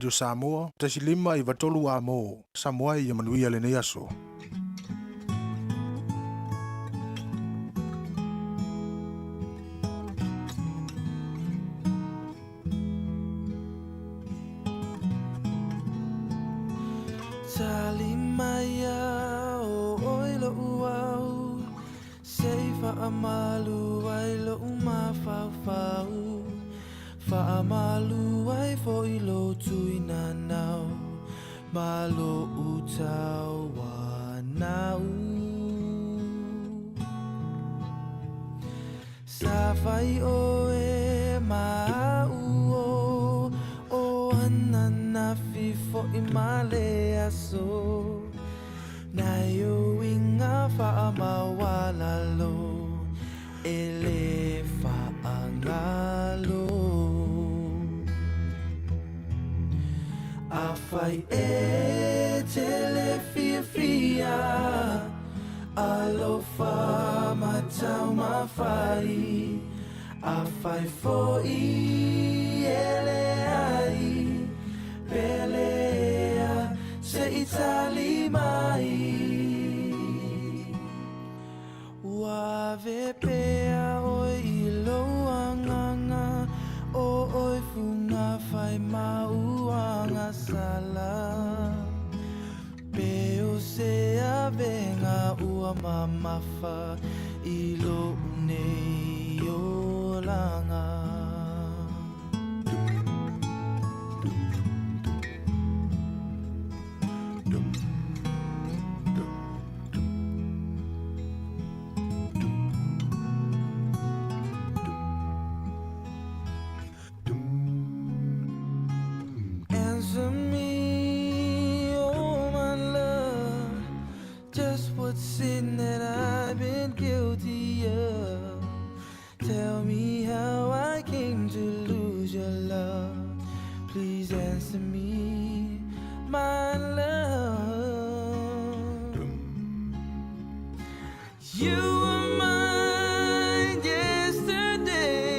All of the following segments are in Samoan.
Radio Samoa, 1.5 93 A mo Samoa ia manuia lenei aso. Tali mai ia o ʻoe loʻu au Se i faamalu ai loʻu mafaufau Faamalu ai foi lou tuinanau Ma loʻu tauanau Sa fai ʻoe ma aʻu o O ananafi foi ma le aso Nai uiga faamaualalo e le faagalo Afai e te le fiafia Alofa ma taumafai Afai foi e leai Pelea se i tali mai Ua ave pea ʻoe i lou agaga O ʻoe fugafai ma uagasala Pe o se avega ua mamafa i loʻu nei olaga. Answer me, oh my love, just what sin that I've been guilty of. Tell me how I came to lose your love. Please answer me, my love. You were mine yesterday.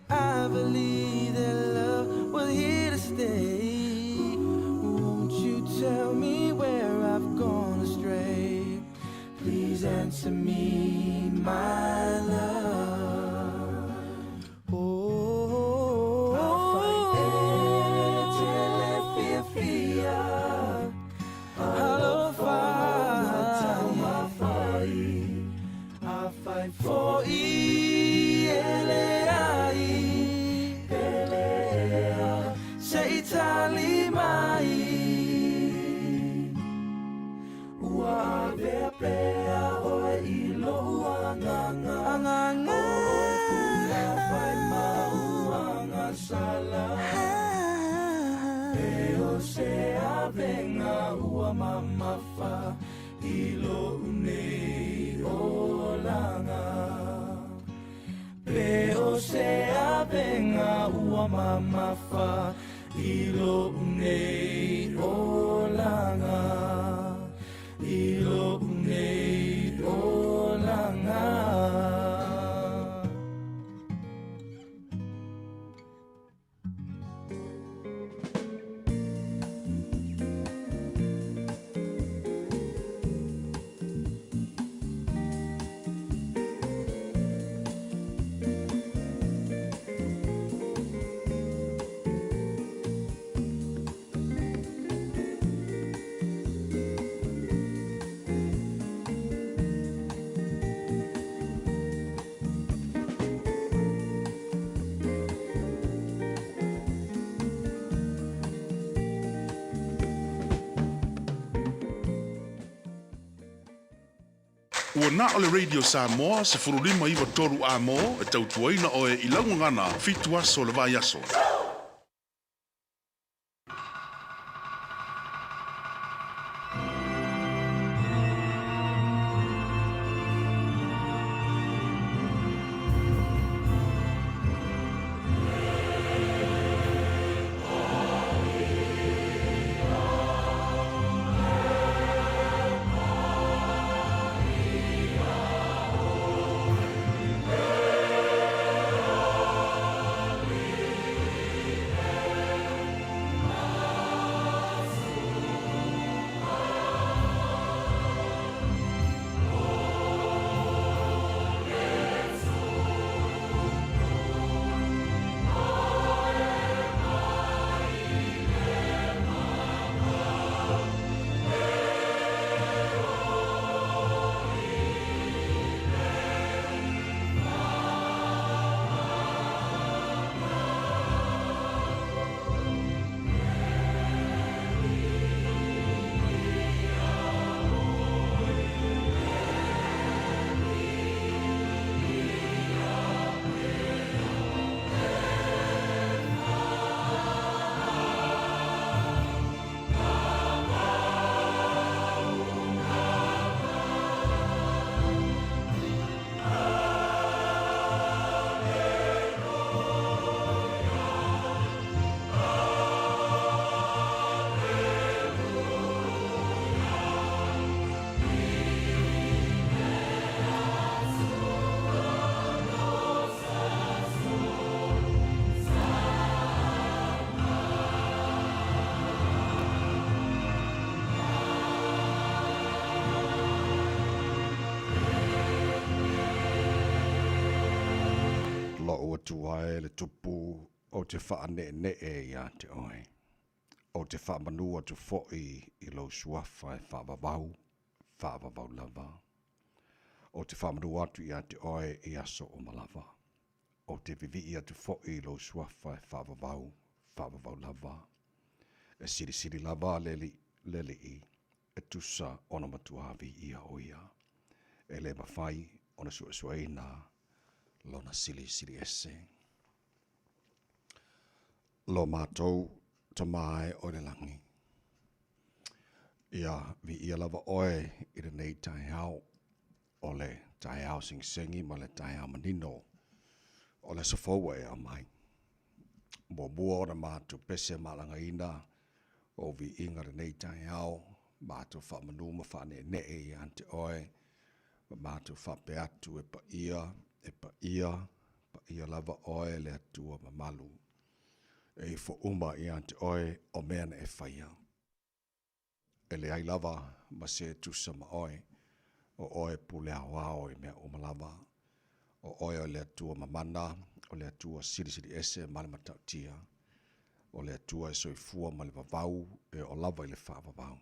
I believe that love was here to stay. Won't you tell me where I've gone astray? Please answer me, my love. Oh, afai e te le fiafia, alofa taumafai, afai foi e leai, pelea se i tali mai. Ua avea pea ʻoe i loʻu agaga, agaga. O ʻoe fugafai ma uagasala. Pe o se avega ua mamafa i loʻu nei olaga. Pe o se avega ua mamafa i loʻu nei olaga. I loʻu nei olaga. Ua na o le Radio Samoa 15 93 A mo e tautuaina oe i lau gagana fitu aso o le vaiaso. Atua e le Tupu, ou te faaneenee iā te oe. Ou te faamanu atu foi i lou suafa e faavavau, faavavau lava. Ou te faamanu atu iā te oe i aso uma lava. Ou te vivii atu foi i lou suafa e faavavau, faavavau lava. E silisili lava le Alii e tusa ona matuā viia o ia. E le mafai ona suesueina lona silisili ese. Lo matou Tama e o i le lagi, ia viia lava oe i lenei taeao, o le taeao segisegi ma le taeao manino o le aso fou ua e aumai. Muamua ona matou pese ma alagaina ou viiga lenei taeao, matou faamanu ma faaneenee ia te oe, ma matou faapea atu e paia, e paia, paia lava oe le Atua mamalu. E ifo uma ia te oe o mea na e faia. E leai lava ma se tusa ma oe, o oe e pule aoao i mea uma lava. O oe o le Atua mamana, o le Atua silisili ese ma le matautia, o le Atua e soifua ma le vavau e oo lava i le faavavau.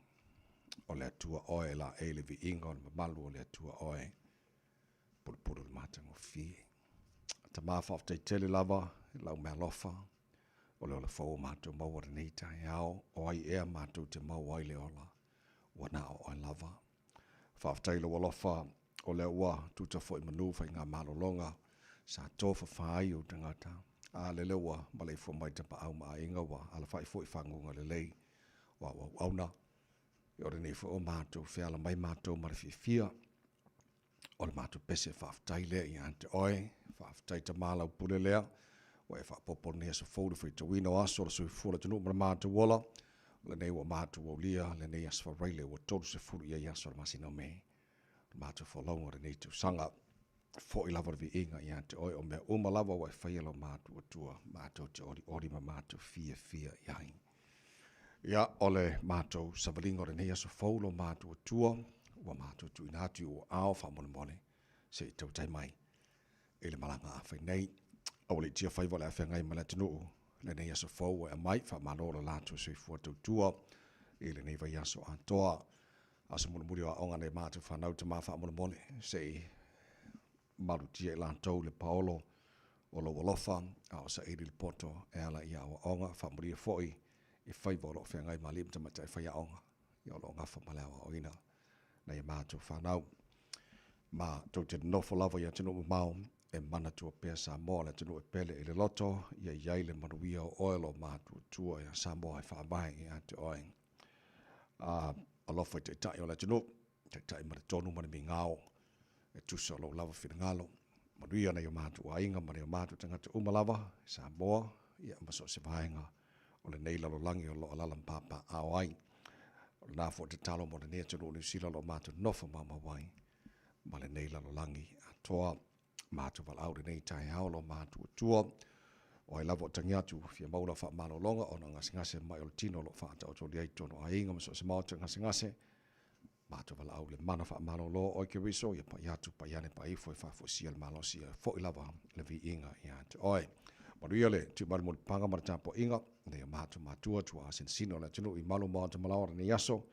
O le Atua oe e laei le viiga o le mamalu o le Atua oe, pulupulu le matagofie. Tama faafetai tele lava i lau mealofa, o le ola fou o matou maua lenei taeao, o ai ea matou te maua ai le ola, ua na o oe lava. Faafetai i lou alofa, o lea ua tuta foi manu faigamalologa sa tofafa ai ou tagata, a lele ua maleifua mai tapaau ma aiga ua alafai foi faguga lelei o au auauna. O lenei foi o matou feala mai matou ma le fiafia, o le matou pese faafetai lea ia te oe. Faafetai Tama lau pule lea ua e faaopoopo lenei aso fou le faitauina o aso o le soifua o le atunuu ma le matou ola. O lenei ua matou aulia lenei aso Faraile ua 30 i ai aso o le masina o Me. O le matou folauga o lenei tausaga. Foi lava le viiga ia te oe o mea uma lava ua e faia lo matou Atua, matou te olioli ma matou fiafia i ai. Ia, o le matou savaliga o lenei aso fou lo matou Atua, ua matou tuuina atu i ou aao faamolemole, se i tautai mai i le malaga a fai nei. Aua le i faiva o le a feagai ma le atunuu lenei aso fou ua e aumai, faamalo lo latou soifua tautua i lenei vaiaso atoa. Aso mulimuli o aoga nei matou fanau tama faamolemole, se i malutia i latou le paolo o lou alofa, a o saili le poto e ala i aoaoga, faamanuia foi i faiva o lo o feagai ma alii ma tamaitai faiaoga, ia o lo o gafa ma le aoaoina nai a matou fanau. Ma tou te nofo lava i atunuu mamao, e manatua pea Samoa le atunuu e pele i le loto, ia i ai le manuia o oe lo matua tua ia Samoa e faavae ia te oe. Alofa i taitai o le atunuu, taitai ma le tonu ma le migao, e tusa o lou lava finagalo. Manuia nai o matou aiga ma nai o matou tagata uma lava, Samoa, ia ma so o se vaega o lenei lalolagi o lo o alaala ma papaaao ai. O lena foi tatalo mo lenei atunuu o Niu Sila o lo o matou nofo maumau ai ma lenei lalolagi atoa. Matou valaau lenei taeao lo matou Atua. O ai lava o tagi atu fia maua lau faamalologa ona o gasegase mai o le tino o lo o faataotolia ai totonu o aiga ma so o se maota gasegase. Matou valaau le mana faamalolo o oe Keriso, ia pai atu, pai ane, pai ifo e faafoisia le malosi e foi lava le viiga ia te oe. Manuia le tuumalu mulipaga ma le tapuaiga nei o matou matua tuaa sinosino o le atunuu i malu maota malaoa lenei aso,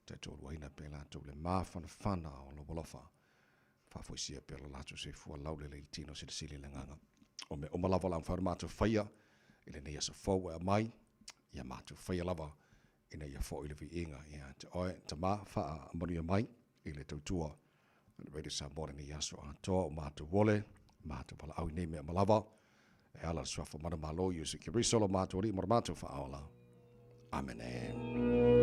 taitoluaina pea latou le mafanafana o lou alofa. Faafoisia pea lo latou soifua laulele i le tino silisili le agaga. O mea uma lava o le a mafai ona matou faia i lenei aso fou e aumai, ia matou faia lava ina ia foi le viiga ia te oe. Tama, faamanuia mai i le tautua a le Radio Samoa lenei aso atoa o matou ole, matou valaau i nei mea uma lava, e ala le suafa manumalo Iesu Keriso lo matou Alii ma lo matou Faaola. Amene.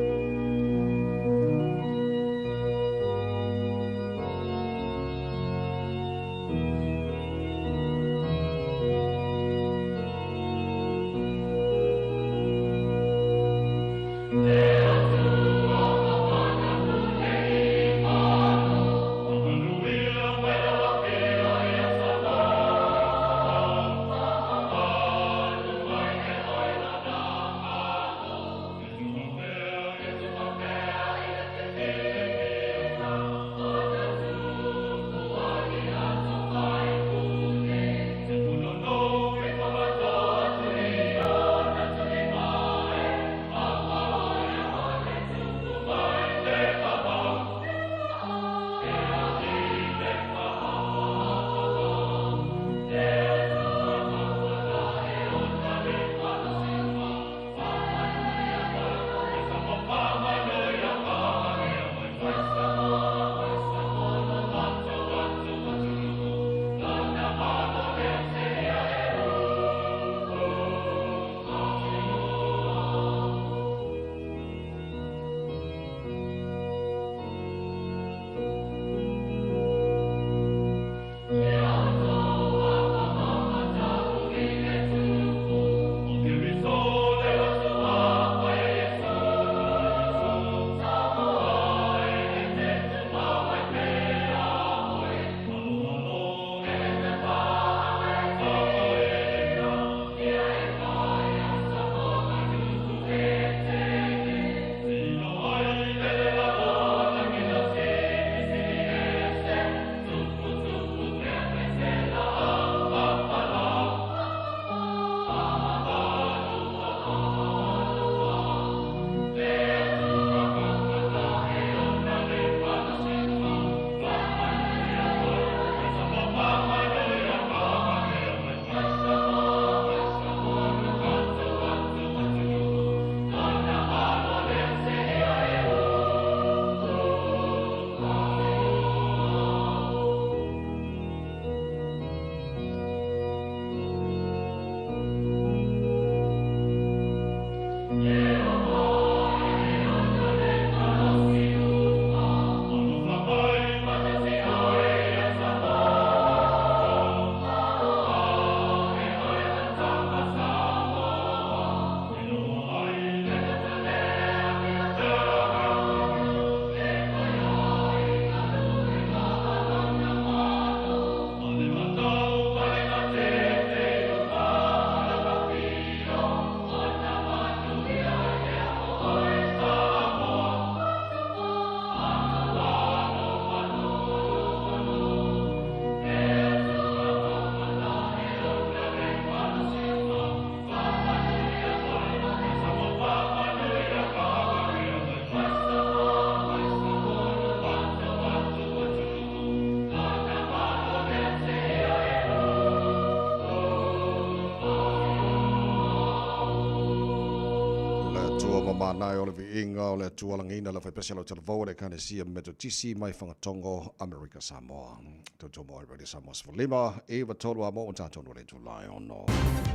Atua ma manaia o le viiga o le Atua lagiina le Aufaipesia Lautalavou a le Ekalesia Metotisi mai Fagatogo, Amerika Samoa. Tautua mo Radio Samoa 15, 9 3 a mo tatou le itula e 6.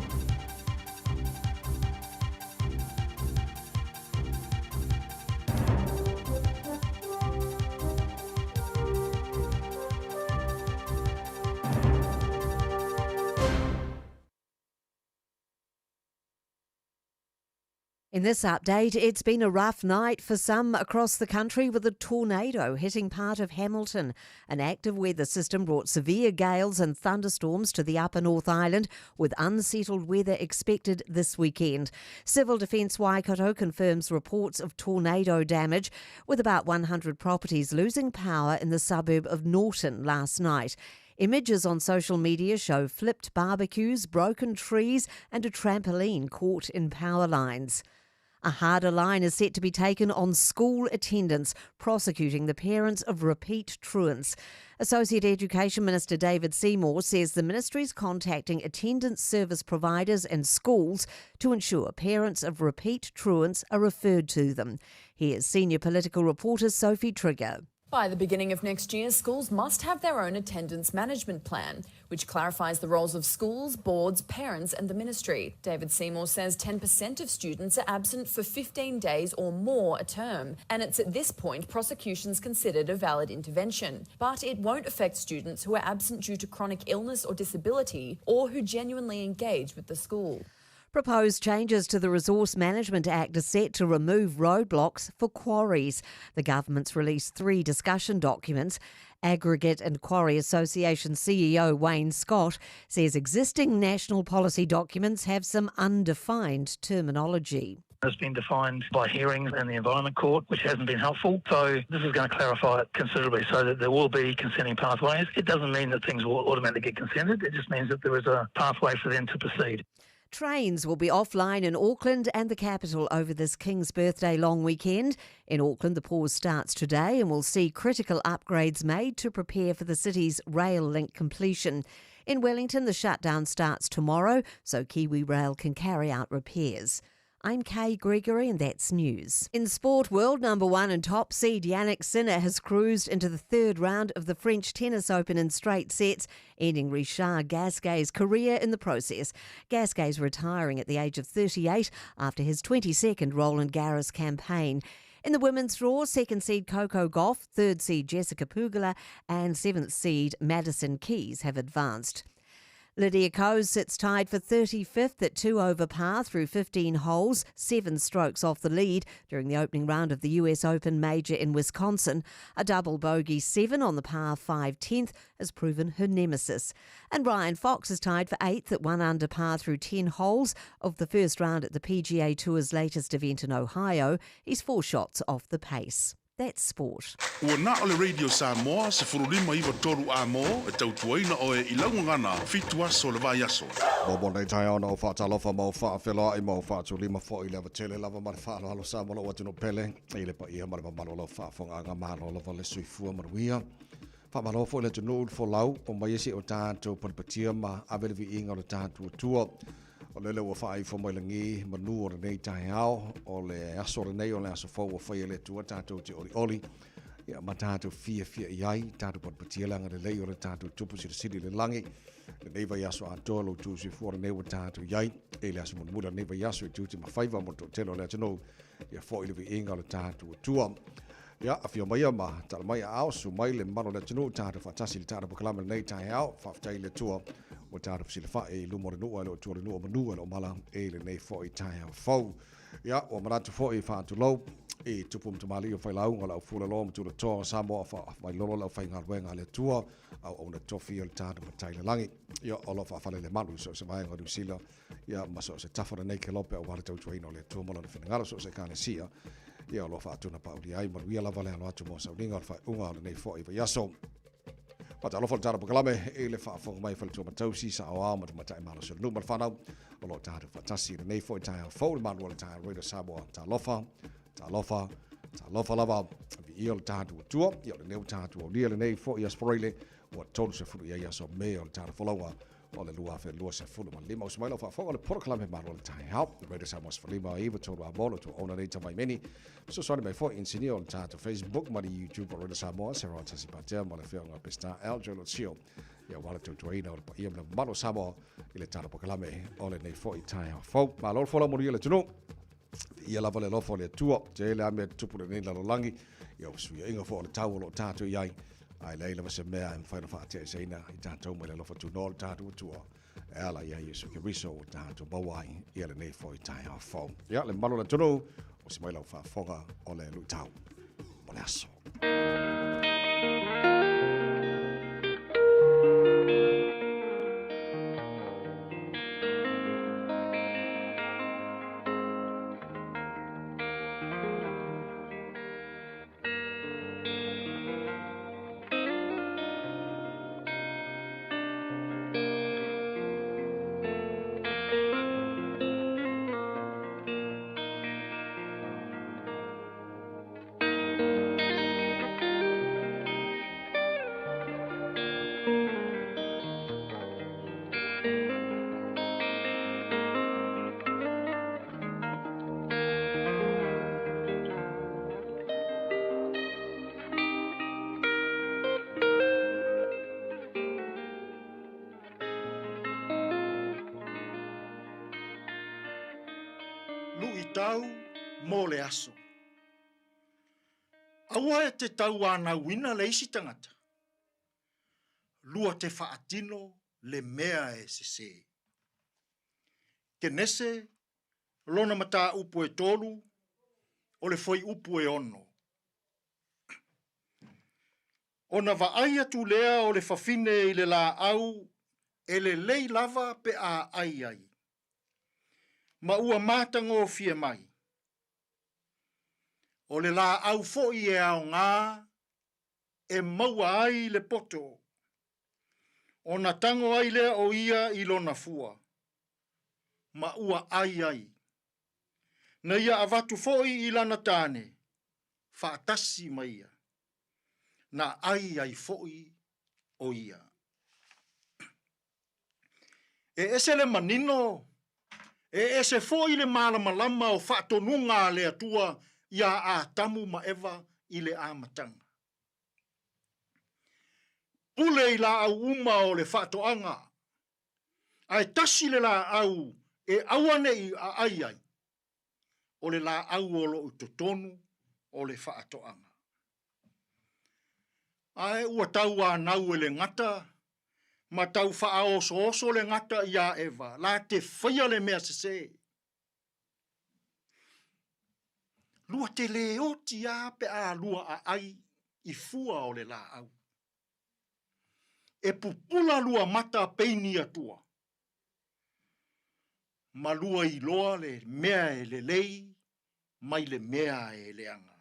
In this update, it's been a rough night for some across the country with a tornado hitting part of Hamilton. An active weather system brought severe gales and thunderstorms to the upper North Island, with unsettled weather expected this weekend. Civil Defence Waikato confirms reports of tornado damage, with about 100 properties losing power in the suburb of Norton last night. Images on social media show flipped barbecues, broken trees, and a trampoline caught in power lines. A harder line is set to be taken on school attendance, prosecuting the parents of repeat truants. Associate Education Minister David Seymour says the ministry is contacting attendance service providers and schools to ensure parents of repeat truants are referred to them. Here's senior political reporter Sophie Trigger. By the beginning of next year, schools must have their own attendance management plan, which clarifies the roles of schools, boards, parents, and the ministry. David Seymour says 10% of students are absent for 15 days or more a term, and it's at this point prosecution's considered a valid intervention. But it won't affect students who are absent due to chronic illness or disability or who genuinely engage with the school. Proposed changes to the Resource Management Act are set to remove roadblocks for quarries. The government's released 3 discussion documents. Aggregate and Quarry Association CEO Wayne Scott says existing national policy documents have some undefined terminology. It's been defined by hearings and the Environment Court, which hasn't been helpful. So this is going to clarify it considerably so that there will be consenting pathways. It doesn't mean that things will automatically get consented. It just means that there is a pathway for them to proceed. Trains will be offline in Auckland and the capital over this King's Birthday long weekend. In Auckland, the pause starts today and will see critical upgrades made to prepare for the city's rail link completion. In Wellington, the shutdown starts tomorrow, so KiwiRail can carry out repairs. I'm Kay Gregory and that's news. In sport, world number 1 and top seed Jannik Sinner has cruised into the third round of the French Tennis Open in straight sets, ending Richard Gasquet's career in the process. Gasquet's retiring at the age of 38 after his 22nd Roland Garros campaign. In the women's draw, second seed Coco Gauff, third seed Jessica Pegula and seventh seed Madison Keys have advanced. Lydia Ko sits tied for 35th at 2 over par through 15 holes, 7 strokes off the lead during the opening round of the US Open Major in Wisconsin. A double bogey 7 on the par 5 10th has proven her nemesis. And Ryan Fox is tied for 8th at 1 under par through 10 holes of the first round at the PGA Tour's latest event in Ohio. He's 4 shots off the pace. That's sport. Ua na o le Radio Samoa, 1593 a mo, e tautuaina oe i laugagana, 7 aso le vaiaso. Mo mo nei taeao na o whaatalofa ma o whaafeloa i ma o whaatulima fo i le avatele lava ma le whaaloalo sa mo lo atu pele i le paia ma le mamalo lau whaafonga malo lava le suifua manuia. Whaamalo fo i le tunu fo lau o mai ese o tātou panapatia ma avele viiga o le tātou atua. O lele ua whaaifo mai langi manu o le nei taeao o le aso le nei o le aso fou o whai le tua tātou te oli oli. Ia ma tātou fia fia i ai, tātou panapatia langa le lei o le tātou tupu sira siri le langi. Le nei vai aso atoa lo tū si fua le nei ua tātou iai. E le aso munamura nei vai aso i tū te mawhaiva mo tō telo le atunu. Ia fo i le viiga o le tātou atua. Ia, awhia mai ma tala mai a ao, su mai le mano le atunu, tātou whaatasi le tātou pakalama le nei taeao, whaaftai le tua o tātou whisile wha e lumo le nua, le o tua le nua manua, le o mala e le nei fo i taeao fau. Ia, o manatu fo i whaatulou, e tupu mtamali o whailaunga lau fula loa matula toa Samoa wha mai lolo lau whai ngā le tua, au ona tofi o le tātou matai le langi. Ia, o lo whaafale le malu, so se vaenga o Sila, ia, ma so se tawhara nei ke lope o wale tautuaina o le tua mola le whingalo, so se kāne sia. Ia, o lo whaatuna pauri ai, manuia lava le alo atu mo sauninga o le whaiunga o le nei fo i vaiaso. Whaatalofa le tātou pakalame, e le whaafonga mai whale tua matausi, sa o ao matamatai malo se numa le whanau, o lo tātou whaatasi le nei fo i taeao fou le malu o le taeao Radio Samoa, talofa, talofa, talofa lava, vi ia o le tātou atua, ia o le neo tātou au lia le nei fo i asporeile, ua tolu se furu ia ia so me o le tātou folauga, o le 2025. Usu mai lau faafofoga o le polokalame Malo le Taeao, Radio Samoa 15 9 3 a mo lo tuaona nei tamaimeni. Fesoasoani mai foi inisinia o le tatou Facebook ma le YouTube o Radio Samoa, Sarah Tasi Patea ma le afioga Pestar Aljo Lotsio. Ia aua le tautuaina o le paia ma le mamalu o Samoa i le tatou polokalame o lenei foi taeao fou. Malo le folau manuia le atunuu. Ia lava le alofa o le Atua, tele lava mea tutupu i lenei lalolagi, ia o fesuiaiga foi o le tau o lo o tatou i ai, ae leai lava se mea e mafai ona faateeseina i tatou mai le alofa tunoa o le tatou Atua e ala ia Iesu Keriso ua tatou maua ai ia lenei foi taeao fou. Ia, le mamalu o le atunuu, osi mai lau faafofoga o le luitau o le aso. Luitau mo le aso. Aua e te tauanauina le isi tagata, lua te faatino le mea e sesē. Kenese, lona mataupu e tolu, o le fuaiupu e ono. Ona vaai atu lea o le fafine i le laau e lelei lava pe a ai ai, ma ua matagofie mai. O le laau foi e aoga e maua ai le poto, ona tago ai lea o ia i lona fua, ma ua ai ai. Na ia avatu foi i lana tane, faatasi ma ia, na ai ai foi o ia. E ese le manino, e ese foi le malamalama o faatonuga a le Atua iā Atamu ma Eva i le amataga. Pule i laau uma o le faatoaga, ae tasi le laau e aua ne i aai ai, o le laau o lo o i totonu o le faatoaga. Ae ua tauanau e le gata ma tau faaosooso le gata iā Eva la te faia le mea sesē. Lua te lē oti a pe a lua aai i fua o le laau. E pupula lua mata peini atua ma lua iloa le mea e lelei mai le mea e leaga.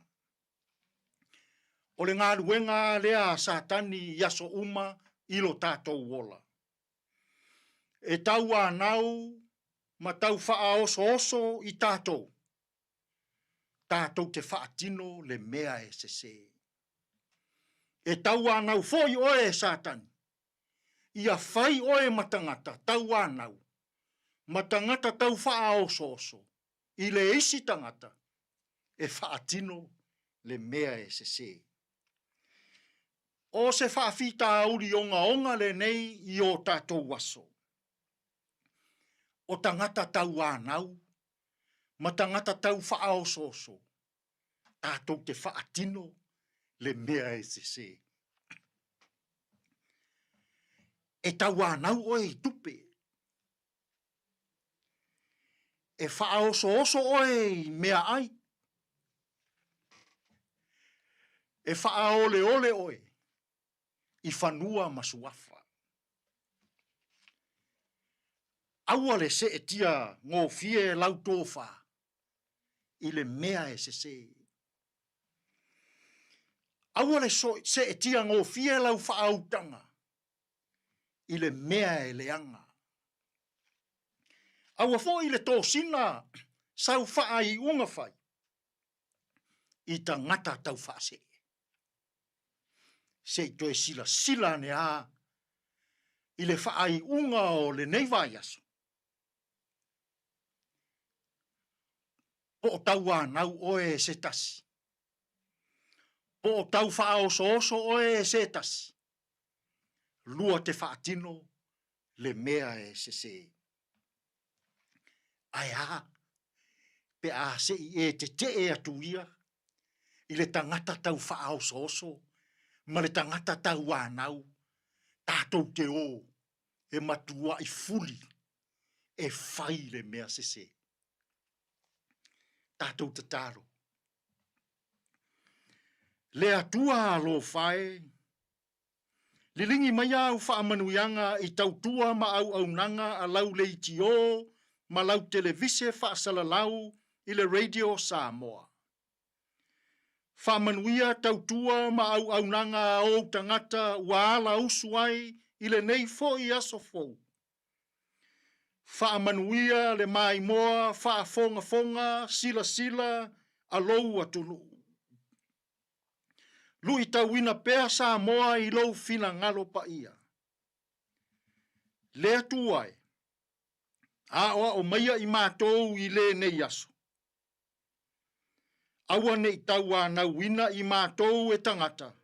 O le galuega a lea a Satani i aso uma i lo tatou ola. E tauanau ma tau faaosooso i tatou, tatou te faatino le mea e sesē. E tauanau foi oe e Satani, ia fai oe ma tagata tauanau ma tagata tau faaosooso i le isi tagata e faatino le mea e sesē. O se faafitauli ogaoga lenei i o tatou aso. O tagata tauanau ma tagata tau faaosooso tatou te faatino le mea e sesē. E tauanau oe i tupe. E faaosooso oe i meaai. E faaoleole oe i fanua ma suafa. Aua le seetia gofie lau tofa i le mea e sesē. Aua le seetia gofie lau faautaga i le mea e leaga. Aua foi le tosina sau faaiuga fai i tagata tau faasee. Se i toe silasila ane a. i le faaiuga o lenei vaiaso, po o tauanau oe e se tasi, po o tau faaosooso oe e se tasi, lua te faatino le mea e sesē. Ae a pe a se i e tetee atu ia i le tagata tau faaosooso ma le tagata tauanau tatou te o e matuai fuli e fai le mea sesē. Tatou tatalo. Le Atua alofa e, Liligi mai au faamanuiaga i tautua ma auaunaga a lau leitio ma lau televise faasalalau i le Radio Samoa. Faamanuia tautua ma auaunaga a ou tagata ua ala usu ai i lenei foi aso fou. Faamanuia le maimoa faafogafoga silasila a lou atunuu. Luitauina pea Samoa i lou finagalo paia. Le Atua e, aoao maia i matou i lenei aso. Aua ne i tauanauina i matou e tagata,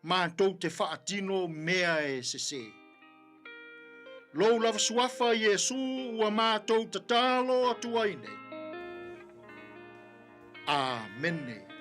matou te faatino mea e sesē. Lou lava suafa Iesu ua matou tatalo atu ai nei. Amene.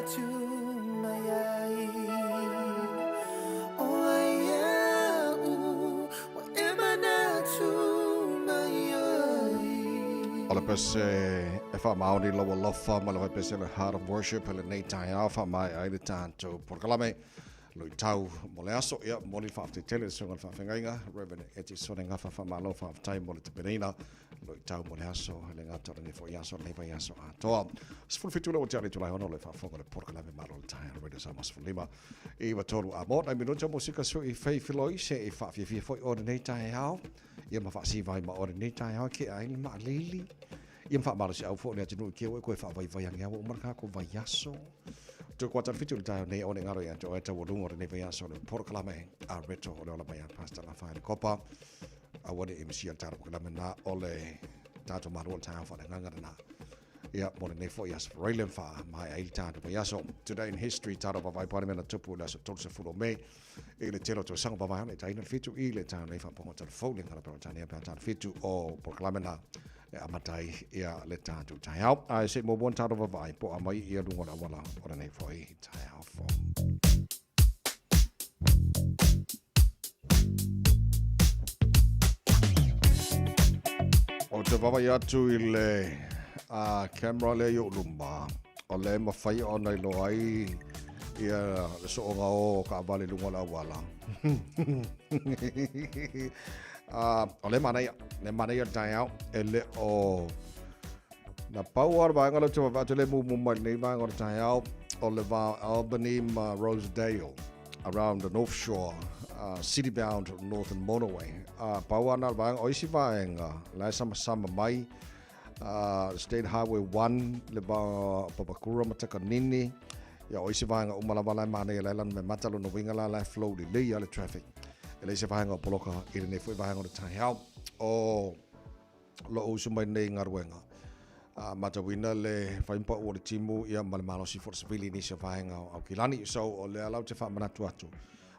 manatu mai ai O ai au ua e manatu mai ai. O le pese e faamaoni lou alofa ma le vaipese o le Heart of Worship i lenei taeao faamaea ai le tatou polokalame luitau mo le aso. Ia, momoli le faafetai tele i le Susuga i le Faafeagaiga, Reverend Etisone Gafa, faamalo faafetai mo le tapenaina luitau mo le aso, e le gata o lenei foi aso, lenei vaiaso atoa. 17 le ua tea le itula e ono le faafofoga le polokalame Malo le Taeao Radio Samoa 15 i 3 a mo nai minuta musika sui fei filoi se i faafiafia foi o lenei taeao ia ma faasivai ma o lenei taeao ke ai le maalili ia ma faamalosiau foi le atunuu ke ua koe faavaivai ange ua uma le kākou vaiaso. Toe kuata le fitu le taeao nei o le ngaro ia te oe taualuga o lenei vaiaso le polokalame a Reto o le ola mai a Pastor Lafaele Kopa. Aua ne i misia le tatou polokalame na o le tatou malo o le taeao faaleagaga lena. Ia, mo lenei foi aso Raylene faamaea ai le tatou vaiaso. Today in history, tatou vaavaai po o le mea na tupu i le aso 30 o Me i le tele o tausaga vavae ana i taina le fitu i le taeao nei faapoga telefou le ngala Peretania pe a tala fitu o polokalame na e amata ai ia le tatou taeao. Ae se i muamua ona tatou vaavaai po o aumai ia luga o le auala o lenei foi taeao fou. Ou te vaavaai atu i le camera lea i ou luma, o lea e mafai ona iloa ai ia le sooga o taavale i luga o le auala. O lea e manaia, lea e manaia le taeao, e le o na pau lava le vaega lea ou te vaavaai atu lea e mumu mai lenei vaega o le taeao, o le va o Albany ma Rosedale. Around the North Shore, city bound Northern Motorway. Pau lava na o le vaega, o isi vaega, la e samasama mai, State Highway 1, le va o Papakura ma Takanini, ia o isi vaega uma lava la e manaia la e lana me mata lona uiga la la e flow lelei lava le traffic. E leai se vaega o poloka i lenei foi vaega o le taeao. O lou uso mai nei galuega. A matauina le faimpau o le timu ia ma le malosi foi o le savili i nisi o vaega o Aukilani. So o lea la ou te faamanatu atu.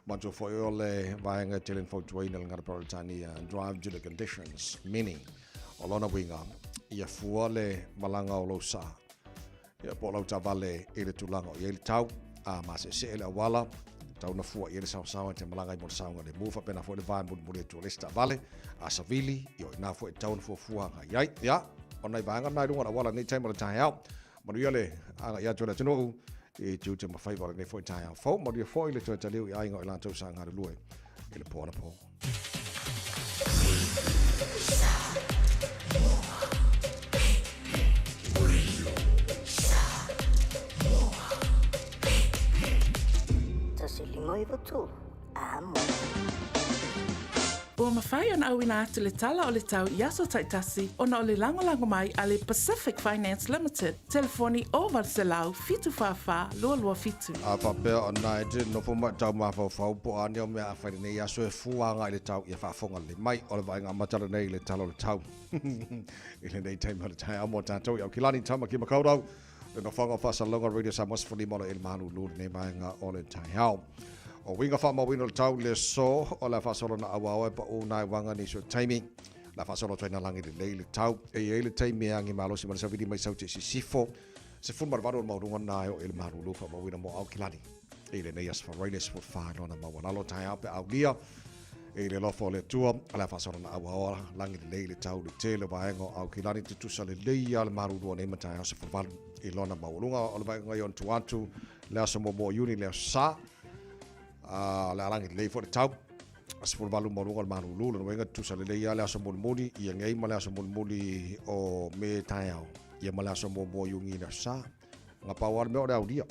Manatua foi o le vaega e tele na fautuaina le Ngata Peretania drive due to conditions, meaning o lona uiga ia fua le malaga o lou sa Ia, po o lau taavale i le tulaga o i ai le tau, a maseesee le auala, tau na fua i ai le saosaoa e te malaga ai mo le saoga lemu, faapena foi le va e mulimuli atu o le isi taavale, a savili, ia o i ina foi e tau na fuafua agai ai. Ia, o nai vaega na i luga o le auala i lenei taimi o le taeao. Manuia le agai atu o le atunuu i tiute ma faiva o lenei foi taeao fou. Manuia foi le toe taliu i aiga o i latou sa galulue i le po anapo. Ua mafai ona auina atu le tala o le tau i aso taitasi ona o le lagolago mai a le Pacific Finance Limited, telefoni 0800 744 227. A faapea o na e te nofo ma tau mafaufau po o a nei o mea a fai lenei aso e fua agai i le tau ia faafofoga lelei mai o le vaaiga amata lenei i le tala o le tau i lenei taimi o le taeao mo tatou i Aukilani Tamaki Makaurau le nofoaga o Faasalauga Radio Samoa 15 o le malulu lenei vaega o le taeao. O uiga faamauina o le tau le aso o le a faasolo naauao e pau nai uaga nisi o taimi. Le a faasolo atu ai nā lagi lelei le tau. E i ai le taimi e agi malosi ma le savili mai sau te sisifo. 18 o le maualuga na e oo i le malulu faamauina mo Aukilani. I lenei aso Faraile 14 lona maualalo taeao pe aulia i le alofa o le Atua o le a faasolo naauao lagi lelei le tau le tele o vaega o Aukilani tutusa lelei a le malulu o nei mataeao 18 i lona maualuga o le vaega i ona tua atu le aso muamua o Iuni le aso Sa a le a lagi lelei foi le tau 18 maualuga o le malulu lona uiga tutusa lelei a le aso mulimuli ia nei ma le aso mulimuli o Me taeao ia ma le aso muamua o Iuni le aso Sa. Na pau lava le mea o le aulia.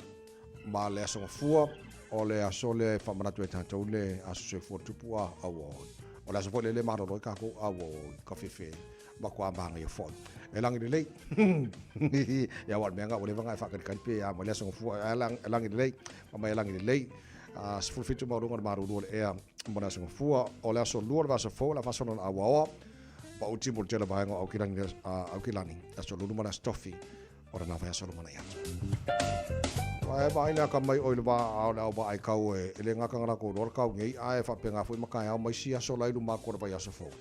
Ma le aso gafua, o le aso lea e faamanatu ai tatou le aso soifua tupu a auoi. O le aso foi lea le malolo ai tatou auoi, ka fefe, matua manaia foi. E lagi lelei. Ia aua o le mea lena ua leva ona e faakalikali pe a mai le aso gafua ae lagi lelei, ma mai e lagi lelei. 17 maualuga o le malulu o le ea mo le aso gafua. O le aso lua o le vaiaso fou o le a faasolo ona auaoa. Pau timu le tele vaega o Aukilani, Aukilani, aso lulu ma le aso tofi. O lena vaiaso lumanai atu. Aua e vaai le akamai oi le va a o le au vaai kau e e le gata na latou iloa le kau nei, ae faapena foi ma taeao ma isi aso la i luma atu o le vaiaso fou.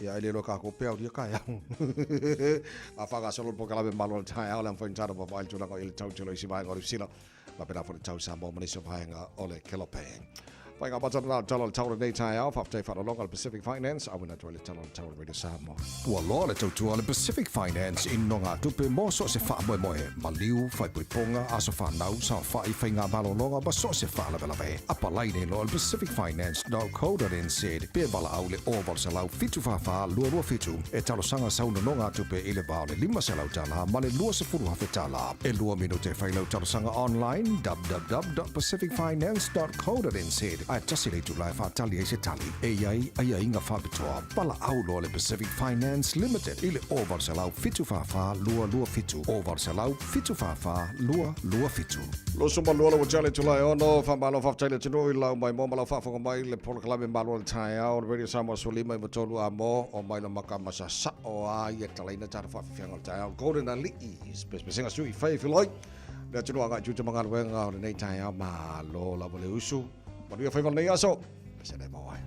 Ia, e le iloa e tatou pe aulia taeao. A faagasolo le polokalame Malo o le Taeao, le amafai gata vaavaai i le tulaga o i ai le tau tele o isi vaega o Niu Sila, faapena foi le tau Samoa ma nisi o vaega o le Kelope. Faiga amata lena o le Tala o le Tau o lenei taeao, faafetai faaaloaloga a le Pacific Finance, auina atu ai le Tala o le Tau a le Radio Samoa. Ua loa le tautua a le Pacific Finance i nogatupe mo so o se faamoemoe, maliu, faaipoipoga, aso fanau, saofai, faiga malologa ma so o se faalavelave. Apalai nei loa i le pacificfinance.co.nz pe valaau i le 0800 744 227 e talosaga sau nonogatupe i le va o le $500 ma le $20,000. E lua minute e fai lau talosaga online www.pacificfinance.co.nz ae tasi le itula e faatali ai se tali. E i ai aiaiga faapitoa. Valaau loa le Pacific Finance Limited i le 0800 744 227, 0800 744 227. 22 le ua le itula e ono, faamalo faafetai le atunuu i lau maimoa ma lau faafofoga mai i le polokalame Malo o le Taeao o le Radio Samoa 15 i ma tolu a mo o mai lo maka ma sa sa'o a ia talaina tatou faafiafiaga o le taeao. Golden Ali'i, pesepesega sui fai filoi le atunuu agai tiute ma galuega o lenei taeao. Malo lava le usu, manuia faiva o lenei aso, pese le maua ai.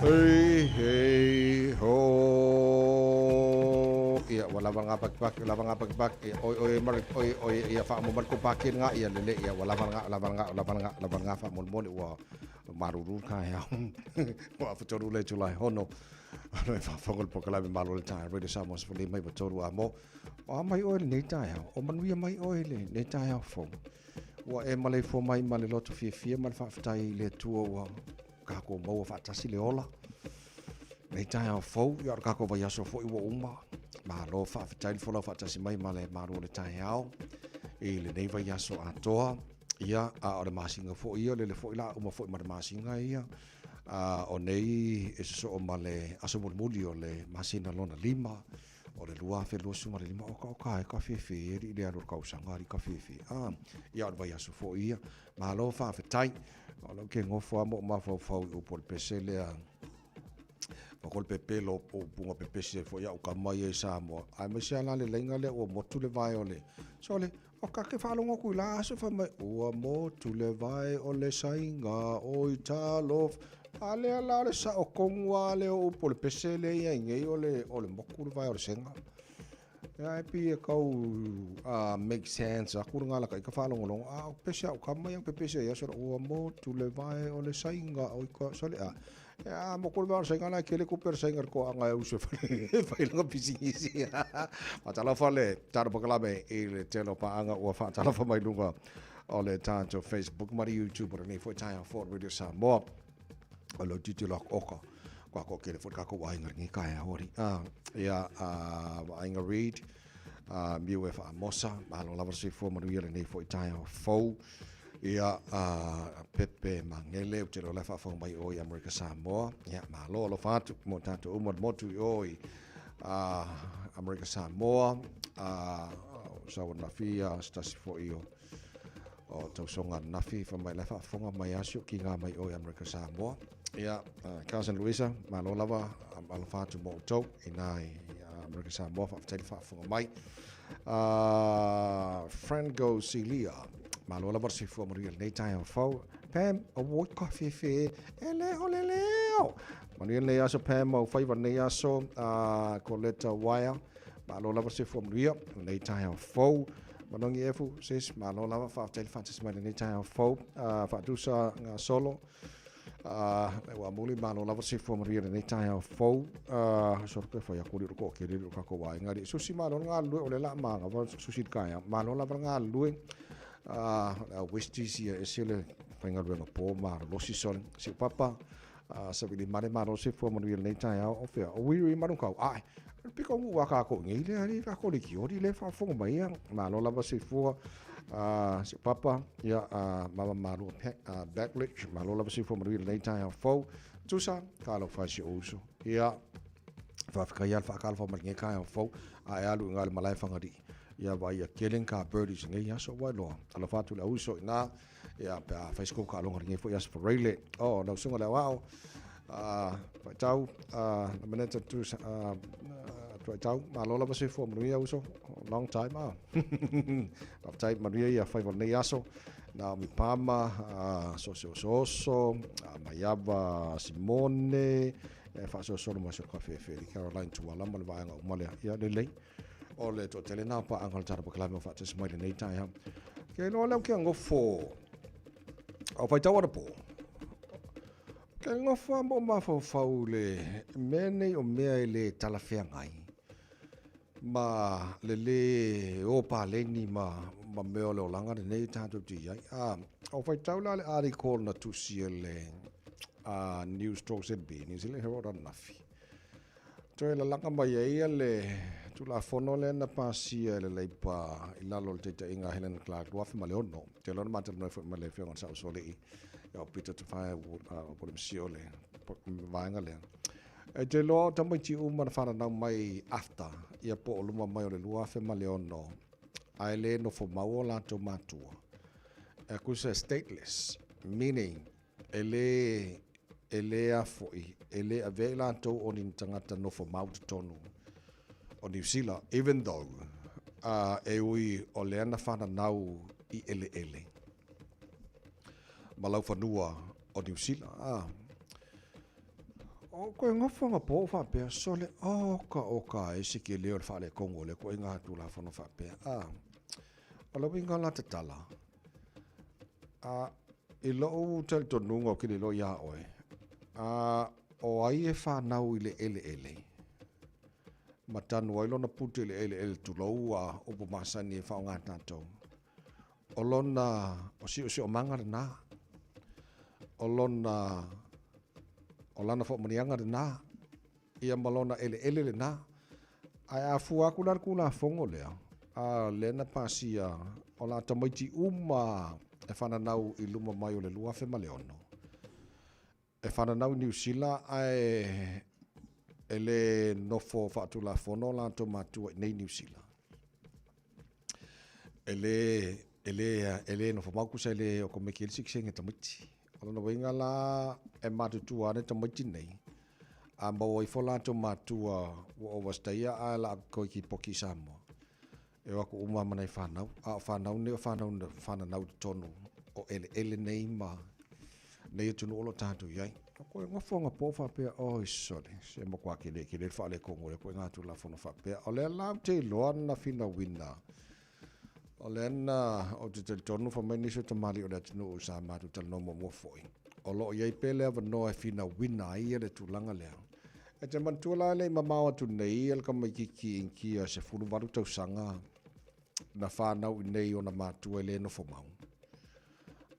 Hey, hey, ho. Ia, wala nga pagpak, wala nga pagpak. Oi, oi, mar, oi, oi, ia fa mo marko pakin nga ia lele ia wala nga, wala nga, wala nga, wala nga fa mo mo ua maruru ka ia. Ua fatoru le tulai hono. Ano e whawhangol po kalame malo le tae. Radio Samoa se wale mai watoru a mo. O a mai oe le nei tae au. O manuia mai oe le nei tae au fo. Ua e male fo mai male loto fia fia male whaafetai le tua ua kako maua whaatasi le ola. Nei tae au fo. Ia ora kako vai aso fo i ua uma. Malo whaafetai le folau whaatasi mai male maru le tae au. I le nei vai aso atoa. Ia a ora masinga fo ia le le fo ila uma fo i mare masinga ia. O nei e so o male aso mulimuli o le masina lona lima o le lua afe lua suma le lima o ka o ka e ka fefe e ri le alu kausanga ri ka fefe. Ia o le vai aso fo ia. Malo whaafetai. O lau ke ngofo a mo mawhau i upo le pese lea. Pakol pepe lo o punga pepe se fo ia o ka mai e Samoa. Ai mai se ala le leinga lea ua motu le vai o le. So le, o ka ke whalongo kui la aso wha mai. Ua motu le vai o le sainga o i talof. A lea la o le sa o kongua le o upo le pese le ia ingei o le moku le vai o le senga. Ia e pi e kau make sense. A kura ngā laka i ka whalongolongo. A o pese au ka mai ang pepese ia so ua motu le vai o le sainga o i ka. So le a. Ia, mo ko le vao sainga la kele ko per sainga ko anga e uso e fai langa pisinisi. Faatalofa le tatou pakalame i le tele o paaga ua faatalofa mai luga o le tatou Facebook ma le YouTube o lenei foi taeao fou o Radio Samoa. O lo titi lo oka. Kua ko kele foi kako aiga lenei taeao ari. Ah, ia, aiga Reid, miu e faamosa, malo lava le soifua manuia lenei foi taeao fou. Ia, Pepe Magele, ou te iloa o la e faafofoga mai o i Amerika Samoa. Ia, malo alofa atu mo tatou uma le motu i o i Amerika Samoa. Sau ananafi ia se tasi foi o o tausoga ananafi fai mai la e faafofoga mai lava si ou kiga mai o i Amerika Samoa. Ia, Cousin Louisa, malo lava alofa atu mo outou ina i Amerika Samoa, faafetai le faafofoga mai. Franco Silia, malo lava le soifua manuia lenei taeao fou. Pam, o oi ka fefe e le o le leo. Manuia lenei aso Pam, mau faiva lenei aso. Coletta Wire, malo lava le soifua manuia lenei taeao fou. Manogi Efu, sis, malo lava, faafetai le faatasi mai lenei taeao fou. Faatusa Gasolo, le ua muli, malo lava le soifua manuia lenei taeao fou. Solo pe fai aku li ko ke li ka ko wai ngari. Susi malo le galulue o le la manga va susi le kaea. Malo lava le galulue. Le au Westies ia ese le faigaluega po ma losi sole. Si papa sa vili male malo le soifua manuia lenei taeao. O fea o wiri manukau. Ai piko ngu wa ka ko ngi le ari ka ko le ki ori le faafofoga mai ia. Malo lava soifua si papa ia mama malu Backlich malo lava soifua manuia lenei taeao fou. Tusa ka alo fai si uso. Ia faafetai ia le faakalofa mai lenei taeao fou a e alu i ngā le malae Fagalii. Ia vai ia kelen ka birdies nei aso wai loa. Alofa atu le auso i nā. Ia pe a Facebook ka alonga lenei foi aso Freile. Oh, nau sunga le awao. Faitau, na maneta tu, tuaitau, malo lava soifua manuia uso. Long time, ah. Faafetai manuia ia faiva o lenei aso. Naomi Pama, Soso Oso, Maiava Simone, e faasoasolo ma si o kafefe, Caroline Tuala ma le vaega uma lea. Ia lelei. O le toatele nā paanga o le tala pakalame o faatasi mai lenei taeao. Ke iloa lea o ke agofo o faitau anapo. Ke agofo a mo mafaufau le mea nei o mea e le talafeagai ma le lē o paleni ma mea o le olaga lenei tatou te i ai. O faitau la le article na tusi e le News Talk ZB, New Zealand Herald ananafi. Toe lalaga mai ai ia le Tulafono lea na pasia e le Leipa i lalo o le taitaiga a Helen Clark 2006. Te iloa na matalanoa ai foi ma le Afioga i le Sao Solii ia o Peter Tufae William Sio le vaega lea. E te iloa o tamaiti uma na whananau mai after ia po o luma mai o le 2006 ae le nofo mau o latou matua. E kusa stateless, meaning e le e le a foi, e le avea i latou o ni tagata nofo mau totonu o Niu Sila, even though e ui o lea na whananau i eleele ma laufanua o Niu Sila. O koe ngofoga po o faapea, sole, oka oka e se ke leo le faalekongo o le koe ngā tulafono faapea. O le uiga la tatala, i lou talitonuga o ke lilo iā oe, o ai e whanau i le eleele, ma tanu ai lona pute i le eleele tulou a upu masani e whaonga tātou. O lona, o siosiomaga lena, o lona, o lana faamanuiaga lena, ia ma lona eleele lena. Ae a fua atu la le Tulafono lea, a lea na pasia, o le a tamaiti uma e fananau i luma mai o le 2006, e fananau i Niu Sila ae e le nofo faatulafono latou matua i nei Niu Sila. E le, e le, e le nofo mau kusa e le o komeki ai le sikisenge tamaiti. O lona uiga la e matutua ana tamaiti nei, a maua ifo latou matua ua overstay ae la koe ki poki i Samoa. E o atu uma ma nai whanau. A o whanau nei o whanau na whananau totonu o eleele nei ma nei atunuu o lo tatou i ai. O koe ngofoga po faapea, oi sole, se matua kele kele le faalekongo o lea koe ngā tulafono faapea. O lea la ou te iloa na finauina. O lea na ou te talitonu fai mai nisi o tamalii o le atunuu sa matou talanoa muamua foi, o lo o i ai pea le avanoa e finauina ai le tulaga lea. E te manatua la e le i mamao atu nei le tamaitiiti Initia 18 tausaga na fanau i inei i ona matua e le nofo mau.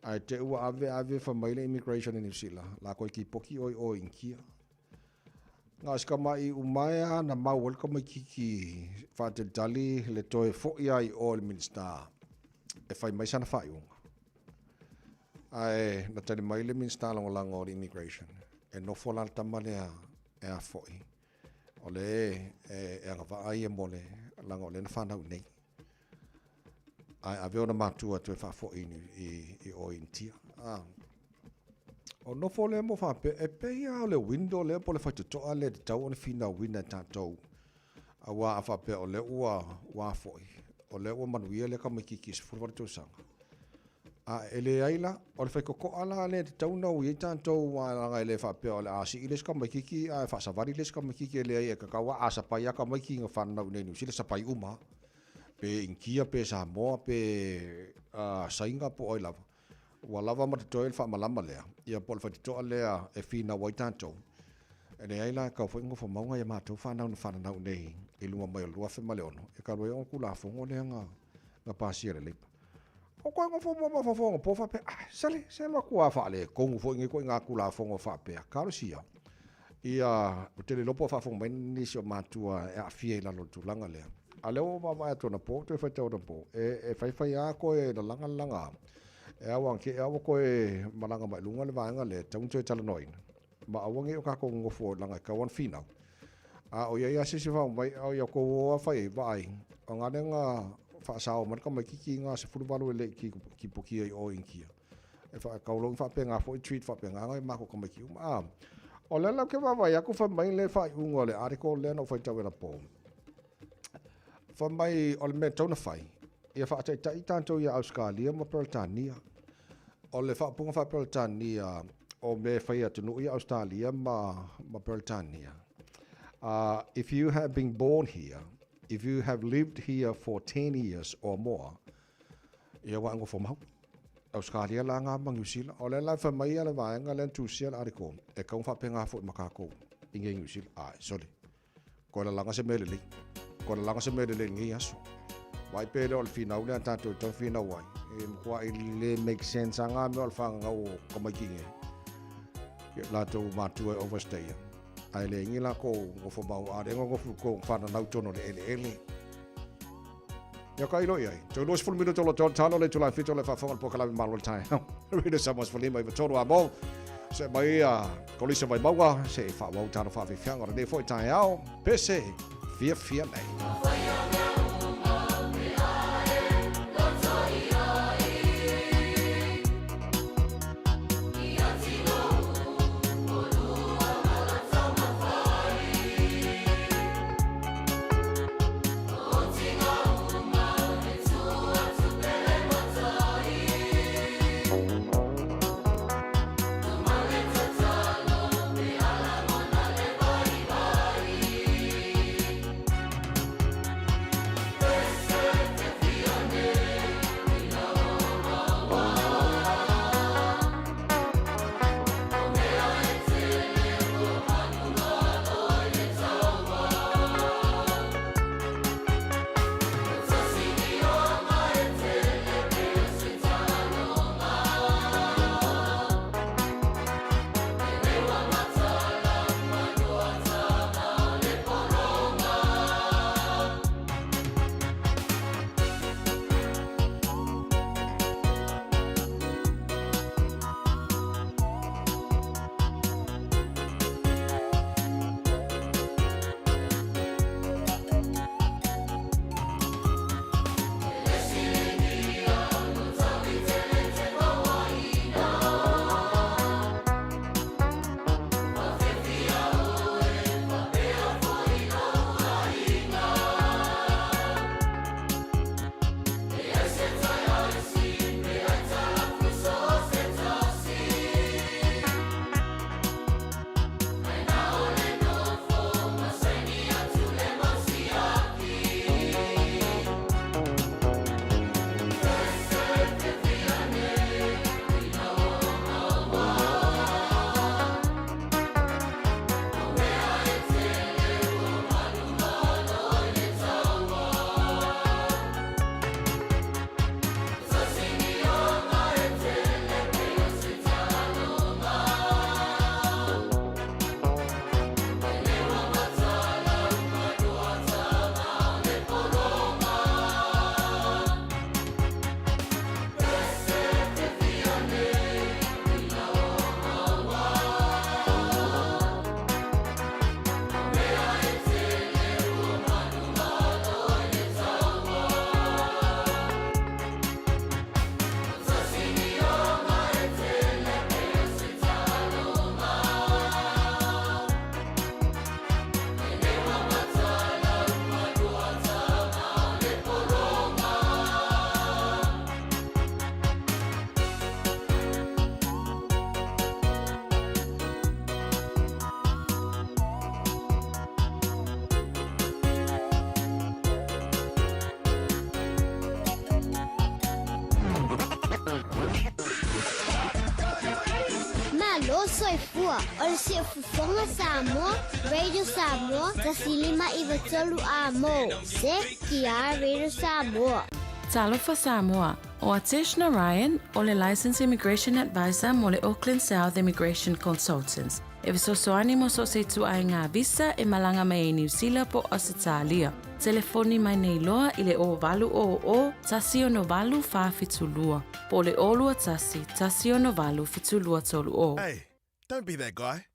Ae te i ua ave ave fai mai le immigration i Niu Sila, la koe tipoti oe i o i Initia. Na o si tamaʻi umaea a na mau ai le tamaititi faatalitali le toe foʻi a i o i le Minisita e fai mai sana faaiuga. Ae na tali mai le Minisita Lagolago o le Immigration, e nofo la le tama lea e a foʻi, o le e agavaa ia mo le laga o lea na fanau i nei. Ae ave ona matua toe faafoi i o i Initia. O nofo lea mo faapea, e pei lava o le window lea po o le faitotoa lea e tatau ona finauina e tatou. Aua a faapea o lea ua ua foi, o lea ua manuia lea tamaitiiti i 18 tausaga. A e leai la, o le faitotoa la lea e tatau ona ui ai tatou aua leaga e le faapea o le a sii le isi tamaitiiti ae faasavali le isi tamaitiiti e leai e tatau lava a sapai lava tamaiti na fananau i inei i Niu Sila, sapai uma lava. Pe Initia pe Samoa pe Saina po o ai lava, ua lava ma totoe le faamalama lea, ia po o le faitotoa lea e finau ai tatou. E leai la, e tatau foi ona nofo mau nai a matou fanau na fananau i inei i luma mai o le 2006, e talu ai ona Tulafono lea na pasia e le Labour. O koe nofo mua mafaufau anapo faapea, ah, sale, se matua faaletonu foi nei ituaiga Tulafono faapea. Talosia, ia, ou te le iloa po o faafofoga mai nisi o matua e aafia i lalo o le tulaga lea. A o lea ua ou vaavaai atu anapo, ou toe faitau anapo, e faifai lava toe lalaga le laga, e ao ina te i lava ua toe malaga mai luga le vaega lea, e tatau ona toe talanoaina. Ma aua ne i o tatou nonofo leaga e tatau lava ona finau. A o i ai lava se isi e faauma mai, o ia outou o lava fai ai, vaai, o na lea na faasao mai le tamaitiiti na 18 e le i tipotia i o i Initia. E tau loa ona faapena foi, treat faapena nai o matou tamaiti uma. A, o lea la ou te vaavaai atu fai mai le faaiuga o le article lea na ou faitau ai anapo. Fai mai o le mea e tatau ona fai, ia faataitai tatou ia Ausetalia ma Peretania. O le faaupuga faa-Peretania o mea e fai e atunuu ia Ausetalia ma, ma Peretania. If you have been born here, if you have lived here for 10 years or more, ia ua e nofo mau. Ausetalia la nga ma Niu Sila. O lea la e fai mai le vaega lea na tusia le article, e tatau ona faapena foi ma tatou i inei i Niu Sila. Ae, sole. Koe lalaga se mea lelei. Koe lalaga se mea lelei i lenei aso. Vaai pe le o le finau lea a tatou e tau finau ai. E matuai le make sense a ngā mea o le whangangau o tamaiti nei. Ki o latou matua e overstay a. Ae le ingi lakou nofo mau a le ngogofu ko whananau tono le ele ele. Ia ka ilo iai. Tau 20 minuto lo tau talo le tulai fito le whawhanga le pokalame malo le tae. Rina sa mas falima i tolu a mo. Se mai a kolisa vai maua se e whaawau tano whaawhiwhianga o le foi tae ao. Pese fia fia nei. O soifua, o le Siufofoga Samoa, Radio Samoa, 1593 A mo, CTR Radio Samoa. Talofa Samoa, ʻO Atesh Narayan, ʻo le Licensed Immigration Advisor mo le Auckland South Immigration Consultants. E fesoasoani mo so o se ituaiga visa e malaga mai ai Niu Sila po o Ausetalia. Telefoni mai nei loa i le 0800 168 472 po o le 021 168 7230. Hey, don't be that guy.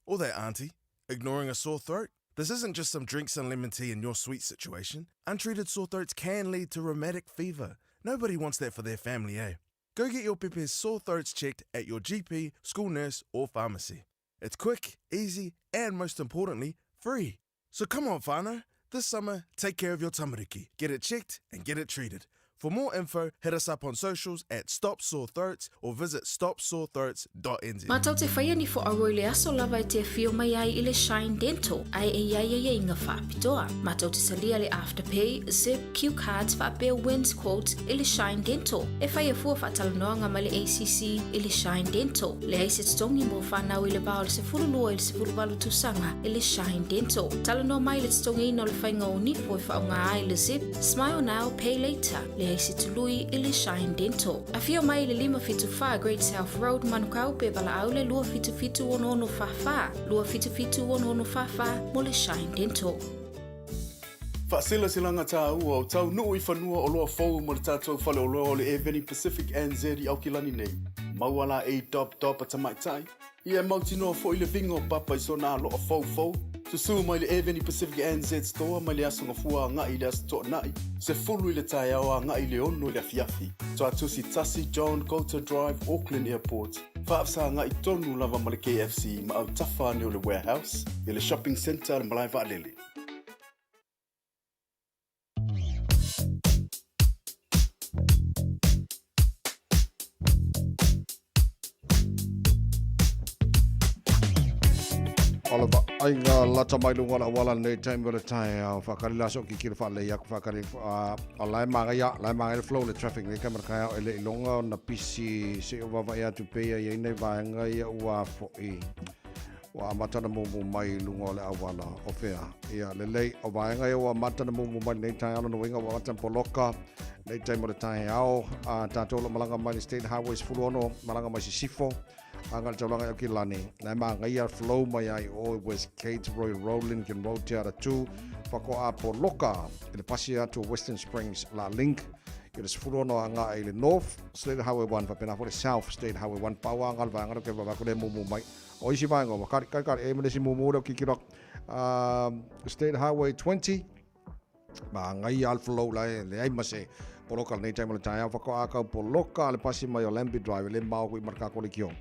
Or that auntie. Ignoring a sore throat? This isn't just some drinks and lemon tea in your sweet situation. Untreated sore throats can lead to rheumatic fever. Nobody wants that for their family, eh? Go get your pepe's sore throats checked at your GP, school nurse, or pharmacy. It's quick, easy, and most importantly, free. So come on, whānau. This summer, take care of your tamariki. Get it checked and get it treated. For more info, hit us up on socials at Stop Sore Throats or visit stopsorethroats.nz. Mātou te whaia ni fo aua i le aso lava e te awhio mai ai i le Shine Dental ae e iai aiaiga faapitoa. Mātou te talia le Afterpay, Zip, Cue Cards faapea Wins Quotes i le Shine Dental. E whai afua faatalanoaga mai le ACC i le Shine Dental. Leai se totogi mo whanau i le va o le 12 i le 18 tausaga i le Shine Dental. Talanoa mai le totogiina o le faiga o nifo e faaaoga ai le Zip, Smile Now, Pay Later, leai se tului i le Shine Dental. Afio mai i le 574 Great South Road, Manukau, pe valaau le 277 6644, 277 6644 mo le Shine Dental. Faaselaselaga tāua o taunuu i fanua oloa fou mo le tatou faleoloa o le Airveni Pacific NZ i Aukilani nei. Maua la ei dop dop a tamaitai, ia e mautinoa foi le viga o papa i sona aloa foufou. Susū mai le Airveni Pacific NZ Store mai le Aso Gafua agai i le Aso Toonai, 10 i le taeao agai i le 6 i le afiafi. Tuatusi 1 John Goulter Drive, Auckland Airport. Faafesagai tonu lava ma le KFC ma autafa ane o le Warehouse i le Shopping Centre a le Malae Vaalele. O le vaaiga lata mai luga o le auala lenei taimi o le taeao. Whakari la so ki kilo whaalei aku whakari o lae magaia, lae magaia le flow le traffic nei taimi o le taeao e le iloga ona pisi se o vavaai atu pea i ai nei vaega ia ua fo'i ua amata ona mumu mai i luga o le auala o fea. Ia, lelei, o vaega ia ua amata ona mumu mai lenei taeao lona uiga ua amata ona poloka lenei taimi o le taeao. A tatou o lo o malaga mai le State Highway 16, malaga mai Sisifo, agai le taulaga i Aukilani. Na e magaia flow mai ai o i West Gate, Royal Road, Lincoln Road, Te Aratū, whakoa poloka i le pasi atu o Western Springs la link i le 16 agai i le North State Highway 1, faapena foi le South State Highway 1, pau lava le vaega lea ou te vaavaai atu lea e mumu mai. O isi vaega ua kari, kari, kari, e ma le isi mumu lea o kikilo atu. State Highway 20, Magaia le flow la e leai ma se poloka lenei taimi o le taeao whakaā kau poloka le pasi mai o Lambie Drive e le mao kui ma le kako le kiong.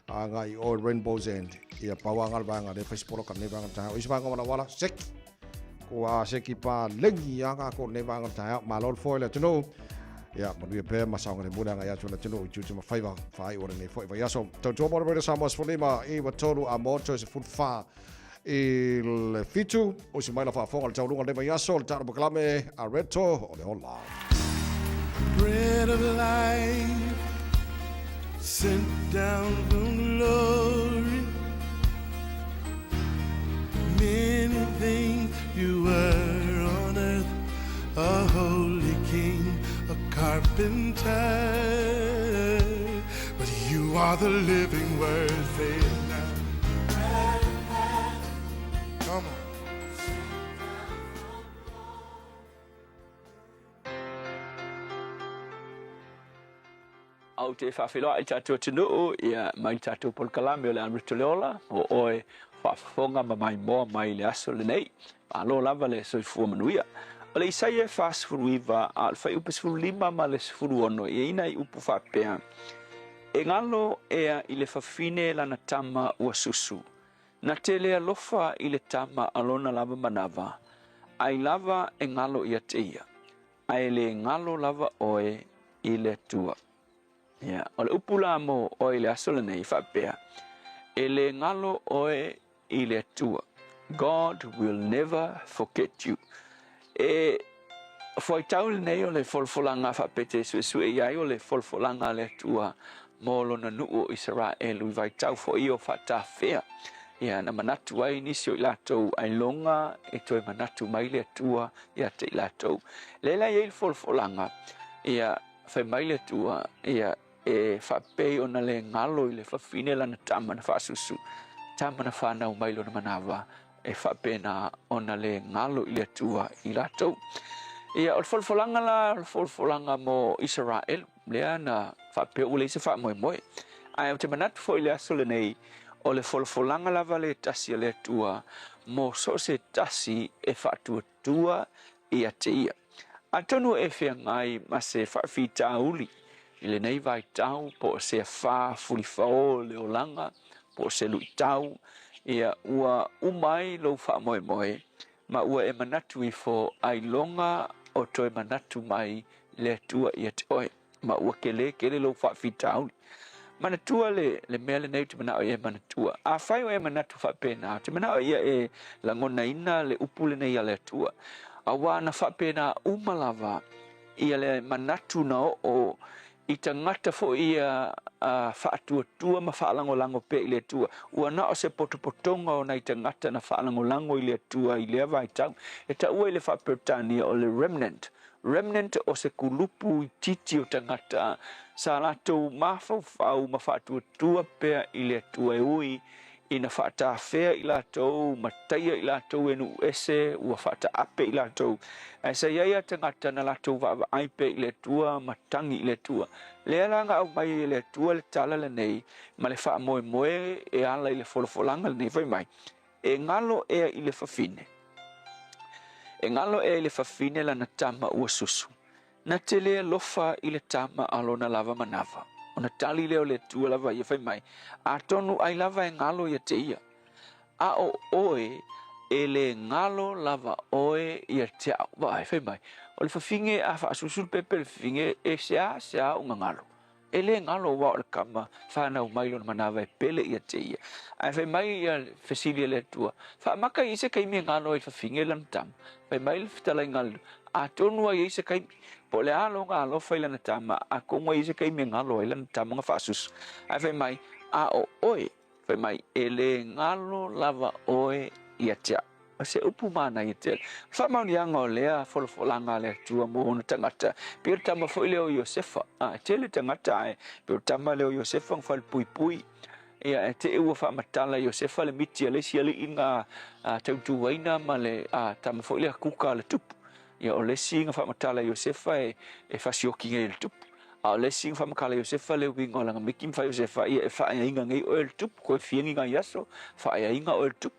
A ngā i o Rainbow's End. Ia pau anga le vaega le whaisi poloka lenei vaega o le taeao. O isi vaega o Walawala, seki. Ko a seki pā lengi a ngā ko lenei vaega o le taeao. Malo le foe le atunuu. Ia, manuia pea ma saoga le mule anga i atu le atunuu i tūtū ma whaiva whai o lenei foe vai aso. Tautua mo le Radio Samoa 15 i 3 a moto se 14 I le 7, osi mai la faafofoga le taualuga o lenei vaiaso, le taalo pakalame a Reto o le ola. Bread of life sent down from glory. Many things you were on earth, a holy king, a carpenter. But you are the living word, say it now. Come on. Ou te faafeiloai i le tatou atunuu, ia, mai le tatou polokalame o le Amrita le Ola, mo oe faafofoga ma maimoa mai i le aso lenei. Malo lava le soifua manuia. O le Isaia 49, a o le fuaiupu 15 ma le 16, e i ai nai upu faapea, E galo ea i le fafine lana tama ua susu, na te le alofa i le tama a lona lava manava, ai lava e galo ia te ia, ae le galo lava oe i le Atua. Ia, o le upu la mo oe i le aso lenei e faapea, e le galo oe i le Atua. God will never forget you. E fuaitau lenei o le folafolaga faapete e suesue i ai o le folafolaga a le Atua mo lona nuu o Isaraelu i vaitau foi o faatafea. Ia na manatu ai nisi o i latou ailoga e toe manatu mai le Atua ia te i latou. Lea la e i ai le folafolaga, ia fai mai le Atua, ia e faapei ona le galo i le fafine lana tama na faasusu, tama na fanau mai lona manava, e faapena ona le galo i le Atua i latou. Ia, o le folafolaga la, o le folafolaga mo Isaraelu, lea na faapea ua leai se faamoemoe. Ae ou te manatu foi i le aso lenei, o le folafolaga lava le tasi a le Atua mo so o se tasi e faatuatua ia te ia. Atonu e feagai ma se faafitauli i lenei vaitau po o se afā fulifao o le olaga po o se luitau, ia ua uma ai lou faamoemoe ma ua e manatu ifo ailoga o toe manatu mai le Atua ia te oe, ma ua kelē tele lou faafitauli. Manatua le, le mea lenei ou te manao ia e manatua. Afai o e manatu faapena, ou te manao ia e lagonaina le upu lenei a le Atua, auā na faapena uma lava ia le manatu na oo i tagata foi ia faatuatua ma faalagolago pea i le Atua. Ua na o se potopotoga o nai tagata na faalagolago i le Atua i lea vaitau. E taua i le faa-Peretania o le remnant. Remnant o se kulupu itiiti o tagata sa latou mafaufau ma faatuatua pea i le Atua e ui ina faatafea i latou ma taia i latou e nuu ese ua faataape i latou. Ae sa i ai a tagata na latou vaavaai pea i le Atua ma tagi i le Atua. Lea la na aumai ai e le Atua le tala lenei ma le faamoemoe e ala i le folafolaga lenei fai mai, E galo ea i le fafine. E galo ea i le fafine lana tama ua susu. Na te le alofa i le tama a lona lava manava. Ona tali lea o le Atua lava ia fai mai, Atonu ai lava e galo ia te ia. A o oe, e le galo lava oe ia te au. Vaai, fai mai, o le fafine a faasusu le pepe le fafine, e seasea ona galo. E le galo aua o le tama fanau mai lona manava e pele ia te ia. Ae fai mai ia fesili a le Atua, Faamaka i ai se taimi e galo ai le fafine lana tama? Fai mai le fetalaiga a le Atonu ai ai se taimi, po o le a lona alofa i lana tama, atonu ai ai se taimi e galo ai lana tama na faasusu. Ae fai mai, A o oe, Fai mai, e le galo lava oe ia te au. O se upu manaia tele. Faamaoniaga o lea folafolaga a le Atua mo ona tagata, pei o le tama foi lea o Iosefa. A, e tele tagata ae pei o le tama lea o Iosefa na falepuipui. Ia, e te i ua faamatala e Iosefa le miti a le isi alii na tautuaina ma le tama foi lea kuka a le tupu. Ia, o le isi na faamatala e Iosefa e fasioki nei e le tupu. A o le isi na faamatala e Iosefa le uiga o lana miti ma fai Iosefa, ia e faaeaina nei oe e le tupu, toe fia ni nai aso, faaeaina oe e le tupu.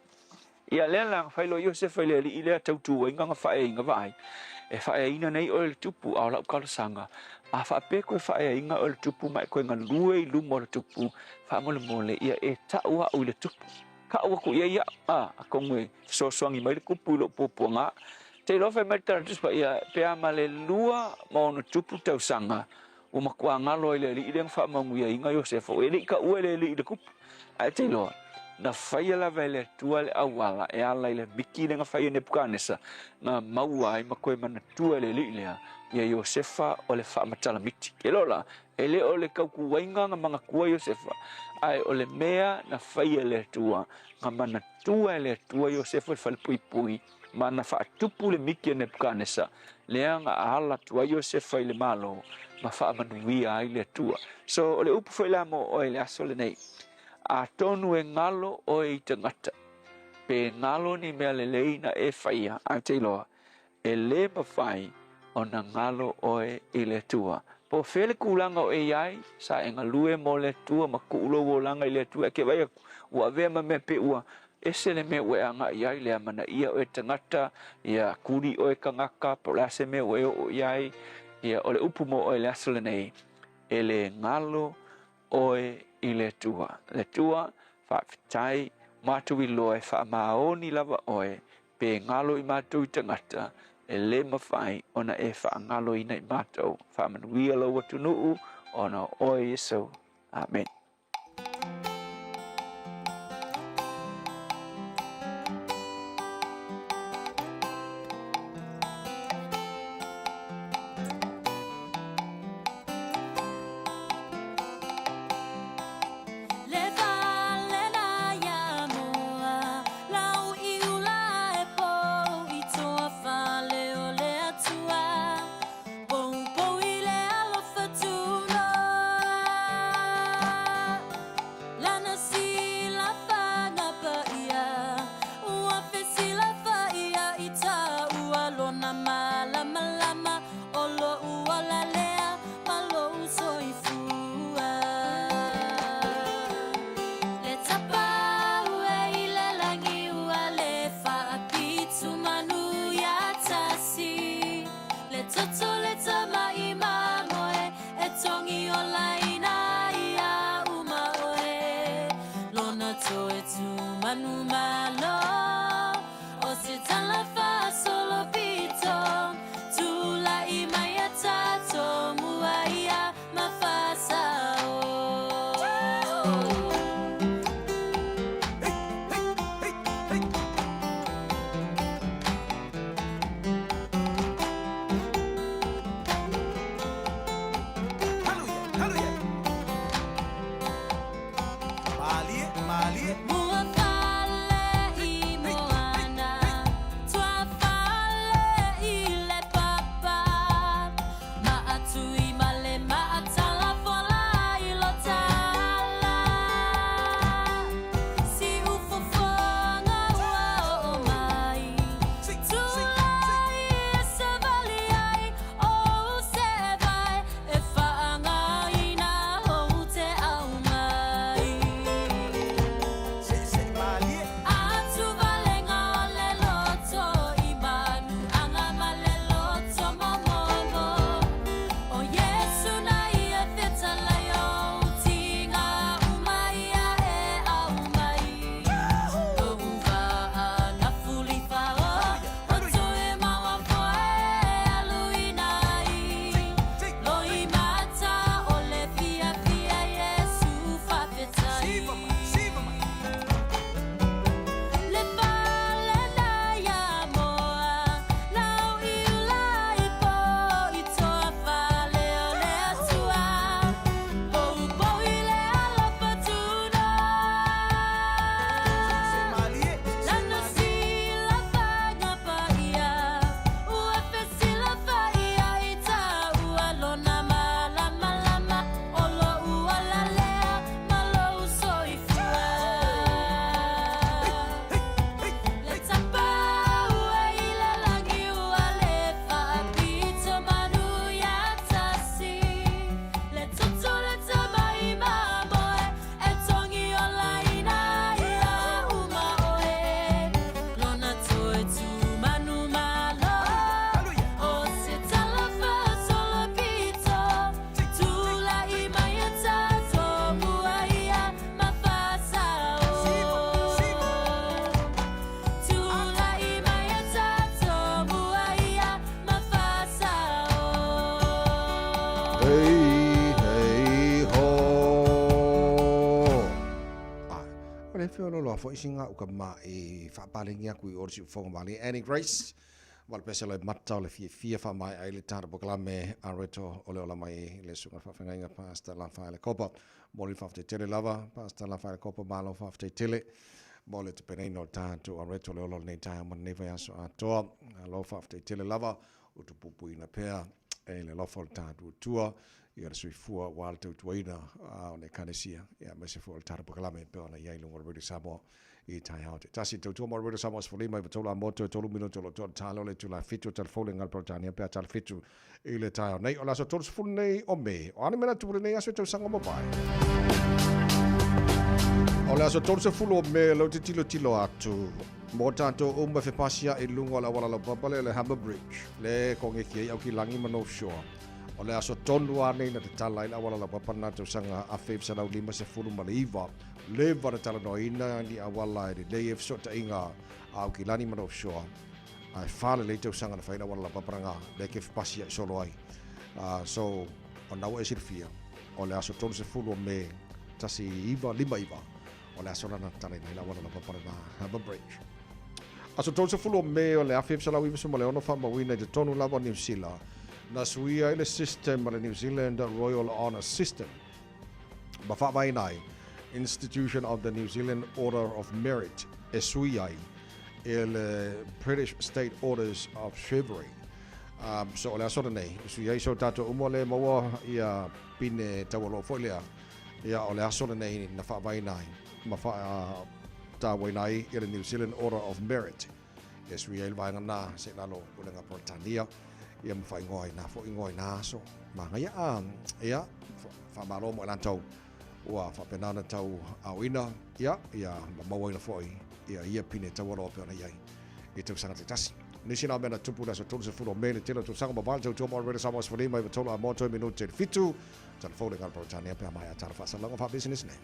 Ia lea la na fai loa Iosefa i le alii lea tautuaina na faaeaina, vaai, e faaeaina nei oe e le tupu, a o lau talosaga, a faapea e toe faaeaina oe e le tupu ma e toe galue i luma o le tupu, faamolemole, ia e tau au i le tupu. Tau atu i ai au, a, atonu e fesoasoani mai le tupu i lou puapuaga. Te iloa fai mai le Tala Tusi Paia, pe a ma le 26 tausaga ua matua galo ai le alii lea na faamanuiaina Iosefa, e le i taua e le alii i le tupu. Ae te iloa, na faia lava e le Atua le auala e ala i le miti lea na fai e Nepukanesa, na maua ai ma toe manatua e le alii lea ia Iosefa o le faamatala miti. Te iloa la, e le o le tautuaiga na manatua Iosefa, ae o le mea na faia e le Atua, na manatua e le Atua Iosefa i le falepuipui, ma na faatupu le miti a Nepukanesa, lea na ala atu ai Iosefa i le Malo ma faamanuia ai le Atua. So, o le upu foi la mo oe i le aso lenei, atonu e galo oe i tagata, pe galo ni mea lelei na e faia, ae te iloa, e le mafai ona galo oe i le Atua. Po o fea le tulaga o e i ai, sa e galue mo le Atua ma tuu lou olaga i le Atua, e te vaai atu, ua avea ma mea pei ua Ese le mea ua e agai i ai, le amanaia oe tagata, ia kuli oe tagata, po o le a se mea ua e oo i ai, ia o le upu mo oe i le aso lenei, e le galo oe i le Atua. Le Atua, faafetai, matou iloa e faamaoni lava oe, pe galo i matou i tagata, e le mafai ona e faagaloina i matou. Faamanuia lou atunuu ona o oe Iesu. Amene. Hei, hei, ho. Ah, o le feololo a foi singa uka ma e whaapalengi aku i ori ufonga mali. Annie Grace, ma le pese le mata o le fia fia wha mai ai le tata pokalame a reto o le ola mai le sunga whawhengainga Pastor La Whaele Kopa. Mo le whawhite tele lava, Pastor La Whaele Kopa, malo whawhite tele. Mo le te peneino o tātou a reto le ola nei taia mo nei vai aso atoa. Alo whawhite tele lava, o tu pupuina pea e le alofa o le tatou Atua, ia le soifua ua le tautuaina o le Ekalesia, ia aemaise foi o le tatou polokalame e pei ona i ai i luga o le Radio Samoa i taeao te tasi. Tautua mo le Radio Samoa 15 i tolu a moto e tolu minuto o lo o toa le talo le itula 7 o talafou le galo Peretania pe a tala 7 i le taeao nei o le aso 30 nei o Me. O a ni manatu mo lenei aso e tausaga mavae? O le aso 30 o Me lau te tilotilo atu Mō tātou uma e whepasia i lunga o le auala laupapa lea o le Harbour Bridge, le kongeki ai Aukilagi ma North Shore. O le aso tonu anei na tatala ai le auala laupapa na tausaga 1959, leva na talanoaina ni auala e lelei ai fesootaiga a Aukilani ma North Shore, ae fa lelei tausaga na fai le auala laupapa na lea ke whepasia i solo ai. So, o na ua e silafia, o le aso 30 o Me 1959, O le aso lana tatalaina ai le auala laupapa lena Harbour Bridge. Aso 30 o Me o le 1996 faamauina i totonu lava o Niu Sila na suia ai le system a le New Zealand Royal Honour System ma faavaeina ai Institution of the New Zealand Order of Merit e sui ai e le British State Orders of Chivalry. So o le aso lenei, sui ai so tātou uma le maua ia pine taualoa foi lea. Ia, o le aso lenei na faavaeina ai ma faatauaina ai i le New Zealand Order of Merit e sui ai le vaega na se i lalo o Pulega Peretania ia ma faaigoa ai na foi igoa i na aso magaia a ia faamalo mo i latou ua faapena ona tau aoina ia ia ma mauaina foi ia ia pine taualoa pei ona i ai i tausaga taitasi. Nisi na mea na tupu i le aso 30 o Me le tele o tausaga mavae le tautua mo le Radio Samoa 15 i tolu a moa toe minute le fitu. Telefone le galo Peretania pe a maea tala faasalauga faapisinisi nei.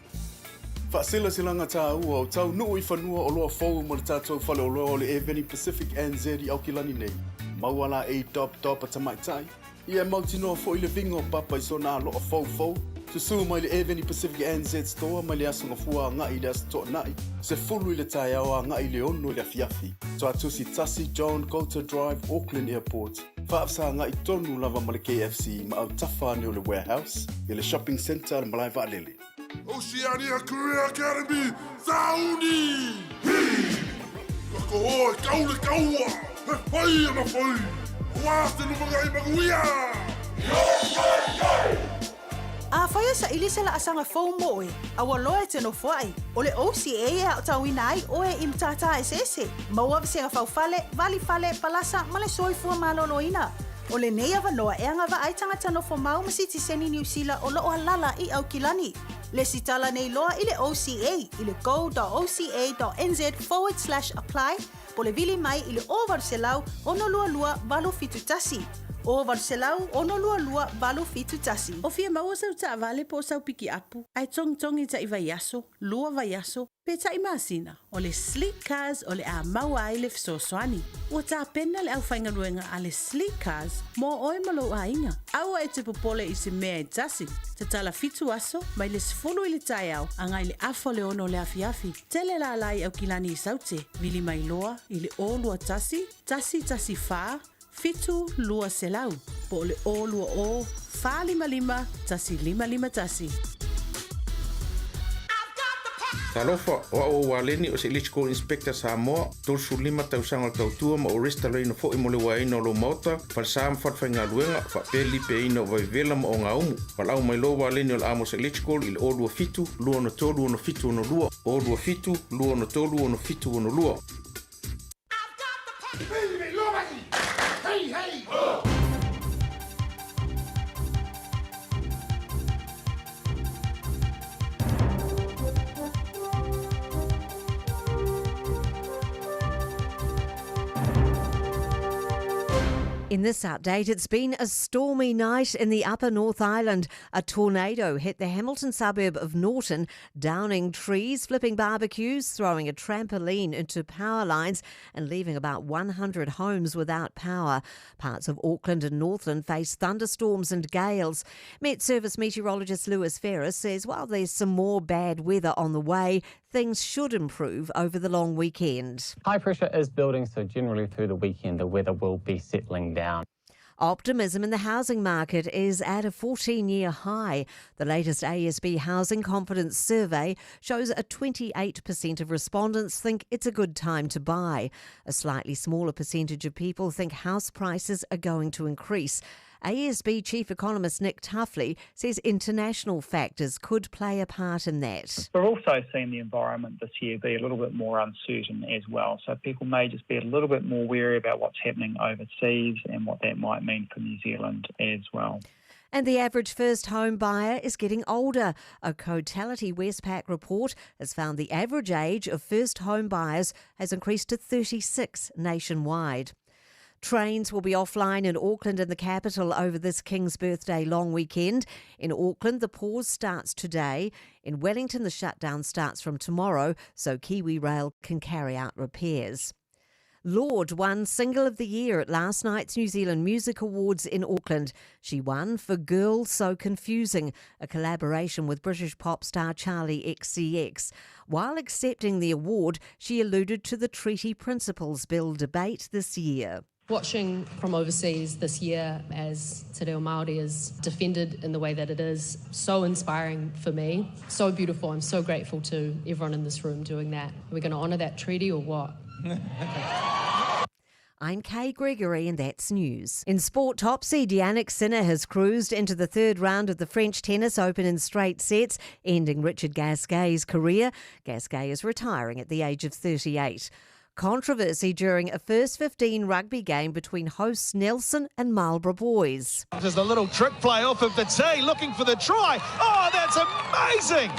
Faaselaselaga tāua o taunuu i fanua oloa fou mo le tatou faleoloa o le Airveni Pacific NZ i Aukilani nei. Maua la ei dop dop a tamaitai, ia e mautinoa foi le viga o papa i sona aloa foufou. Susū mai le Aveni Pacific NZ Store mai le Aso Gafua agaʻi i le Aso Toonai, 10 i le taeao agaʻi i le 6 i le afiafi. Tuatusi 1 John Coulter Drive, Auckland Airport. Faafesagaʻi tonu lava ma le KFC ma autafa ane o le Warehouse i le Shopping Centre a le Malae Vaalele. Oceania Career Academy, Sauni! Hi! Ka koho e kau le kaua, he whai ana whai, aua te lumangai manuia! Yo, yo, yo! Afai e saili se laasaga fou mo oe, a ua loa e te nofoai, o le OCA e aotauina ai oe i matata eseese, maua vasega faufale, valifale, palasa ma le soifua maloloina. O lenei avanoa e agavaa ai tagata nofo mau ma sitiseni Niu Sila o loo alala i Aukilani. Lesitala nei loa i le OCA i le go.oca.nz forward slash apply po le vili mai i le 0800 622 871. 0800 622 871. O fia maua sau taavale po o sau pikiapu, ae togitogi taʻi vaiaso, lua vaiaso, pe taʻi masina, o le Sleek Cars o le a maua ai le fesoasoani. Ua tapena le aufaigaluega a le Sleek Cars mo oe ma lou aiga. Aua e te popole i se mea e tasi, tatala fitu aso mai le 10 i le taeao agai le afa o le 6 o le afiafi. Tele lala i Aukilani i Saute, vili mai loa i le 021 114 7200 po o le 020 455 1551. Talofa, o au o Waleni o se Electrical Inspector Samoa, 35 tausaga o le tautua ma o resitalaina foi mo le uaeina o lou maota, falesa ma falefaigaluega, faapea le lipeaina o vaivevela ma ogaumu. Valaau mai loa Waleni o le Amos Electrical i le 027 263 6762, 027 263 6762. Hey, hey! Ho! In this update, it's been a stormy night in the upper North Island. A tornado hit the Hamilton suburb of Norton, downing trees, flipping barbecues, throwing a trampoline into power lines, and leaving about 100 homes without power. Parts of Auckland and Northland face thunderstorms and gales. Met Service meteorologist Lewis Ferris says while there's some more bad weather on the way, things should improve over the long weekend. High pressure is building, so generally through the weekend the weather will be settling down. Optimism in the housing market is at a 14 year high. The latest ASB Housing Confidence Survey shows a 28% of respondents think it's a good time to buy. A slightly smaller percentage of people think house prices are going to increase. ASB Chief Economist Nick Tuffley says international factors could play a part in that. We're also seeing the environment this year be a little bit more uncertain as well. So people may just be a little bit more wary about what's happening overseas and what that might mean for New Zealand as well. And the average first home buyer is getting older. A Cotality Westpac report has found the average age of first home buyers has increased to 36 nationwide. Trains will be offline in Auckland and the capital over this King's Birthday long weekend. In Auckland, the pause starts today. In Wellington, the shutdown starts from tomorrow so Kiwi Rail can carry out repairs. Lorde won Single of the Year at last night's New Zealand Music Awards in Auckland. She won for Girl So Confusing, a collaboration with British pop star Charli XCX. While accepting the award, she alluded to the Treaty Principles Bill debate this year. Watching from overseas this year as Te Reo Māori is defended in the way that it is, so inspiring for me, so beautiful. I'm so grateful to everyone in this room doing that. Are we going to honour that treaty or what? I'm Kay Gregory, and that's news. In sport, top seed Jannik Sinner has cruised into the third round of the French Tennis Open in straight sets, ending Richard Gasquet's career. Gasquet is retiring at the age of 38. Controversy during a first 15 rugby game between hosts Nelson and Marlborough Boys. There's a little trick play off of the tee, looking for the try. Oh, that's amazing!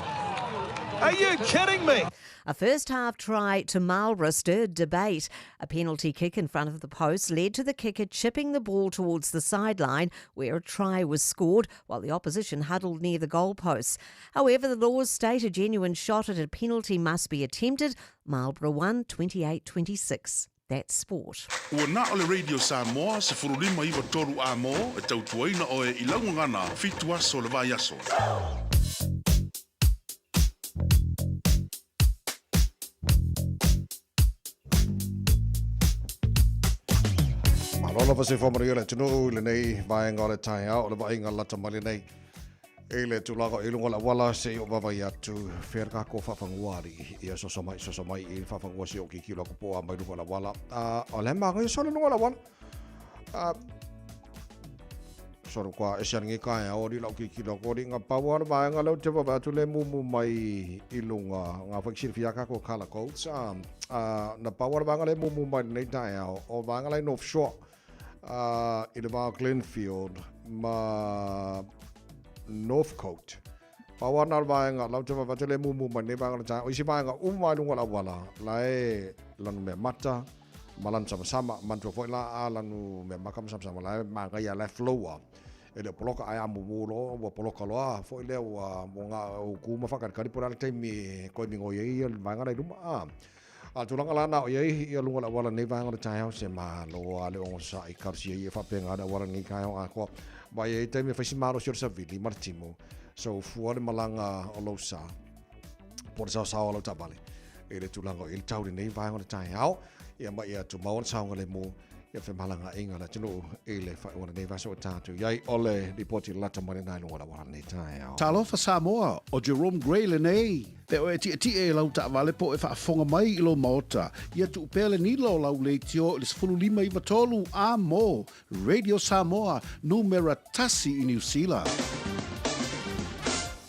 Are you kidding me? A first half try to Marlborough stirred debate. A penalty kick in front of the post led to the kicker chipping the ball towards the sideline where a try was scored while the opposition huddled near the goalposts. However, the laws state a genuine shot at a penalty must be attempted. Marlborough won 28 26. That's sport. Ua na o le Radio Samoa 1593 A-mo e tautuaina oe i lau gagana fitu aso o le vaiaso. Malo lava se whamanuia le atunuu i lenei vaega o le taeao o le vaaiga lata mai lenei i le tulaga i luga o le auala se i o vaavaai atu fea le kākou faafagua alii ia soso mai soso mai i le faafagua se i o kikilo aku po a mai luga o le auala a o le maga ia solo luga o le auala a solo kua ese angi ka e ori lau kikilo ko ringa paua le vaega leo te vaavaai atu le mumu mai i luga ngā whai silfia ka ko colour codes a na paua le vaega le mumu mai lenei taeao o vaega lai North Shore i le vā Glenfield ma Northcote. Pau ana le vaega, lau te vaavaai atu le mumu mai lenei vaega o le taeao. O isi vaega uma i luga o le auala, la e lanu mea mata, ma lanu samasama. Manatua foi la a lanu mea maka ma samasama, la e manaia, la e flow-a. E le o poloka, ae a mumu loa, ua poloka loa foi lea, ua ngā o ku ma whakalikali po le a le taimi e koe migoi ai ia le vaega la i luma. A, a le tulaga la na o i ai ia luga o le auala lenei vaega o le taeao, se malo a le ogosa'i talosia ia e faapena le auala lenei taeao atoa. Ma e i ai taimi e fai si malosi o le savili ma le timu, so fua le malaga o lou sa, po o le saosao a lau taavale i le tulaga o i le tau lenei vaega o le taeao, ia ma ia tumau le saogalemu ia femalagaaiga a le atunuu i le faaiuga o lenei vaiaso ua tatou i ai. O le lipoti lata mai lena i luga o le auala lenei taeao. Talofa Samoa, o Jerome Gray lenei. Pe o e tietie i lau taavale po o e faafofoga mai i lou maota, ia tuu pea le nila o lau leitio i le 15 93 a mo Radio Samoa, numera tasi i Niu Sila.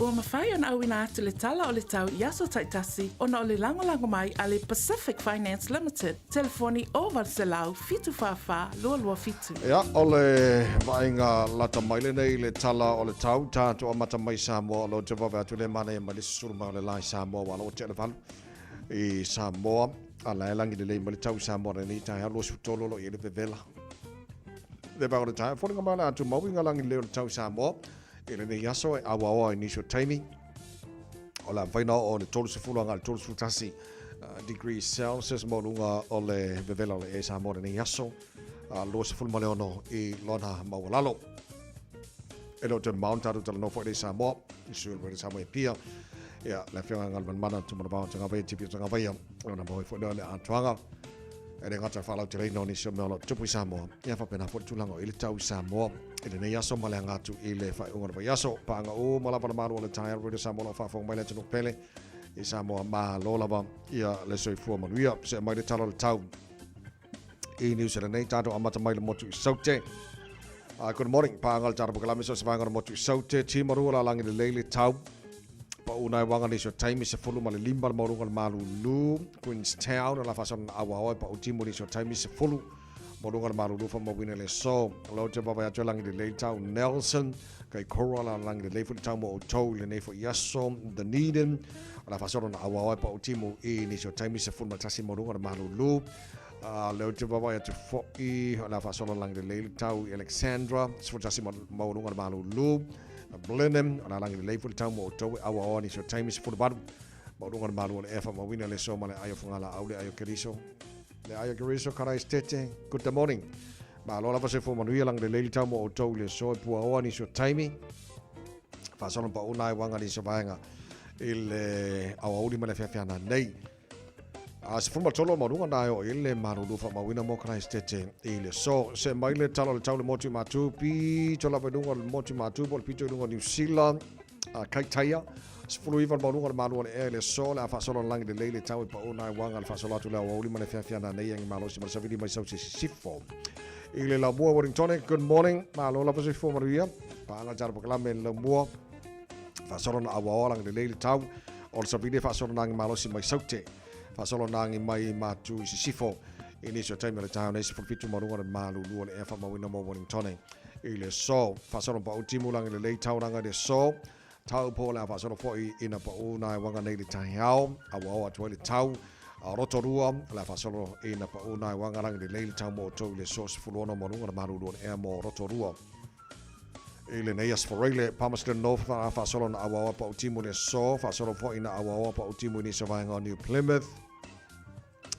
Ua mafai ona auina atu le tala o le tau i aso taitasi ona o le lagolago mai a le Pacific Finance Limited, telefoni 0800 744 227. Ia, o le vaaiga lata mai lenei i le tala o le tau, tatou amata mai Samoa o lo te vave atu le manaia mai le susulu mai o le la i Samoa ua alo tea le valu i Samoa. A la e lagi lelei mai le tau i Samoa lenei taeao 23 o lo o i ai le vevela. Le vaega o le taeao, foliga mai o le a tumau i ngā lagi lelei o le tau i Samoa i lenei aso e auaoa i nisi o taimi. O le a mafai ona oo i le 30 agai i le 31 degrees Celsius maualuga o le vevela o le ea i Samoa lenei aso, 26 i lona maualalo. E le o toe mamao ona tatou talanoa foi lea i Samoa, i sui o le Samoa e pia. Ia, le afioga ia Galumalemana Tumanavao Tagavaia, Tipi o Tagavaia, ona maua ai foi lea o le atoaga. E le gata i le faalauteleina o nisi o mea o lo o tutupu i Samoa, ia faapena foi le tulaga o i le tau i Samoa i lenei aso ma le aga atu i le faaiuga o le vaiaso. Paaga uma lava le malu o le taeao Radio Samoa o lo o faafofoga mai le atunuu pele i Samoa. Malo lava ia le soifua manuia. See mai le tala o le tau i New Zealand nei, tatou amata mai le motu i Saute. Good morning, paaga le tatou pakalame so se vaega o le motu i Saute, Timarua lalagi lelei le tau. Pau nai wanga nisi o taimi 15 le maualuga o le malulu Queenstown o la faasolo na auaoa e pau timu nisi o taimi 10 maualuga o le malulu faamauina le aso. O te vaavaai atu e lagi lelei le tau Nelson Kaikoura la lagi lelei foi le tau mo outou i lenei foi aso Dunedin o la faasolo na auaoa e pau timu i nisi o taimi 11 maualuga o le malulu. Lea ou te vaavaai atu foi o le a faasolo lagi lelei le tau i Alexandra 11 maualuga o le malulu. Blenheim, o le a lagi lelei foi le tau mo outou e auaoa nisi o taimi 18 maualuga o le malu o le ea faamauina le aso ma le ai o Fagalaau le ai o Keriso le ai o Keriso Karaisitete Good morning Malo lava soifua manuia lagi lelei le tau mo outou i le aso e puaoa nisi o taimi faasolo pauna ai uaga nisi o vaega i le aoauli ma le afiafi ana nei. A 13 o maualuga na e oo i ai le malulu faamauina mo Karaisitete i le aso. See mai le tala o le tau i le motu i Matu, pito lava i luga o le motu i Matu po o le pito i luga o Niu Sila, a Kaitaia, 19 le maualuga o le malu o le ea i le aso, le a faasolo le lagi lelei le tau e pau na e uaga le faasolo atu le aoauli ma le feafea nanei agi malosi ma le savili mai sau se sisifo. I le laumua Wellingtone, good morning, malo lava soifua manuia, paaga le tala pakalame le laumua, faasolo na auaoa lagi lelei le tau, O le savili e faasolo nagi malosi mai Saute, faasolo nagi mai Matu i Sisifo. I nisi o taimi o le taeao nei, 17 maualuga o le malulu o le ea faamauina mo Wellingtone i le aso. Faasolo pau timu lagi lelei taulaga i le aso. Tau po o le a faasolo foi ina pau nai waga nei le taeao, a ua oo atu ai le tau. A Rotorua, o le a faasolo ina pau nai waga lagi lelei le tau mo outou i le aso 16 maualuga o le malulu o le ea mo Rotorua. I lenei aso Foreile, Palmerston North a faasolo na auaoa pau timu i le aso, faasolo foi na auaoa pau timu i nisi o vaega o New Plymouth.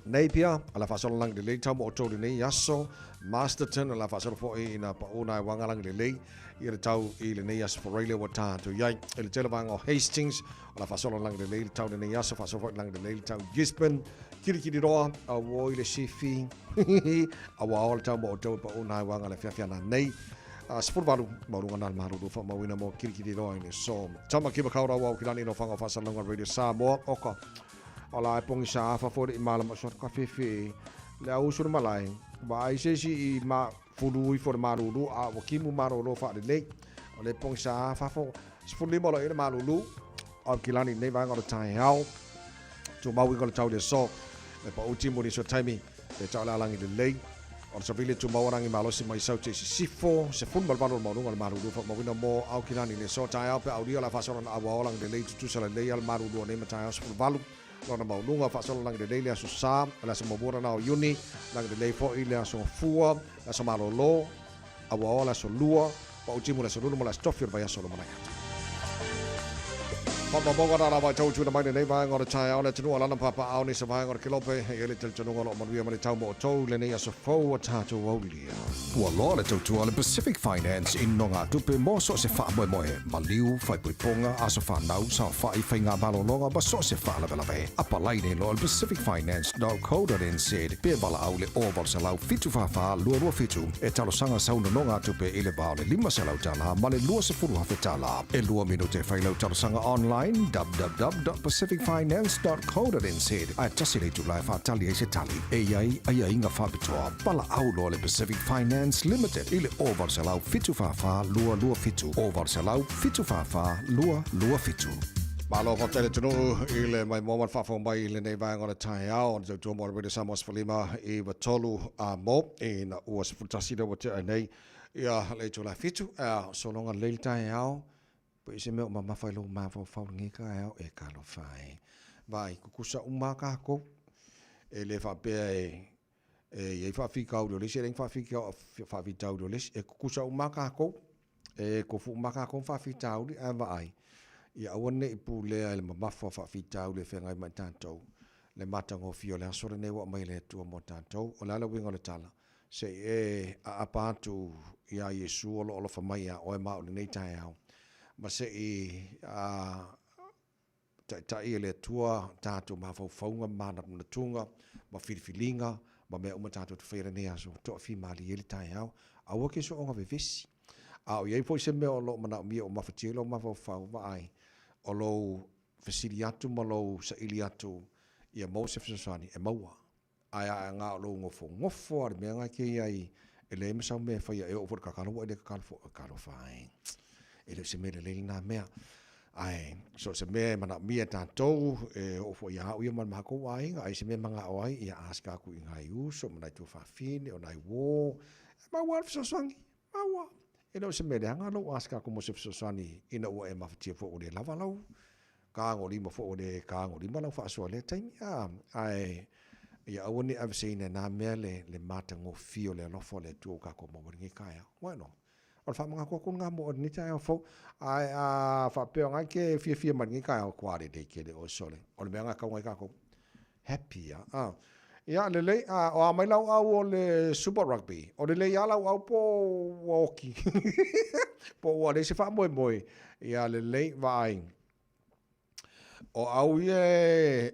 Napier, o le a faasolo lagi lelei tau mo outou i lenei aso. Masterton, o le a faasolo foi ina paʻu nai uaga lagi lelei ia le tau i lenei aso Foralia ua tatou i ai. I le tele vaega o Hastings, o le a faasolo lagi lelei le tau i lenei aso, faasolo foi lagi lelei le tau i Gisborne, Kirikiriroa, auoi le sifi, a ua ao le tau mo outou e paʻu nai uaga le afiafi ana nei. 18 maualuga na le malulu faamauina mo Kirikiriroa i le aso. Tamaki Makaurau au kilani no whanga o Faasalalauga Radio Samoa, oka. O la e pogisa afa fo le i malama so ka fefe le au usu le malae. Wa ai se isi i ma fulu ifo le malulu a ua kimu malolo fa le lei. O le pogisa afa fo 15 lo i le malulu o kilani nei vaega o le taeao. Tumau i le tau le so. E pa uti mo ni so taimi. E tau le alangi le lei. O le savili tumau alangi malosi mai sau te sisifo. Se fulu malvalo le maulunga le malulu fa mawina mo au kilani le so taeao pe aulia la faasolo na aua olangi le lei tutusa le lei al malulu o nei ma taeao 18. Lona mauluga faasolo lagi lelei le aso Sa, le aso muamua lena o Iuni, lagi lelei foi le aso Fua, le aso Malolo, Auaoa le aso Lua, Paʻutimu le aso Lulu ma le aso Tofi o le vaiaso o le lumanai atu. Faamaumauga na lava i tau tuuina mai lenei vaega o le taeao le atunuu a lana papaao nei se vaega o le kelope e i ai le talitonuga o lo o manuia ma le tau mo outou i lenei aso fou ua tatou aulia. Ua loa le tautua a le Pacific Finance i nogatupe mo so o se faamoemoe, maliu, faaipoipoga, aso fanau, saofai, faiga malologa ma so o se faalavelave. Apalai nei loa le pacificfinance.co.nz pe valaau le 0800 744 227 e talosaga sau nonogatupe i le va o le $500 ma le $20,000. E lua minute e fai lau talosaga online www.pacificfinance.co.nz ae tasi le itula e faatali ai se tali. E i ai aiaiga faapitoa. Valaau loa le Pacific Finance Limited i le 0800 744 227, 0800 744 227. Malo faafetai le atunuu i le maimoa ma le faafofoga mai i lenei vaega o le taeao o le tautua mo le Radio Samoa 15 93 a mo ina ua 11 lea ua tea ai nei ia le itula e fitu. Ea, sologa lelei le taeao, pe i se mea o mamafa i lou mafaufau lenei taeao e talofa e. Vaai, tutusa uma lava tatou. E le faapea e e i ai faafitauli o le isi, e leai ni faafitauli o le isi. E tutusa uma lava tatou, e tofu uma lava tatou ma faafitauli, ae vaai, ia aua ne i pulea e le mamafa o faafitauli e feagai ma i tatou le matagofie o le aso lenei ua aumai e le Atua mo tatou. O le a le uiga o le tala? Se i e aapa atu iā Iesu o lo o alofa mai iā oe ma au i lenei taeao, ma se i a Taitai e le Atua tatou mafaufauga ma manatunatuga ma filifiliga ma mea uma tatou te faia i lenei aso, toafimalie ai le taeao. Aua ke soonga vevesi. A o i ai foi se mea o lo o manaomia o mafatia ai lou mafaufau, vaai, o lou fesili atu ma lou saili atu ia maua se fesoasoani, e maua. Ae a na o lou nofonofo lava i le mea lena e te i ai, e leai ma sau mea e faia, e oo foi i le kakalo ua e le kakalo foi, talofa e, e le o se mea lelei lena mea. Ae so o se mea e manaomia e tatou, e oo foi ia au ia ma le matou aiga, ai se mea e manao ai, ia ask atu i nai uso ma nai tuafafine, o nai uo, e maua lava le fesoasoani, maua. E le o se mea leaga lou ask atu mo se fesoasoani ina ua e mafatia foi ua le lava lau tagolima foi ua le tagolima lau faasoa i lea taimi, a, ae ia aua ne i aveseina e na mea le, le matagofie o le alofa o le Atua ua tatou maua i lenei taeao. Ua e iloa, o le faamanatu atu lena mo oe i lenei taeao fou. Ae a faapea o lena e te fiafia mai i lenei taeao, tua lelei tele oe sole. O le mea lena e tatau ona i ai tatou. Happy a, a. Ia, lelei, a, o a mai lau au o le Super Rugby? O lelei lava lau au po ua oti? Po ua leai se faamoemoe? Ia, lelei, vaai. O au ia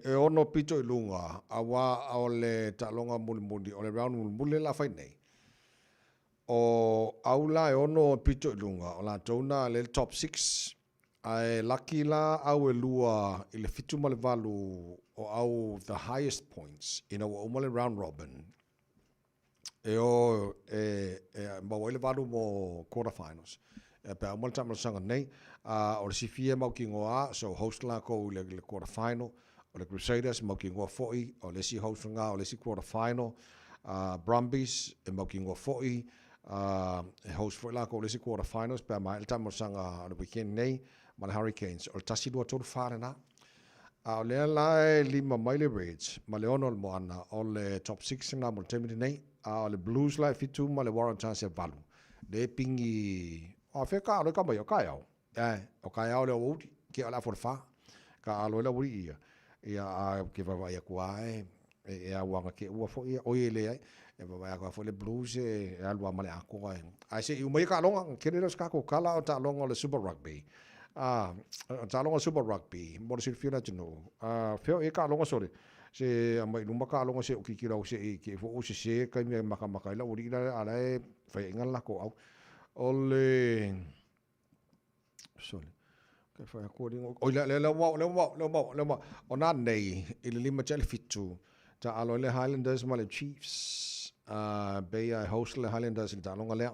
e ono pito i luga, aua o le taaloga mulimuli, o le round mulimuli lea o le a fai nei. O au la e ono pito i luga, o latou na lea le top six, ae laki la au e lua i le fitu ma le valu o au the highest points ina ua uma le round robin, e o e, e maua ai le valu mo quarter finals. E pe a uma le taamalosaga nei, a o le sifia e mautinoa, so host lakou i le, le quarter final, o le Crusaders e mautinoa foi, o le isi host lena o le isi quarter final, a Brumbies e mautinoa foi, a e host foi lakou i le isi quarter finals pe a maea le taamalosaga o le weekend nei ma le Hurricanes. O le 1, 2, 3, 4 lena. A o lea la e lima mai le Reds ma le ono o le moana, o le top six lena mo le taimi lenei, a o le Blues la e fitu ma le Waratahs e valu. Le pingi, o afea ka alo e ka mai o kaeao. Eh, o kaeao le aoauli, ke o le afa o le fa. Ka alo e le aoauli ia. Ia, a ke vaavaai atu lava e, e auaga ke ua foi ia, oi e leai, e vaavaai atu lava foi le Blues e alu lava ma le atoa e. Ae se i uma ia taaloga, ona tele lea o se tatou tala o taaloga o le Super Rugby. A, o taaloga o le Super Rugby, mo le silafia e le atunuu, a, fea o i ai taaloga sole, se aumai i luma taaloga se i ou tilotilo atu se i te i foi ua sese taimi e matamata ai le aualii la, a o la e faiaina le latou au. O le, sole, ke whai aku ringo. Oi, le, le, le, le, le, le, le, le, o nā nei, i le lima tia le fitu, ta alo i le Highlanders ma le Chiefs, bei ai host le Highlanders i le taaloga lea.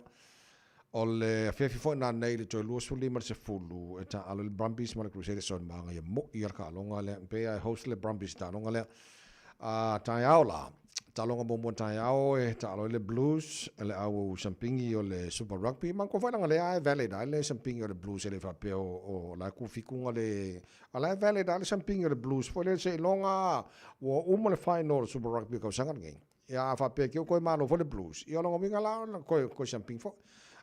O le afiafi foi nā nei i le toe 25 le sefulu, e ta alo i le Brumbies ma le Crusaders, so maga ia moi a le taaloga lea, bei ai host le Brumbies i le taaloga lea. A taeao la, taaloga muamua taeao e taalo ai le Blues, le au sampingi o le Super Rugby. Manatua foi leaga lea e valid ai le sampingi o le Blues e le faapea o la e ku fikuga le a la e valid ai le sampingi o le Blues foi lele seiloga ua uma le final o le Super Rugby o tausaga lenei. Ia a faapea ke koe malo foi le Blues, ia o lona uiga la koe koe sampingi foi.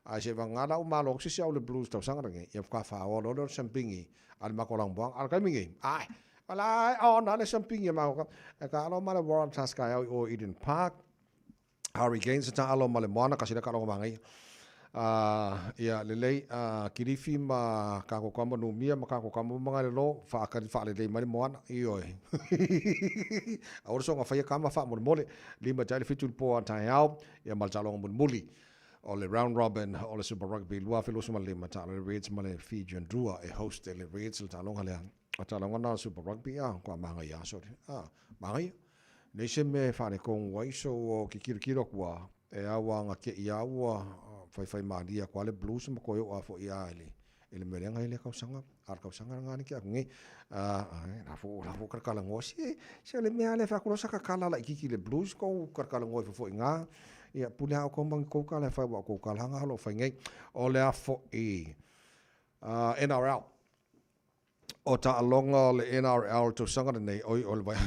Ae seiavagana la ua malo atu se isi au le Blues tausaga lenei, ia faatoa faaoa loa lea o le sampingi a le matou lanumoana. A o le taimi lenei, ae Ala o na le sampingi e mako e ka alo ma le Waratahs ka au i o Eden Park. Hurricanes ta alo ma le Moana kasi le ka alo mangai. Ia lelei Kilifi ma ka ko kama numia ma ka ko kama manga le lo fa akali fa lelei mai le Moana i oe. A ora songa faia kama fa mo mole lima tai le fitu le po a tai au ia ma le talonga mulimuli o le round robin o le Super Rugby 2025 ta alo le Reds ma le Fijian Drua e host e le Reds le talonga lea. O taaloga na o Super Rugby a, kua māngai a sore. A, māngai. Nei se mea e wharekong wai, so o ki kirokiro kua, e au a nga ke i a ua, whaiwhai māria kua le Blues ma koe o a fo i a ele. Ele mea lenga ele kausanga, a kausanga nga ni ki aku ngi. A, la fo, la fo karkala ngoa si, se le mea le whakurosa ka kala la ikiki le Blues ko karkala ngoa i fo i ngā. Ia, pule hao kou mangi kou kala e whai wa kou kala hanga halo whai ngai. O le a fo i, NRL. O taaloga o le NRL le tausaga lenei, oi, o le vai,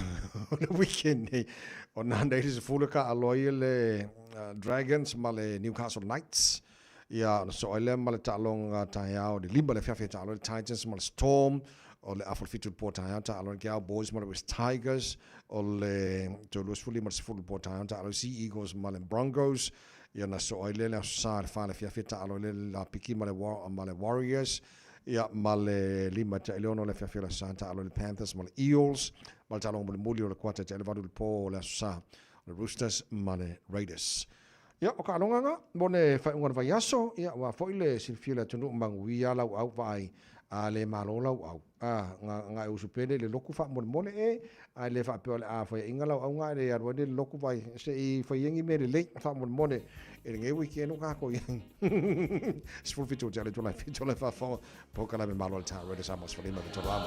o le weekend nei, o nā nei le sefulu ka aloa ia le Dragons ma le Newcastle Knights. Ia, ona soo ai lea ma le taaloga taeao le lima le afiafi e taaloa le Titans ma le Storm, o le afa o le fitu le po taeao taaloa le Cowboys ma le West Tigers, o le toe 25 le sefulu le po taeao taaloa le Sea Eagles ma le Broncos. Ia, ona soo ai lea le aso sa le fa le afiafi e taaloa le Lapiki ma le, ma le Warriors. Ia, ma le lima tea i le ono le afiafi o le Aso Sa, taalo i le Panthers ma le Eels, ma le taaloga mulimuli o le kuata tea i le valu i le po o le Aso Sa, o le Roosters ma le Raiders. Ia, o ka aloganga, mo le faaiuga o le vaiaso, ia, aua foi le silafia o le atunuu manuia lauau vaai a le malo lauau. A, nga, nga e usu pele i le loku faamolemole e, ae le faapea o le a faiaina lauau nga e le alu ai le loku vai, se i faiaingi mea lelei faamolemole e lenei weekend o kākou i ai. 17 o te ale tolai whitu le whawhonga, pōkala me malo le tā, Radio Samoa 15 me toro amo.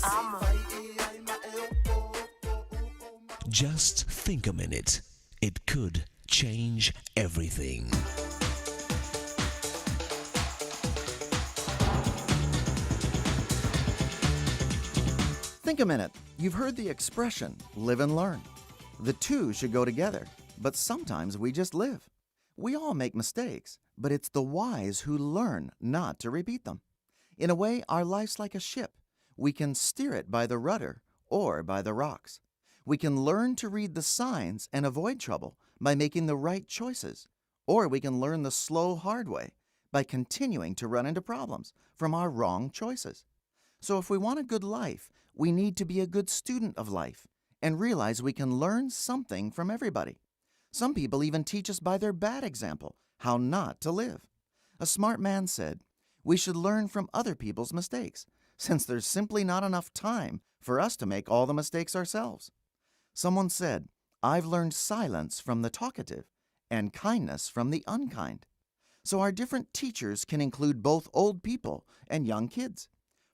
Amo. Just think a minute. It could change everything. Think a minute. You've heard the expression live and learn. The two should go together, but sometimes we just live. We all make mistakes, but it's the wise who learn not to repeat them. In a way, our life's like a ship. We can steer it by the rudder or by the rocks. We can learn to read the signs and avoid trouble by making the right choices, or we can learn the slow, hard way by continuing to run into problems from our wrong choices. So, if we want a good life, we need to be a good student of life and realize we can learn something from everybody. Some people even teach us by their bad example how not to live. A smart man said, We should learn from other people's mistakes, since there's simply not enough time for us to make all the mistakes ourselves. Someone said, I've learned silence from the talkative and kindness from the unkind. So our different teachers can include both old people and young kids,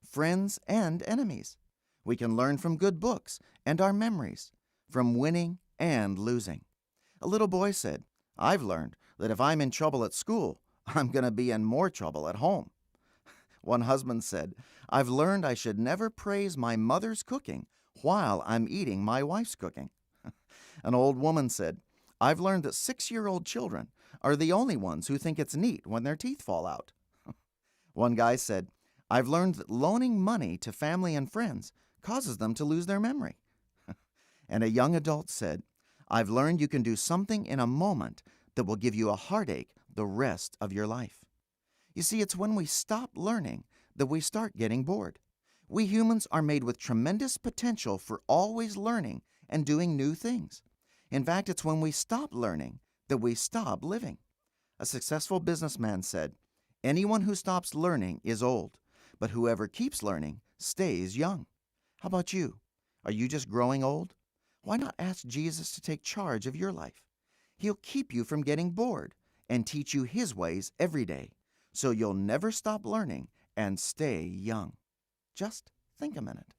friends and enemies. We can learn from good books and our memories, from winning and losing. A little boy said, I've learned that if I'm in trouble at school, I'm going to be in more trouble at home. One husband said, I've learned I should never praise my mother's cooking while I'm eating my wife's cooking. An old woman said, I've learned that 6 year old children are the only ones who think it's neat when their teeth fall out. One guy said, I've learned that loaning money to family and friends causes them to lose their memory. And a young adult said, I've learned you can do something in a moment that will give you a heartache the rest of your life. You see, it's when we stop learning that we start getting bored. We humans are made with tremendous potential for always learning and doing new things. In fact, it's when we stop learning that we stop living. A successful businessman said, Anyone who stops learning is old, but whoever keeps learning stays young. How about you? Are you just growing old? Why not ask Jesus to take charge of your life? He'll keep you from getting bored and teach you his ways every day, so you'll never stop learning and stay young. Just think a minute.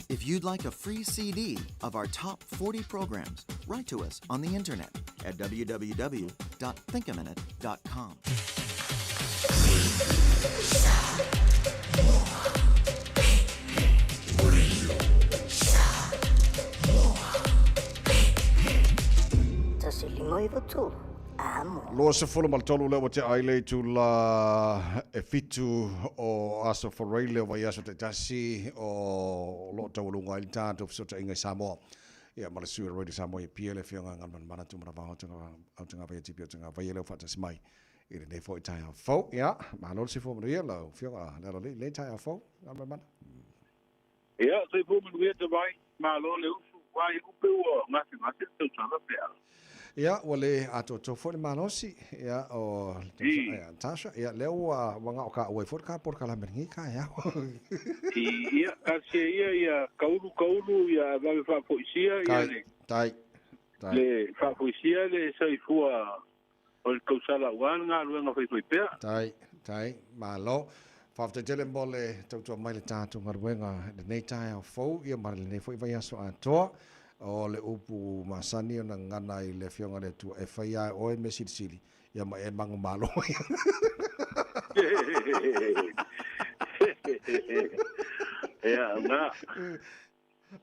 If you'd like a free CD of our top 40 programs, write to us on the internet at www.thinkaminute.com. Tasi lima iwa tolu. Amo. 23 lea ua tea ai le itula e fitu o Aso Faraile o vaiaso taitasi o lo o taualuga ai le tatou fesootaiga i Samoa. Ia ma le sui o le Radio Samoa i Apia le Afioga Galumalemana Tumanavao Autagavaia TP Autagavaia lea ua faatasi mai i lenei foi taeao fou. Ia, malo le soifua manuia lau Afioga Lealolii i lenei taeao fou, Galumalemana. Ia, soifua manuia te vai, malo le usu, ua iu pe ua gasegase le tausaga pe a. Ia, ua le atoatoa foi le malosi, ia, o le ia, Tasha, ia, lea ua, ua gao ka ua foi le ka polokalame lenei taeao. Ia, talosia ia, ia kaulu kaulu, ia vave faafoisia, ia le. Tai, tai. Le faafoisia le soifua o le tausala aua le galuega faifaipea. Tai, tai, malo. Faafetai tele mo le tautua mai le tatou galuega i lenei taeao fou, ia ma lenei foi vaiaso atoa. O le upu masani ona gagana i le Afioga i le Atua, e fai lava e oe mea silisili, ia ma e manumalo ai. Ia, na.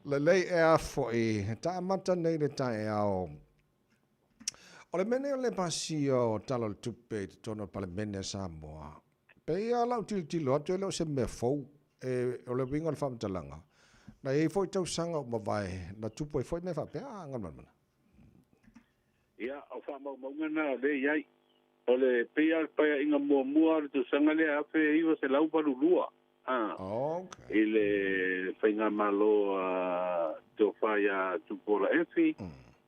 Lelei e a foi, taamata nei le taeao. O le mea nei o le pasia o Tala o le Tupe i totonu o le Palemene a Samoa, pei lava lau tilotilo atu e le o se mea fou, e, o le uiga o le faamatalaga, na i ai foi tausaga ua mavae na tupu ai foi mea faapea, a Galumalemana. Ia, o faamaumauga na o lea e i ai. O le pei lava o le paeaiga muamua o le tausaga lea 1982, a, Okay. i le faigamalo a Tofa ia Tupuola Efi,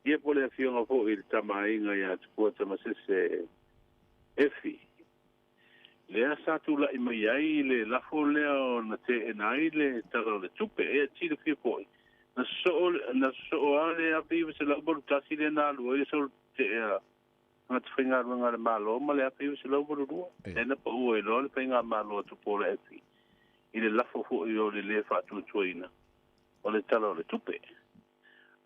ia po o le afioga foi i le Tama a Aiga ia Tupua Tamasese Efi. Lea sa tula'i mai ai le lafo lea ona teena ai le Tala o le Tupe. Ea silafia foi, na sosoo na sosoo lava le 1981 lea na alu ai le soloteea tagata faigaluega a le Malo ma le 1982, lea na pau ai loa le faigamalo a Tupuola Efi. i le lafo fo'i o le lē fa'atuatuaina o le tala o le tupe.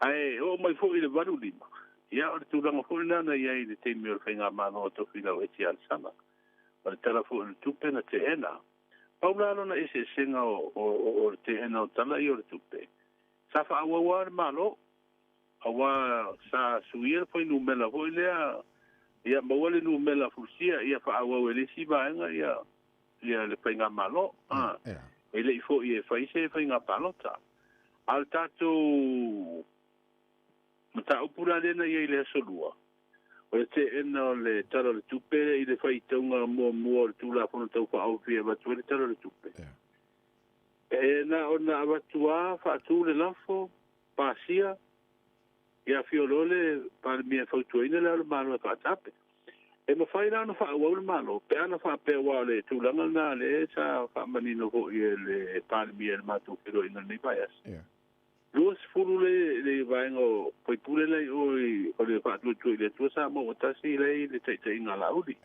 Ae oo mai fo'i le 85, ia o le tulaga fo'i lena na i ai i le taimi o le faigamālō a Tofilau Eti Alesana. O le tala fo'i o le tupe na te'ena. Pau la lona eseesega o, o, o, o le te'ena o tala ia o le tupe, sa fa'aauau lava le Malo, auā sa suia le fuainumela foi lea, ia maua le numela fulusia, ia fa'aauau e le isi vaega ia, ia le faigamālō. A, e le'i fo'i e fai se faiga palota. A o le tatou mataupu la lea na i ai i le aso Lua, o le te'ena o le Tala o le Tupe i le faitauga muamua o le Tulafono Tau Fa'aofi e avatu ai le Tala o le Tupe. E na ona avatu lava fa'atū le lafo, pasia, ia afio loa le Palemia e fautuaina Le Ao o le Malo e fa'atape. E mafai la ona fa'aauau le Malo pe ana fa'apea aua o le tulaga lena lea sa fa'amanino fo'i e le Palemia i le matou feloaiga i lenei vaiaso. 20 le le vaega o faipule la i o i o le Faatuatua i le Atua Samoa ua Tasi la i le taitaiga a Laauli.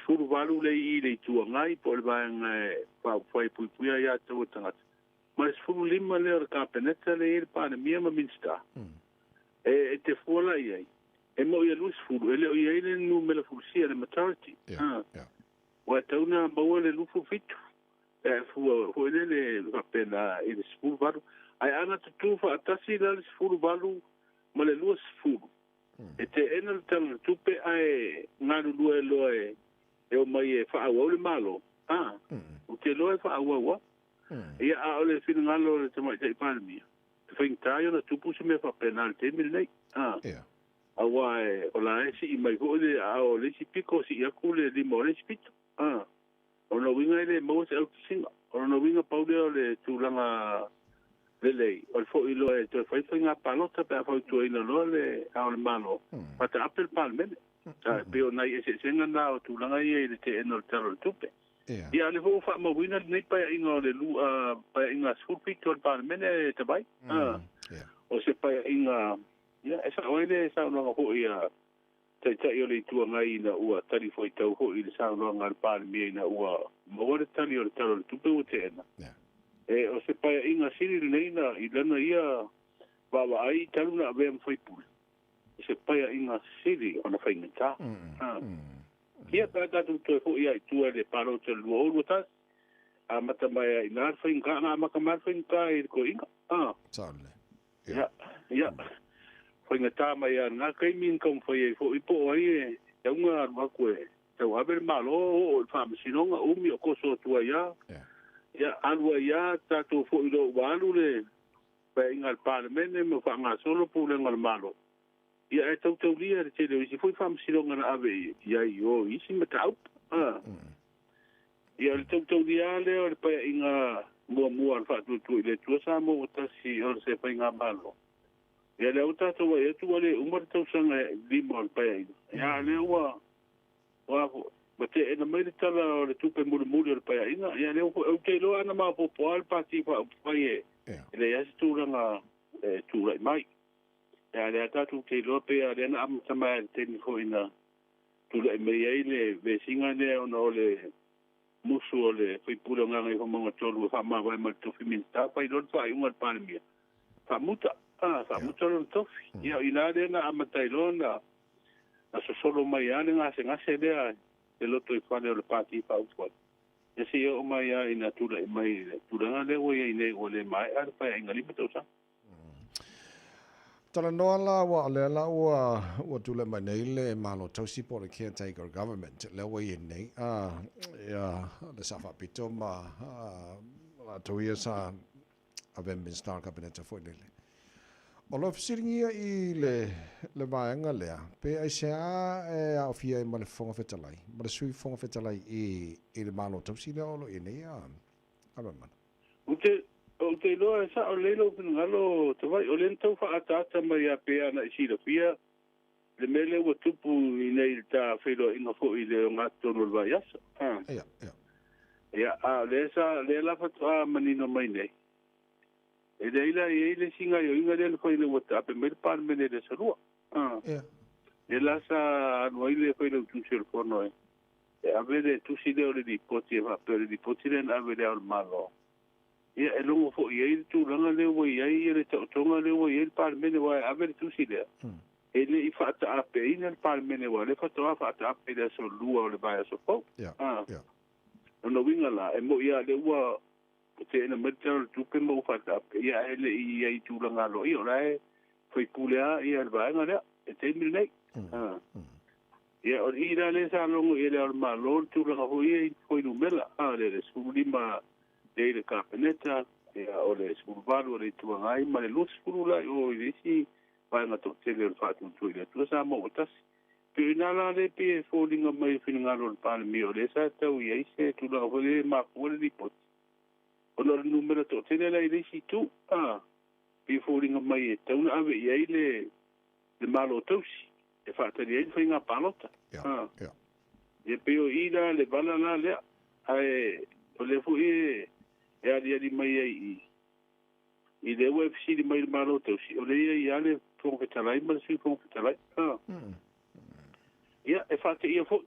18 le i i le Itu Agai po o le vaega e faaupufai e puipuia ai atou o tagata, ma le 15 lea o le Kapeneta lea e i ai le Palemia ma Minisita. E e te fua la i ai, e mo'i e 20, e le o i ai le numera fulusia, le majority. Ua e tatau ona maua le 27 pe a e fua foi lele faapena i le 18. Ae ana tutū faatasi la le 18 ma le 20, e teena le Tala o le Tupe ae galulue loa e e omai e faaauau le Malo, a, ou te iloa e faaauau lava. Ia, a o le finagalo o le Tamaitai Palemia, e faigata ia ona tupu se mea faapena i le taimi lenei, a, aua o la e sii mai foi le aao o le isi pito, sii atu le lima o le isi pito, a. O lona uiga e le maua se autasiga. O lona uiga pau lea o le tulaga lelei, o le foi loa e toe fai faiga palota pe a fautuaina loa le Ao o le Malo, faataape le Palemene. E pei o nai eseesega na o tulaga ia i le teena o le Tala o le Tupe. Ia, o lea foi ua faamauina lenei paeaiga o le paeaiga 17 o le Palemene e Tavai. O se paeaiga, ia, e sao ai le saunoaga foi a Taitai o le Itu Agai ina ua talifuaitau foi i le saunoaga a le Palemia ina ua maua le tali o le Tala o le Tupe ua teena. E, o se paeaiga sili lenei na i lana ia vaavaai talu na avea ma faipule, o se paeaiga sili ona faigata. Ia, pe a tatou toe foi lava i tua i le palota i le 2021, amata mai lava i ina le faigata, na amata mai lava le faigata i le toeaina. Ia, ia, faigata mai lava i lena taimi na taumafai ai foi po o ai e auga alu atu e tauave le Malo, oo i le Faamasinoga, umi o toso atu ai lava. Ia, alu ai lava tatou foi loa ua alu le Paeaiga a le Palemene ma faagasolo pulega o le Malo. Ia, ae tautaulia le tele o isi foi faamasinoga na ave i ai i o i isi mataupu. Ia, o le tautaulia lava lea o le Paeaiga muamua a le Faatuatua i le Atua Samoa ua Tasi o se Faigamalo. Ia, lea ua tatou vaai atu ua le uma le tausaga e 5 o le Paeaiga. Ia, a o lea ua, ua, ua teena mai le Tala o le Tupe mulimuli o le Paeaiga. Ia, lea ua, ou te iloa ana maopoopo lava le Pati Faaupufai e, e leai lava se tulaga e tulai mai. Ia, a o lea tatou te iloa pei lava o lea na amata mai lava i le taimi foi na tulai mai ai le vesiga lea ona o le musu o le sui usufono o Gagaifomauga 3 e faamavae mai le tofi Minisita, fai loa le faaiuga a le Palemia, faamuta, faamuta lona tofi. Ia, o i ina lea na amata ai loa ona sosolo mai lava le gasegase lea i le lotoifale o le Pati Faaupufai, ia seia oo mai lava ina tulai mai le tulaga lea ua i ai nei ua le maea le paeaiga 5 tausaga. Talanoa la aua o lea la ua ua tulai mai nei le Malo Tausi po o le Caretaker Government lea ua i ai nei a ia le Sao Faapito ma latou ia sa avea ma Minista o le Kapeneta foi lele. O lou fesiligia i le le vaega lea, pe aisea e aofia ai ma le Fofoga Fetalai ma le Sui Fofoga Fetalai i i le Malo Tausi lea o lo o i ai nei a Galuemaana? Ou te, ou te iloa e sao lelei lou finagalo Tavai, o lea na tau faaataata mai ia pei ana i silafia le mea lea ua tupu i nei i le ta feiloaiga foi i le ogatotonu o le vaiaso. Ia, ia. Ia, a o lea sa, lea la faatoa manino mai nei, e leai la e i ai le isi gaioiga lea na fai ina ua taape mai le Palemene i le aso Lua. Ia. Lea la sa alu ai le Failautusi o le Fono e. E ave le tusi lea o le lipoti e faapea o le lipoti lea na ave i Le Ao o le Malo. Ia e logo foi i ai le tulaga lea ua i ai le taotoga lea ua i ai le Palemene aua e ave le tusi lea, e le i faataapeina le Palemene aua o lea faatoa faataape i le aso Lua o le vaiaso fou. A lona uiga la, e moni lava o lea ua teena mai le Tala o le Tupe ma ua faataape, ia ae le i i ai i tulaga aloaia, o la e faipule lava le vaega lea i le taimi lenei. Ia, o i la lea sa logo i ai Le Ao o le Malo le tulaga foi ia i fuainumera, a, le 15 lea i le Kapeneta, ia, o le 18 o le Itu Agai ma le 20 la i o i le isi vaega toatele o le Faatuatua i le Atua Samoa ua Tasi. Pei o i ina la lea pei e foliga mai le finagalo o le Palemia o lea sa tau i ai se tulaga foi lea e mafua le lipoti, ona o le numera toatele la i le isi itu, a, pei e foliga mai e tatau ona ave i ai le le Malo tausi e faatali ai le faiga palota. Ia pei o i la le vala la lea, ae o lea foi e aliali mai ai i i lea ua e fesili mai i le Malo tausi, o lea e i ai lava le Fofoga Fetalai ma le Sui Fofoga Fetalai. Ia, e faateia foi,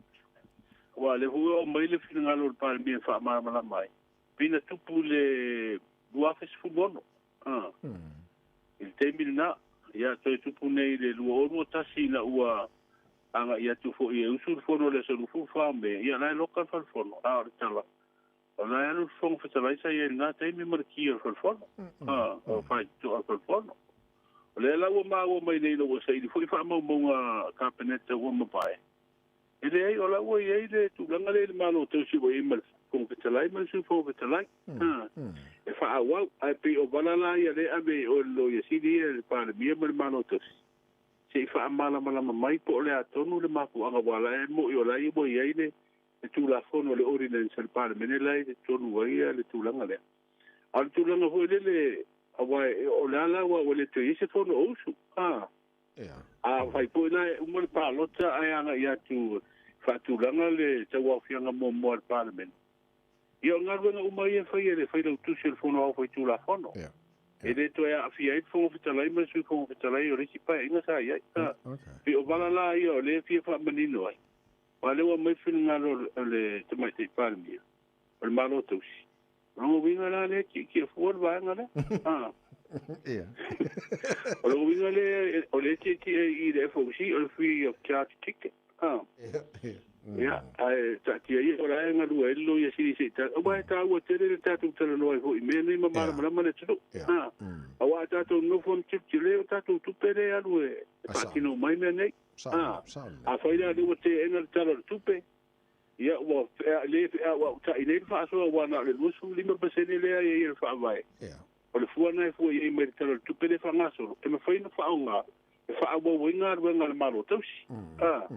aua o lea foi ua oo mai le finagalo o le Palemia e faamalamalama ai, pei na tupu i le 2016. I le taimi lena, ia toe tupu nei i le 2021 ina ua agai atu foi e usu le fono i le aso 24 o Me, ia la e loka le fale fono. A o le tala, o la e alu le Fofoga Fetalai sa i ai i lena taimi ma le ki o le fale fono, o le faitotoa o le fale fono. O lea la ua maua mai nei ina ua saili foi faamaumauga a Kapeneta ua mavae, E leai, o la ua i ai le tulaga lea i le Malo tausi ua i ai ma le Fofoga Fetalai ma le Sui Fofoga Fetalai. E faaauau, ae pei o vala la ia lea e ave i o i le Loia Sili ia, le Palemia ma le Malo tausi, se i faamalamalama mai po o le a tonu le mafuaaga aua la e moni o la ua i ai le Tulafono, le Ordinance a le Palemene la e i totonu ai le tulaga lea. A o le tulaga foi lele, aua o le a la ua le toe i ai se fono o usu. A fai foi la e uma le palota ae agai atu e faatulaga le tauaofiaga muamua a le Palemene, ia o galuega uma ia e fai e le Failautusi o le Fono Aoao Faitulafono. E le toe aafia ai le Fofoga Fetalai ma le Sui Fofoga Fetalai o le isi paeaiga sa i ai. Pei o vala la ia o lea e fia faamanino ai, aua o lea ua aumai le finagalo o le Tamaitai Palemia o le Malo Tausi. O lona uiga la lea e tietie fua le vaega lea. Ia. O lona uiga lea o lea e tietie i le FOC o le free of charge ticket. Ia. Ia, ae taatia ia o la e galue ai le Loia Sili se i ta, aua e taua tele le tatou talanoa ai foi i mea nei ma malamalama le atunuu. Aua a tatou nonofo ma tilotilo, o tatou tupe lea e alu e faatino uma ai mea nei. Afai la o lea ua teena le Tala o le Tupe, Ia, ua le feauauta'i nei le faasoa aua na o le 25% lea e i ai o le Faavae. O le fua lena e fua i ai mai le Tala o le Tupe lea e faagasolo, e mafai ona faaaoga e faaauau ai galuega a le Malo Tausi. A.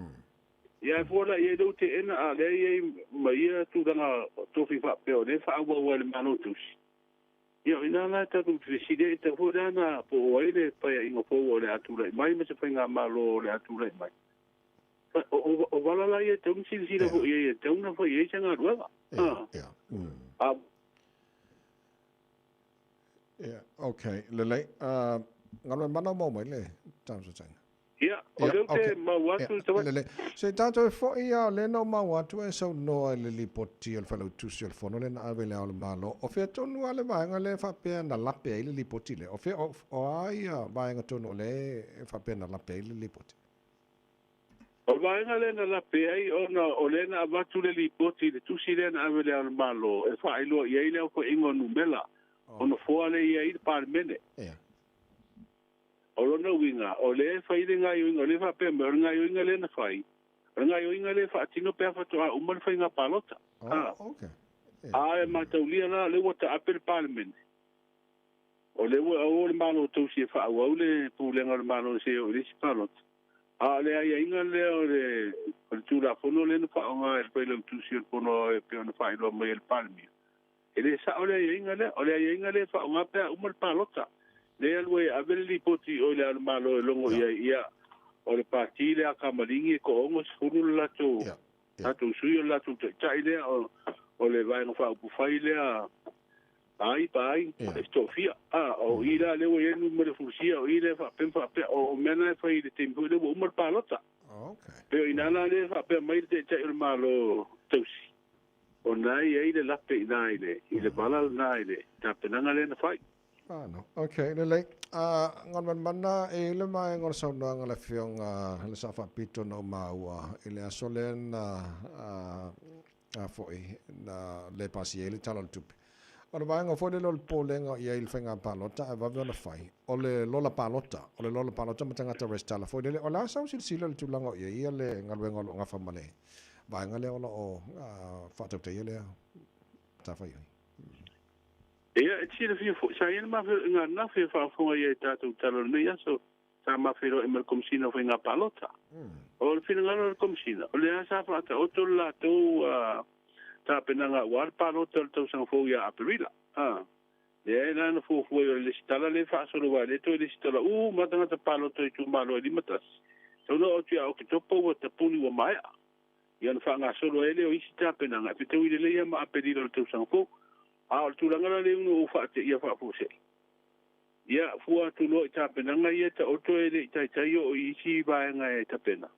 Ia ae fua la i ai lea ua teena, a o lea e i ai ma ia tulaga tofi faapea o lea e faaauau ai e le Malo Tausi. Ia o i ina la e tatou te fesili ai, e tatau foi la ona po o ai le paeaiga fou o le a tulai mai ma se faigamalo o le a tulai mai. O vala la ia e tatau ona silasila foi i ai, e tatau ona fai i ai se galuega. Ia, ia, okay, lelei. Galuega mana o maua mai le talosaga. Ia, o lea ou te maua atu le Lelei. Se i tatou e foi a o lea na ou maua atu e saunoa i le lipoti a le Failautusi o le Fono lea na ave i Le Ao o le Malo. O fea tonu lava le vaega lea e faapea na lape ai le lipoti lea? O fea, o a ia vaega tonu o lea e faapea na lape ai le lipoti? O le vaega lea na lape ai ona o lea na avatu le lipoti i le tusi lea na ave i Le Ao o le Malo e faailoa i ai le aofaiga o numera o nofoa lea e i ai i le Palemene. O lona uiga, o lea e fai le gaoioiga, o lea e faapea mai, o le gaoioiga lea na fai, o le gaoioiga lea e faatino pe a faatoa uma le faiga palota. A e mataulia la, o lea ua taape le Palemene, o lea ua o le Malo tausi e faaauau le pulega o le Malo se i oo i le isi palota. A o le aiaiga lea o le Tulafono lea na faaaoga e le Failautusi o le Fono Aoao e pei ona faailoa mai e le Palemia, E le sao le aiaiga lea. O le aiaiga lea e faaaoga pe a uma le palota. Lea e alu ai e ave le lipoti i o i Le Ao o le Malo e logo i ai, ia, o le pati lea a Kamaligi e toa-60 le latou, latou sui, o le latou taitai lea, o le Vaega Faaupufai lea a ai pa ai, e toafia. A, o i la lea ua i ai le numera fusia, o i lea e faapea ma faapea. O mea na e fai i le taimi foi lea ua uma le palota. Okay. Pei o inā la lea e faapea mai le Taitai o le Malo tausi, o na e i ai le lape i ina i le, i le vala lena i le tapenaga lea na fai. Ano, ok, lelei. Uh, Galumalemana e i le vaega o le saunoaga a le Afioga i le Sao Faapito na ou maua i le aso lea na uh, foi na le pasia ai le Tala o le Tupe. O le vaega foi lele o le popolega o i ai i le faiga palota ae vave ona fai, o le lola palota, o le lola palota ma tagata resitala foi lele. O le a sau silasila i le tulaga o i ai le galuega o lo o gafa ma le vaega lea o lo o uh, faatautaia lea matafaioi? Ia, e te silafia foi, sa i ai le mafeloaiga ananafi e faafofoga i ai i tatou tala o lenei aso, sa mafeiloai ma le Komesina o Faiga Palota. O le finagalo o le Komesina, o lea sa faataoto le latou tapenaga aua le palota o le tausaga fou ia Aperila. Lea la na fuafua ai o le lesitala lea e faasolo aua e le toe lesitala uma tagata palota o itumalo e 51. Sau na oo atu ia Oketopa ua tapuni ua maea. Ia ona faagasolo ai lea o isi tapenaga e fetaui lelei lava ma Aperila o le tausaga fou. A o le tulaga la lea ua ou faateia faafuasei, ia fua atu loa i tapenaga ia e taoto e le i taitai oo i isi vaega e tapena.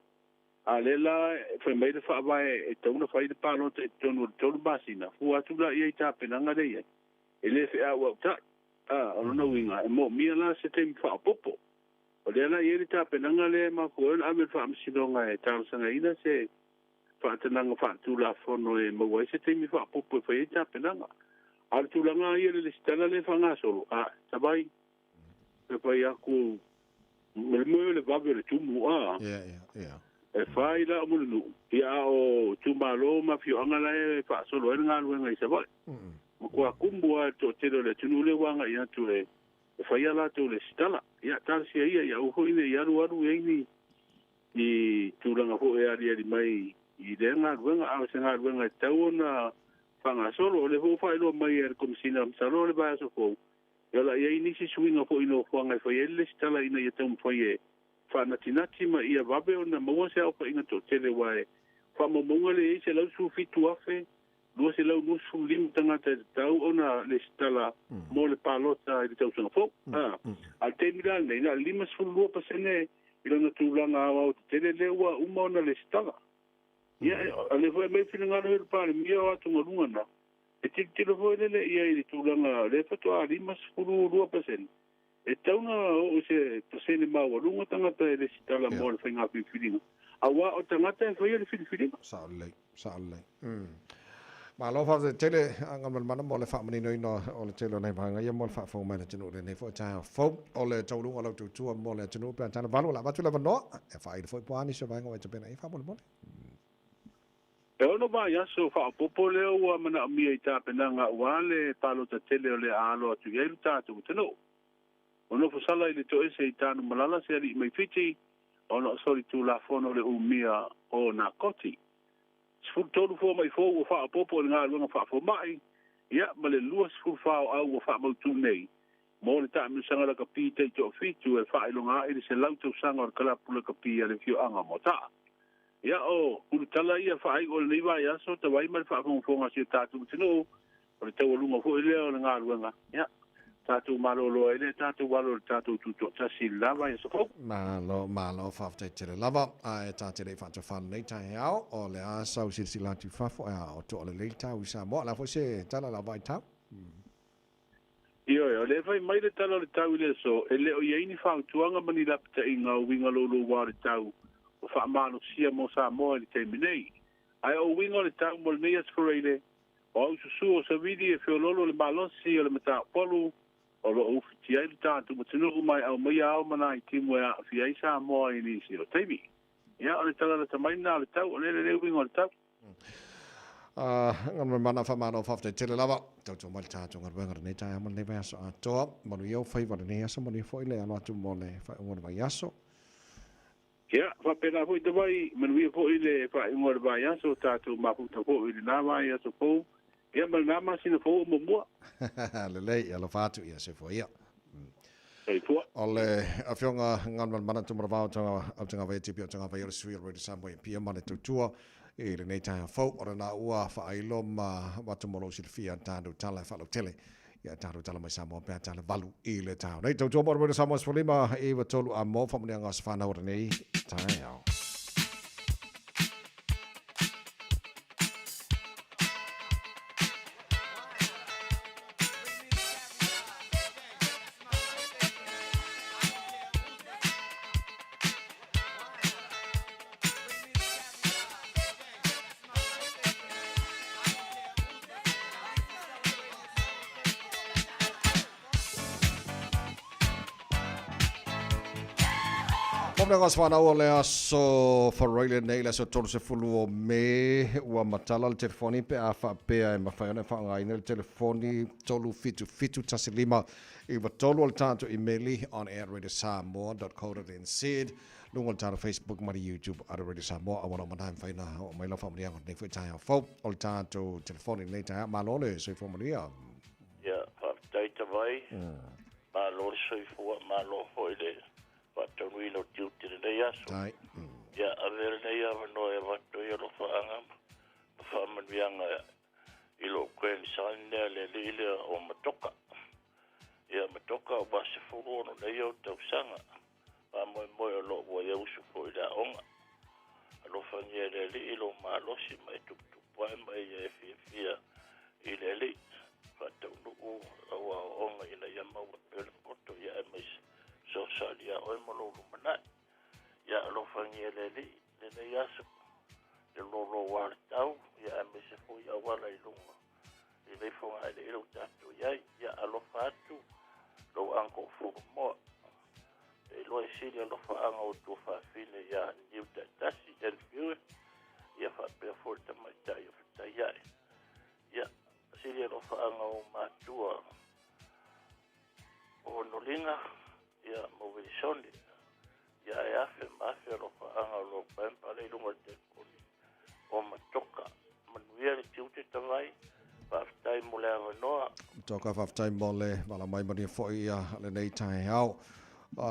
A o lea la e fai mai le Faavae e tatau ona fai le palota i totonu o le tolu masina, fua atu la ia i tapenaga lea e i ai, e le feauautai. A, o lona uiga, e moomia la se taimi faaopoopo. O lea la e i ai le tapenaga lea e mafua ai ona ave i le Faamasinoga e talosagaina se faatanaga faaletulafono e maua ai se taimi faaopoopo e fai ai tapenaga. A o le tulaga lava ia i le lesitala lea e faagasolo, a, tavai, e fai atu ma le moe o le vave o le tumu, a. E fai la o Mulinuu, ia a o itumalo ma afioaga la e faasolo ai le galuega i Savaii. Matua kumu lava i le toatele o le atunuu lea ua agai atu e e fai a latou lesitala. Ia, talosia ia, ia aua foi ne i alualu i ai ni ni tulaga foi e aliali mai i lea galuega, a o se galuega e tatau ona faagasolo. O lea foi ua faailoa mai e le Komesina, masalo o le vaiaso fou, e ola i ai nisi suiga foi i nofoaga e fai ai le lesitala ina ia taumafai e faanatinati ma ia vave ona maua se aofaiga toatele, aua e faamaumauga lea e i ai 117,000 225 tagata e tatau ona lesitala mo le palota i le tausaga fou. A o le taimi la lenei, na o le 52% i lona tulaga aoaotetele lea ua uma ona lesitala. Ia, o lea foi e aumai le finagalo o le Palemia o atugaluga na, e tilotilo foi lele i ai i le tulaga o lea faatoa 52%, e tatau ona oo i se pasene maualuga tagata e lesitala mo le faiga filifiliga, aua o tagata e faia le filifiliga. Sao lelei, sao lelei. Malo faafetai tele a Galumalemana mo le faamaninoina o le tele o nai vaega ia mo le faafofoga mai a le atunuu i lenei foi taeao fou. O le taualuga o lau tautua mo le atunuu pe a tala valu o le a avatu le avanoa e faaili foi po o a nisi o vaega ua e tapena i ai faamolemole. E ono vaiaso faaopoopo lea ua manaomia i tapenaga aua le palota tele o le a alo atu i ai lo tatou atunuu. Ua nofo sala i le toese i Tanumalala se alii mai Fiti ona o solitulafono le umia o nakoti. 13 fomai fou ua faaopoopo i le galuega faafomai, ia ma le 24 o au ua faamautu nei mo le taamilosaga lakapi taitoafitu e faailoga ai le 100 tausaga o le kalapu lakapi a le afioaga o Moataa. Ia o ulutala ia faaiu o lenei vaiaso tawai ma le faafogafoga a si o tatou atunuu, o le taualuga foi lea o le galuega, ia, tatou malolo ai lea, tatou alo i le tatou tutoatasi i le la vaiaso fou. Malo, malo, faafetai tele lava. Ae ta te le i faatofā lenei taeao, o le a sau silasila atu i fafo, ae a o toa lelei le tau i Samoa. O le a foi se tala o le a vaai tau? Ioe, o lea e fai mai le tala o le tau i le aso, e le o i ai ni fautuaga ma ni lapataiga o uiga louloua o le tau ua faamalosia mo Samoa i le taimi nei. Ae o uiga o le tau mo lenei Aso Faraile, o aususu o savili e feoloolo le malosi o le mataupu o lo o ufitia ai le tatou atunuu ma e aumaia ao ma nai timu e aafia ai Samoa i nisi o taimi. Ia, o le tala lata mai lena o le tau, o lea le uiga o le tau. Galumalemana faamalo faafetai tele lava. Tautua mai le tatou galuega lenei taeao ma lenei vaiaso atoa. Manuia ou faiva lenei aso, manuia foi le alo atu mo le faaiuga o le vaiaso. Ia, faapena foi Tavai, manuia foi le faaiuga o le vaiaso, tatou mafuta foi i lena vaiaso fou, ia ma lena masina fou o muamua. Lelei, alofa atu ia soifua ia. Soifua. O le Afioga Galumalemana Tumaravao Autagavaia Tipi Autagavaia o le sui o le Radio Samoa i Apia ma le tautua i lenei taeao fou. O lena ua faailo ma avatu mo lou silafia tatou tala e faalautele ia tatou tala mai Samoa pe a tala valu i le taeao nei. Tautua mo le Radio Samoa 15 i 3 a mo faamanuiaga o se whanau o lenei taeao. Faamaliaga o Safanau o le aso Faraile nei, le aso 30 o Me, ua matala le telefoni pe a faapea e mafai ona e faaaogaina le telefoni 377 1593 o le tatou imeli on air radiosamoa.co.nz luga o le tatou Facebook ma le YouTube a Radio Samoa auala uma na e mafai ona oo mai lau faamanuiaga o lenei foi taeao fou o le tatou telefoni i lenei taeao. Malo le soifua manuia. Ia, faafetai Tavai. Malo le soifua, malo foi le faataunuina o tiute i lenei aso. Tai. Ia, avea lenei avanoa e avatu ai alofaaga ma faamanuiaga i lou grandson lea, le alii lea o Matoka. Ia, Matoka, ua 16 nei ou tausaga. Faamoemoe o lo o ua e usu foi i le aoga. Alofagia e le Alii lou malosi ma e tuputupu ae ma ia e fiafia i le Alii. Faataunuu lau aoaoga ina ia maua pea le poto ia aemaise fesoasoani ia oe ma lou lumanai. Ia alofagia e le Alii lenei aso, le loloa o le tau, ia aemaise foi auala i luga i lenei fogaeleele ua tatou i ai. Ia alofa atu lou uncle Furumoa. E iloa e sili alofaaga o tuafafine ia Niu Taitasi, Enfield, ia faapea foi le tamaitai o Fetaia'i. Ia, sili alofaaga o matua o Noliga, ia ma Wilisoni. Ia e afe ma afe alofaaga o lou grandpa le i luga o le telefoni o Matoka. Manuia le tiute Tavai, faafetai mo le avanoa. Matoka, faafetai mo le vala mai manuia foi ia lenei taeao. O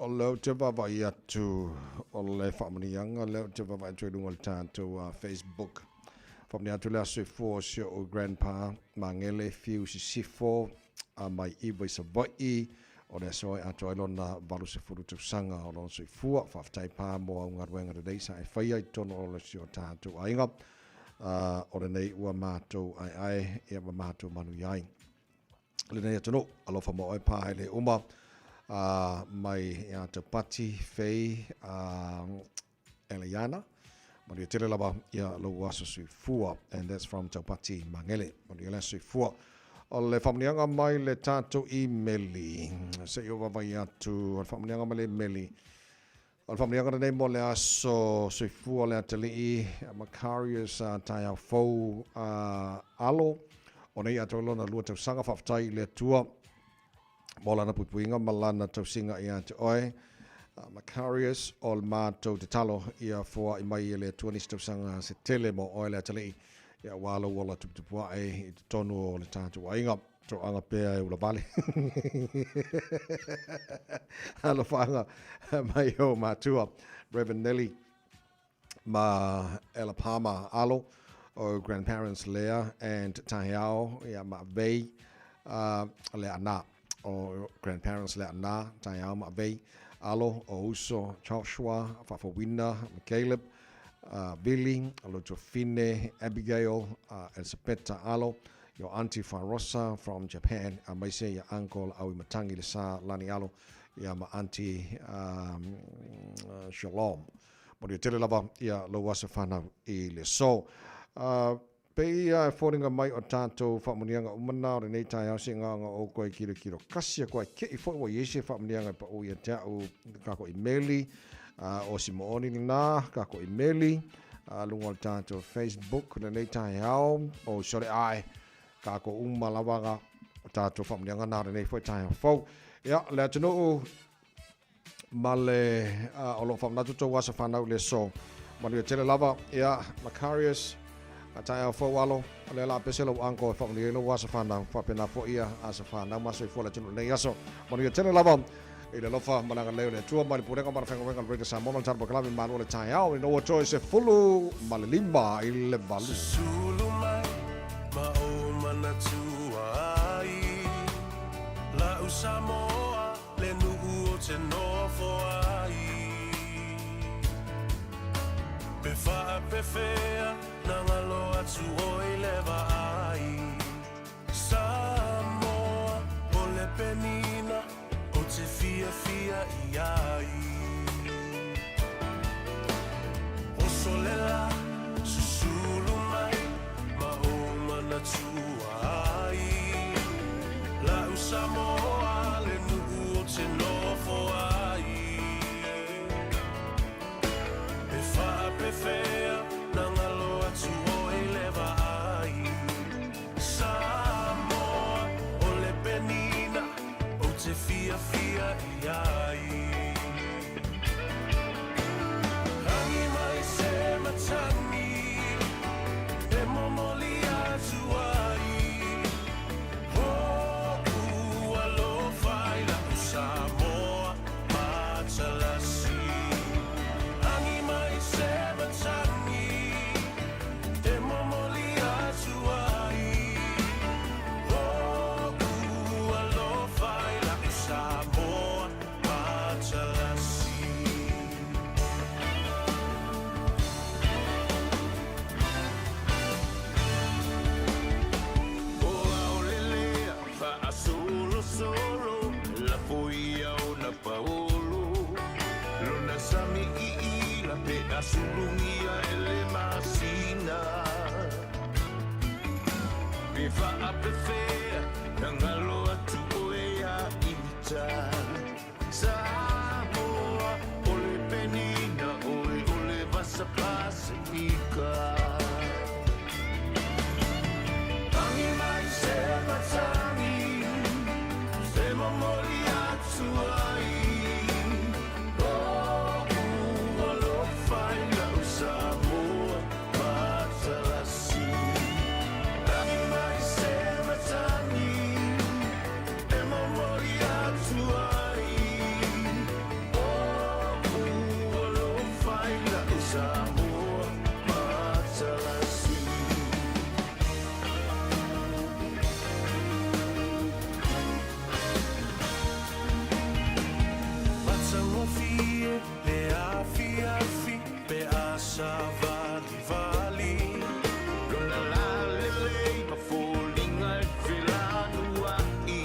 lea ou te vaavaai atu o le faamanuiaga lea ou te vaavaai atu i luga o le tatou Facebook. Faamanuia atu le aso soifua o si ou grandpa Magele Fiu Sisifo a mai Iva i Savaii o le aso e atoa ai lona 80 tausaga o lona soifua. Faafetai pa mo au galuega lelei sa e faia i totonu o si o tatou aiga. O lenei ua matou aeae ia ma matou manuia ai. Lenei atunuu, alofa mo oe pa e le uma mai ia Taupati, Fei, Eliana. Manuia tele lava ia lou aso soifua. And that's from Taupati Mangele. Manuia le aso soifua. O le faamanuiaga mai le tatou imeli. Se i ou vaavaai atu. O le faamanuiaga mai le imeli. O le faamanuiaga lenei mo le aso soifua o le atalii Macarius taeao fou alo. O nei atoa lona 2 tausaga. Faafetai i le Atua mo lana puipuiga ma lana tausiga ia te oe. Macarius, o le matou tatalo ia foai mai e le Atua nisi tausaga se tele mo oe le atalii, ia aua lou ola tuputupu ae i totonu o le tatou aiga. Toaga pea e ulavale. Alofaaga mai o matua, Reverend Nelly ma Ella Palmer alo o grandparents Lea and Taheao ia ma Vei le ana o grandparents le ana Taheao ma Vei alo o uso Joshua Faafouina ma Caleb Billy Lotofine Abigail Elisapeta alo your auntie Farosa from Japan a maise ia uncle Aui Matangi le sa Lani alo ia ma auntie Shalom. Manuia tele lava ia lou aso whanau i le so. Pei ia e foliga mai o tatou faamanuiaga uma na o lenei taeao se ngaoga o koe kilokilo kasi a koe keʻi foi ua iai se faamanuiaga e paʻu ia te a'u kako imeli o Simooni lena kako imeli luga o le tatou Facebook lenei taeao o sole ae kako uma lava ga o tatou faamanuiaga na o lenei foi taeao fou. Ia le atunuu ma le o lo o faamanatu tou aso fanau i le aso. Manuia tele lava, ia, Macarius, a taeao fou alo, o lea la a pese lou uncle e faamanuia ai lou aso fanau, faapena foi ia aso fanau ma soifua le atunuu i lenei aso. Manuia tele lava i le alofa ma le agalelei o le Atua mai le Pulega ma le Faigaluega a le Radio Samoa ma le Tala Polokalame Malo o le Taeao ina ua toe 15 i le 8. Susulu mai ma ou manatua ai La'u Samoa Le nuu o te nofo ai Pe faapefea na ngalo atu oi le vaai Samoa o le penina o te fiafia i ai Oso le la susulu mai ma ou manatua ai La'u Samoa le nuu o te nofo ai. i ai. Rangi mai se matani e momoli atu ai. Hoku alofa i lau Samoa matalasi. Rangi mai se matani e momoli atu ai. Hoku alofa i lau Samoa matalasi. O aolelea faasolosolo lafo ia ona paolo lona sami iila pe asulugia e le masina pe faapefea na galo atu oe ia ita Samoa o le penina oe o le vasa Pasifika. Rangi mai se matani se momoli atu ai. O'u alofa i lau Samoa matalasi. Rangi mai se matani e momoli atu ai. O'u alofa i lau Samoa matalasi. Matagofie le afiafi pe a savalivali. Lona lalelei ma foliga e felanua'i.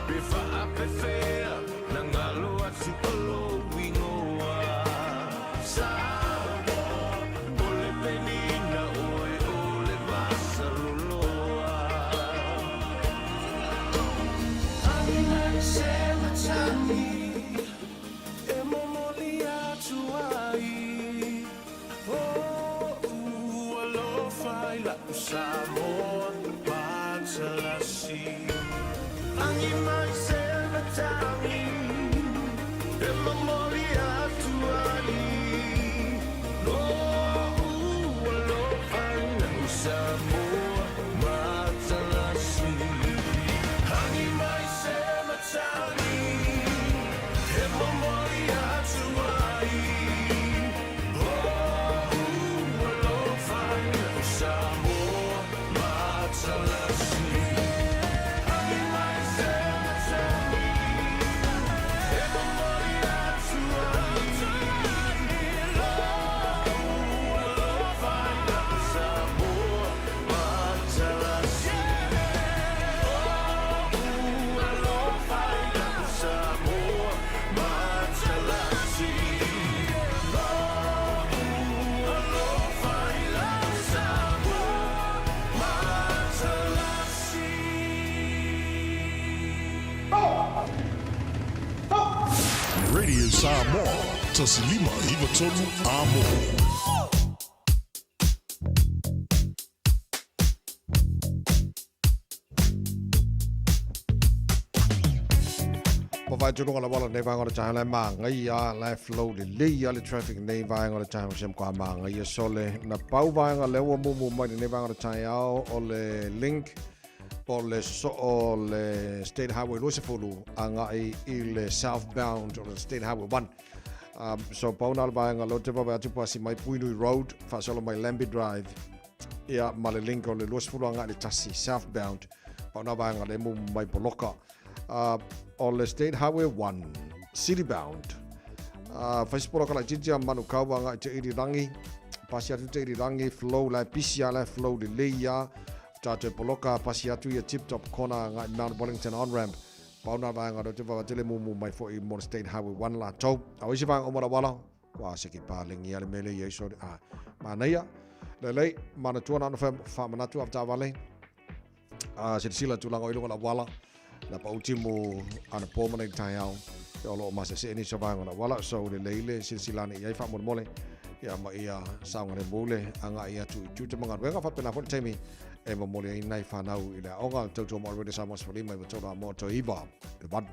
Pe faapefea na galo atu o lou igoa. Samoa o le penina oe o le vasaloloa. Rangi mai se matani e momoli atu ai. O'u alofa i lau Samoa matalasi. Rangi mai se matani e momoli atu ai. O'u alofa i lau Samoa matalasi. Rangi mai se matani e momoli atu ai. O'u alofa i lau Samoa matalasi. Rangi mai se matani e momoli atu ai. O'u alofa i lau Samoa matalasi. O'u alofa i lau Samoa matalasi. O'u alofa i lau Samoa matalasi. Radio Samoa, 1 5 9 3 Amo. Pa vai tūrunga la wala nei vaenga o le taeao lai māngai a lai flow lelei a le traffic nei vaenga o le taeao sem kwa māngai a sole na pau vaenga le ua mumu mai nei vaenga o le taeao o le link po le sosoo o le State Highway 20 agai i le southbound o le State Highway 1. So pau na le vaenga leo te vaavaai atu pasi mai Puinui Road faasolo mai Lambie Drive ia ma le link o le 20 agai le tasi southbound pau na vaenga le mumu mai poloka. O le State Highway 1 city bound. Fai se poloka laitiiti a Manukau agai te Irirangi pasi atu te Irirangi flow la e pisi a la e flow lelei a Tātou poloka pasi atu ia Tip Top Corner agai Mount Wellington on ramp. Pau na vaenga reo te vavatele mumu mai fo'i mo le State Highway 1 latou. A o isi vaenga o Marawala, kua ase ke pālengi a le mele ia iso a manaia. Lelei, manatua na ona whaamanatu avataavale. A silasila tulaga o i luga o le auala, na pauti mo ana pō mana i le taeao, ia o lo o masese nisi o vaega o le auala, so lelei le silasila ane i ai faamolemole, ia ma ia saogalemu le agai atu i tiute ma galuega, faapena foi le taimi E momoli ai nai whanau i le aoga, le tautua mo Radio Samoa 15 i 3 a moa toe iva, le valu.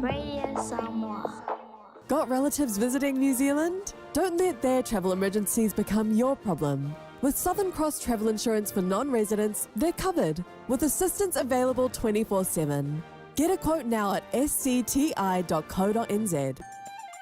Radio Samoa. Got relatives visiting New Zealand? Don't let their travel emergencies become your problem. With Southern Cross Travel Insurance for non residents, they're covered, with assistance available 24 7. Get a quote now at scti.co.nz.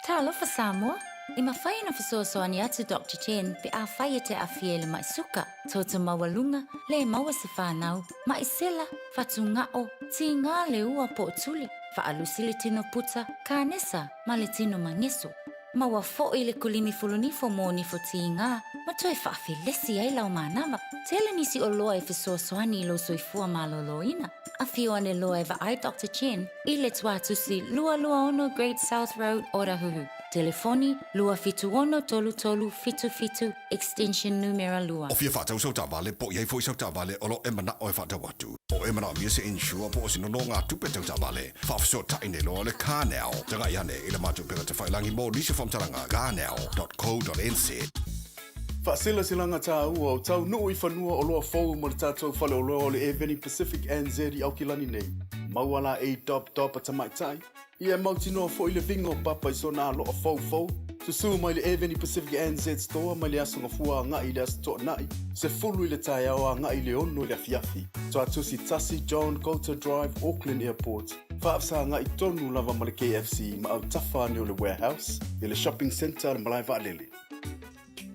Talofa Samoa, e mafai ona fesoasoani atu Doctor Chen pe afai e te aafia i le ma'i suka, toto maualuga, le maua se fanau, ma'i sela, fatuga'o, tigā le ua po o tuli, fa'alusi le tino puta, kanesa, ma le tino mageso. Maua fo'i le kolimi fulunifo mo nifo tigā ma toe fa'afelesi ai lau manava. Tele nisi oloa e fesoasoani i lou soifua malōlōina. Afio ane loa e vaai Doctor Chen i le tuatusi 226 Great South Road, Otahuhu. Telefoni, 276 3377, extension numera 2. O fia whaatau sau taavale, po o i ai foi sau taavale o lo e manao e whaatau atu. Po e manaomia se insure po o se nonogatupe tau taavale, faafesootai nei loa le CarNow. Tagai ane i le matou upega tafailagi mo nisi o faamatalaga, carnow.co.nz. Faaselaselaga tāua o taunuu i fanua oloa fou mo le tatou faleoloa o le Airveni Pacific NZ i Aukilani nei. Maua la ei dop dop a tamaitai, ia e mautinoa foi le viga o papa i sona aloa foufou. Susū mai le Airveni Pacific NZ Store mai le Aso Gafua agai i le Aso Toonai, 10 i le taeao agai i le 6 i le afiafi. Tuatusi 1 John Coulter Drive, Auckland Airport. Faafesagaai tonu lava ma le KFC ma autafa ane o le Warehouse i le Shopping Centre a le Malae Vaalele.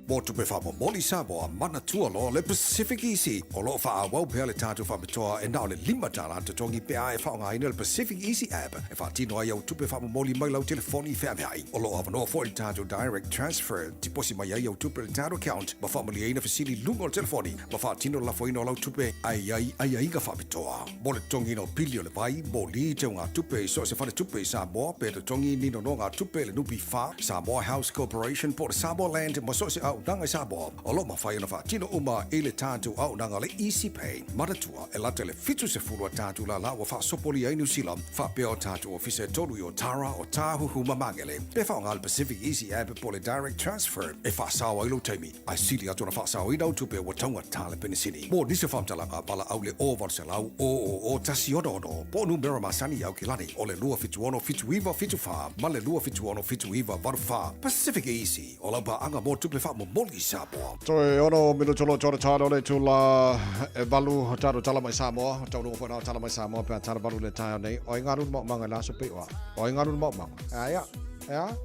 Mo tupe faamomoli Samoa, manatua loa le Pacific Easy. O lo o faaauau pea le tatou faapitoa e na o le $5 totogi pe a e faaaogaina le Pacific Easy app e faatino ai au tupe faamomoli mai lau telefoni feaveai. O lo o avanoa foi le tatou Direct Transfer, tiposi mai ai au tupe i le tatou account ma faamalieina fesili i luga o le telefoni ma faatino le lafoina o lau tupe ae i ai aiaiga faapitoa. Mo le totogiina o pili o le vai, moli, teugatupe i so o se faletupe i Samoa pe totogi ni nonogatupe i le NPF, Samoa House Corporation po o le Samoa Land ma so o se auaunaga i Samoa, o lo o mafai ona faatino uma i le tatou auaunaga o le Easy Pay. Manatua, e lata i le 70 a tatou lala ua faasopolia ai Niu Sila, faapea o tatou ofisa e tolu i Otara, Otāhuhu ma Magele. Pe faaaoga le Pacific Easy App po o le Direct Transfer e faasao ai lou taimi. Ae sili atu ona faasaoina au tupe ua taugata le penisini. Mo nisi o faamatalaga, valaau le 0800 000 166 po o numera masani i Aukilani o le 276 7974 ma le 276 7984. Pacific Easy, o lau paaga mo tupe faamomoli i Samoa. Toe ono minutu o lo tona tala o le itula e valu tatou tala mai Samoa, taunuga foi na o tala mai Samoa pe a tala valu le taeao nei. O ai galu le maumauga i le aso pei o a? O ai galu le maumauga? Aia, ea,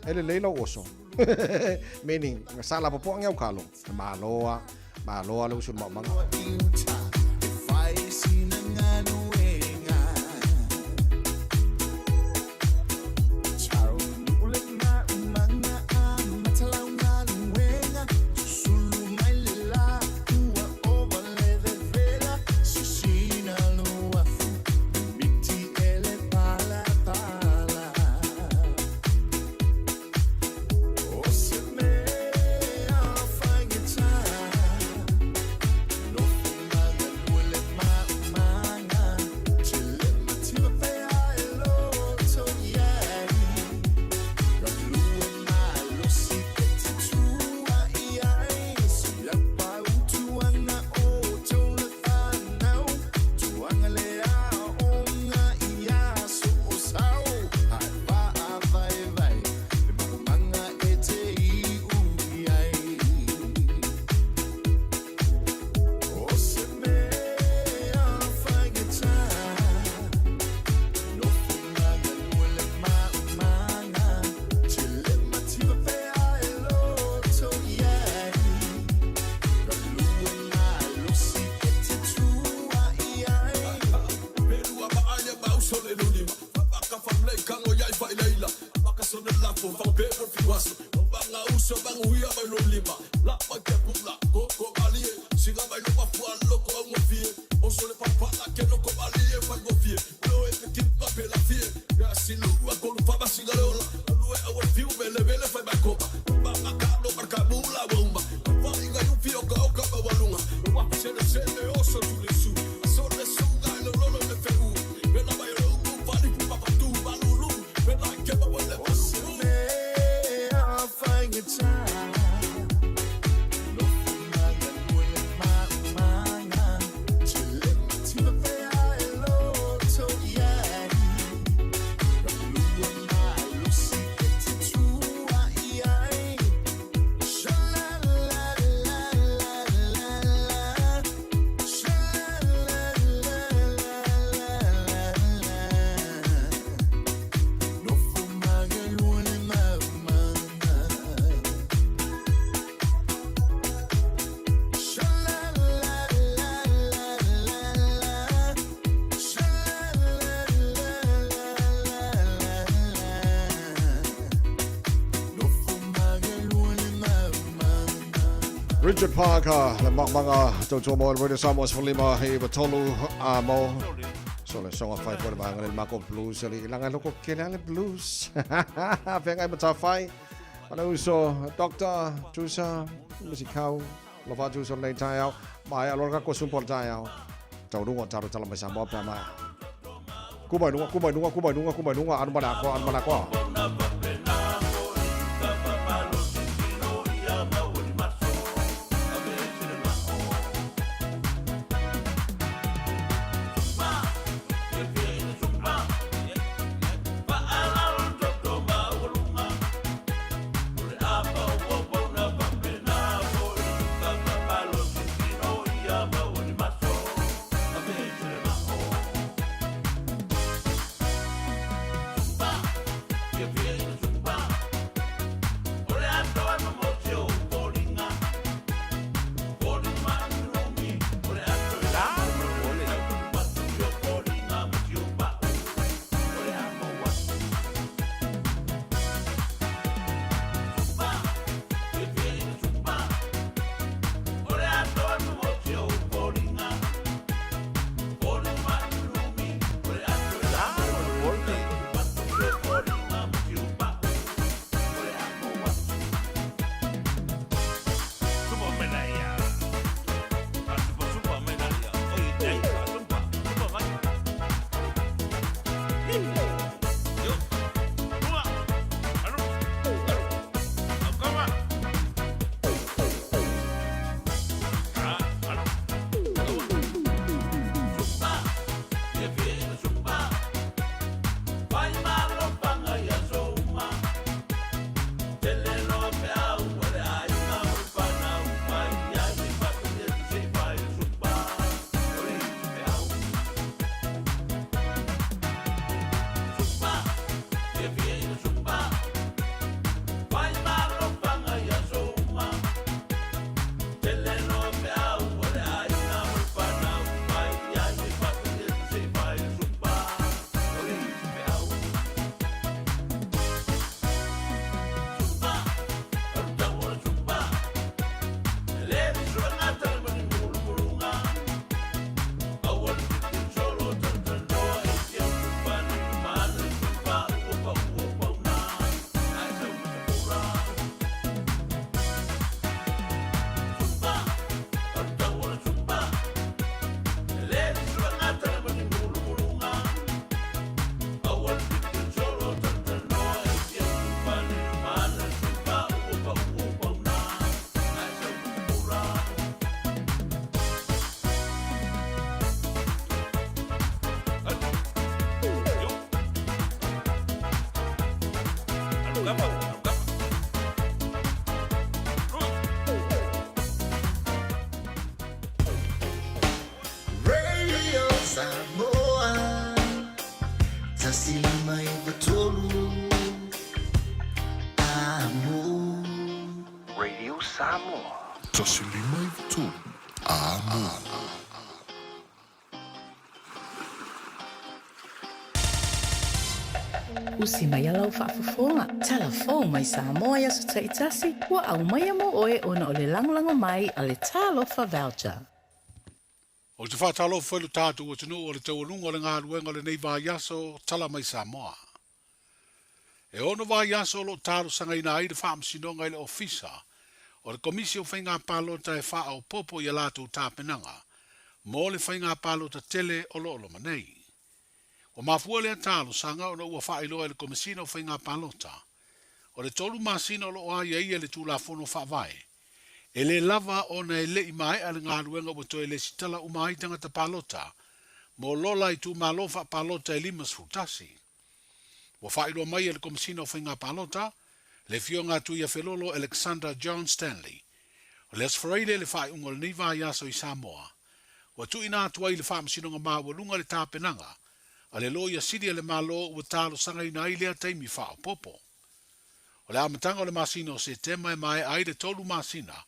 e lelei lau oso. Meaning, sa la popoa nge au kalo. Malo a, malo a le usu le maumauga. Richard Parker, le maʻamaʻa tautua mo le Radio Samoa 15 i 3 a mo. So le songa fai po le vanga le mako blues ali langa loko kele ale blues. Fengai matafai. Ana uso Dr. Tusa Musikau Lofa Tusa nei tai au. Mai alora ka ko sumpo tai au. Tau runga taro tala mai Samoa pa mai. Kumai nunga, kumai nunga, kumai nunga, kumai nunga, anu mana ko, anu mana ko. Radio Samoa 153 Amo. Radio Samoa. 153 Amo. Usi mai a lau faafofoga. Tala fou mai Samoa i aso taitasi, ua aumaia mo oe ona o le lagolago mai a le Talofa Voucher. Ou te faatalofa foi i lo tatou atunuu o le taualuga o le galuega o lenei vaiaso tala mai Samoa. E ono vaiaso o loo talosagaina ai le Faamasinoga i le Ofisa o le Komisi o Faiga Palota e faaopoopo i a latou tapenaga mo le faiga palota tele o loo loma nei. Ua mafua lea talosaga ona ua faailoa e le Komesina o Faiga Palota o le 3 masina o loo aiaia i le Tulafono Faavae e lē lava ona e le'i mae'a le galuega ua toe lesitala uma ai tagata palota mo lola itumalo faapalota e 51. Ua faailoa mai e le Komesina o Faiga Palota, le Afioga a Tuiafelolo Alexander John Stanley, o le Aso Faraile le faaiuga o lenei vaiaso i Samoa, ua tuuina atu ai i le Faamasinoga Maualuga le tapenaga a le Loia Sili a le Malo ua talosagaina ai lea taimi faaopoopo. O le amataga o le masina o Setema e maea ai le 3 masina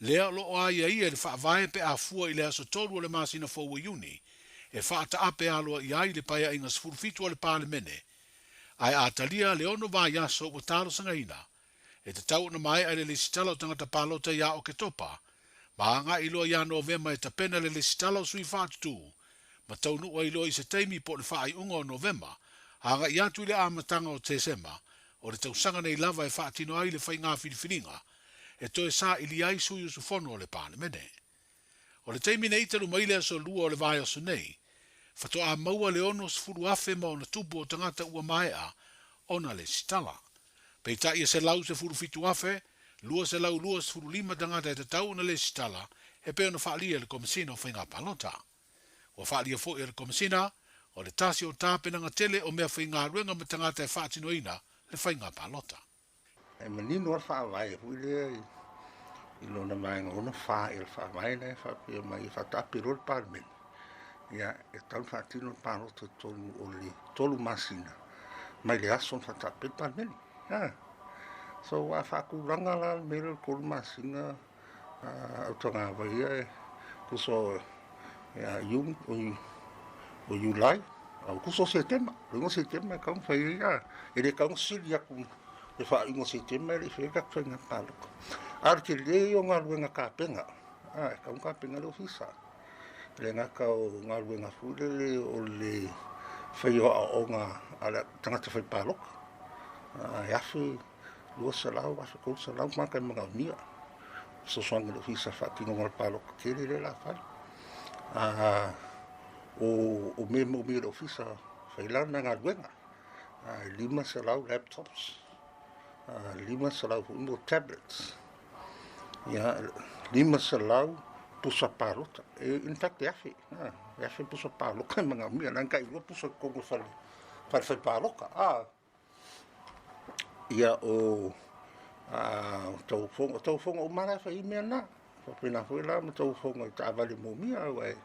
lea o lo o aiaia i le Faavae pe a fua i le aso 3 o le masina fou o Iuni e faataape aloaia ai le Paeaiga 17 a le Palemene ae a talia le 6 vaiaso ua talosagaina e tatau ona maea i le lesitala o tagata palota ia Oketopa Ma agai loa ia Novema e tapena le lesitala o sui faatutū, ma taunuu ai loa i se taimi po o le faaiuga o Novema, agai atu i le amataga o Tesema o le tausaga nei lava e faatino ai le faiga filifiliga e toe saili ai sui usufono o le Palemene. O le taimi nei talu mai le aso Lua o le vaiaso nei, faatoa maua le 60,000 ma ona tupu o tagata ua maea ona lesitala. Peitai e 117,000, 225 tagata e tatau ona lesitala e pei ona faaalia e le Komesina o Faiga Palota. Ua faaalia foi e le Komesina, o le tasi o tapenaga tele o meafaigaluega ma tagata e faatinoina le faiga palota. E manino lava le faavae foi lea i lona vaega 64 i le faavae lea e faapea mai e faataape loa le Palemene, ia e tatau ona faatino le palota i totonu o le 3 masina mai le aso na faataape ai le Palemene. So a faatulaga la le mea lea o le 3 masina autagavai ia e tusa o ia Iuni, o Iulai, Aokuso, Setema. O le iuga o Setema e tatau ona fai ai a, e le tatau ona sili atu le faaiuga o Setema e le i faia le tatou faiga palota. A o le tele ia o galuega tapena, e tatau ona tapena le ofisa. E le gata o galuega foi lele o le faia o aoaoga a le tagata fai palota, e 1200, 1300 tagata e manaomia. Fesoasoani i le Ofisa Faatinoga o le Palota tele lea o le a fai. O mea e manaomia e le Ofisa fai lana galuega, e 500 laptops, 500 foi mo tablets, ia 500 pusa palota. In fact, e 1000, e 1000 pusa palota e manaomia, leaga e tailua pusa i totonu o le fale, fale fai palota. Ia o tauofoga uma la e fai ai mea na. Faapena foi la ma tauofoga i taavale momia aua e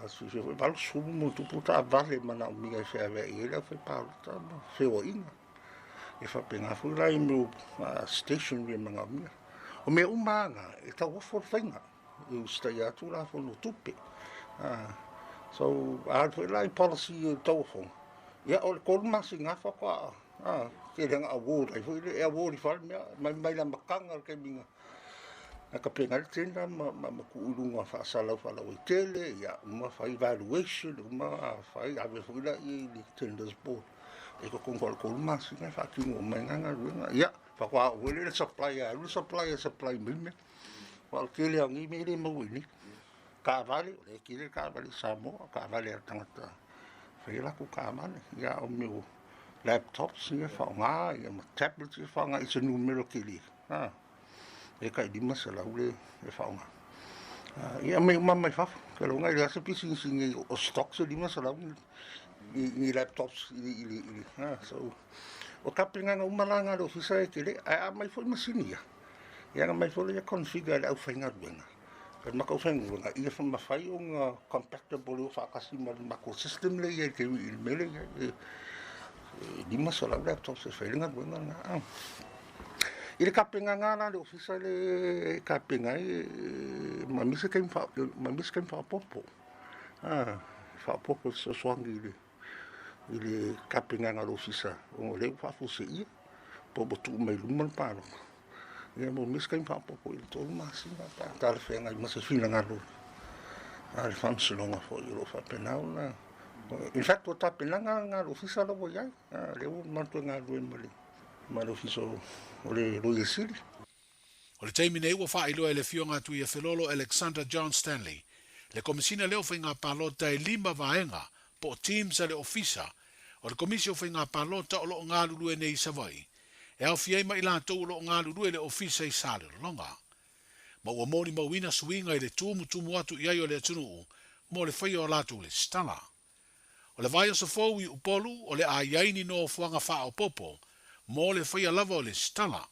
silafia foi e 80 ma ona tupu taavale e manaomia e feaveai ai le aufaipalota ma feoaiga. E faapena foi la i mea o stationery e manaomia. O mea uma lava na e tauofo le faiga e usitaia atu Tulafono o Tupe. So, a alu foi la i policy o tauofoga, ia o le 3 masina lava faatoa tele na award ai foi le, e award ifo lava le mea, mai le amataga o le taimi na tapena ai le tender ma tuu i luga faasalalau faalauaitele, ia uma fai evaluation, uma fai ave foi lea i le tenders board. E totonu foi o le 3 masina e faatino uma ai na galuega. Ia, faatoa oo foi lea i le supplier, alu le supplier e supply mai mea. Aua o le tele lava o nei mea e le maua i inei. Taavale, o lea e tele taavale i Samoa, taavale a tagata e fai a latou taavale. Ia a o mea o laptops ia e faaaoga ia ma tablets ia e faaaoga i se numera tele, e tai 500 le faaaoga. Ia aumai uma mai fafo. Ou te lagona e leai se pisinisi nei o stock se 500 ni laptops i le, so o tapenaga uma la na a le ofisa e tele, ae a aumai foi masini ia, ia ona aumai foi lea configure e le aufaigaluega. O le matou faigaluega ia mafai ona compatible e o faatasi ma le matou system lea e i ai i le taimi i le mea lea e i ai. E 500 laptops e fai ai le galuega lena. I le tapenaga la a le ofisa lea e tapena ai, e manaomia se taimi faaopoopo. E faaopoopo e fesoasoani i le tapenaga a le ofisa ona o lea ua faafuaseia po ua tuu mai luma le palota. Ia mo se taimi faaopoopo i le 3 masina pe a talafeagai ma se finagalo a le Faamasinoga foi o lo o faapena ona. In fact, o tapenaga lena a le Ofisa la ua i ai, lea ua matou galulue ma le Ofisa o le Loia Sili. O le taimi nei ua faailoa e le Afioga a Tuiafelolo Alexander John Stanley, le Komesina lea o Faiga Palota e lima vaega po o teams a le Ofisa o le Komisi o Faiga Palota o lo o galulue nei i Savaii e aofia ai ma i latou o lo o galulue i le ofisa i Salelologa. Ma ua molimauina suiga i le tumutumu atu i ai o le atunuu mo le faia o latou lesitala. O le vaiaso fou i Upolu o le a i ai ni nofoaga faaopoopo mo le faia lava o lesitala.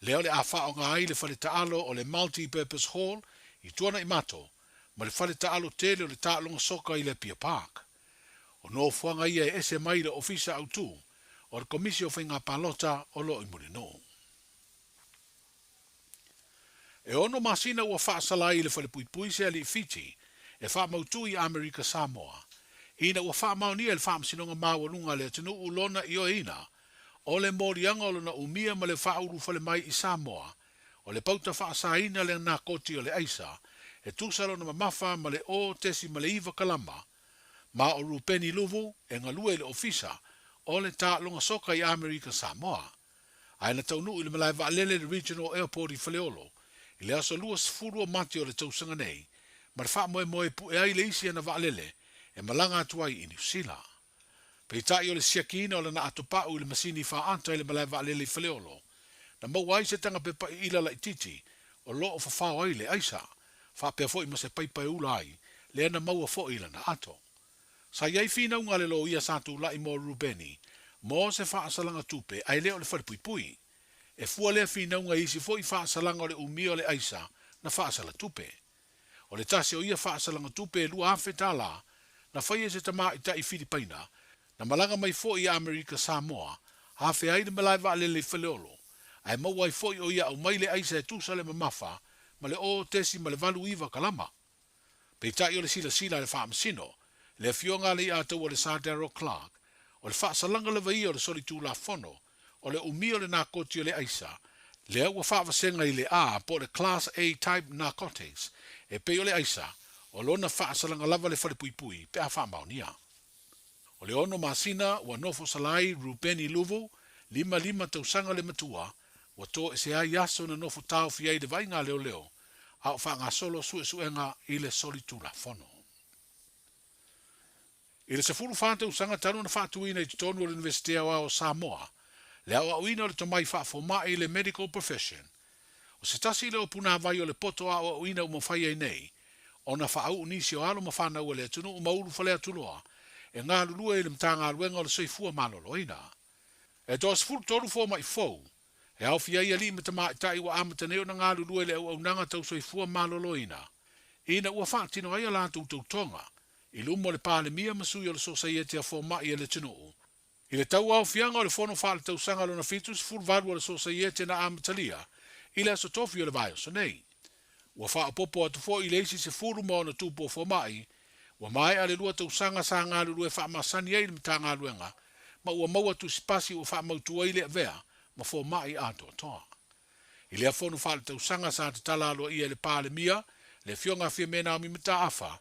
Lea o le a faaaoga ai le fale taalo o le Multi Purpose Hall i Tuanaimato ma le fale taalo tele o le taaloga soka i le Apia Park. O nofoaga ia e ese mai i le Ofisa Autu o le Komisi o Faiga Palota o lo o i Mulinuu. E ono masina ua faasala ai i le falepuipui se alii Fiti e faamautu i Amerika Samoa, ina ua faamaonia e le Faamasinoga Maualuga a le atunuu lona ioeina o le moliaga o lona umia ma le faaulufale mai i Samoa. O le pauta faasaina le nakoti o le aisa, e tusa lona mamafa ma le 0.9 kalama, ma o Rupeni Luvu e galue i le ofisa o le taaloga soka i Amerika Samoa. Ae na taunuu i le malae vaalele le Regional Airport i Faleolo i le aso 20 o Mati o le tausaga nei, ma le faamoemoe e pue ai le isi ana vaalele e malaga atu ai i Niu Sila. Peitai o le siakiina o lana atopau i le masini faaata i le malae vaalele i Faleolo, na maua ai se taga pepa iila laitiiti o lo o fafao ai le aisa, faapea foi ma se paipa e ula ai, lea na maua foi i lana ato. Sa i ai finauga a le loia sa tulai mo Rubeni mo se faasalaga tupe ae le o le falepuipui. E fua lea finauga i isi foi faasalaga o le umia o le aisa na faasala tupe. O le tasi o ia faasalaga tupe e $2,000 na faia e se tamaitai Filipaina na malaga mai foi i Amerika Samoa afea ai le malae vaalele i Faleolo ae maua ai foi o ia aumai le aisa e tusa le mamafa ma le 0.89 kalama. Peitai o le silasila a le Faamasino, le Afioga a le Iataua le Sir Darrell Clarke, o le faasalaga lava ia o le solitulafono o le umi o le nakoti o le aisa, lea ua faavasega i le A po o le Class A Type Narcotics, e pei o le aisa, o lona faasalaga lava le falepuipui pe a faamaonia. O le ono masina ua nofo sala ai Rubeni Luvu, 55 tausaga le matua, ua toese ai aso na nofo taofi ai le vaaiga a leoleo a o faagasolo suesuega i le solitulafono. I le 14 tausaga talu na faatuina i totonu o le Iunivesite Aoao o Samoa le aoaoina o le tomai faafoma'i le Medical Profession, o se tasi lea o punāvai o le poto aoaoina ua mafai ai nei ona faauu nisi o alo ma fanau a le atunuu ma ulu faleatuloa e galulue i le Matagaluega o le Soifua Maloloina. E toa 13 foma'i fou e aofia ai alii ma tamaitai ua amata nei ona galulue i le auaunaga tau soifua maloloina, ina ua faatino ai a latou tautoga i luma o le Palemia ma sui o le Sosaiete a Foma'i a le atunuu i le tauaofiaga o le Fono Faaletausaga lona 78 o le Sosaiete na amatalia i le Aso Tofi o le vaiaso nei. Ua faaopoopo atu foi i le isi 16 o foma'i ua maea le lua tausaga sa galulue faamasani ai i le Matagaluega ma ua maua tusipasi ua faamautu ai le avea ma foma'i atoatoa. I lea fono faaletausaga sa tatala aloaia e le Palemia, le Afioga a Fiame Naomi Mataafa,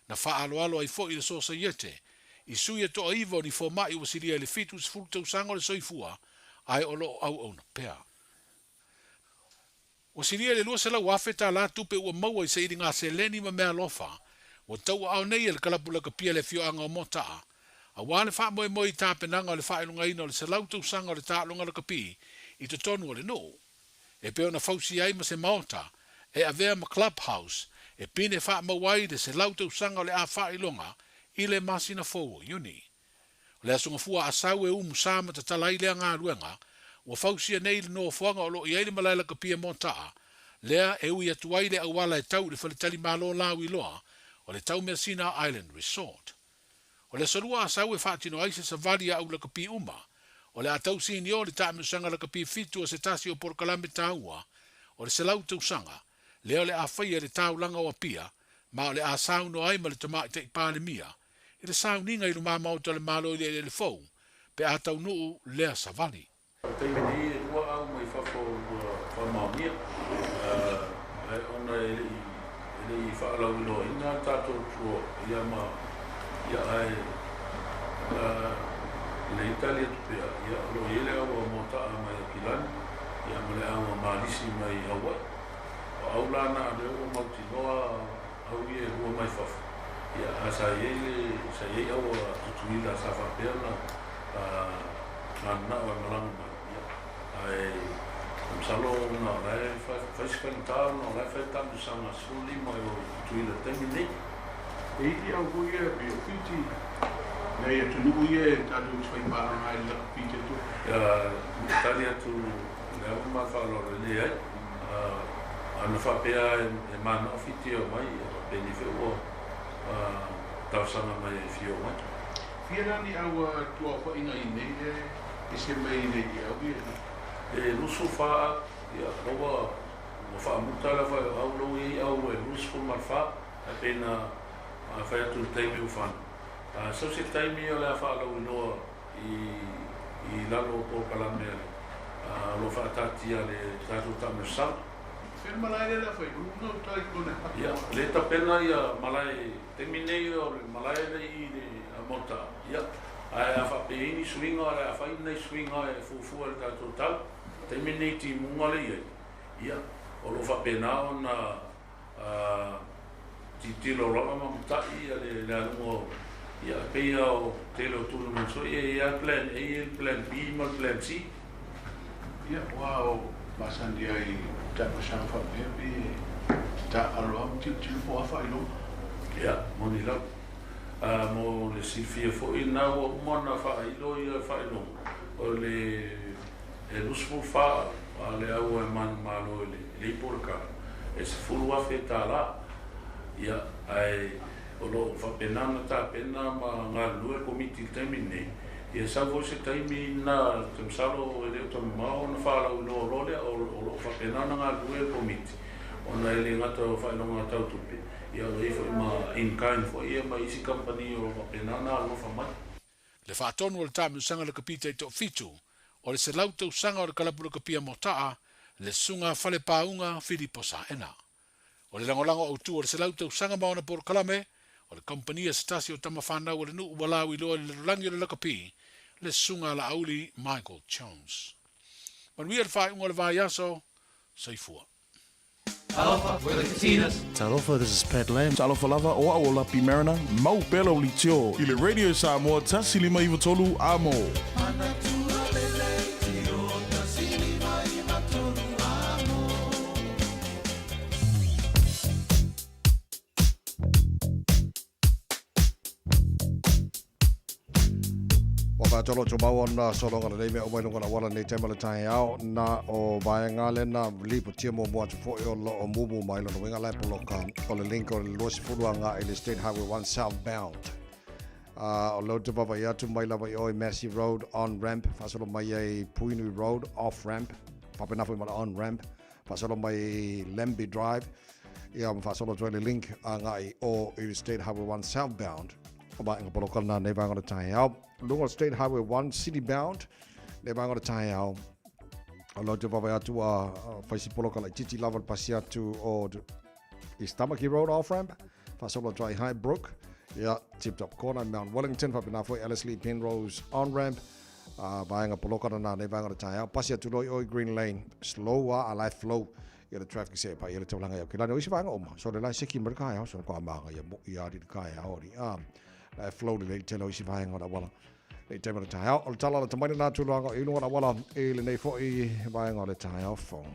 na faaaloalo ai foi le Sosaiete i sui e toaiva o ni foma'i ua silia i le 70 tausaga o le soifua ae o lo o auauna pea. Ua silia i le $200,000 tupe ua maua i sailiga seleni ma meaalofa ua tauaao nei e le kalapu lakapia le afioaga o Mota'a aua le faamoemoe i tapenaga o le faailogaina o le 100 tausaga o le taaloga lakapi i totonu o le nuu e pei ona fausia ai ma se maota e avea ma club house e pine faamaua ai le 100 tausaga o le a faailoga i le masina fou o Iuni. O le Aso Gafua Asau e umusa ma tatala ai lea galuega, ua fausia nei le nofoaga o lo o i ai le malae lakapia Mota'a, lea e ui atu ai le auala e tau i le faletalimalo lauiloa o le Taumeasina Island Resort. O le Aso Lua Asau e faatino ai se savali a au lakapi uma, o le a tau sinio le taamilosaga lakapi fitu o se tasi o polokalame taua o le 100 tausaga, lea o le a faia i le taulaga o Apia, ma o le a saunoa ai ma le Tamaitai Palemia i le sauniga i lumā maota o le Malo i le eleele fou pe a taunuu lea savali. O le taimi nei e lua au mai fafo ua faamaonia, ae ona e le i faalauiloaina le tatou tour ia ma ia ae le i tali atu pea, ia o lo o i ai le au a Moata'a mai Akilani ia ma le au a Malisi mai Hawaii. O au la na lea ua mautinoa au ia e lua mai fafo, ia a sa i ai le sa i ai au a Tutuila sa faapea ona mananao e malaga mai, ia ae masalo ona o la e fai se faigata ona o la e fai le taamilosaga 15 e o Tutuila i le taimi lenei. E iti au foi ia pei o Fiti, nai atunuu ia e tatou te faipaaga ai i le lakapi te atua. Ia, tali atu le ava ma le faaaloalo e leai. Ana faapea e manao Fiti e omai, ia penei foi ua talosaga mai e fia omai. Fia la ni au tuaofaiga i nei e ese mai nei i au ia? E 24 au, ia ua faamuta lava e o au lou i ai au e 24, ae pei na fai atu i le taimi ua fana. Sau se taimi o le a faalauiloa i lalo o polokalame a le o lo o faataatia le tatou taamilosaga. Fea le malae lea o le a fai? O luga uta i kona e Ia, o lea e tapena ia malae, taimi nei o le malae lea i le Mota'a, ia, ae a faapea i ai ni suiga, o le a fai ni suiga e fuafua i le tatou tau. Taimi nei timuga lea i ai, ia, o lo o faapena ona tilotilo lava ma matai ia le aluga o, ia, e pei lava o tele o tournaments foi ia, e i ai lava le plan A, le plan B ma le plan C. Ia, aua o masani ai i taamilosaga faapea pe taaalo lava ma tilotilo po o a faailoga. Ia, moni lava. Mo le silafia foi lena ua uma ona faailo ia faailoga, o le e 24 au a le au e manumalo i lenei polokalame, e $10,000. Ia, ae o lo o faapena ona tapena ma galulue le Komiti i le taimi lenei, ia sau foi se taimi lena, ou te masalo e le o toe mamao ona faalauiloa loa lea, o lo o faapena ona galulue le Komiti, ona e le gata o faailoga tau tupe, ia o lo o i ai foi ma in kind foi ia ma isi kamupani o lo o faapena ona alolofa mai. Le faatonu o le taamilosaga lakapi taitoafitu o le 100 tausaga o le kalapu lakapia Mota'a, le Susuga Falepāuga Filipo Saena. O le lagolago autu o le 100 tausaga ma ona polokalame, o le kamupani a se tasi o tama fanau a le nuu ua lauiloa i le lalolagi o le lakapi, le Susuga Laauli Michael Jones. Manuia le faaiuga o le vaiaso, soifua. Talofa, we're the Katinas. Talofa, this is Pat Lam. Talofa lava, o au o Lapi Mariner, mau pea lau leitio i le Radio Samoa 1 5 9 3 A mo. Ua faatolo tumau ona sologa lelei mea uma i luga o le auala nei taimi o le taeao na o vaega lena lipotia muamua atu foi o lo o mumu mai lona uiga la e poloka o le link o le 20 agai i le State Highway 1 southbound. O lea ou te vaavaai atu mai lava i o i Massey Road on ramp faasolo mai ai Puinui Road off ramp faapena foi ma le on ramp faasolo mai i Lambie Drive ia ma faasolo atu ai le link agai o i le State Highway 1 southbound o vaega poloka lena nei vaega o le taeao. Luga o State Highway 1 city bound nei vaega o le taeao. O lea ou te vaavaai atu ua fai si poloka laitiiti lava le pasi atu o East Tamaki Road off ramp faasolo atu ai Highbrook ia Tip Top Corner Mount Wellington faapena foi Ellerslie Penrose on ramp a vaega poloka lena nei vaega o le taeao. Pasi atu loa i o i Green Lane slow a la e flow ia le traffic se pa ia le taulaga i Aukilani. O isi vaega uma, so le la e seki mai le kaeao, so ko amaga ia mo ia ali le kaeao ali. A, la e flow lelei tele o isi vaega o le auala. Nei taimi o le taeao, o le tala o le tamaina nā tulaga i luga o le auala i lenei foi vaega o le taeao fou.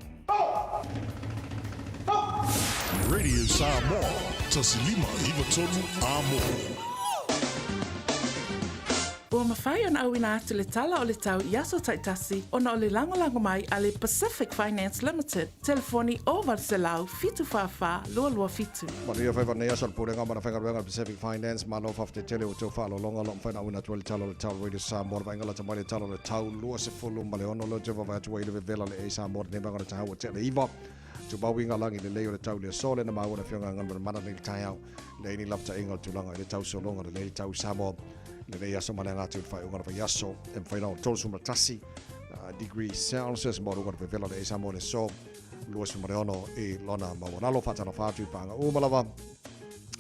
Radio Samoa, 1 5 9 3 A mo. Ua mafai ona auina atu le tala o le tau i aso taitasi ona o le lagolago mai a le Pacific Finance Limited, telefoni 0 800 744 227. Manuia faiva nei aso le Pulega ma le Faigaluega a le Pacific Finance. Malo faafetai tele ua outou faalologa o lo o mafai ona auina atu ai le tala o le tau Radio Samoa. Le vaaiga lata mai le tala o le tau 26 lea ou te vaavaai atu ai i le vevela le A Samoa lenei vaega o le taeao ua tea le 9. Tumau i ngā lagi lelei o le tau le aso lena maua le afioga a Mana nei le taeao. Leai ni lapataiga o le tulaga i le tau sologa lelei tau Samoa lenei aso ma le aga atu i le faaiuga o le vaiaso e mafai ona 31 degree Celsius mo luga o le vevela o le A Samoa le aso 26 i lona maualalo. Faatalofa atu i paaga uma lava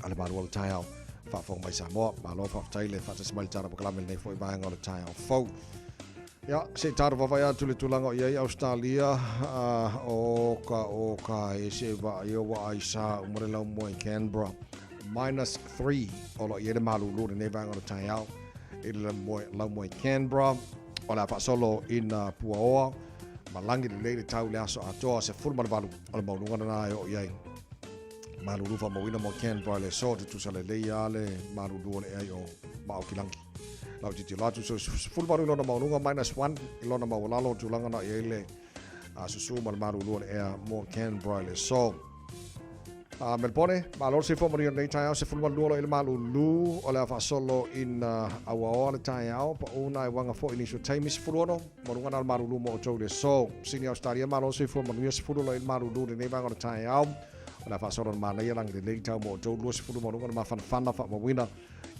a le malu o le taeao faafofoga mai Samoa. Malo faafetai le faatasi mai le tala polokalame lenei foi vaega o le taeao fou. Ia, se i tatou vaavaai atu le tulaga o i ai Australia, o ka o ka e se vaai o ua aisa uma le laumua i Canberra. Minus 3 o lo o i ai le malulu lenei vaega o le taeao i le laumua i Canberra. O le a faasolo ina puaoa ma lagi lelei le tau le aso atoa 18 o le maualuga lena e oo i ai. Malulu faamauina mo Canberra le aso, tutusa lelei lava le malulu o le ea i o ma Aokilangi. Lau tilotilo atu, so 18 i lona maualuga minus 1 i lona maualalo o tulaga na i ai le susu ma le malulu o le ea mo Canberra i le aso. Melbourne, malo le soifua manuia lenei taeao, 12 lo i le malulu o le a faasolo ina auaoa le taeao, pau na e waga foi nisi o taimi 16, maualuga na le malulu mo outou i le aso. Sydney, Australia, malo le soifua manuia, 10 lo i le malulu lenei vaega o le taeao, o le a faasolo ina manaia lagi lelei tau mo outou, 20 maualuga le mafanafana faamauina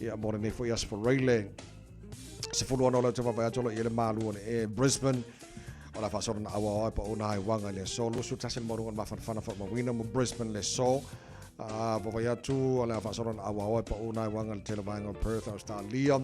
ia mo lenei foi aso Faraile. 16 lea ou te vaavaai atu o lo o i ai le malu o le ea Brisbane. O le a faasolo naʻauao ai paʻu nā haiuaga i le aso 21 le maualuga o le mafanafana faamauina mo Brisbane le aso. A vaavaai atu o le a faasolo naʻauao ai paʻu nā haiuaga i le tele vaega o Perth, Australia.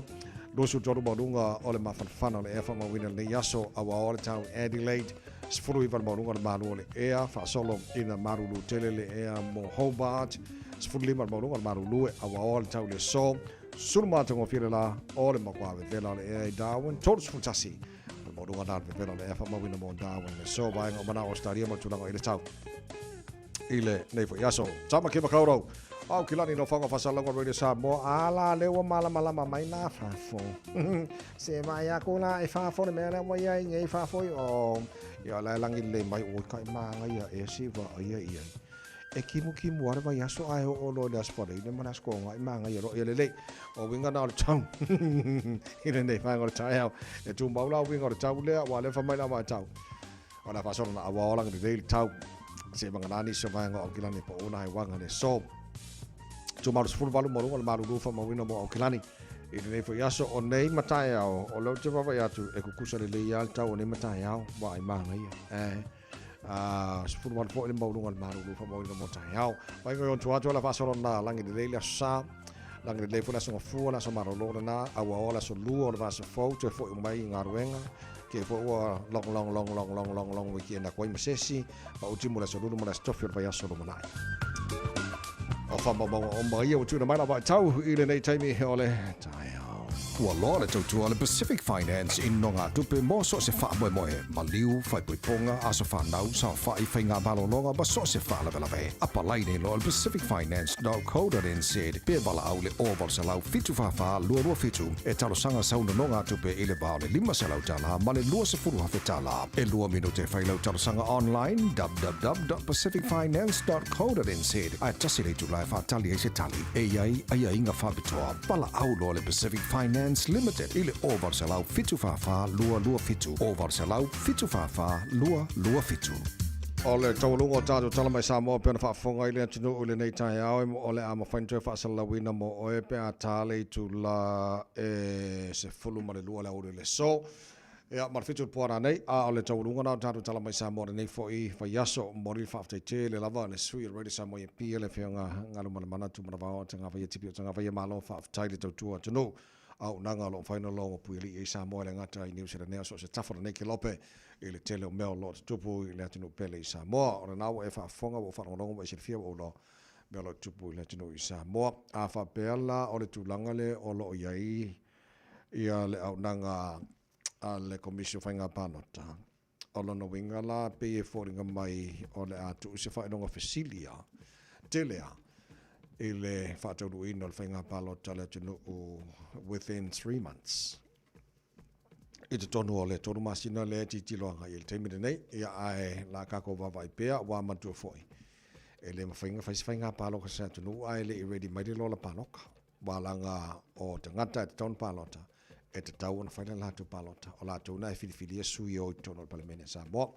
23 maualuga o le mafanafana o le ea faamauina i lenei aso. Auaoa le tau i Adelaide, 19 le maualuga o le malu o le ea. Faasolo ina malulu tele le ea mo Hobart, 15 le maualuga o le malulu e auaoa le tau i le aso. Sulu matagofie le la o le makuā vevela o le ea i Darwin, 31 o le maualuga na o le vevela o le ea faamauina mo Darwin le aso. Vaega o manao Australia ma le tulaga i le tau i lenei foi aso. Tama ki Makaurau, au ki lani no whanga whasalonga Radio Samoa, a la leo ua malamalama mai nā fafo. Se mai aku la e fafo le mea lea ua iai nei fafo i o. Ia la e langi lelei mai oi kai mānga ia e si wa ia ia. E kimukimu a le vaiaso ae oo loa i le Aso Faraile ma le Aso Toonai māngaia loa ia lelei. O uiga na o le tau i lenei vaega o le taeao. E tumau la uiga o le tau lea, ua alefa mai la vaitau. O le a faasolo na auao lagi lelei le tau. Se vagana nisi o vaega o Aukilani po o ona haiuaga le aso. Tumau le 18 ma luga o le malulu faamauina mo Aukilani. I lenei foi aso o nei mataeao, o lea ou te vaavaai atu e kukusa lelei lava le tau o nei mataeao, ua ai māngaia. Eh. A, 18 foi le maualuga o le malulu faamauina mo taeao. Mai ngoi ontu atu ala faasolo na langi lelei le aso sa. Langi lelei foi le aso gafua, le aso malolo lena, auaoa le aso lua o le vaiaso fou, toe foi mai i galuega. Ke foi ua long long long long long long long weekend aku ai ma se isi, ma utimu le aso lulu ma le aso tofi o le vaiaso lumanai. O faamaumauga uma ia ua tuuina mai la vaitau i lenei taimi o le taeao. Ua loa le tautua a le Pacific Finance i nogatupe mo so o se faamoemoe, maliu, faaipoipoga, aso fanau, saofai, faiga malologa ma so o se faalavelave. Apalai nei loa i le pacificfinance.co.nz pe valaau i le 0800 744 227 e talosaga sau nonogatupe i le va o le $500 ma le $20,000. E lua minute e fai lau talosaga online, www.pacificfinance.co.nz, ae tasi le itula e faatali ai se tali. E i ai aiaiga faapitoa. Valaau loa le Pacific Finance Limited i le 0800 744 227, 0800 744 227. O le taualuga o tatou tala mai Samoa pei ona faafofoga ai le atunuu i lenei taeao, o le a mafai ona toe faasalalauina mo oe pe a ta le itula e 12 le aoauli o le aso. Ia, ma le 7 o le po rānei, a o le taualuga na o tatou tala mai Samoa lenei foi vaiaso. Momoli le faafetai tele lava le sui o le Radio Samoa i Apia, le Afioga Galumalemana Tumanavao Tagavaia Tipi o Tagavaia Malo, faafetai le tautua atunuu. Auaunaga o lo o mafai ona logo puialii ai Samoa e le gata i Niu Sila nei a so o se tafa o lenei kelope i le tele o mea o lo o tutupu i le atunuu pele i Samoa. O lena ua e faafofoga, ua ou faalogologo ua e silafia ua ou iloa mea o lo o tutupu i le atunuu i Samoa. A faapea la o le tulaga lea o lo o i ai ia le auaunaga a le Komisi o Faiga Palota, o lona uiga la pei e foliga mai o le a tuu se faailoga fesili a tele a i le faataunuuina o le faiga palota a le atunuu within 3 months. I totonu o le tolu masina lea e tilotilo agai i le taimi lenei, ia ae la tatou vaavaai pea ua manatua foi e le mafai ona fai se faiga palota se atunuu ae le i ready mai le lola palota. Ua laga o tagata e tatau ona palota, e tatau ona fai le latou palota. O latou na e filifilia sui o i totonu o le Palemene a Samoa.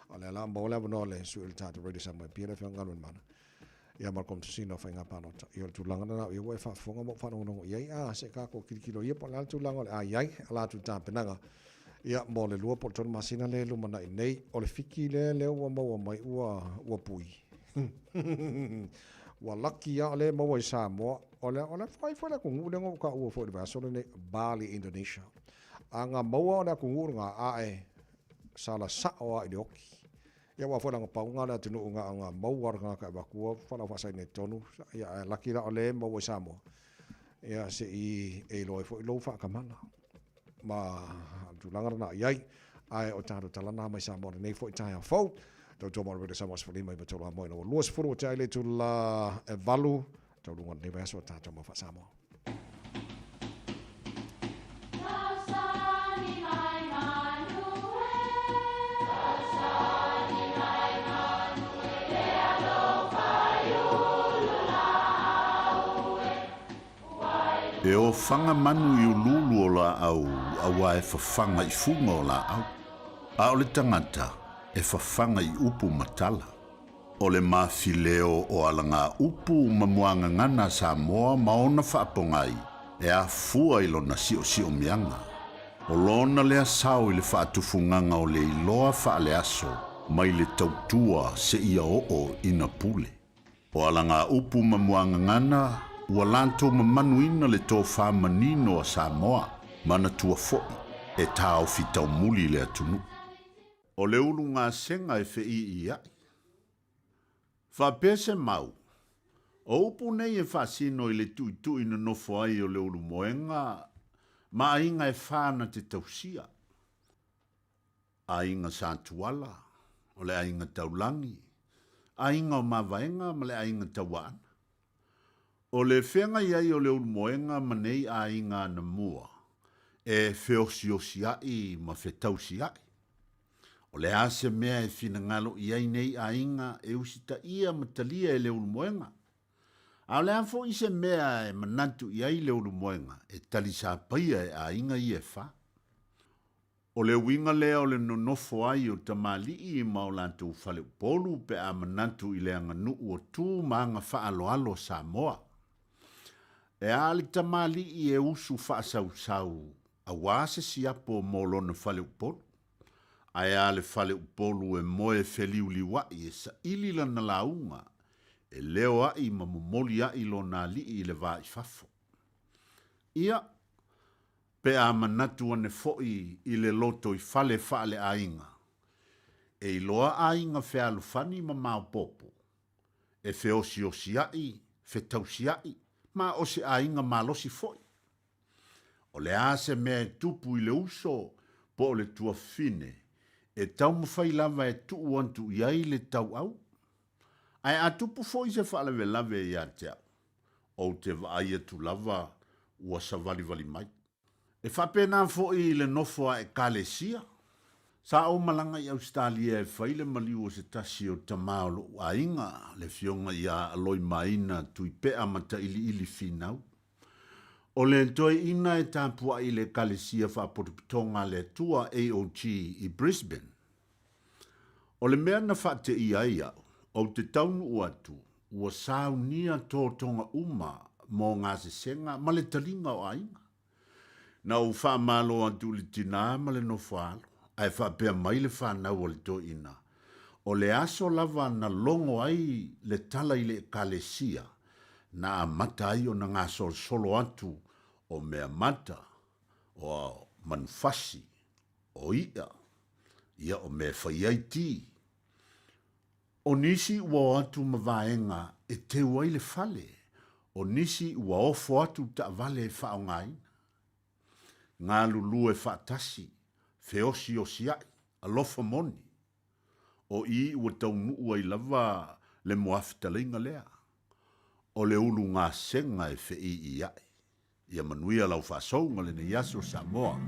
O lea la maua le avanoa le sui o le tatou Radio Samoa e pia le Afioga Galumalemana. Ia ma le Komesina o Faiga Palota. Ia o le tulaga lena ia ua e faafofoga ma ou faalogologo i ai. A, se tatou tilotilo ia po o le a le tulaga o le a i ai a latou tapenaga. Ia mo le 2 po o le 3 masina lea e lumanai nei. O le fiki lea lea ua maua mai ua ua pui. Ua laki lava o lea e maua i Samoa. O le, o le fai foi le atunuu lea na ou taua foi i le vaiaso lenei, Bali, Indonesia. A na maua o le atunuu lena, ae sala sao lava i le oti. Ia aua foi leaga pau lena o le atunuu na ona maua le tagata e avatua falau faasaina i totonu, ia ae laki la o lea e maua i Samoa. Ia se i e iloa ai foi lou faatamala ma le tulaga lena i ai. Ae o tatou tala na mai Samoa lenei foi taeao fou. Tautua mo le Radio Samoa 15 i 3 a moe ua 20 ua tea ai le itula e 8 taualuga o lenei vaiaso o tatou mau faa-Samoa. E ofaga manu i uluulu o laau auā e fafaga i fuga o laau, a o le tagata e fafaga i upu ma tala. O le mafileo o alagaupu ma muagagana a Samoa ma ona faapogai e afua i lona siosiomiaga. O lona lea sao i le faatufugaga o le iloa faaleaso mai le tautua seia oo ina pule. O alagaupu ma muagagana ua latou mamanuina le tofa manino a Samoa, manatua foi e taofi taumuli le atunuu. O le ulugasega e feʻiiaʻi. Faapea se mau, o upu nei e faasino i le tuitui nonofo ai o Leulumoega ma aiga e fa na te tausia, aiga Satuala, o le aiga Taulagi, aiga o Mavaega ma le aiga Tauaana. O le feagai ai o Leulumoega ma nei aiga anamua e feosiosiaʻi ma fetausiaʻi. O le a se mea e finagalo i ai nei aiga e usitaia ma talia e Leulumoega? A o le a foi se mea e manatu i ai Leulumoega e talisapaia e aiga ia e fa? O le uiga lea o le nonofo ai o tamalii ma o latou faleupolu pe a manatu i le aganuu o tu ma aga faaaloalo a Samoa. E a le tamalii e usu faasausau auā se siapo mo lona faleupolu? Ae a le faleupolu e moe feliuliuaʻi e saili lana lauga, e leo aʻi ma momoli aʻi lona alii i le va i fafo. Ia, pe a manatu ane foi i le lotoifale faaleaiga, e iloa aiga fealofani ma maopoopo, e feosiosiaʻi, fetausiaʻi, ma o se aiga malosi foi. O le a se mea e tupu i le uso po o le tuafafine, e taumafai lava e tuu atu i ai le tauau. Ae a tupu foi se faalavelave ia te au, ou te vaai atu lava ua savalivali mai. E faapena foi i le nofo a Ekalesia. Sa ou malaga i Ausetalia e fai le maliu o se tasi o tama o loʻu aiga, le afioga ia Aloimaina Tuipea Matailiili Finau. O le toeaina e tapuai i le Ekalesia Faapotopotoga a le Atua, AOG, i Brisbane. O le mea na faateia ai au, ou te taunuu atu, ua saunia totoga uma mo gasesega ma le taliga o aiga. Na ou faamalo atu i le tinā ma le nofoaalo, ae faapea mai le fanau a le toeaina, o le aso lava na logo ai le tala i le Ekalesia, na amata ai ona gasolosolo atu o meamata, o manufasi, o iʻa, ia o mea e fai ai tī. O nisi ua o atu ma vaega e teu ai le fale, o nisi ua ofo atu taavale e faaaogaina. Galulue faatasi, feosiosiaʻi, alofa moni. O i ua taunuu ai lava le moafetalaiga lea, o le ulugasega e feʻiiaʻi. Ia manuia lau faasouga lenei aso Samoa.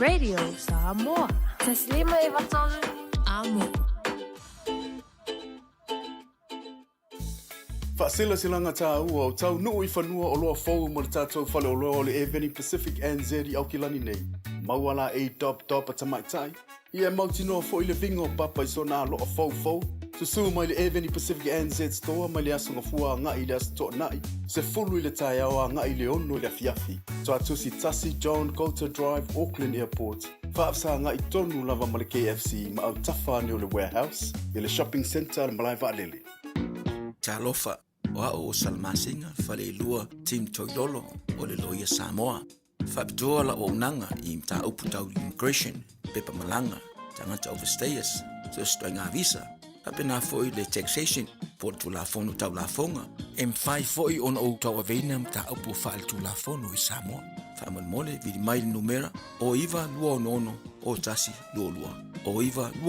Radio Samoa. Taslima Ivatolu. Amo. Faaselasilaga tāua o taunuu i fanua oloa fou mo le tatou faleoloa o le Air Pacific NZ i Aukilani nei. Maua la e dop dop a tamaitai. Ia e mautinoa foi le viga o papa i sona aloa foufou. Susū mai le Air Pacific NZ Store mai le aso Gafua agaʻi i le aso Toonai, 10 i le taeao agaʻi i le 6 i le afiafi. Tuatusi 1 John Coulter Drive, Auckland Airport. Faafesagaʻi tonu lava ma le KFC ma autafa ane o le Warehouse i le Shopping Centre a le Malae Vaalele. Talofa, o a'u o Salamasina Faleilua Tim Toilolo o le Loia Samoa. Faapitoa lau auaunaga i mataupu tau immigration, pepa malaga, tagata overstayers, so se ituaiga visa, faapena foi le taxation po o le Tulafono Tau Lafoga. E mafai foi ona ou tauaveina mataupu faaletulafono i Samoa. Faamolemole, vili mai le numera o 9266 0122, o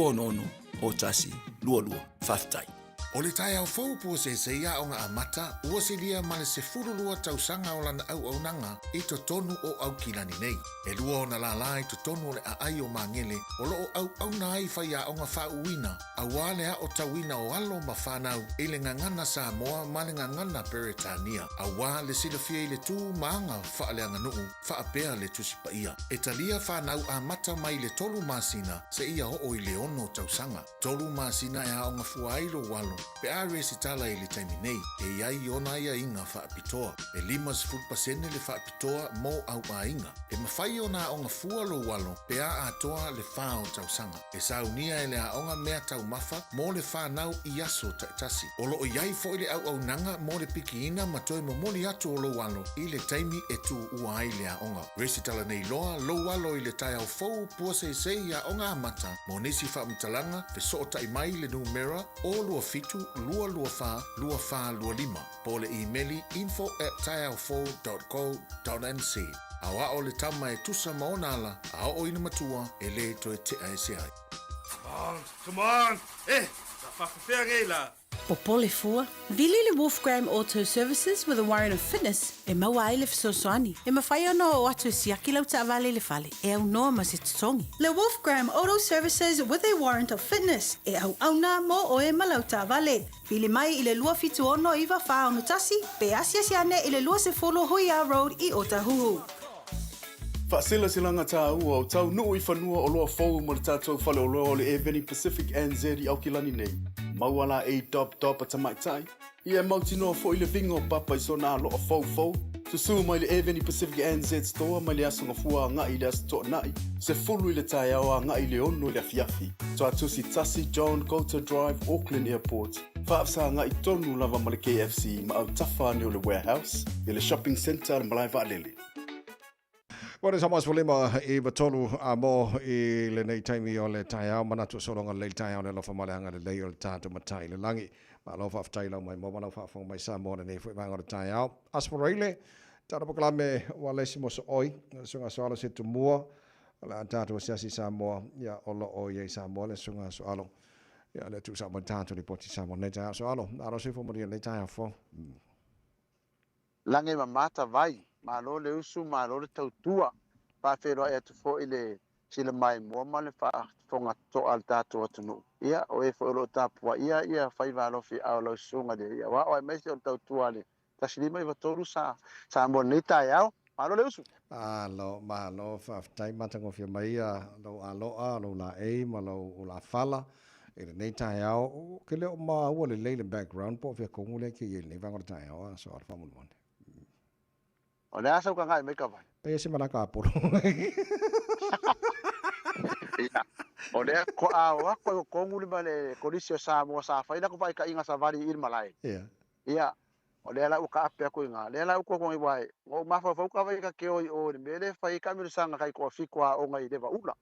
9266 0122. Faafetai. O le taeao fou puaseisei Aoga Amata ua silia ma le 12 tausaga o lana auaunaga i totonu o Aukilani nei. E lua ona lālā i totonu o le aai o Magele o lo o auauna ai faiaoga faauuina auā le aotauina o alo ma fanau i le gagana Samoa ma le gagana Peretania auā le silafia i le tū ma aga faaleaganuu faapea le Tusi Paia. E talia fanau amata mai le tolu masina seia oo i le ono tausaga. Tolu masina e aoga fua ai lou alo pe a resitala i le taimi nei, e i ai ona aiaiga faapitoa. E 50% le faapitoa mo au aiga. E mafai ona aoga fua lou alo pe a atoa le fa o tausaga. E saunia e le aoga mea taumafa mo le fanau i aso taitasi. O lo o i ai foi le auaunaga mo le pikiina ma toe momoli atu o lou alo i le taimi e tuua ai le aoga. Resitala nei loa lou alo i le taeao fou puaseisei Aoga Amata mo nisi faamatalaga fesootai mai i le numera 027 224 2425 po o le imeli info at taeaofou dot co dot nz. Aoao le tama e tusa ma ona ala a oo ina matua e lē toe tea ese ai. Come on, come on! Eh, sa faapefea nei la? Popole fua. Vili le Wolfgram Auto Services with a warrant of fitness e maua ai le fesoasoani. E mafai ona oo atu e siaki lau taavale i le fale e aunoa ma se totogi. Le Wolfgram Auto Services with a warrant of fitness e auauna mō oe ma lau taavale. Vili mai i le 276 94 61 pe asiasi ane i le 20 Huia Road i Otahuhu. Faaselaselaga taua o taunuu i fanua oloa fou mo le tatou faleoloa o le Airveni Pacific NZ i Aukilani nei. Maua la ei dop dop a tamaitai, ia e mautinoa foi le viga o papa i sona aloa foufou. Susū mai le Airveni Pacific NZ Store mai le Aso Gafua agai i le Aso Toonai, 10 i le taeao agai i le 6 i le afiafi. Tuatusi 1 John Goulter Drive, Auckland Airport. Faafesagai tonu lava ma le KFC ma autafa ane o le Warehouse i le Shopping Centre a le Malae Vaalele. Ua le sama 15 i 3 a mo i lenei taimi o le taeao manatu o sologa lelei le taeao le alofa ma le agalelei o le tatou Matai i le lagi. Malo faafetai lau maimoa ma lau faafofoga mai Samoa lenei foi vaega o le taeao. Aso Faraile, tatou polokalame ua le isi mosooi, le Susuga Soalo Setumua, o le a tatou asiasi i Samoa, ia o lo o i ai Samoa le Susuga Soalo. Ia le tuusao mai le tatou lipoti Samoa lenei taeao Soalo. Malo soifua manuia lenei taeao fou. Lagi ma mata vai, malo le usu, malo le tautua. Faafeiloai atu foi i le sila maimoa ma le faafofoga totoa a le tatou atunuu. Ia, o e foi o lo o tapuaia ia faiva alofi ao lau susuga le ia wao aemaise o le tautua a le 1593 sa Samoa i lenei taeao. Malo le usu. Malo, malo, faafetai matagofie mai ia lou aloa, lou laei ma lou ulafala i lenei taeao. Ou te le o maua lelei le background po o fea tonu lea e te i ai i lenei vaega o le taeao, a so faamolemole. O le a sau kagae mai ka vai. Pei e se malaka Apolo. Ia, o lea ko a o aku ai o kongu le ma le kolisi o Samoa sa fai la ko vaikaiga savali i le malae. Ia. Ia, o lea la ua kaape aku i ngā. Lea la ua kua i wai. Ngo mafaufau ka vai ka ke oi o le mele fai ka mele sanga kai ko fiko a o ngai le vaula.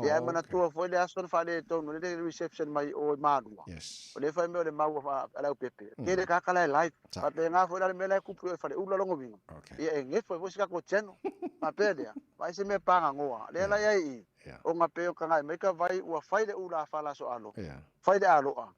Ia e manatua foi le aso na faaletonu le reception mai o i Malua. Yes. O le fai mea o le mau a lau pepe. Tele ka kala e live. Faapena foi la le mea la e kupu i faleula longo winga. Ia e ngefo e foi si kako channel. Faapea lea. Vai se mea panga ngoa. Lea la iai i. O ngā pe o kangai mai ka vai ua fai le ula a whalaso alo. Fai le aloa.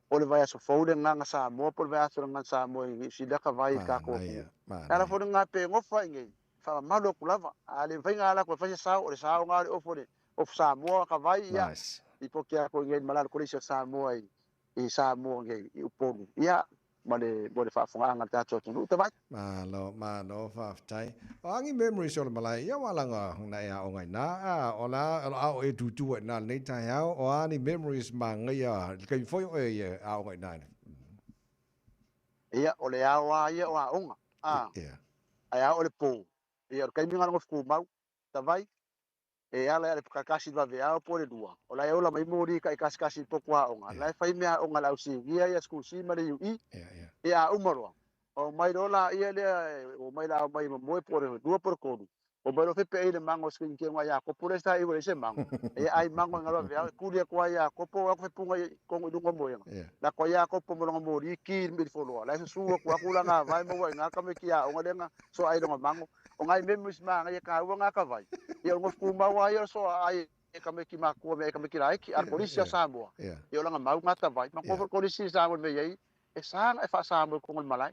O le vaiaso fou le nganga Samoa po le vaiaso le nganga Samoa i Niu Sila ka vai i kako aku. Ala foi le ngā pe ngofa i ngei. Whamamalu aku lava. A le whainga ala koe whaisa sao o le sao ngā le ofo le of Samoa ka vai ia. Nice. I po kia koe ngei malalo kolisi o Samoa i Samoa ngei i Upolu. Ia, ma le mo le faafofogaga le tatou atunuu tavai. Malo, malo, faafetai. O agi memories o le malae, ia ua laga na e aoga i na, a o la o a o e tutu ai na lenei taeao, o a ni memories magaia i le taimi foi o e i e aoga i na. Ia, o le ao a ia o aoga, a. Ia. Ae ao o le po. Ia, o le taimi lena o tumau, tavai, e ala i ale kakasi vave ao po le lua. O la e ola mai moli ka i kasikasi i poku aoga. La e fai mea aoga le au sinia ia school C ma le UE. Ia a uma loa. O mai loa la ia lea, o mai la au mai mamoe po le lua po le kolu. O mai loa fepe ei le mango skin ke ngai a kopo le sa i wale se mango. E ai mango ngalo vave ao, kuli aku ai a kopo, aku fepunga i kongo i lunga moenga. La ko ia kopo mo longa moli ki mi foloa. La se su aku aku la ngā vai mo wai ngā kame ki a onga lenga so ai longa mango. O ngai memories ma ngai ka ua ngā ka vai. Ia o ngofu mau ai o so ai e kame ki makua me e kame ki laiki a polisi a Samoa. Ia o langa mau ngā ta vai. Ma ko polisi a Samoa me iai e sanga e wha Samoa ko ngol malai.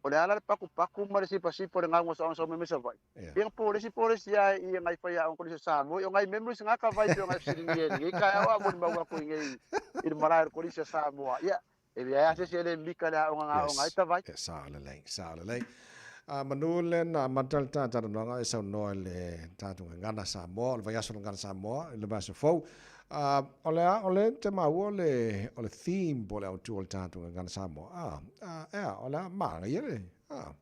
O le ala le paku paku ma le sipa sipa le ngā sa sa me me sa vai. Ia polisi polisi ai ia ngai whai a polisi a Samoa. O ngai memories ngā ka vai pe o ngai whisiringi e ngi ka awa mo ni mau aku i ngai i le malae o polisi a Samoa. Ia e vea se se le mika le a o ngā o ngai ta vai. E sa le lei, sa le lei. A manu le na matal ta ta noanga e sau noa le tātou ngana Samoa, o le vaiaso le ngana Samoa, le vaiaso fou. A o le a o le te maua o le theme po le autu o le tātou ngana Samoa. A ea, o le a maanga ia le. A.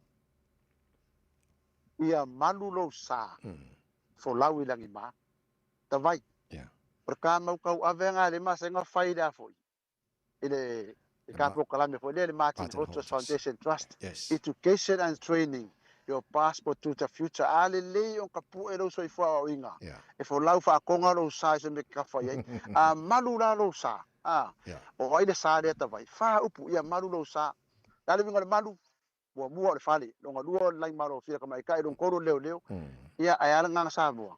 Ia malu lou sa. Folau i langi mā. Ta vai. O le ka mau kau ave ngā le masenga whai le a foi. I le i ka polokalame foi lea le Martin Martin Hotus Hotus. Foundation Trust. Yes. Education and Training, Your Passport to the Future. A lelei o ka pu'e lou soifua aoaoina. E folau faakoga lou sa i se mea ke kafai ai. A malu la lou sa. A, o ai le sa lea tavai. Whā upu, ia malu lou sa. La le winga le malu, mua mua o le fale. Longa lua o le lai malo fia ka maikai, longa kolu leo leo. Ia ai ala nganga Samoa.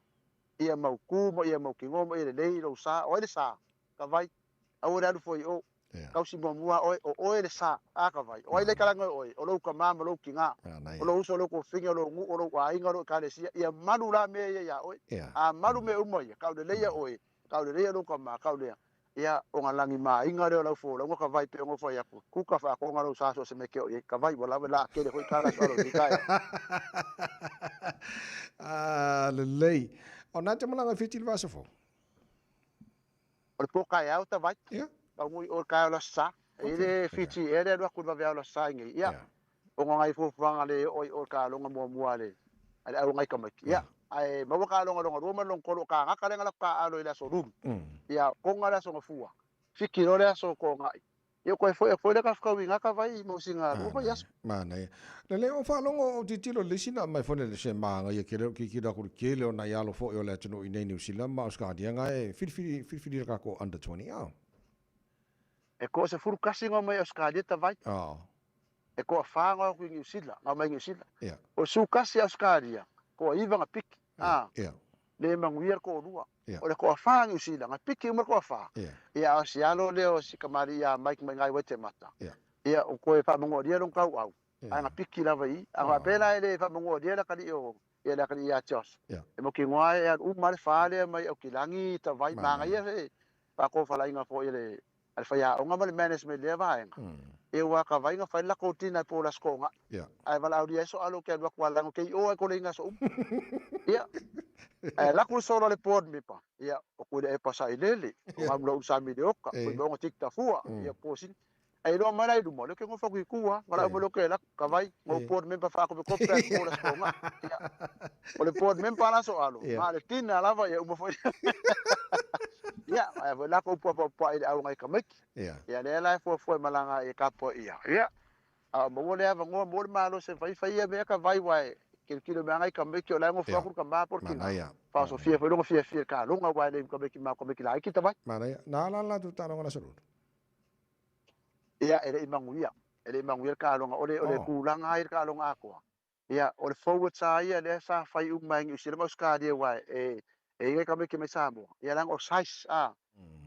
Ia mau ku, ma ia mau kingo, ma ia lelei lou sa. O ai le sa, ka vai. Aua le alu foi o. Kausi muamua oe, o oe le sa, a ka vai. O ai le kalanga oe, o lou kama ma lou kinga. O lou uso, o lou kofiga, o lou nuu, o lou aiga, o lou ekalesia. Ia malu la mea ia iā oe. A malu mea uma ia, kaulelei ia oe, kaulelei ia lou kama, kaulea. Ia, o nga lagi maaiga lea o lau folauga ka vai pe o fai atu. Kuka whaakonga lou sa so se me ke o i ka vai, wala la kele hoi ka la so alo i ka. Ah, lelei. O nā te malanga whiti le vasa fo? O le pō kai au ta vai. Ka ngui o kai o la sa. E le whiti e le alua kuru vave au la sa ingi. Ia. O ngā ngai fuafuaga le o i o ka longa mua mua le. Ale au ngai kamaiki. Ia. Ai maua ka longa longa rua ma longa kolo ka ngaka lenga la ka alo i le aso lulu. Ia konga le aso ngafua. Fiki ro le aso ko ngai. Ia koe foi foi le ka whakau i ngaka vai mo singa rua vai aso. Mana ia. Le le o whaalongo o titilo le sina mai fone le se maanga ia kele ki ki ku kele o na ialo fo o le atunu i nei New Zealand ma Australia ngai whiriwhiri whiriwhiri ka ko under 20 a. E ko se furu kasi ngā mai Australia ta vai. E ko whā ngā ku New Zealand, ngā mai New Zealand. O su kasi Australia, ko iwa ngā piki. Le manguia ko rua. O le ko whā New Zealand, ngā piki uma ko whā. Ia o si alo leo si kamari ia Mike mai ngai wete mata. Ia o koe wha mango ria rong kau au. Ai ngā piki lava i. A ngā pēlā e le wha mango ria la kari o ia la kari ia Josh. E mo ki ngā e an umare whā lea mai o ki langi ta vai manga ia he. Wha ko whala inga fo i le al whai a onga ma le management lea vaenga. E ua ka vainga whai lako tina po la skonga. Ai wala auri eso alo ke alua kwa lango kei o ai kole inga so umu. Ia. Ai lako solo le board member. Ia, o kule e pasa i lele. O ngā mula usami le oka. Koi maunga tik ta fua. Ia po sin. Ai loa mai lai luma, le ke ngofa kui kua, wala umu loke lako, ka vai, ngau board member wha kope kope ai po la skonga. Ia. O le board member la so alo. Ma le tina lava, ia uma foi. Ia, ai foi lako upua pa pa i le au ngai ka maiki. Ia, le la e fua fua malanga i ka po ia. Ia. A mo le ava ngoa mo le malo se fai fai ia mea ka vai wai. Kilo kilo mea ngai ka maiki o la ngo fua ka ma por kina. Manaia. Fa so fia foi longo fia fia ka longa wai le ka maiki ma ka maiki la ki ta vai. Manaia. Nā la la tu tāronga na soruru. Ia, e le i manguia. E le i manguia ka longa. O le kūlanga ai ka longa akoa. Ia, o le forward sa ia le sa fai uma ngi usila mau ska dia wai. E e ngai ka maiki mai Samoa. Ia lang o size a.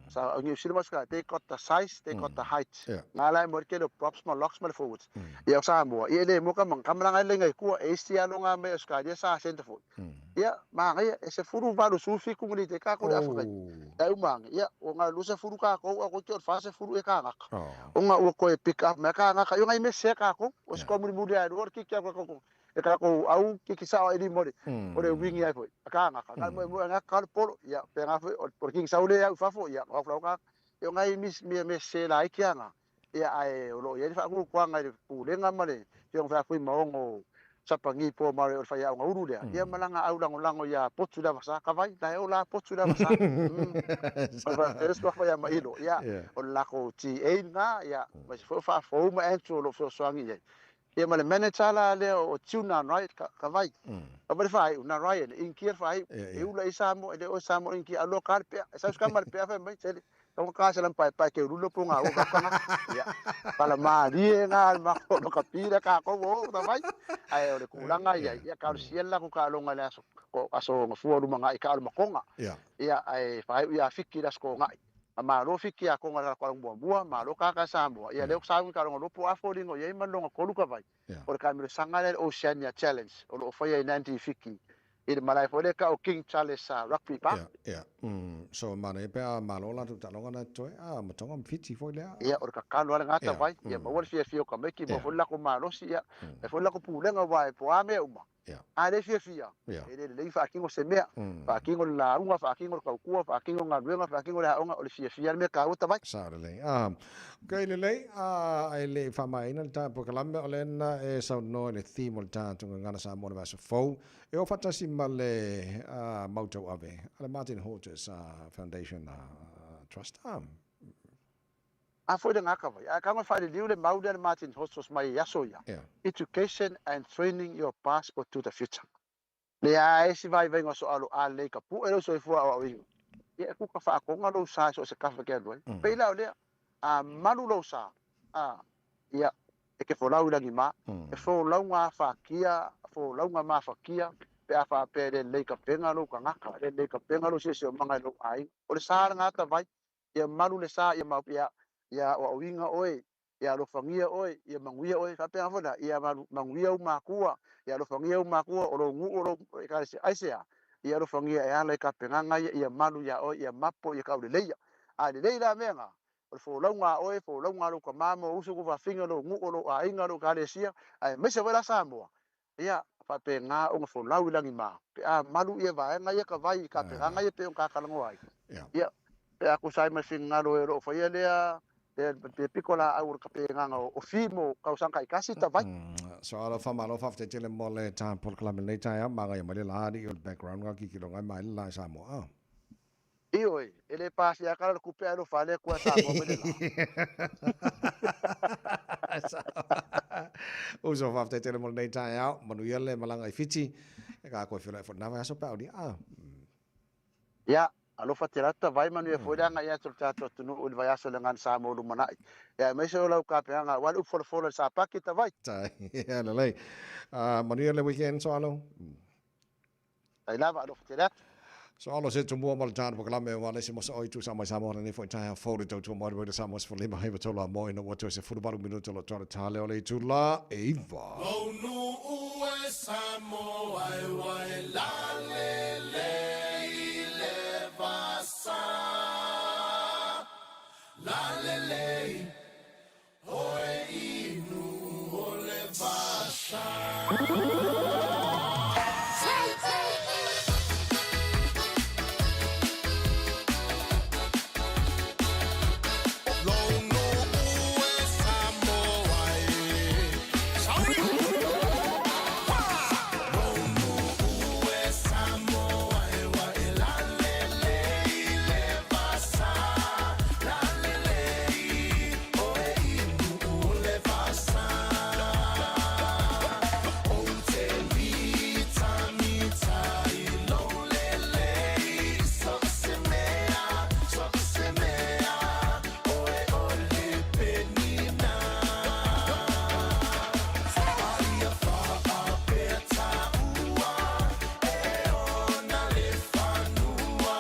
Sa ngi usila mau ska they got the size, they got the height. Ngā lai mo ke le props ma locks ma le forwards. Ia o Samoa. Ia le mo ka mang kamlanga le ngai kua e sti alonga me ska dia sa center forward. Ia ma ngai e se furu valu su fi ku ngri te ka ko le Afrika. E uma ngai. Ia o ngā lusa furu ka ko o ko te fa se furu e ka ngaka. O ngā ua koe pick up me ka ngaka. Ia ngai me se ka ko. O se ko muri muri ai ro ki ki ko ko. E ka ko au ki ki sao e ni mori. O le wingi ai foi. Ka ngaka. Ka mo mo ngaka ka polo. Ia pe ngā foi o ki sao le au fafo. Ia o flau ka. Ia ngai mis me me se la ki anga. Ia ai o lo ia fa ku kwa ngai pulenga ma le. Ia fa foi maongo sapangi po mare o whai au ngā uru lea. Ia malanga au lango lango ia potu la vasa, ka vai, la e o la potu la vasa. O wha te resto whai a mailo. Ia, o lako ti e ngā, ia, ma se wha wha ma entro lo wha soangi ia. Ia ma le manager la lea o tuna rai, ka vai. Ka vai whai, una Ryan, inkia whai, e ula i Samoa, e le o Samoa inkia, alo ka le pea, e sau ska ma le pea whai mai, tele. Ka ka se lam pai pai ke rulo po ngā o ka kanga. Ia, pala marie ngā, ma ko no ka pira ka ko o ta vai. Ai o le kulanga ia, ia ka siela ko ka longa le aso, ko aso ngā fua luma ngā i ka alu makonga. Ia, ai whai ia fiki las ko ngā. A malo fiki a konga la kwa mua mua, malo ka ka Samoa. Ia leo sa ka longa lopo afo lingo ia ma longa kolu ka vai. O le kamero sanga le Oceania Challenge, o lo whai ai 90 fiki. I le malai fo le ka o King Charles Rugby Park. Ia, ia. So mana e pea malo la tu talonga na toe, a matonga mwhiti foi lea. Ia, o le kakalo ale ngata vai. Ia, ma ua le fia fia o ka meki, ma foi lako malosi, ia. E foi lako pulenga vai, po a mea uma. A le fia fia. E le lei whaakingo se mea. Whaakingo le launga, whaakingo le kaukua, whaakingo ngā ruenga, whaakingo le haonga, o le fia fia le mea ka ua ta vai. Sa le lei. Okay, le lei, ai le whamaina le tā pokalame o le ena e sau noa le theme o le tā tunga ngana sa mona vasa fou. E o whatasi ma le mautau ave. Ale Martin Hodges Foundation Trust. A foi le ngaka vai. A ka ngā whaere liu le mauri le Martin Hodges mai aso ia. Education and training your passport to the future. Le a e si vai vai ngā so alo a le ka pu e lo so i fua au au ingo. Ia e kuka whaakonga lo sa so se kawha ke alu ai. Peila o lea, a malu lo sa. A, ia, e ke wholau ilangi mā. E wholau ngā whakia, wholau ngā mā whakia, pe a wha pe le lei ka penga lo ka ngaka, le lei ka penga lo se se o manga lo ai. O le sa le ngata vai, ia malu le sa, ia mau, ia, Ia aoaoina oe, ia alofagia oe, ia manuia oe, faapena foi la, ia manuia ou makua, ia alofagia ou makua, o lou nuu, o lou ekalesia. Aisea? Ia alofagia e ala i tapenaga ia, ia malu iā oe, ia mapo, ia tauleleia. A lelei la mea na, o le folauga a oe, folauga a lou tama ma ou uso, lou fafine, lou nuu, lou aiga, lou ekalesia, aemaise foi la Samoa, ia faapena ona folau i lagima, pe a malu ia vaega ia tavai i tapenaga ia e pei ona ta talanoa ai. Ia, pe a tusa ai ma le finagalo e o lo o faia lea, le pito laau o le tapenaga o fi mo tausaga taitasi tavai. So alofa malo faafetai tele mo le ta polokalame lenei taeao magaia mai le la alii o le background nga kikilo ngai mai le la e Samoa a. Ioe, e le pasia kala le kupe ae alofa le Atua Samoa mai le la. Uso faafetai tele mo lenei taeao, manuia le malaga i Fiti, e ka koe feiloai foi lena vaiaso pe a aulia a. Ia, alofa tele atu tavai manuia foi le agai atu o le tatou atunuu i le vaiaso i le Agan Samoa o lumanai. Ia aemaise o lau tapenaga aua le upu folafola i le Sapaki tavai. Ia lelei. Manuia le weekend Soalo. Tai lava, alofa tele atu. Soalo se tumua ma le tana polokalame ua le se mosa oi tu sa mai Samoa lenei foi taeao fou le tautua mai le Samoa 15 heiva tolu a moe ina ua toe 18 minuta lo toa le tale o le itula e iva. Lou nuu e Samoa e ua e lalele i le vasa. Lalele i oe inu o le vasa. Lou nuu e Samoa e. Sauli! Lou nuu e Samoa e ua e lalele i le vasa. Lalele i oe inu o le vasa. Ou te mitamita i lou lele i so o se mea, so o se mea, oe o le penina. Aia faapea taua e ona le fanua,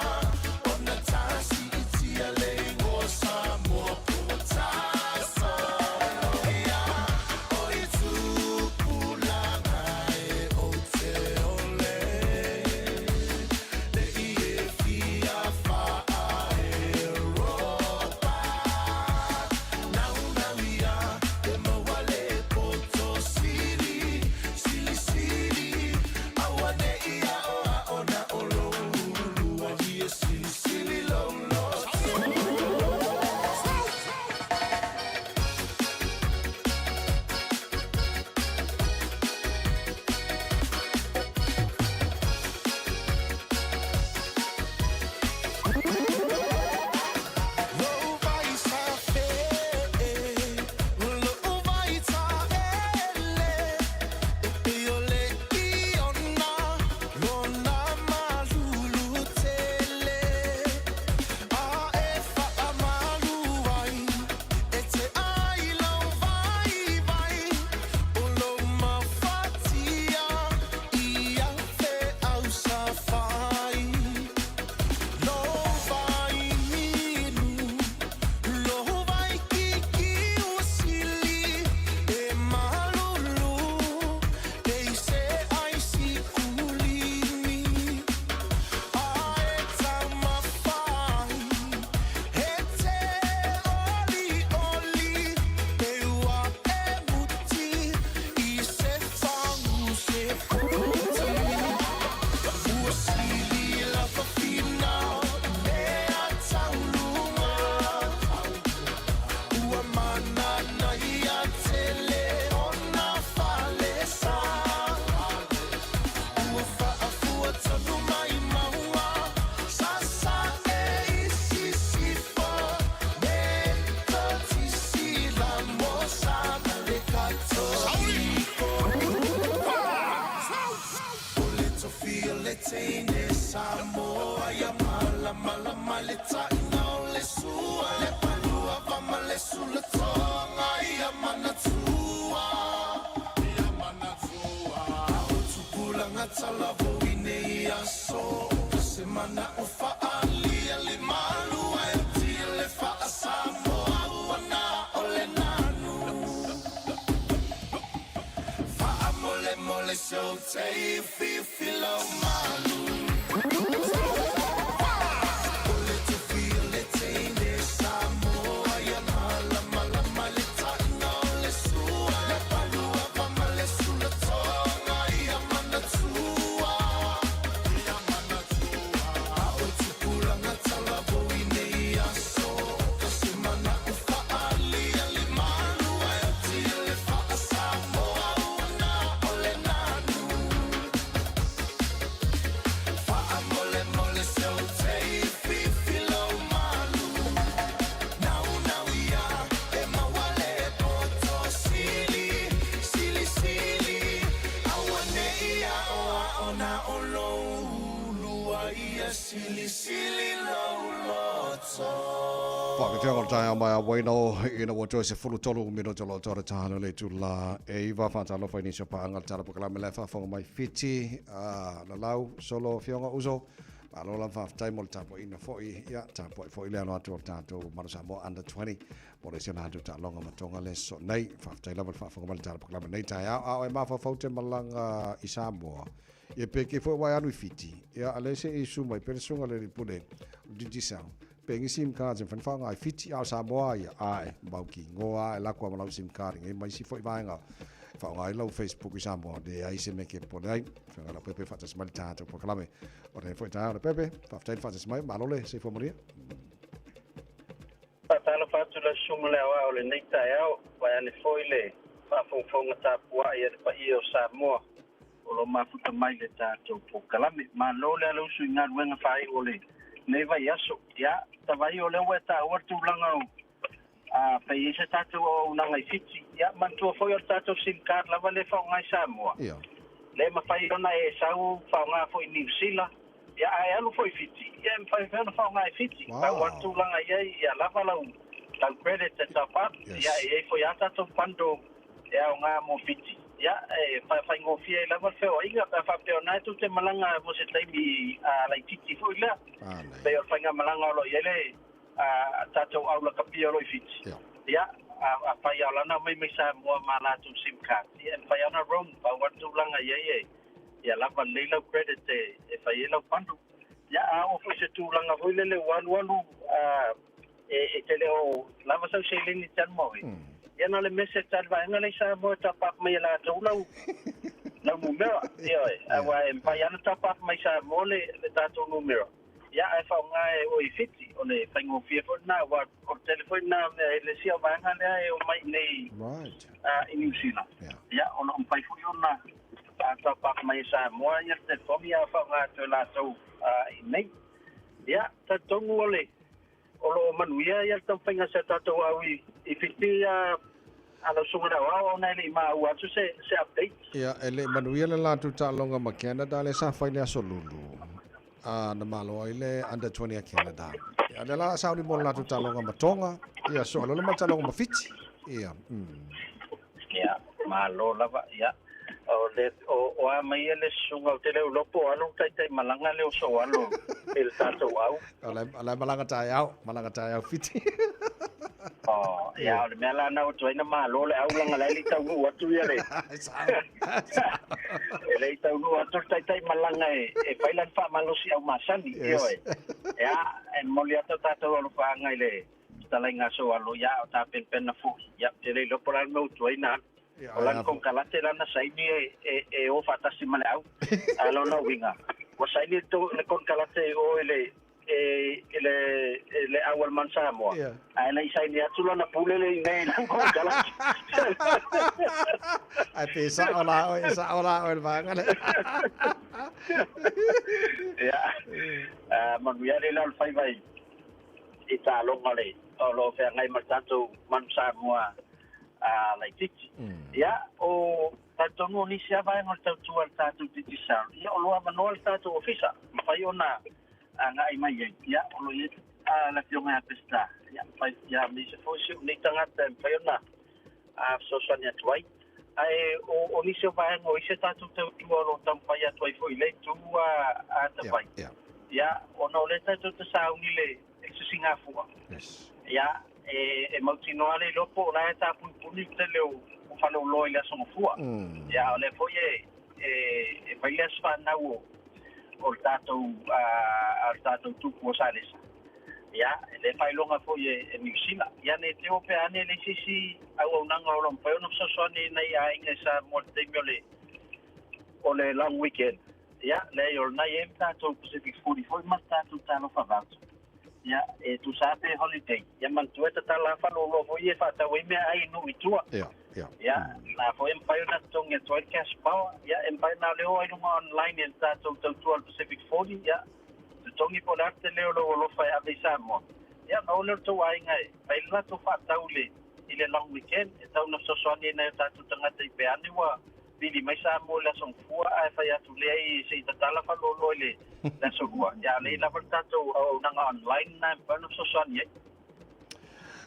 ona tasi i tia le igoa Samoa po tasoloia. O i tupulaga e ou te ole, le i e fia faa-Europa. Naunau ia e maua le poto sili, sili sili, aua ne i aoao na o lou ulua ia sili sili lou loto. Lou vai safe, lou vai taele, e pei o le iona, lona malulu tele. A e faamalu ai, e te ai lau vaivai, o lou mafatia ia feau safai. Lou vai minu, lou vai kikiu sili, e malulu, e i se ai sikulini. A e taumafai, e te oli oli, e ua e muti, i se fagu se poti. Ua sili la fafina, mea tauluma. Ua manana ia tele ona falesa. Ua faafua tonu mai maua, sasa e i sisifo. Me totisi la mosa ma le katoliko. O le tofi o le teine Samoa ia malamalama le taina o le sua. Le palua va ma le sulatoga ia manatua. Ia manatua. O tupulaga talavou i nei aso. Se mana o faalia le malu ae o tia le faa-Samoa. Ua fifi lau malu. O le tofia le teine Samoa ia malamalama le taina o le sua. Le palua va ma le sulatoga ia manatua. Ia manatua. A o tupulaga talavou i nei aso. Ka se mana u faalia le malu ai o tia le faa-Samoa ua na o le nanu. Faamolemole se o tei fifi lau malu. Nau nau ia e maua le poto sili, sili sili. Aua ne ia o a o na o lou lua ia sili sili lou loto. Whakawhianga o tae mai a Waino ina ua toe se 13 minute o lo tore tahana le tula e iwa whātalo whai nisio paanga le tala pokalame le whawhanga mai Fiti la lau solo fionga uso malo la whawhtai mo le tapo ina foi ia tapo foi le ano atu o le tātou Manu Samoa under 20 mo le sena atu ta longa matonga le so nei whawhtai lava le whawhanga mai le tala pokalame nei tae au au e mawhawhau te malanga i Samoa ia peke foi wai anu i Fiti ia ale se i suma i pere sunga le ripune Digicel pengi SIM card sem whanwha ngai Fiti au Samoa ia ae mau ki ngoa e lakua malau SIM card ngai mai si foi vaenga wha ngai lau Facebook i Samoa de ai se meke pone ai whanga la pepe whatas mai tātou pokalame o re foi tāu le pepe whaftai whatas mai malole se fo moria. Whatalo whatu la sunga le awa o le nei taeao wai ane foi le whafongfonga tāpua i le paia o Samoa o lo mafuta mai le tātou pokalame malo le ala usu i ngā ruenga whai o le nei vai aso ia tawai o leo e tā ua tūlanga o a pei e se tātou o unanga i Fiti ia mantua foi o le tātou SIM card lava le whaongai Samoa. Ia. Le mawhai ona e sau whaonga foi New Zealand ia ai alu foi Fiti ia mawhai whaonga whaonga i Fiti. Wow. Pau tūlanga ia ia lava lau lau credit te top up. Yes. Ia e foi a tātou pando e au ngā mo Fiti ia e whai ngōwhia i lava whio inga pa whapeo nai tū te malanga mo se taimi a laititi foi lea. Pei o whainga malanga o lo i ele a tātou aula kapia o lo i Fiti. Ia. Ia a whai au lana mai mai Samoa mā lātou SIM card. Ia whai ana roam pau tūlanga ia ia ia lava lei lau credit e whai e lau pandu. Ia a o foi se tūlanga foi lele walu walu e te leo lava sau se leni tan moi. Ia na le message tal vaenga le Samoa top up mai la tau lau lau numero. Ia awa e mpai ana top up mai Samoa le tātou numero. Ia ai whaonga e o i Fiti o le whaingofia foi nā wa o telefoni nā mea e le sia vaenga lea e o mai nei right. I New Zealand. Ia ona mpai foi ona top up mai Samoa ia le telefoni a whaonga atu e lātou i nei. Ia tatongu o le o lo manuia ia le taumawhaiga se tātou au i Fiti a lau sunga lau au ona e le i maua atu se update. Ia e le manuia le lātou tālonga ma Canada le sa whai le aso lulu. Na malo ai le under 20 a Canada. Ia le la sauni mo le lātou tālonga ma Tonga. Ia so alo le ma tālonga ma Fiti. Ia. Ia malo lava ia. O le o a mai le sunga o te leo lopo alo taitai malanga leo so alo e le tātou au. O le malanga tae au Fiti. O, ia, o le mea la nau tuaina malo le au langa lai le taunu atu ia le. E le taunu atu taitai malanga e whailan wha malosi au masani. Yes. Ia, e moli atu tātou alo whaanga i le talai ngā so alo ia o tā penpena fui. Ia, te le lopo la meu tuaina. O lan konkalate lana saini e o whatasi ma le au. A lona winga. O saini le konkalate o e le le au al man Samoa. A ena i saini atu lana pule le i nei lan konkalate. Ai pe sa ola o sa ola o le vanga le. Ia. Manuia le lau whai vai i tā longa le o lo whea ngai ma tātou man Samoa laititi. Ia, o tātou nisi a vaenga o le tautua le tātou Digicel. Ia, o loa manoa le tātou ofisa. Mawhai ona ngai mai ai. Ia, o lo ia la fionga a pesta. Ia, whai, ia, nisi foi si o nei tangata mawhai ona fesoasoani atu ai. Ae, o nisi o vaenga o isi tātou tautua o lo taumawhai atu ai foi le tu a tawhai. Ia, ona o le tātou te sauni le sisingafua. Yes. Ia, e mautinoa le lopo o la e tāpuni puni te leo o whale o loa i le aso ngafua. Ia, o le foi e e fai le aso fanau o o le tatou a le tatou tupu o Salesa. Ia, e le faailoga foi e, e Niu Sila. Ia ne te o pe ane le isi isi auaunaga o lo o mafai ona fesoasoani i nai aiga i Samoa i le taimi o le o le long weekend. Ia, leai o lena e i ai le tatou Pacific 40 foi ma le tatou Talofa Voucher. Ia, e tusa lava pe holiday. Ia manatua e tatala lava faleoloa foi ia e faatau ai meaai i nuu i tua. Ia, ia. Ia, na foi e mafai ona totogi atu ai le cash power. Ia, e mafai ona le o ai luga online e le tatou tautua o le Pacific 40. Ia, totogi po o le a le tele o lou alofa e ave i Samoa. Ia, ona o lea o le tou aiga e fai le latou faatau i le i le long weekend e tau ona fesoasoani ai nai o tatou tagata i pe ane ua vili mai Samoa i le Aso Gafua ae fai atu leai se i tatala faleoloa i le Aso Lua. Ia, a o lea lava le tatou auaunaga online lena e mafai ona fesoasoani ai.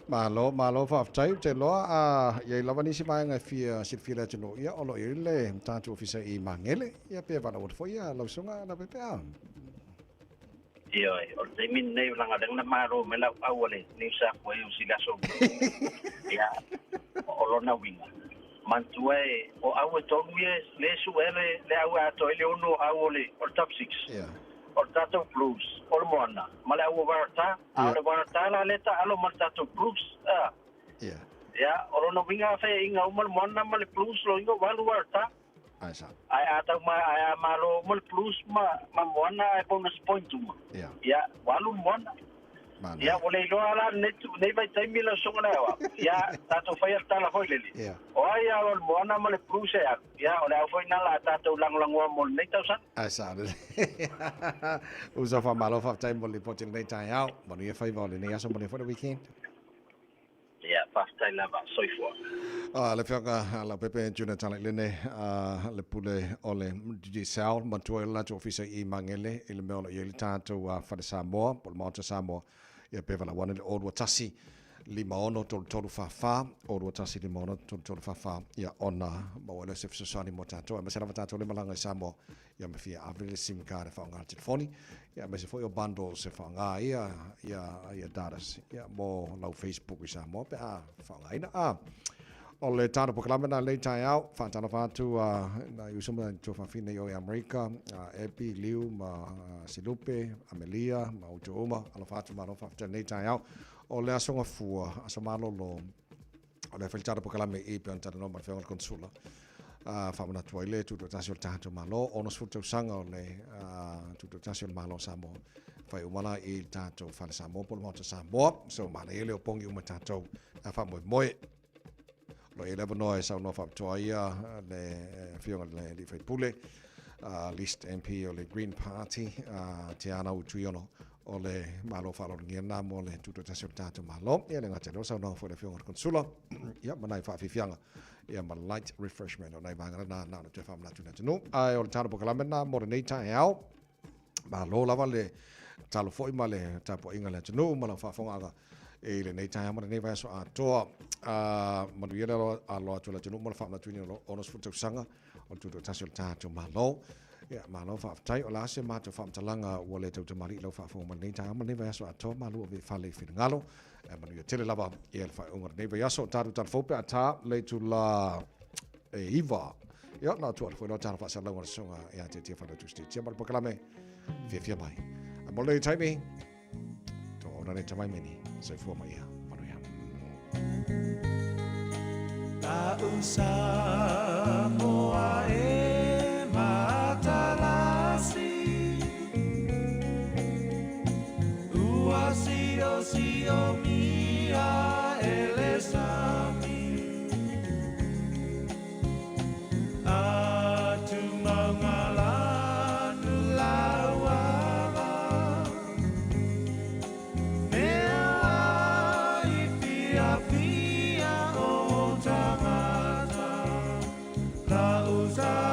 Malo, malo faafetai. Ou te iloa a i ai lava nisi vaega e fia silafia i le atunuu, ia o lo o i ai le tatou ofisa i Magele, ia pe valaau atu foi lau susuga Leaupepe a. Ioe, o le taimi lenei o leaga o lea na malo mai lau au a le New South Wales i le aso Ia, o lona uiga, manatua e, o au e tonu ia lea e sue le, le au e atoa ai le ono au o le, o le top six. Yeah. O le tatou Blues, o le Moana, ma le au o Waratah, a o le Waratah la lea e taalo ma le tatou Blues, a. Yeah. Ia, o lona uiga a faiaina uma le Moana ma le Blues, lona uiga ua alu Waratah. Ai sa. Ae a tau ma, ae a malo uma le Blues ma, ma Moana ae bonus point uma. Yeah. Ia, ua alu le Moana. Mana. Ia, ua le iloa la lenei, lenei vaitaimi lau susuga le aoao. Ia, tatou faia le tala foi lele. Yeah. O ai a o le Moana ma le Blues e alu. Ia, o le au foi lena la tatou lagolagoa mo lenei tausaga. Ae sao lelei. Uso faamalo faafetai mo le lipoti i lenei taeao. Manuia faiva o lenei aso, manuia foi le weekend. Ia, faafetai lava. Soifua. Le Afioga Leaupepe Junior Talailene, le pule o le Digicel, matua i le latou ofisa i Magele i le mea o lo o i ai le tatou Fale Samoa, po o le Maota Samoa, ia pe valaau ane le 021 56 33 44, 021 56 33 44, ia ona maua ai lea o se fesoasoani mo tatou, aemaise lava tatou lea e malaga i Samoa, ia ma fia ave le sim card e faaaoga le telefoni, ia aemaise foi o bundles e faaaoga ai ia, ia, ia datas, ia mo lau Facebook i Samoa pe a faaaogaina. A, o le tatou polokalame lena i lenei taeao, faatalofa atu nai uso ma nai tuafafine i o i Amerika, Abby, Liu ma Silupe, Amelia ma outou uma, alofa atu malo faafetai i lenei taeao. O le Aso Gafua, aso malolo, o le fai le tatou polokalame i pei ona talanoa ma le Afioga i le Konesula, faamanatu ai le tutoatasi o le tatou Malo, 60 tausaga o le tutoatasi o le Malo o Samoa. Fai uma la i le tatou Fale Samoa po o le Maota Samoa. So manaia le o pongi uma tatou a faamoemoe. O lo o i ai le avanoa e saunoa faapitoa ai le Afioga i le Alii Faipule, List MP o le Green Party, Tiana Utuiono, o le Malo faaaloalogia lena mo le tutoatasi o le tatou Malo. Ia le gata i lea o saunoaga foi a le Afioga i le Konesula, ia ma nai faafiafiaga ia ma light refreshment o nai vaega lena na ona toe faamanatu i le atunuu. Ae o le tala polokalame lena mo lenei taeao. Malo lava le talo foi ma le tapuaiga a le atunuu ma lau faafofogaaga i lenei taeao ma lenei vaiaso atoa. Manuia le alo atu o le atunuu mo le faamanatuina o le 60 tausaga o le tutoatasi o le tatou Malo. Ia, malo faafetai. O le a se matou faamatalaga ua le tautamalii i lau faafofoga mai lenei taeao ma lenei vaiaso atoa, malu ave i fale i finagalo. E manuia tele lava ia le faaiuga o lenei vaiaso. O tatou tala fou pe a ta le itula e 9. Ia, na atu atu foi loa tala faasalalauga a le Susuga ia Tiatia Failautusi Tiatia ma le polokalame Fiafia Mai. A mo lenei taimi, tō ona nei tamai meni, soifua ma ia manuia. La'u Samoa e matalasi Ua siosiomia e le sami Atu maunga lanu lauala Mea ai fiafia o tagata La'u Samoa.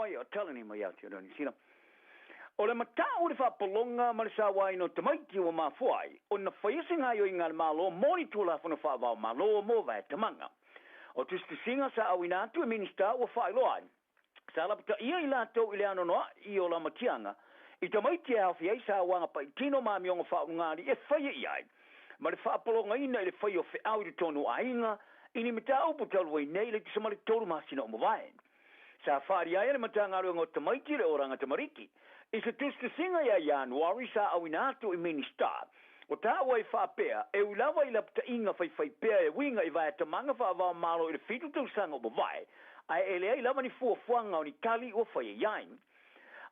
mai o talani mai Aotearoa Niu Sila. O le mata'u i le faapologa ma le sauaina o tamaiti ua mafua ai ona faia se gaoioiga a le Malo mo ni Tulafono faava-o-Malo mo vaetamaga. O tusitusiga sa auina atu e Minista ua faailoa ai, sa lapataia i latou i le anoanoa'i o lamatiaga i tamaiti e aofia ai sauaga paitino ma amioga faaulugalii e faia i ai ma le faapologaina i le faia o feau i totonu o aiga i ni mataupu talu ai nei le tusa ma le tolu masina o mavae. Sa faaalia ai e le Matagaluega o Tamaiti le Olaga Tamariki i se tusitusiga ia Ianuari sa auina atu i Minista o taua ai faapea e ui lava i lapataiga faifaipea e uiga i vaetamaga faava-o-Malo i le fitu tausaga o mavae ae e leai lava ni fuafuaga o ni tali ua faia i ai.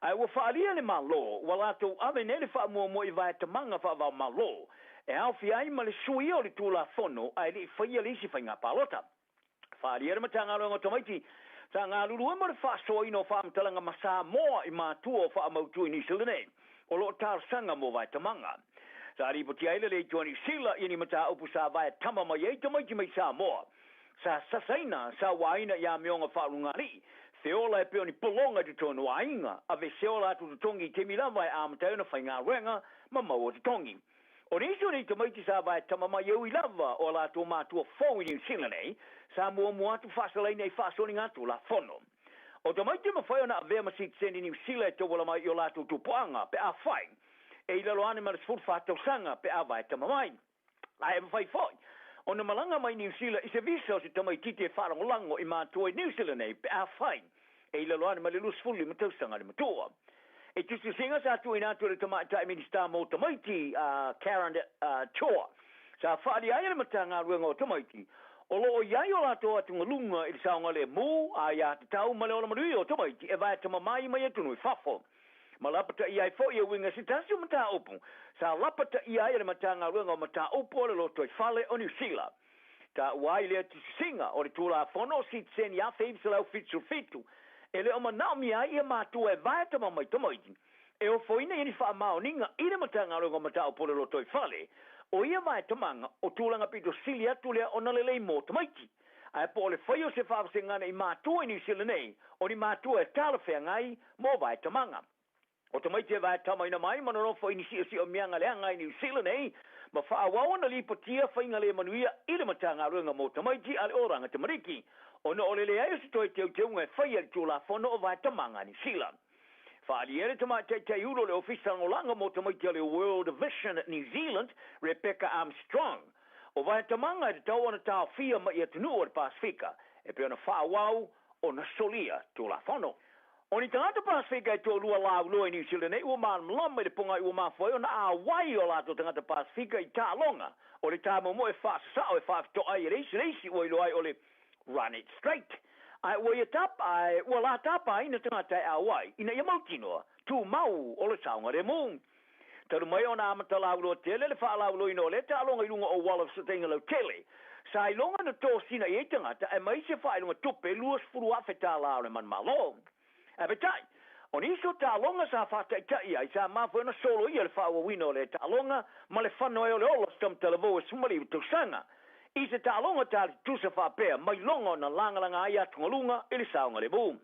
Ae ua faaalia le Malo ua latou ave nei le faamuamua i vaetamaga faava-o-Malo e aofia ai ma le suia o le Tulafono ae le i faia le isi faiga palota. Faaalia le Matagaluega o Tamaiti sa galulue mo le faasoaina o faamatalaga ma Samoa i matua o faamautu i Niu Sila nei o lo o talosaga mo vaetamaga. Sa lipotia ai le Leitua Niu Sila i ni mataupu sa vaetama mai ai tamaiti mai Samoa sa sasaina sauaina i amioga faaulugalii feola e pei o ni pologa i totonu o aiga, aveesea o latou totogi i taimi lava e amata ai ona faigaluega ma maua totogi. O nisi o nei tamaiti sa vaetama mai e ui lava o a latou matua fou i Niu Sila nei, sa muamua atu faasalaina i faasoliga Tulafono. O tamaiti e mafai ona avea ma sitiseni Niu Sila e tauala mai i o latou tupuaga pe afai e i lalo ane ma le 14 tausaga pe a vaetama mai. Ae e mafai foi ona malaga mai Niu Sila i se visa o se tamaititi e faalagolago i matua i Niu Sila nei pe afai e i lalo ane ma le 25 tausaga le matua. I tusitusiga sa tuuina atu e le Tamaitai Minista mo Tamaiti a Karen Chhoa, sa faaalia ai e le Matagaluega o Tamaiti o lo o i ai o latou atugaluga i le saogalemu, aiatatau ma le ola manuia o tamaiti e vaetama mai mai atunuu i fafo. Ma lapataia ai foi e uiga se tasi o mataupu sa lapataia ai e le Matagaluega o Mataupu o le Lotoifale o Niu Sila. Taua ai lea tusisiga o le Tulafono o Sitiseni 1977 e le o manaomia ai ia matua e vaetama mai tamaiti e ofoina ia ni faamaoniga i le Matagaluega o Mataupu o le Lotoifale o ia vaetamaga o tulaga pito sili atu lea ona lelei mo tamaiti ae po o le faia o se faavasegana i matua i Niu Sila nei o ni matua e talafeagai mo vaetamaga. O tamaiti e vaetamaina mai ma nonofo i ni siosiomioga leaga i Niu Sila nei ma faaauau ona lipotia faiga le manuia i le Matagaluega mo Tamaiti a le Olaga Tamariki ona o le leai o se toe teuteuga e faia i le Tulafono o Vaetamaga a Niu Sila. Faaalia e le Tamaitai Taiulu o le Ofisa Lagolago mo Tamaiti a le World Vision New Zealand, Rebecca Armstrong, o vaetamaga e tatau ona taofia mai i atunuu o le Pasefika e pei ona faaauau ona solia Tulafono. O ni tagata Pasefika e toalua lauloa i Niu Sila nei ua malamalama i le pogai ua mafua ai ona auai o latou tagata Pasefika i taaloga o le tamoemoe faasasao e faafitoa ai e le isi le isi ua iloa ai o le Run It Straight. Ae ua ia tapa ae ua la tapaina tagata e auai ina ia mautinoa tumau o le saogalemu. Talu mai ona amata lauloa tele le faalauloina o lea taaloga i luga o auala fesootaiga lautele, sa iloga na tosina i ai tagata ae mai se faailoga tupe $20,000 o le manumalo. Ae peitai, o nisi o taaloga sa faataitai ai sa mafua ai ona soloia le faaauauina o lea taaloga ma le fano ai o le ola o se tamatalavou e 19 tausaga i se taaloga tali tutusa faapea mai loga ona lagalaga ai atugaluga i le saogalemu.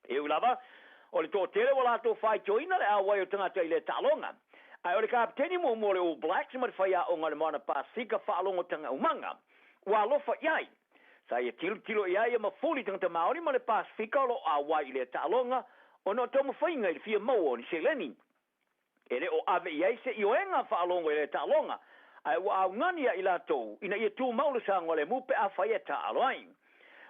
E ui lava, o le toatele ua latou faitioina le auai o tagata i lea taaloga. Ae o le kapeteni muamua o le All Blacks ma le faiaoga o le Moana Pasefika faalogotagaumaga ua alofa i ai. Sa ia tilotilo i ai ia mafuli tagata Maori ma le Pasefika o lo o auai i lea taaloga ona o taumafaiga i le fia maua o ni seleni. E le o ave i ai se ioega faalogo i lea taaloga, ae ua augani ia i latou ina ia tumau le saogalemu pe afai e taaalo ai.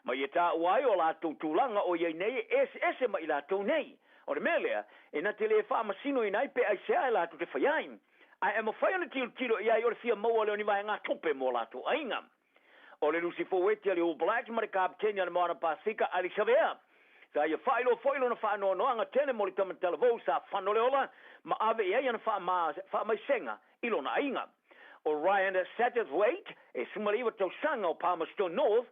Ma ia taua ai o latou tulaga o i ai nei e eseese ma i latou nei. O le mea lea, e na te le faamasinoina ai pe aisea e latou te faia ai. Ae e mafai ona tilotilo i ai o le fia maua lea o ni vaegatupe mo latou aiga. O le Lusi Foueti a le All Blacks ma le kapeteni a le Moana Pasefika Ali Savea. Sa ia faailoa foi lona faanoanoaga tele mo le tama talavou sa fano le ola ma ave i ai ana faamaisega i lona aiga. O Ryan Satterthwaite, e 19 tausaga o Palmerston North,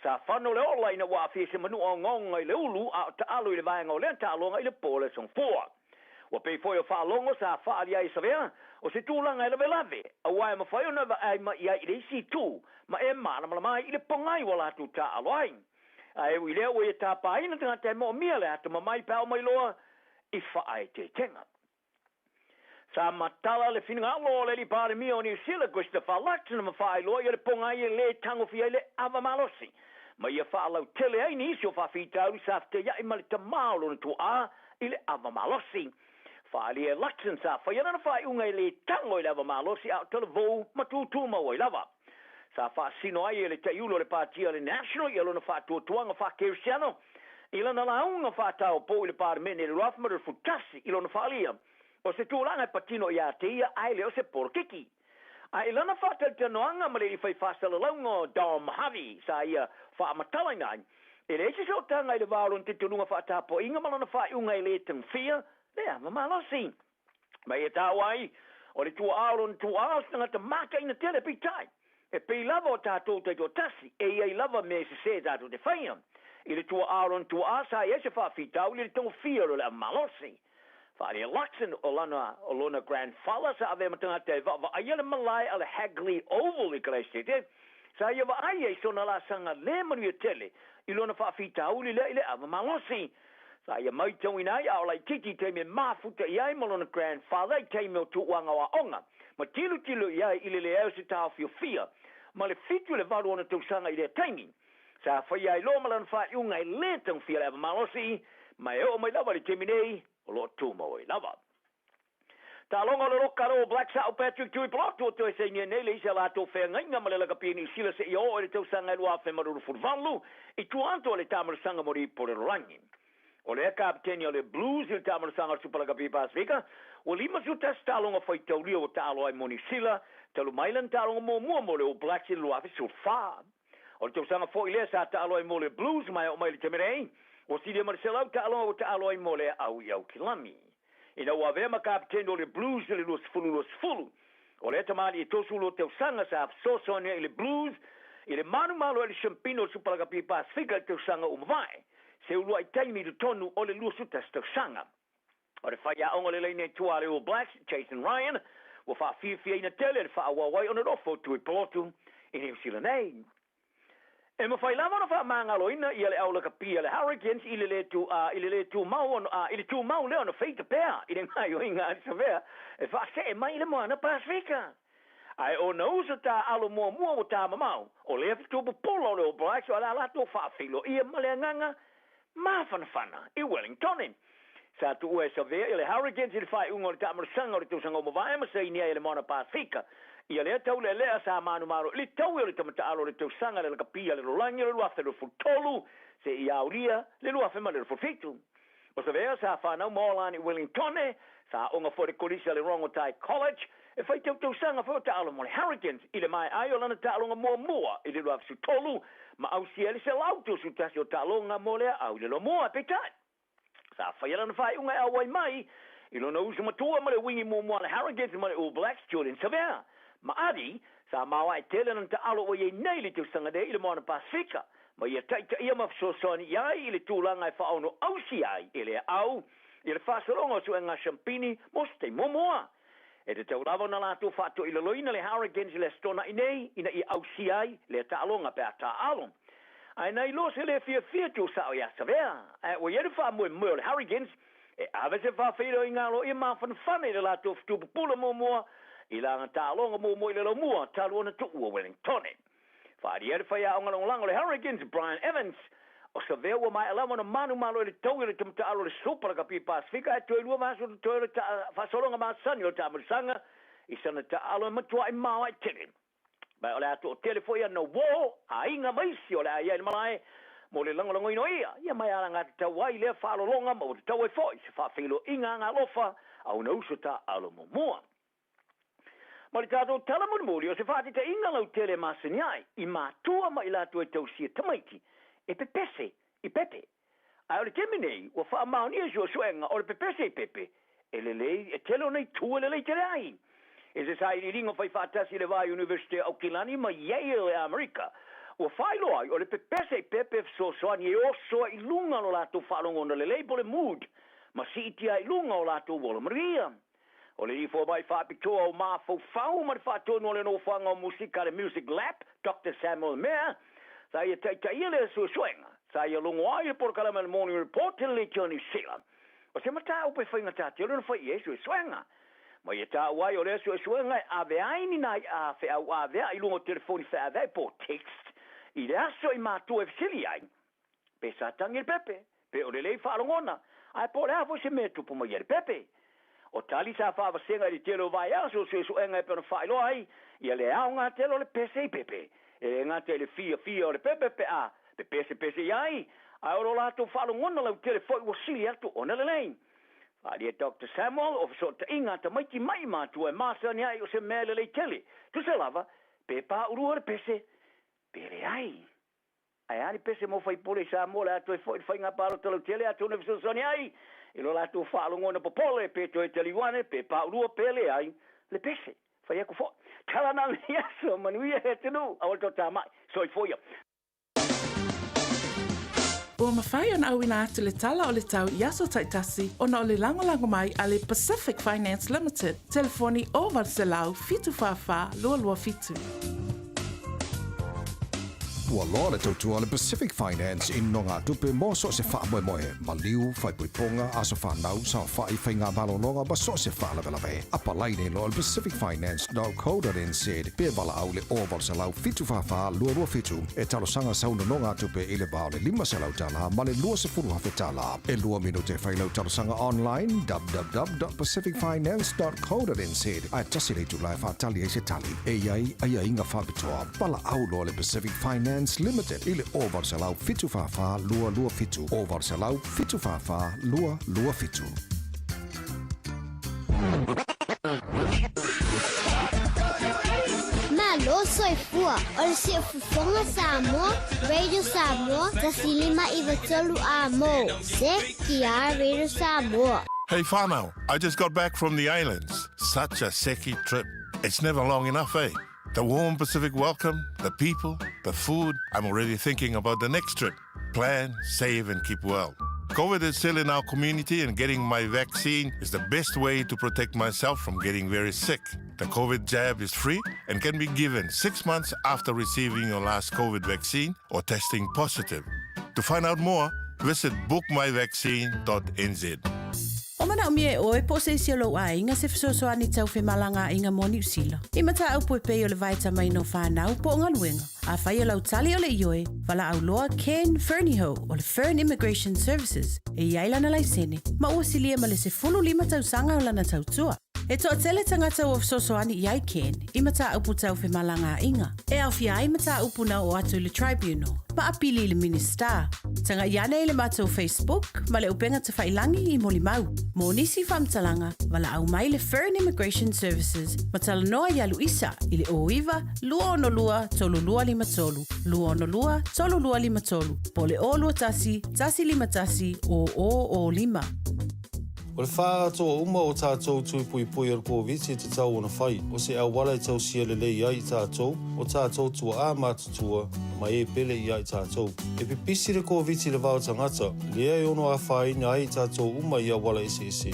sa fano le ola ina ua aafia i se manua ogaoga i le ulu a o taalo i le vaega o lea taaloga i le po o le Aso Gafua. Ua pei foi o faalogo sa faaali ai e Savea, o se tulaga e lavelave, aua e mafai ona vaai mai i ai i le isi itu ma e malamalama ai i le pogai ua latou taaalo ai. Ae ui i lea ua ia tapaina tagata e moomia le atamamai pe a oo mai loa i faaeteetega. Sa matala le finagalo o le Alii Palemia o Niu Sila, Christopher Luxon ma faailoa ia le pogai e lē tagofia ai le ava malosi ma ia faalautele ai nisi o faafitauli sa fetaia'i ma le tamā o lona tua'a i le ava malosi. Faaalia e Luxon sa faia lana faaiuga e lē tago i le ava malosi a o talavou ma tutumau ai lava. Sa faasino ai e le taiulu o le Patia a le National ia lona faatuatuaga faa-Kerisiano i lana lauga faataopou i le Palemene i le 2011 i lona faaalia o se tulaga e patino iā te ia ae le o se polokiki. Ae i lana faatalitanoaga ma le alii fai faasalalauga o Dom Harvey sa ia faamatalaina ai, e leai se sootaga i le va o lona talitonuga faatapuaiga ma lona faaiuga e lē tagofia le ava malosi. Ma ia taua ai, o le tua'a o lona tua'a o se tagata mataina tele, peitai, e pei lava o tatou taitoatasi, e i ai lava mea e sesē tatou te faia. I le tua'a o lona tua'a sa i ai se faafitauli i le tagofia o le ava malosi. Faaalia Luxon o lana o lona grandfather sa avea ma tagata e vaavaaia le malae a le Hagley Oval i Kalaesetete, sa ia vaaia i sona laasaga lē manuia tele i lona faafitauli lea i le ava malosi. Sa ia maitauina ai a o laitiiti i taimi e mafuta i ai ma lona grandfather i taimi o tuuaga o aoga, ma tilotilo i ai i le leai o se taofiofia ma le 7 i le 8 ona tausaga i lea taimi. Sa faia ai loa ma lana faaiuga e lē tagofia le ava malosi, ma e oo mai lava i le taimi nei, o lo o tumau ai lava. Taaloga o le Loka le All Blacks a o Patrick Tuipulotu o toe sainia nei le isi a latou feagaiga ma le lakapi Niu Sila seia oo i le tausaga e 2028 i tua atu o le taamalosaga mo le Ipu o le Lalolagi. O lea kapeteni o le Blues i le taamalosaga o le Supa Lakapi Pasefika, ua 51 taaloga faitaulia ua taalo ai mo Niu Sila talu mai lana taaloga muamua mo le All Blacks i le 2014. O le tausaga foi lea sa taalo ai mo le Blues ma e oo mai i le taimi nei, ua silia ma le 100 taaloga ua taalo ai mo le au i Aukilani. Ina ua avea ma kapeteni o le Blues i le 2020, o lea tamalii e 32 tausaga sa fesoasoani ai i le Blues i le manumalo ai i le Siampina o le Supalakapi Pasefika i le tausaga ua mavae, se uluai taimi i totonu o le 21 tausaga. O le faiaoga o le laina i tua a le All Blacks, Jason Ryan, ua faafiafiaina tele le faaauau ai ona nofo Tuipulotu i Niu Sila nei. E mafai lava ona faamagaloina ia le au lakapi a le Hurricanes i le lē tu, a, i le lē tumau ona, a, i le tumau lea ona feita pea i le gaoioiga a le Savea e faasee mai i le Moana Pasefika. Ae ona uso taaalo muamua ua tamamao, o lea fetupupola o le All Blacks o le a latou faafeiloaia ma le agaga mafanafana i Wellingtone. Sa tuua e Savea i le Hurricanes i le faaiuga o le taamalosaga o le tausaga ua mavae ma saini ai e le Moana Pasefika ia lea taulealea sa manumalo i le taui o le tamataaalo o le tausaga le lakapi a le lalolagi o le 2023 seia aulia le 2027. O Savea sa fanau ma ola ane i Wellingtone, sa aoga foi i le Kolisi a le Rongotai College, e fai tautausaga foi o taaalo mo le Hurricanes i le maea ai o lana taaloga muamua i le 2013 ma ausia ai le 131 o taaloga mo le aau i le lomua. Peitai, sa faia lana faaiuga e auai mai i lona uso matua ma le uigi muamua a le Hurricanes ma le All Blacks, Julian Savea. Ma Adi, sa maoae tele lana taaalo ua i ai nei i le tausaga nei i le Moana Pasefika, ma ia taitaia ma fesoasoani i ai i le tulaga e faaono ausia ai e le aau i le faasologa o suega siampini mo se taimi muamua. E tatau lava ona latou faatoilaloina le Hurricanes i le Aso Toonai nei ina ia ausia ai lea taaloga pe a taaalo. Ae na iloa se le fiafia tuusao iā Savea, ae ua i ai le faamoemoe o le Hurricanes e ave se faafeiloaiga aloaia mafanafana i le latou fetuupupula muamua i lana taaloga muamua i le laumua talu ona tuua Wellingtone. Faaalia ai le faiaoga lagolago o le Hurricanes, Brian Evans, o Savea ua maea lava ona manumalo i le taui o le tamataaalo o le Supa Lakapi Pasefika ae toe lua vaiaso totoe o le faasologa masani o le taamalosaga i sana taaalo e matuai maoae tele. Ma o le a toatele foi ana uo, aiga ma isi o le a i ai i le malae mo le lagolagoina o ia, ia ma e alagatatau ai lea faalologa ma ua tatau ai foi se faafeiloaiga agaalofa a ona uso taaalo muamua. Ma le tatou tala mulimuli, o se faataitaiga lautele e masani ai i matua ma i latou e tausia tamaiti e pepese i pepe. Ae o le taimi nei, ua faamaonia i suesuega o le pepese i pepe e lelei, e tele ona itu e lelei tele ai. I se sailiiliga fai faatasi i le va Iunivesite o Aukilani ma Yale i Amerika, ua faailoa ai o le pepese i pepe e fesoasoani e oso ai i luga lo latou faalogona lelei po o le mood ma siitia ai i luga o latou ola manuia. O le ifo mai faapitoa o mafaufau ma le faatonu o le nofoaga o musika a le Music Lab, Doctor Samuel Mea, sa ia taitaia lea suesuega. Sa ia logo ai le polokalame a le Morning Report i le Leitio a Niu Sila. O se mataupu e faigata tele ona fai i ai suesuega. Ma ia taua ai o lea suesuega e ave ai ni nai a feauaveai i luga o telefoni feaveai po o text i le aso i matua e fesili ai pe sa tagi le pepe, pe o lelei faalogona, ae po o le a foi se mea e tupu mai ai le pepe. O tali sa faavasega i le tele o vaeaso o suesuega e pei ona faailoa ai ia le aoga tele o le pese i pepe. E le gata i le fiafia o le pepe pe a pepesepese i ai, ae o lo latou faalogona lautele foi ua sili atu ona lelei. Faaalia Doctor Samuel o fesootaiga a tamaiti mai matua e masani ai o se mea lelei tele, tusa lava pe paulua le pese pe leai. Ae a le pese mo faipule i Samoa o le a toe foi le faiga palota lautele atonu e fesoasoani ai i lo latou faalogona popole pe toe taliu ane pe paulua pe leai le pese. Fai atu foi. Tala na lenei aso, manuia he atunuu, aua le toatamai. Soifua ia. Ua mafai ona auina atu le tala o le tau i aso taitasi ona o le lagolago mai a le Pacific Finance Limited, telefoni 0800 744 227. Ua loa le tautua a le Pacific Finance i nonogatupe mo so o se faamoemoe, maliu, faaipoipoga, aso fanau, saofai, faiga malologa ma so o se faalavelave. Apalai nei loa i le pacificfinance.co.nz pe valaau i le 0800 744 227 e talosaga sau nonogatupe i le va o le $500 ma le $20,000. E lua minute e fai lau talosaga online www.pacificfinance.co.nz ae tasi le itula e faatali ai se tali. E i ai aiaiga faapitoa. Valaau loa le Pacific Finance Limited i le 0800 744 227, 0800 744 227. Malo soifua, o le Siufofoga Samoa, Radio Samoa, 1593 A mo, CKR Radio Samoa. Hey whānau, I just got back from the islands. Such a seki trip. It's never long enough, eh? The warm Pacific welcome, the people, the food. I'm already thinking about the next trip. Plan, save and keep well. COVID is still in our community and getting my vaccine is the best way to protect myself from getting very sick. The COVID jab is free and can be given six months after receiving your last COVID vaccine or testing positive. To find out more, visit bookmyvaccine.nz. O manaomia e oe po o se isi o lou aiga se fesoasoani tau femalagaaiga mo Niu Sila. I mataupu e pei o le vaetamaina o fanau po o galuega. Afai o lau tali o le ioe, valaau loa Ken Fernihough o le Fern Immigration Services e i ai lana laisene ma ua silia ma le 15 tausaga o lana tautua. E toatele tagata ua fesoasoani i ai Ken i mataupu tau femalagaaiga, e aofia ai mataupu na oo atu i le Tribunal ma apili i le Minisita. Tagai ane i le matou Facebook ma le upega tafailangi i molimau. Mo nisi faamatalaga, valaau mai le Fern Immigration Services ma talanoa iā Luisa i le 09 262 3253, 262 3253, po o le 021 151 0005. O le faaatoa uma o tatou tui puipui o le Koviti e tatau ona fai, o se auala e tausia lelei ai i tatou, o tatou tua'a matutua, ma e pele ia i tatou. E pipisi le Koviti i le va o tagata, lea e ono afaina ai i tatou uma i auala eseese.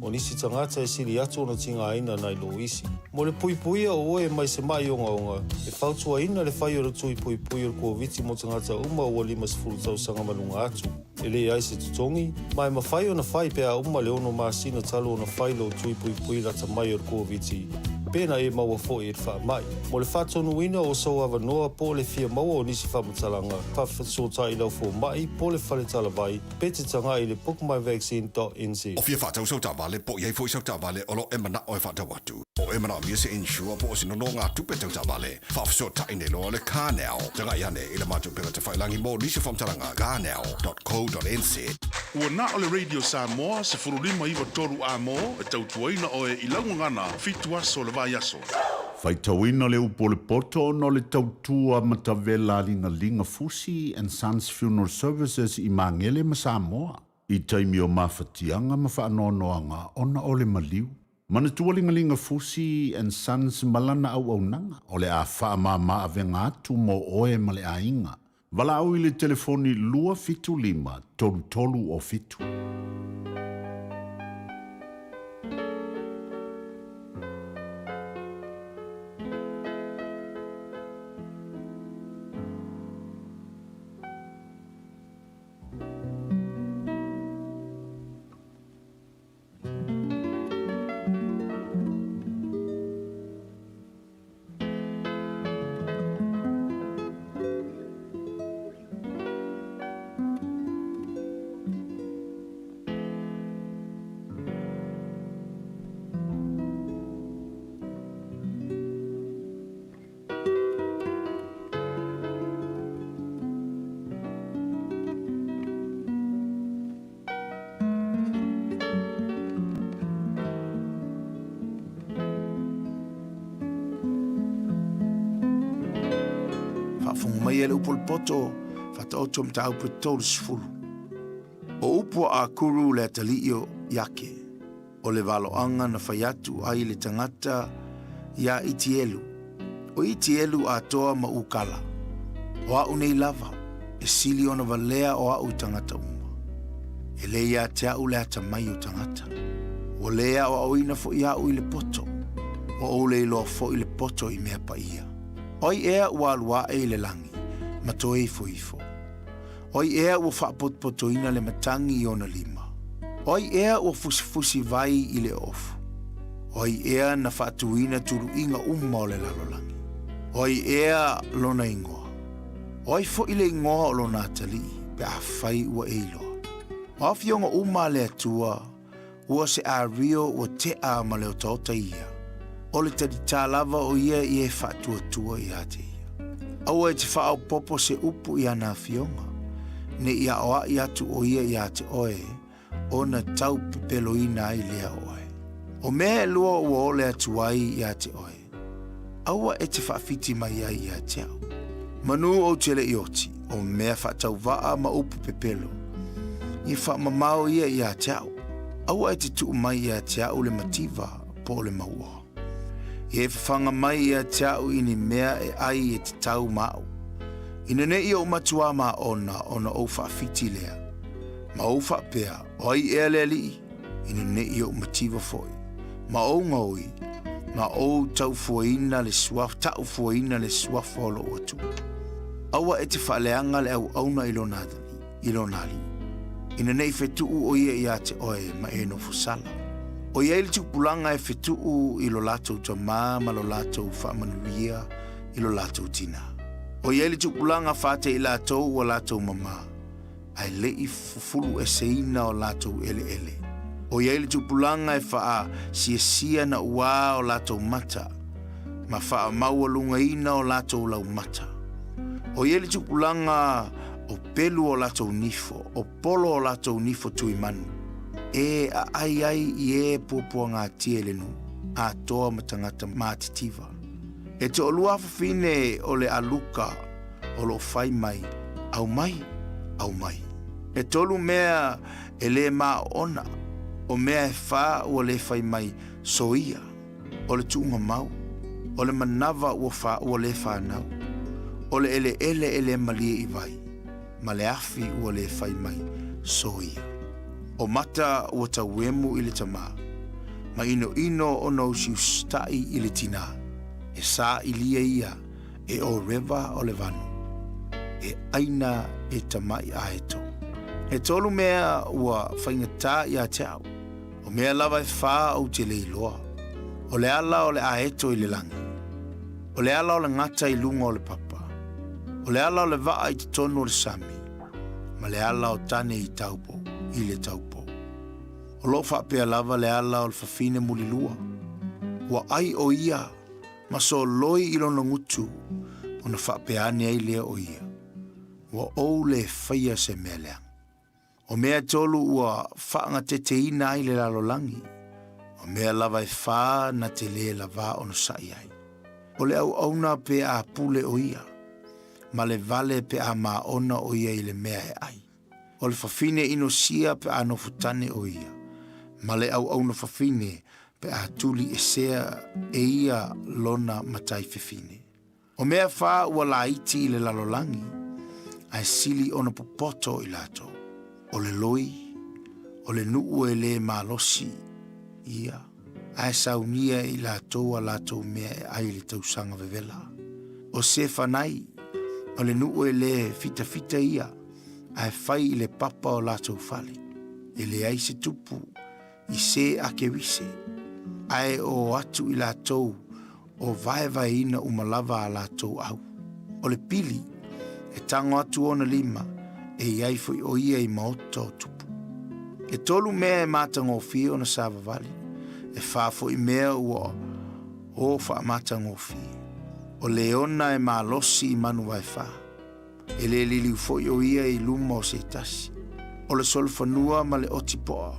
O nisi tagata e sili atu ona tigaina nai lo isi. Mo le puipuia o oe mai se ma'i ogaoga, e fautuaina le fai o le tui puipui o le Koviti mo tagata uma ua 50 tausaga ma luga atu. E leai se totogi, ma e mafai ona fai pe a uma le ono masina talu ona fai lou tui puipui lata mai o le Koviti, pe na e maua foi i le faamai. Mo le faatonuina o sou avanoa po o le fia maua o nisi faamatalaga, faafesootai i lau fomai po o le fale talavai, pe te tagai i le bookmyvaccine.nz. O fia faatau sau taavale po o i ai foi sau taavale o lo o e manao e faatau atu. O e manaomia se insure po o se nonogatupe tau taavale, faafesootai nei loa le CarNow. Tagai ane i le matou upega tafailangi mo nisi o faamatalaga, carnow.co.nz. Ua na o le Radio Samoa 15 93 A mo e tautuaina oe i lau gagana fitu aso o le vaiaso. Faitauina le upu o le poto ona o le tautua matavela a Ligaliga Fusi and Sons Funeral Services i Magele ma Samoa i taimi o mafatiaga ma faanoanoaga ona o le maliu. Manatua Ligaliga Fusi and Sons ma lana auaunaga o le a faamama avega atu mo oe ma le aiga. Valaau i le telefoni 275 33 o 7. Tumu mai e le upu o le poto, faataoto mataupu e 30. O upu a Akuru le atalii o Iake, o le valoaga na fai atu ai le tagata iā Itielu, o Itielu atoa ma Ukala, o a'u nei lava, e sili ona valea o a'u i tagata uma. E lē ia te a'u le atamai o tagata. Ua lē aoaoina fo'i a'u i le poto. Ua ou le iloa fo'i le poto i mea paia. O ai ea ua alu aʻe i le lagi, ma toe ifo ifo? O ai ea ua faapotopotoina le matagi i ona lima? O ai ea ua fusifusi vai i le ofu? O ai ea na faatuina tuluiga uma o le lalolagi? O ai ea lona igoa? O ai foʻi le igoa o lona atalii pe afai ua e iloa? O afioga uma a le Atua, ua se ario ua teʻa ma le otaota ia, o le talitā lava o ia i e faatuatua iā te ia. Aua e te faaopoopo se upu i ana afioga, ne i aʻoaʻi atu ʻo ia iā te ʻoe, ona tau pepeloina ai lea oe. O mea ʻelua ua ole atu ai iā te ʻoe, aua e te faawhiti mai ai iā te a'u. Manu ou te leʻi oti, o mea faatauvaʻa ma upu pepelo, i faamamao ia iā te a'u, aua e te tuu mai iā te a'u le mativa po o le mauoa. I e fafaga mai ia te a'u i ni mea e ai e te tau ma a'u. Ina neʻi oʻu matuā ma ona, ona ou faawhiti lea. Ma ou faapea, o ai ea le alii? Ina neʻi oʻu mativa foʻi. Ma ou gaoi, ma ou taufuaina le suafa, taufuaina le suafa o loʻu Atua. Aua e te faaleaga le auauna i lona i lona alii. Ina neʻi fetuʻu ʻo ia iā te ʻoe ma e nofo sala. ʻOiai le tupulaga e fetuʻu i lo latou tamā ma lo latou faamanuia i lo latou tinā. ʻOiai le tupulaga fate i latou ua latou mamā, ae leʻi fufulu eseina o latou ʻeleʻele. ʻOiai le tupulaga e faasiasia na uā o latou mata, ma faamaualugaina o latou laumata. ʻOiai le tupulaga o pelu o latou nifo, o polo o latou nifo tuimanu, e aʻai ai i e puapuagatia i le nuu, atoa ma tagata matitiva. E toʻalua afafine o le aluka o loo fai mai, Aumai, aumai. E tolu mea e lē maoona, o mea e fa ua lē fai mai, Soia. O le tuuga mau, o le manawa ua fa ua lē fanau, o le ʻeleʻele e lē malie i vai, ma le afi ua lē fai mai, Soia. O mata ua tauemu i le tamā, ma ʻinoʻino ona usiusitaʻi i le tinā, e sāʻilia ia e o rewa o le vanu, e ʻaina e tamaʻi ʻaeto. E tolu mea ua faigata iā te a'u, O mea lava e fa ou te le iloa. O le ala o le aeto i le lagi. O le ala o le gata i luga o le papa. O le ala o le vaa i totonu o le sami. Ma le ala o tane i taupou, i le taupou. O loo faapea lava le ala o le fafine mulilua. Ua ai o ia ma soloi i lona gutu ona faapea ane ai lea o ia. Ua ou le faia se mea leaga. O mea e tolu ua faagateteina ai le lalolagi, o mea lava e fa na te lē lavā onosaʻi ai. O le auauna pe a pule ʻo ia, ma le vale pe a māʻona ʻo ia i le mea e ʻai. O le fafine inosia pe a nofo tane ʻo ia, ma le auauna fafine pe a tuli esea e ia lona matai fefine. O mea fa ua laiti i le lalolagi, ae sili ona popoto i latou. O le loi, o le nuu e lē malosi ia, ae saunia e i latou a latou mea e ai i le tausaga vevela. O Sefanai, o le nuu e lē fitafita ia, ae fai i le papa o latou fale. E leai se tupu i se akewise, ae o atu i latou o vaevaeina uma lava a latou au. O le pili, e tago atu ona lima, e i ai foi o ia i maota o tupu. E tolu mea e matagofie ona savavali, e fa foi mea ua o faamatagofie. O leona e malosi i manu vaefa. E lē liliu foi ʻo ia i luma o se tasi. O le solofanua ma le oti poʻa,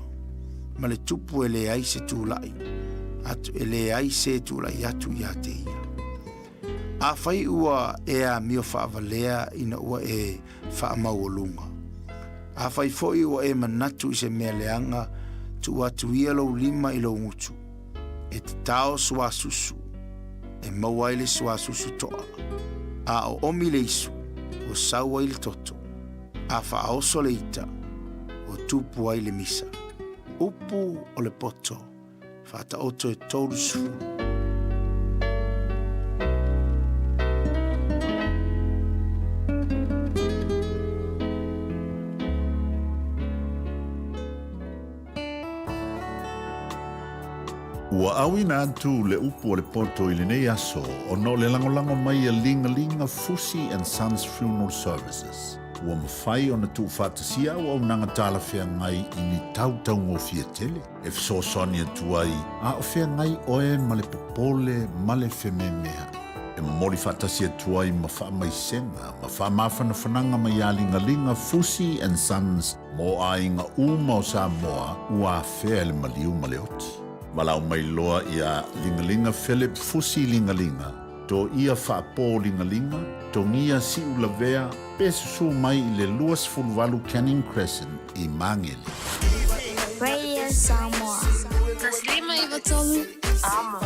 ma le tupu e leai se tulaʻi atu, e leai se tulaʻi atu iā te ia. Afai ua e amio faavalea ina ua e faamaualuga, afai foi ua e manatu i se mea leaga, tuu atu ia lou lima i lou gutu, e tatao suasusu, e maua ai le suasusu toa. A oomi le isu, ua sau ai le toto. A faaoso le ita, ua tupu ai le misa. Upu o le poto, faataoto e 30. Ua auina atu le upu o le poto i lenei aso ona o le lagolago mai a Ligalinga Fusi and Sons Funeral Services. Ua mafai ona tuufaatasia auaunaga talafeagai i ni tau taugofie tele e fesoasoani atu ai a o feagai oe ma le popole ma le fememea'i. E momoli faatasi atu ai ma faamaisega ma faamafanafanaga mai iā Ligaliga Fusi and Sons mo aiga uma o Samoa ua afea e le maliu ma le oti. Valaau mai loa iā Ligaliga Philip Fusi Ligaliga, Toia Faapo Ligaliga, Togia Siulavea pe susu mai i le 28 Canning Crescent i Magele. Radio Samoa. 153 Amo.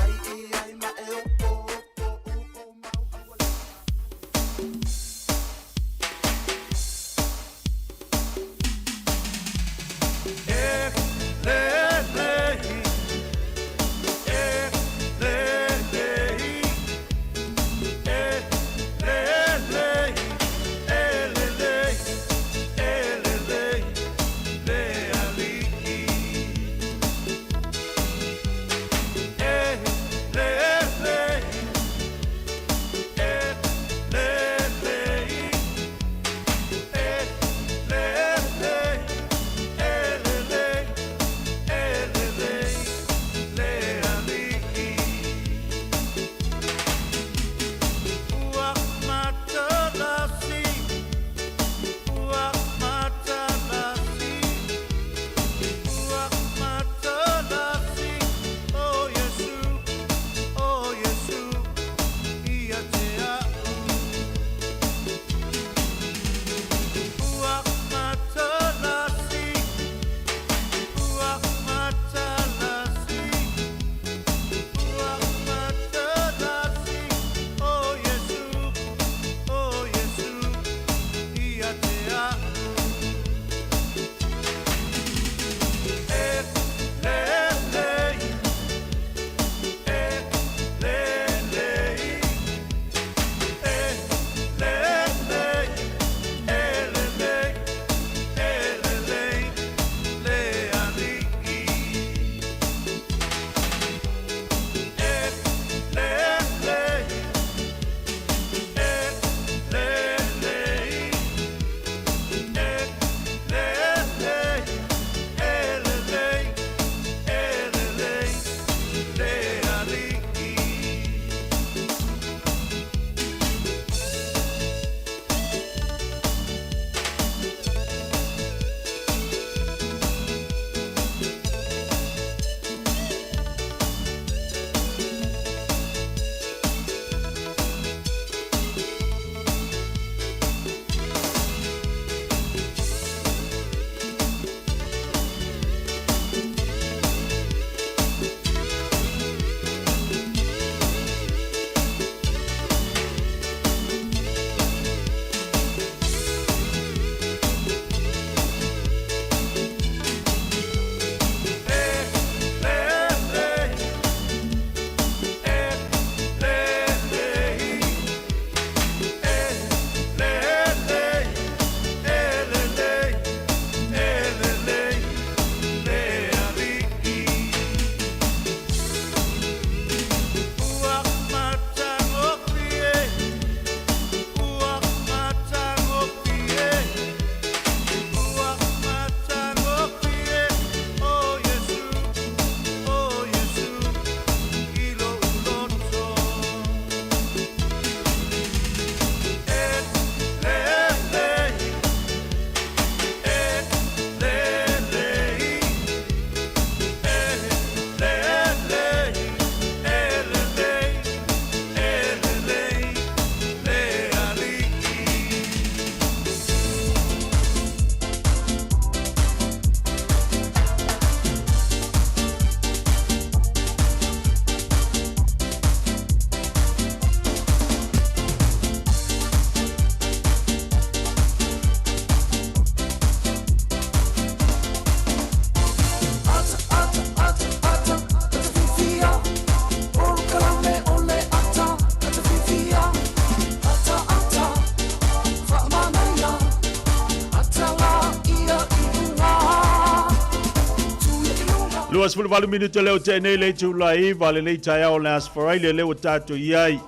28 minute leo te nei le itula iva le nei taeao o le Aso Faraile lea ua tatou i ai.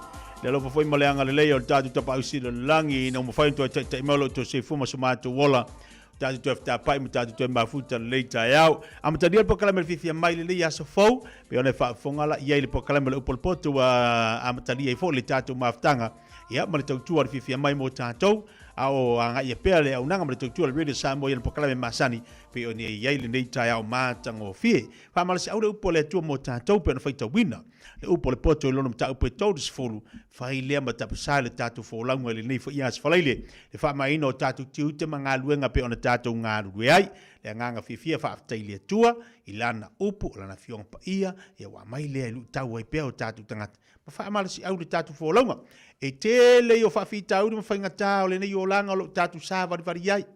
Le alofa foi ma le agalelei o le tatou Tapaau Sili o le Lagi ina ua mafai ona toe taitai mai o lo outou soifua ma so matou ola. O tatou toe fetapai ma tatou toe mafuta lenei taeao. Amatalia le polokalame le fiafia mai lenei aso fou, pei ona e faafofoga la i ai le polokalame o le upu o le poto ua amatalia ai foi le tatou mafutaga ia ma le tautua o le fiafia mai mo tatou, a o agaia pea le auaunaga ma le tautua o le Radio Samoa i ana polokalame masani pei ona i ai lenei taeao matagofie. Faamalosiau le upu a le Atua mo tatou pei ona faitauina le upu o le poto i lona mataupu e 30, fai lea ma tapasā le tatou folauga i lenei foi aso faraile, le faamaeaina o tatou tiute ma galuega pei ona tatou galulue ai. Le agaga fiafia faafetai i le Atua i Lana upu, o Lana Afioga Paia, ia ua aumai lea e luitau ai pea o tatou tagata ma faamalosiau le tatou folauga. E tele ia o faafitauli ma faigatā o lenei olaga o lo o tatou savalivali ai.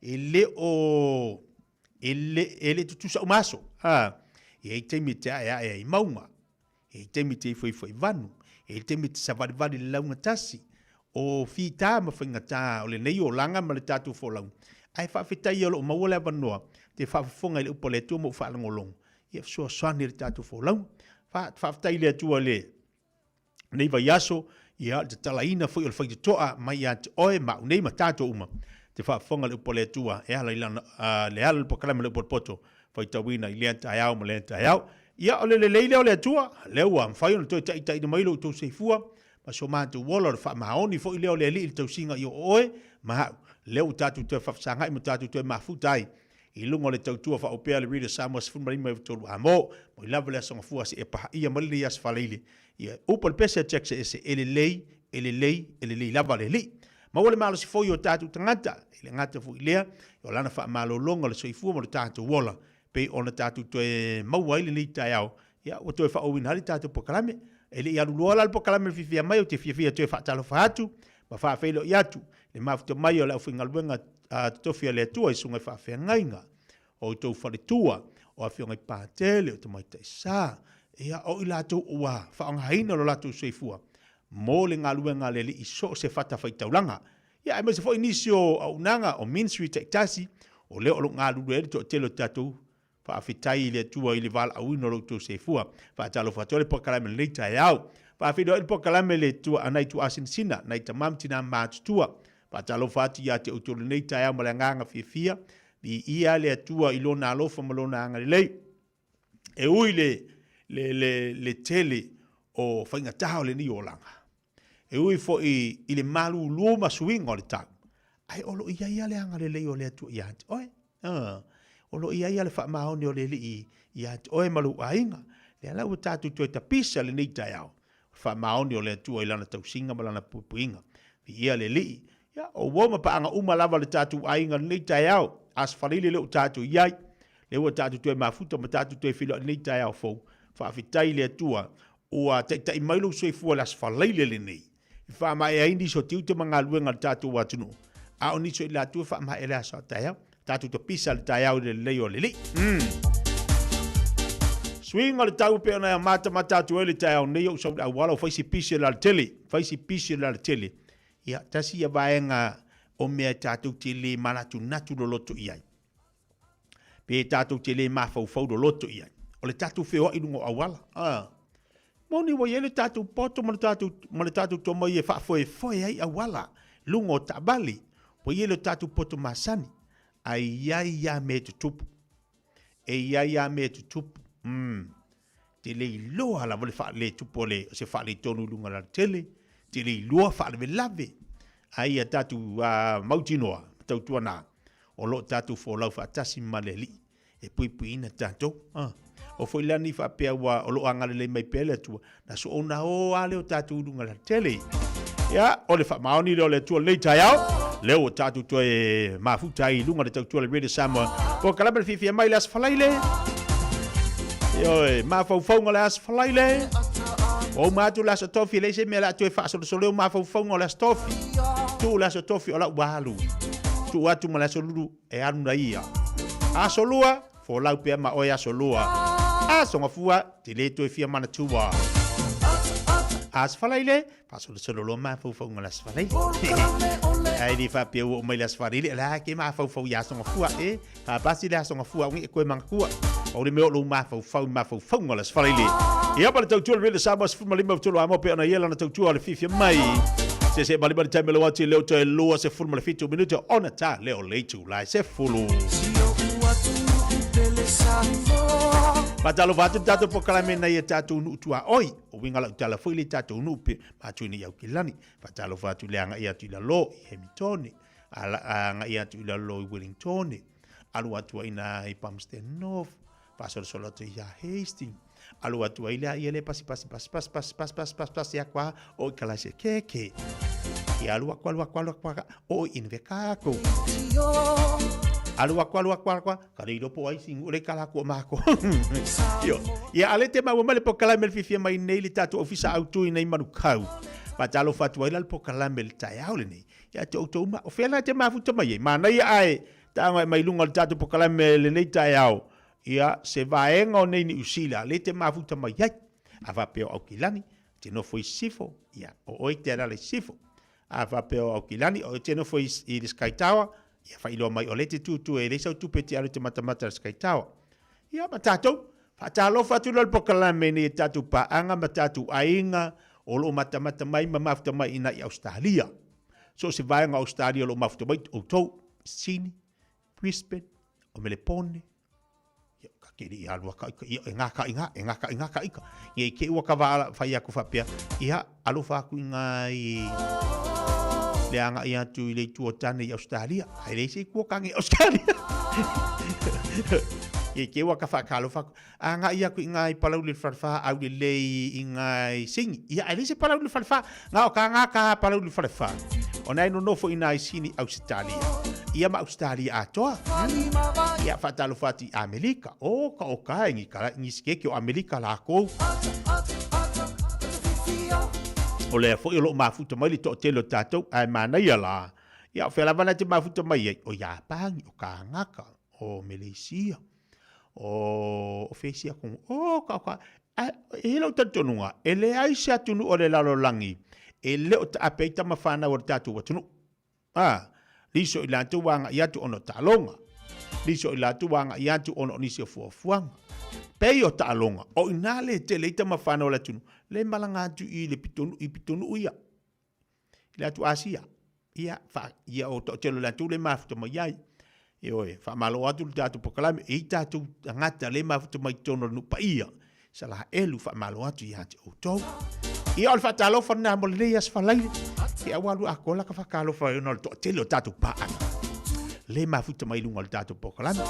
E le o e le, e le tutusa uma aso. Ha. E i ai taimi e te aeae ai i mauga. E i ai taimi e te ifoifo i vanu. E i ai taimi e te savalivali i le lauga tasi. O fitā ma faigatā o lenei olaga ma le tatou folauga. Ae faafetai ia o lo o maua le avanoa te faafofoga i le upu a le Atua ma ou faalogologo. Ia fesoasoani i le tatou folauga. Fa, faafetai i le Atua i le nei vaiaso, ia, le tatalaina foi o le faitotoa mai ia te oe ma au nei ma tatou uma, te faafofoga le upu a le Atua e ala i lana, le ala i le polokalame o le upu a le poto, faitauina i lea taeao ma lea taeao. Ia, o le lelei lea o le Atua, lea ua mafai ona toe taitaiina mai lo outou soifua, ma so matou ola, o le faamaoni foi lea o le Alii i le tausiga i o oe ma au, lea ua tatou toe faafesagai ma tatou toe mafuta ai I luga o le tautua faaopea a le Reader Samoa 15 i 3 amo, mai lava le Aso Gafua seia pahaia mai lenei Aso Faraile, ia upu a le pese a Jack Seese, e lelei, e lelei, e lelei lava le Alii. Maua le malosi foi i o tatou tagata, e le gata foi i lea, o lana faamalologa o le soifua ma lo tatou ola, pei ona tatou toe maua ai lenei taeao, ia ua toe faaauauina ai le tatou polokalame. E le i alu loa la le polokalame i le fiafia mai, ou te fiafia e toe faatalofa atu ma faafeiloai atu le mafuta mai o le aufaigaluega totofi a le Atua i susuga i faafeagaiga, o outou faletua, o afioga i patele, o tamaitai sa, ia, o i latou ua faaaogaina lo latou soifua mo le galuega a le Alii i so o se fatafaitaulaga. Ia, aemaise foi nisi o auaunaga, o ministry taitasi, o lea o lo o galulue ai le toatele o tatou Faafetai i le Atua i le valaauina o lo outou soifua. Faatalofa atu ai le polokalame i lenei taeao. Faafeiloai le polokalame le tua a nai tuaasinasina, nai tama ma tina matutua. Faatalofa atu ia te outou i lenei taeao ma le agaga fiafia. Viia le Atua i Lona alofa ma Lona agalelei. E ui le, le, le, le tele o faigata o lenei olaga. E ui foi i le malūlū ma suiga o le tau, ae o lo o i ai lava le agalelei o le Atua ia te oe. O lo o i ai lava le faamaoni o le Alii ia te oe ma lou aiga. Lea la ua tatou toe tapisa lenei taeao, o le faamaoni o le Atua i Lana tausiga ma Lana puipuiga. Viia le Alii. Ia, o uo ma paaga uma lava le tatou aiga i lenei taeao, Aso Faraile lea ua tatou i ai, lea ua tatou toe mafuta ma tatou toe feiloai i lenei taeao fou. Faafetai i le Atua ua taitai mai lou soifua i le Aso Faraile lenei, i faamaea ai nisi o tiute ma galuega a le tatou atunuu, a o nisi o i latou e faamaea le aso a taeao. Tatou tapisa le taeao i le lelei o le Alii. Suiga o le tau pei ona matamata atu ai le taeao nei ou sau i le auala, ua fai si pisi o le alatele, fai si pisi o le alatele. Ia, tasi ia vaega o mea tatou te le manatunatu loloto i ai. Pe tatou te le mafaufau loloto i ai. O le tatou feoai i luga o auala. Ah. Moni ua i ai le tatou poto ma le tatou, ma le tatou tomai e faafoefoe ai auala, luga o taavale. Ua i ai le tatou poto masani. Ae i ai lava mea e tutupu. E i ai lava mea e tutupu. Mm. Te le iloa lava le faaletupu o le, o se faaletonu i luga o le alatele, te le iloa faalavelave. Ae ia tatou mautinoa ma tautuana, o lo o tatou folau faatasi ma le Alii e puipuiina tatou. O foi la nei faapea ua o lo o agalelei mai pea le Atua, na soona o lava lea o tatou i luga o le alatele. Ia, o le faamaoni lea o le Atua i lenei taeao, lea ua tatou toe mafuta ai i luga o le tautua a le Radio Samoa. Polokalame le fiafia mai i le Aso Faraile. Ioe, mafaufauga o le Aso Faraile. Ua uma atu le Aso Tofi, e leai se mea o le a toe faasolosolo ai mafaufauga o le Aso Tofi. Tuu le Aso Tofi o la ua alu. Tuu atu ma le Aso Lulu e alu na ia. Aso Lua, folau pea ma oe Aso Lua. Aso Gafua, te le toe fia manatua. Aso Faraile, faasolosolo loa mafaufauga o le Aso Faraile. Ai li faapea ua oo mai le Aso Faraile, o le a ke mafaufau i Aso Gafua e. Fapasi le Aso Gafua o ngi e koe mangakua. O le mea o lou mafaufau i mafaufauga o le Aso Faraile. Ia ma le tautua le Rele Samoa 15 tolu a mo pe ona ia lana tautua o le fiafia mai. Se se mali mali taimi lo atu i leo toe 27 minute ona ta leo le itula e 10. Faatalofa atu le tatou polokalame nei e tatou nuu tuaoi. O uiga lau tala foi le tatou nuu pe matui nei Aukilani. Faatalofa atu i le agai atu i lalo i Hemitone, agai atu i lalo i Wellingtone, alu atu ai ina i Palmerston North, faasolosolo atu ia Hastings, alu atu ai lea ia le pasi pasi pasi pasi pasi pasi pasi pasi pasi aku a o i kalaise keke. Ia alu aku alu aku alu aku o i Invercargill. Alu aku alu aku alu aku Ka reiro po ai singu le kala ku mako. Io. Ia ale te maua mai le pokalame le fiafia mai nei le tatou ofisa autu i nei Manukau. Faatalofa atu ai la le pokalame le taeao lenei. Ia te outou ma o fea la te mafuta mai ai. Manaia ae taga mai lunga o le tatou pokalame lenei taeao. Ia se vaega o nei Niu Sila le te mafuta mai ai. A faapea o Aukilani, te nofo i Sisifo, ia o oe te alala i Sisifo. A faapea o Aukilani, o oe te nofo i le Sky Tower, Ia faailoa mai o lea e te tutu e leai sau tupe e te alu e te matamata i le Sky Tower. Ia ma tatou, faatalofa atu loa le polokalame nei e tatou paaga ma tatou aiga o lo o matamata mai ma mafuta mai ina i Ausetalia. So o se vaega o Ausetalia o lo o mafuta mai outou, Sini, Brisbane, o Melepone, ia, ka ke i alua ka ika, ia, e ngā ka inga, e ngā ka inga ka ika. Ia i ke ua ka wā whai aku whapea, ia, alofa aku i ngā i le anga i atu i le itu o tane i Australia. Ai le isi kua kange Australia. Ia i ke ua ka whaakalofa aku. A ngā i aku i ngā i palauli le wharewha, au le lei i ngā i singi. Ia, ai le isi palauli le wharewha. Ngā o ka ngā ka palauli le wharewha. O nai nonofo i nā i sini Australia. Ia ma Australia atoa. Ia whaatalofa atu i Amerika. O ka o ka e ngi kala ngi sikeke o Amerika lākou. O lea foi o loo mafuta mai le toatele o tatou, ae manaia la, ia o fea lava na te mafuta mai ai, o Iapani, o Kānaka, o Meleisia, o, o fea isi atunuu, o ka, ka, ae e i ai lou talitonuga, e leai se atunuu o le lalolagi e le o taape ai tama fanau a le tatou atunuu. A, liso i latou ua agai atu ona o taaloga. Liso i latou ua agai atu ona o nisi o fuafuaga. Pei o taaloga, o i ina le tele ai tama fanau a le atunuu, le malaga atu i le pitonuu, i pitonuu ia, i le atu Asia. Ia, fa, ia o toatele o le atunuu le mafuta mai ai. Ioe, faamalo atu le tatou polokalame, e i ai tatou tagata le mafuta mai totonu o le nuu paia. Salaelu, faamalo atu ia te outou. Ia o le faatalofa lena mo lenei aso Faraile. Ke aua alu atoa la ka faatalofa ona o le toatele o tatou paaga. Le mafuta mai luga o le tatou polokalame.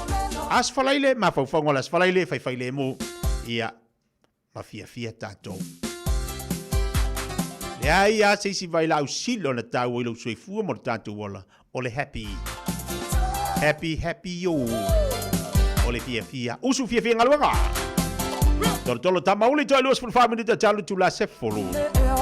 Aso Faraile, mafaufauga o le aso Faraile, faifai lemu. Ia, ma fiafia tatou. Leai lava se isi vailaau sili ona taua i lou soifua mo le tatou ola, o le happy. Happy, happy yo. O le fiafia. Usu fiafia galuega. Tolotolo tamauli toe 24 minute talu tula 10.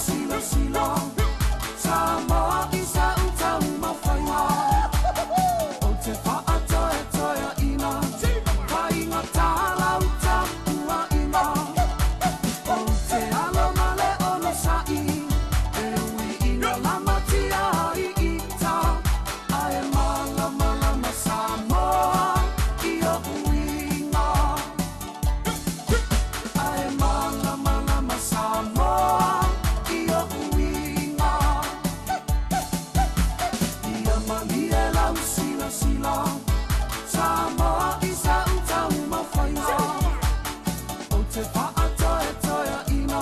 silasila Samoa i sa'u taumafaiga Ou te fa'atoetoea'ina Faigata lau tapua'iga Ou te alo ma le onosa'i E ui ina lamatia ai ita Ae malamalama Samoa i o'u uiga Ae malamalama Samoa i o'u uiga Ia malie lau silasila Samoa i sa'u taumafaiga Ou te fa'atoetoea'ina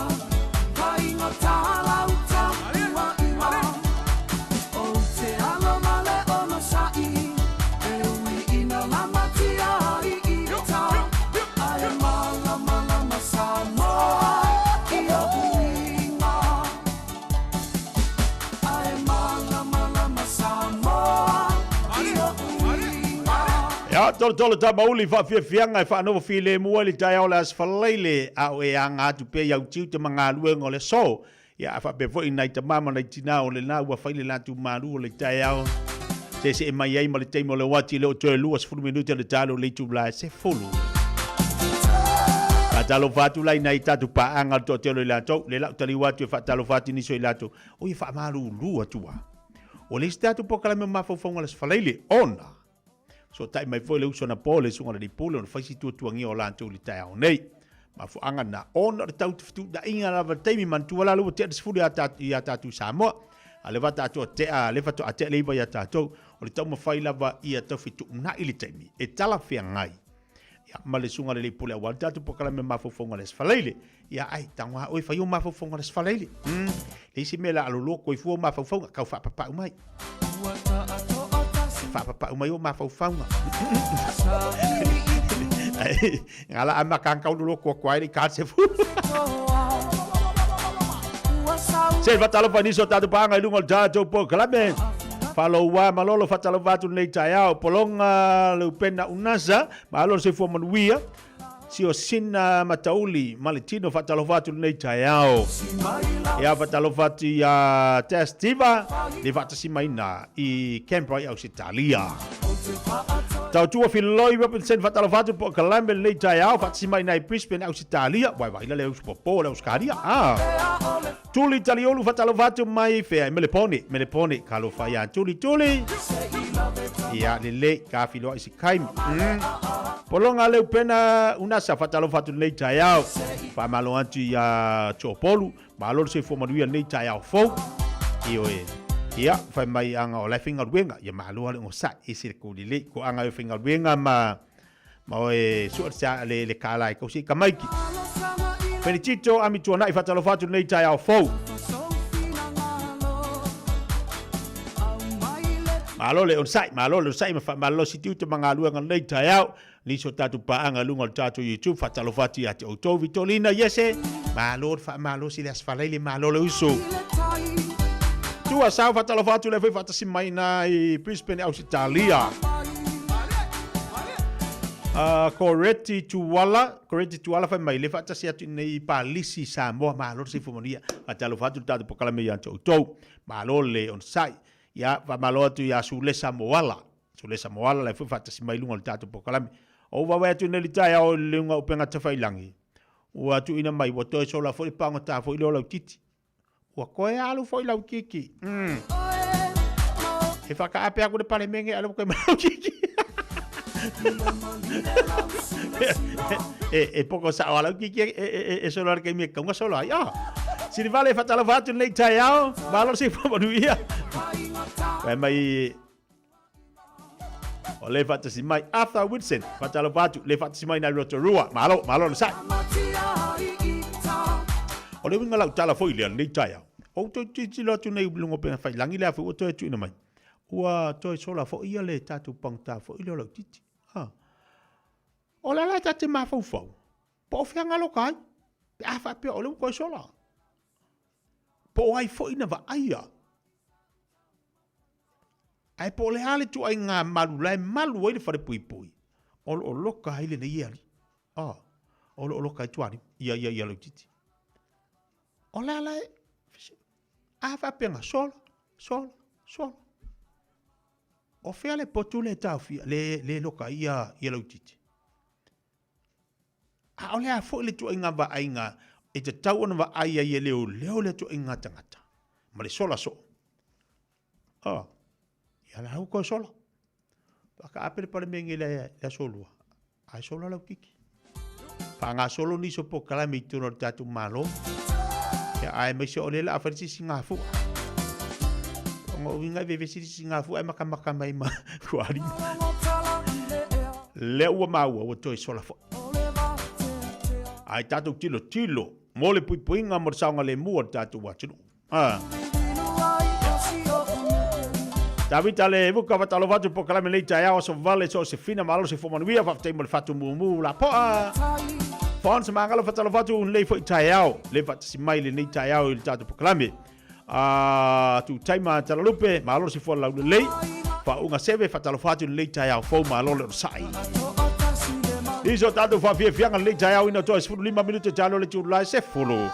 Faigata lau tapua'iga Ou te alo ma le onosa'i E ui ina lamatia ai ita Ae malamalama Samoa i o'u uiga Ae malamalama Samoa i o'u uiga Ia, tolotolo tamauli faafiafiaga e faanofo filemu ai le taeao o le Aso Faraile, a o e aga atu pea i au tiute ma galuega o le aso. Ia, a faapea foi nai tama ma nai tina o lena ua fai le latou malu o le taeao, seesee mai ai ma le taimi o le uati le o toe 20 minute le talo o le itula e 10. Faatalofa atu la i nai tatou paaga o le toatele o i latou, le lau taliu atu e faatalofa atu i nisi o i latou, o ia faamalulu atu a. Ua leai se tatou polokalame o mafaufauga o le Aso Faraile, ona Sootai mai foi le uso anapo le susuga i le alii pule ona fai si tuatuagia o latou i le taeao nei. Mafuaaga na ona o le tau fetuunaiga lava le taimi manatua la lea ua tea le 10 ia tatou i Samoa. A lea faatoa tea lea faatoa tea le 9 ia tatou. O le taumafai lava ia tau fetuunai le taimi e talafeagai ia ma le susuga i le alii pule aua le tatou polokalame mafaufauga o le Aso Faraile. Ia ai tago lava oe fai ou mafaufauga o le Aso Faraile. Leai se mea o le a loloa koe fua ou mafaufauga, tau faapapau mai. Faapapau mai ou mafaufauga. Ngala ama kang kau lolo kua kua i ka se fu. Se fatalofa nisi o tatou paaga i luga o le tatou polokalame. Faloua malolo fatalofa atu lenei taeao. Polonga Leupena Unasa, malo le soifua manuia. Sio sina matauli ma le tino faatalofa atu lenei taeao. Ia faatalofa atu ia Tess Tiva le faatasimaina i Canberra i Ausetalia. Tautua Filoi Robinson faatalofa atu po kalame lenei taeao faatasimaina i Brisbane Ausetalia. Wai vai le usu popo le Australia. Ah. Tuli Taliolu faatalofa atu mai fea i Melepone, Melepone kalofa ia Tuli Tuli. Ia lelei ka filoa i Kaimi. Polonga leu pena unasa faatalofa atu lenei taeao. Faamalo atu ia Tuopolu, malo le soifua manuia lenei taeao fou. Ioe. Ia, fai mai anga o la e faigaluega, ia malo lava le onosai, ese le kulelei. Ko anga e faigaluega ma ma oe sua le sa le le kala e kausi i kamaiki. Felicito ami tuanai faatalofa atu lenei taeao fou. Malo le onosai, malo le onosai ma faamalolosi tiute ma galuega lenei taeao. Nisi o tatou paaga i luga o le tatou YouTube, faatalofa atu ia te outou. Vitolina Iese, malo le faamalosi le Aso Faraile, malo le uso. Tua Sao, faatalofa atu le foi faatasi mai na i Brisbane, Ausitalia. Koreti Tuala, Koreti Tuala fai mai le faatasi atu nei Palisi Samoa, malo le soifua manuia. Faatalofa atu le tatou polokalame ia te outou. Malo le onosai. Ia, faamalo atu ia Sulesa Moala. Sulesa Moala la foi faatasi mai luga o le tatou polokalame. O wawe atu nei le taeao i le luga o upega tafailangi. Ua tuuina mai, ua toe sola foi le pagota foi lea o Lautiti. Ua koe alu foi Lautiti. E whakaape aku le palemenge a le koe ma Lautiti. E poko sa o Lautiti e sola le kaimi e kaunga sola ai. Ah. Sinivale whatalofa atu nei taeao. Malo se fua manuia. Wai mai O le whaatasi mai Arthur Wilson, whaatalofa atu, le whaatasi mai nai Rotorua. Malo, malo le sai. O le uiga lau tala foi lea lenei taeao. O toe tilotilo atu nei i luga o upega failangi lea foi ua toe tuuina mai. Ua toe sola foi ia le tatou pagota foi lea o Lautiti. Ha. O le ala e ta te mafaufau, po o fea galo ka ai, pe a faapea o lea ua toe sola. Po o ai foi na vaaia. Ae po o le a le ituaiga malu la e malu ai le falepuipui, o lo o loka ai lenei alii. Oh, o lo o loka ai Tualimu, ia, ia, ia Lautiti. O le ala e, A faapea sola, sola, sola. O fea le potu le taofia, le, le loka ia, ia lautiti. ʻAʻole a foi le tuaiga vaaiga e tatau ona vaai ai e leoleo lea tuaiga tagata ma le sola soo. Oh, ia la ua toe sola. Faakaape le Palemene i le aso lua, ae sola lau kiki. Faagasolo nisi o polokalame i totonu o le tatou Malo. Ia, ae aemaise o lea o le a fai le sisigafua. Ona o uiga e vevesi le sisigafua ae matamata mai ma tualima. Lea ua maua ua toe sola foi. Ae tatou tilotilo mo le puipuiga mo le saogalemu o le tatou atunuu. Ah. Tavita le vuka fatalofa atu polokalame nei taeao aso vale so o se fina malo se manuia faafetai mo le fatumumu lapoa. Fons mangalo fatalofa atu lenei foi taeao le faatasi mai lenei taeao i le tatou polokalame. A tu taima talalupe malo se fua laulelei. Faauga seve fatalofa atu lenei taeao fou malo le onosai. I so tatou faafiafiaga lenei taeao ina toa 15 minute talo le itula e 10.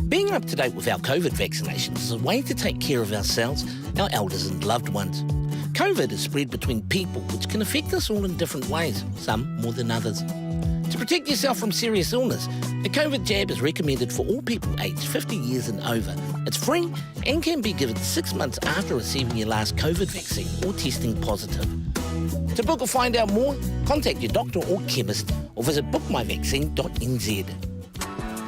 Being up to date with our COVID vaccinations is a way to take care of ourselves, our elders, and loved ones. COVID is spread between people, which can affect us all in different ways, some more than others. To protect yourself from serious illness, a COVID jab is recommended for all people aged 50 years and over. It's free and can be given six months after receiving your last COVID vaccine or testing positive. To book or find out more, contact your doctor or chemist or visit bookmyvaccine.nz.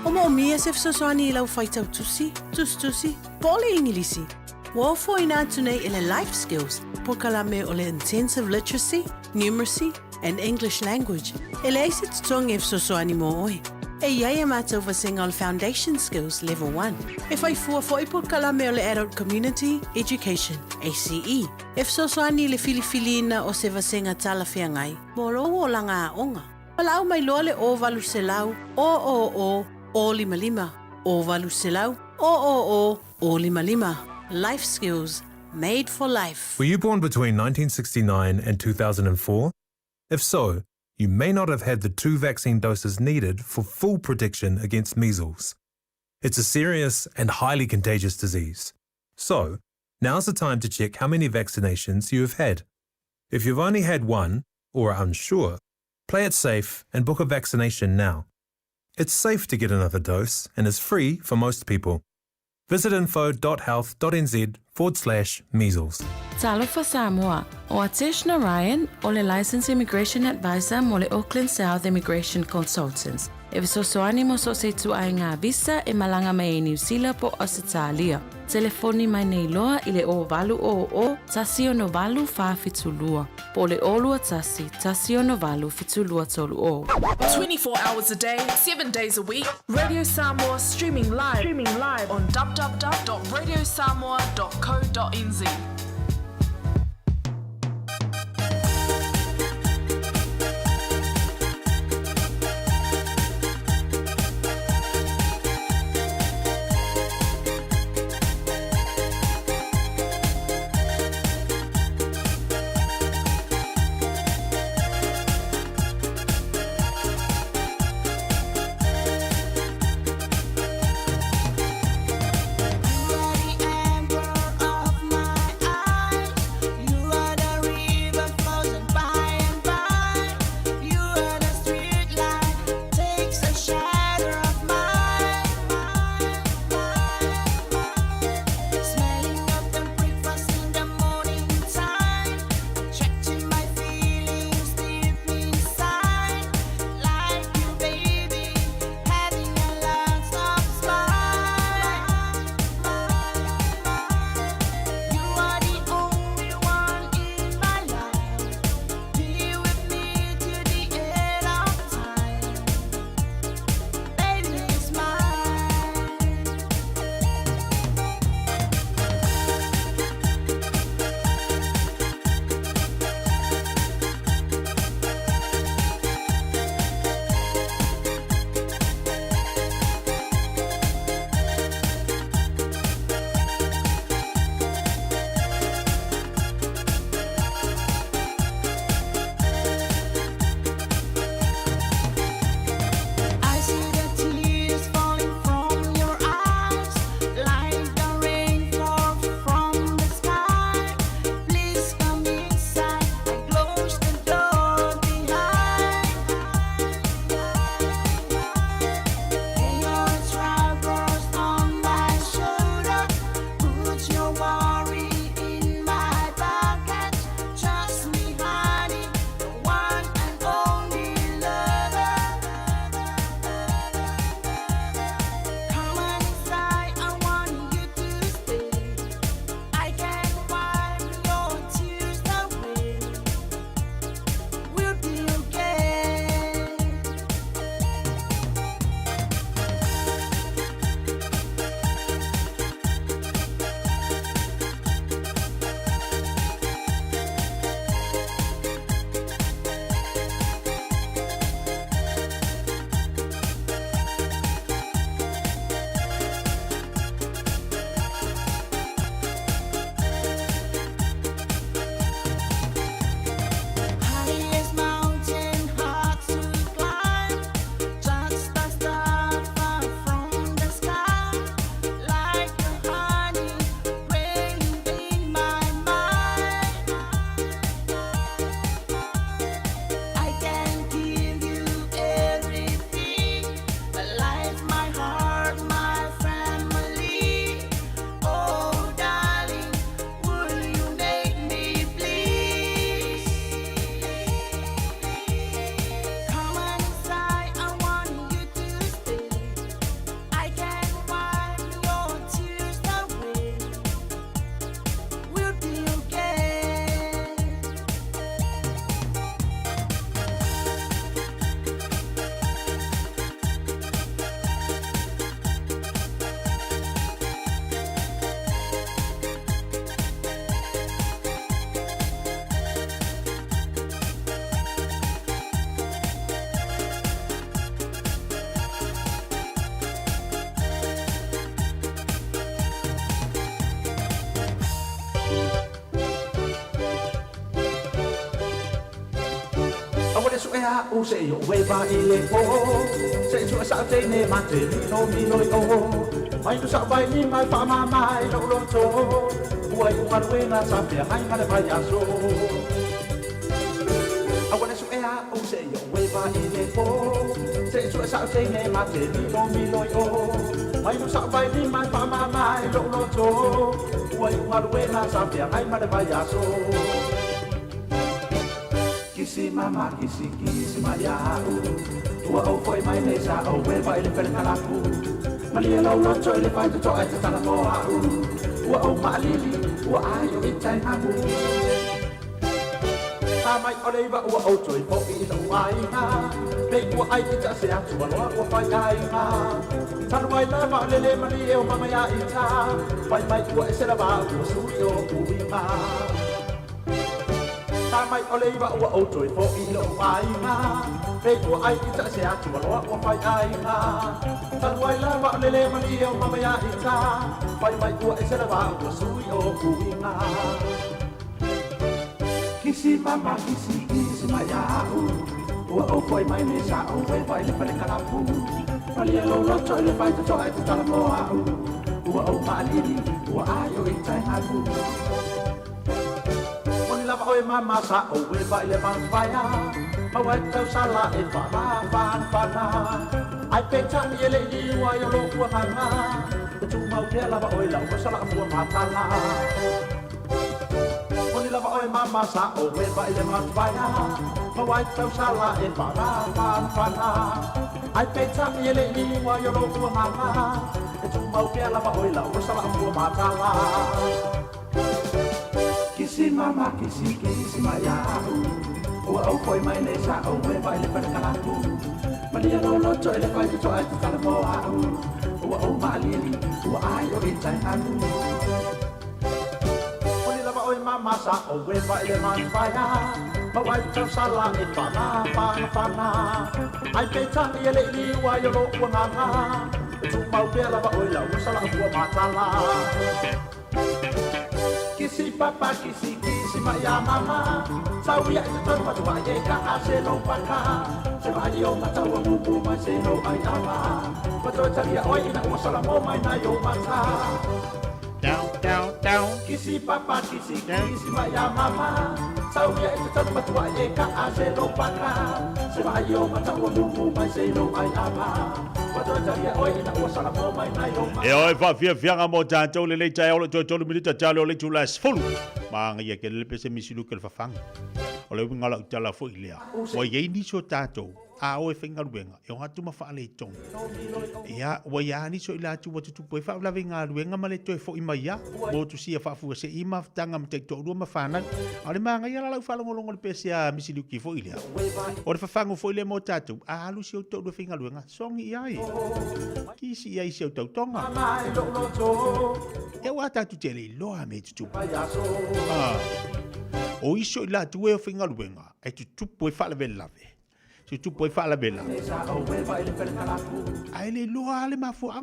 O moomia se fesoasoani i lau faitau tusi, tusitusi, po o le Igilisi. Ua ofoina atu nei e le Life Skills polokalame o le Intensive Literacy, Numeracy and English Language e leai se totogi e fesoasoani mo oe. E i ai a matou vasega o le Foundation Skills Level 1. E fai fua foi polokalame o le Adult Community Education, ACE, e fesoasoani i le filifiliina o se vasega talafeagai mo lou olaga aoga. Valaau mai loa le 0800 000 055, 0800 000 055. Life Skills, made for life. Were you born between 1969 and 2004? If so, you may not have had the two vaccine doses needed for full protection against measles. It's a serious and highly contagious disease. So, now's the time to check how many vaccinations you have had. If you've only had one, or are unsure, play it safe and book a vaccination now. It's safe to get another dose and is free for most people. Visit info.health.nz forward slash measles. Talofa Samoa, o Atesh Narayan o le Licensed Immigration Advisor mo le Auckland South Immigration Consultants. E fesoasoani mo so o se ituaiga visa e malaga mai ai Niu Sila po o Ausetalia. Telefoni mai nei loa i le 0800 168 472 po o le 021 168 7230. 24 hours a day, 7 days a week. Radio Samoa streaming live, streaming live on www.radiosamoa.co.nz. le suʻe aʻu seʻi o'u e vaai le pō Seʻi suʻe saʻu teine ma te milomilo i ō Mai nu saʻu vailima e faamāmā ai loʻu loto Ua iʻu galuega sa feagai ma le vaiaso A ua le suʻe aʻu seʻi o'u e vaai le pō Seʻi suʻe saʻu teine ma te milomilo i ō Mai nu saʻu vailima e faamāmā ai loʻu loto Ua iʻu galuega sa feagai ma le vaiaso Kisi mama kisi kisi mai iaʻu Ua ou foʻi mai nei sa ou e vaai le fale kalapu Malie lou loto i le faitotoa e tatala mo aʻu Ua ou maʻalili ua aio i tai mapu Ta mai o le iva ua ou toe foʻi i loʻu aiga Pei ua ai ita se atua loa ua fai aiga Talu ai lava o le le malie o mama ia ita Pai mai ua ese lava ua sui o uiga Ta mai o le iva ua ou toe foʻi i loʻu aiga Pei ua ai ita se atua loa ua fai aiga Talu ai lava o le le malie o mama ia ita Fai mai ua ese lava ua sui o uiga Kisi mama kisi kisi mai iaʻu Ua ou foʻi mai nei sa ou e vaai le fale kalapu Malie lou loto i le faitotoa e tatala mo aʻu Ua ou maʻalili ua aio i tai galu Moni lava oe mama sa ou e vaai le manafaia Maua ai tau sala e faamafanafana Ai peitai e le i liu ai o lou agaga E tumau pea lava oe lau osa laa fua matala Moni lava oe mama sa ou e vaai le manafaia Maua ai tau sala e faamafanafana Ai peitai e le i liu ai o lou agaga E tumau pea lava oe lau osa laa fua matala Kisi mama kisi kisi mai iaʻu Ua ou foʻi mai nei sa ou e vaai le fale kalapu Malie lou loto i le faitotoa e tatala mo aʻu Ua ou maʻalili ua aio i tai galu Moni lava oe mama sa ou e vaai le manafaia Maua ai tau sala e faamafanafana Ai peitai e le i liu ai o lou agaga E tumau pea lava oe lau osa laa fua matala Kisi papa kisi kisi mai ia mama Sau ia i totonu matua ai e kaa se lou paka Se vaai o mata ua mumu mai se lou ai ava Ua toe talia oe ina ua sala mo mai nai o mata Down, down, down. Kisi papa kisi kisi mai ia mama Sau ia i totonu matua ai e kaa se lou paka Se vaai o mata ua mumu mai se lou ai ava Ua toe talia oe ina ua sala mo mai nai o mata E oe faafiafiaga mo tatou lenei taeao le toe tolu minita tale o le itula e 10. Magaia kele le pese misi luke le fafaga. O le uiga o lau tala foi lea, ua i ai nisi o tatou, a o e faigaluega, e o atu ma faaletonu. Ia, ua i a nisi o i latou ua tutupu ai faalavelave i galuega ma le toe foi mai a, motusia faafuasei mafutaga ma taitoalua ma fanau. A o le magaia la lau faalogologo i le pese a Misi Luki foi lea. O le fafagu foi lea mo tatou, a alu si ou toalua faigaluega, Sogi i ai. Kisi i ai si au tautoga. E ua tatou te le iloa me tutupu. Ah. O isi o i latou e o faigaluega, e tutupu ai faalavelave. Tutupu ai faalavelave. Ae le iloa le mafuaaga.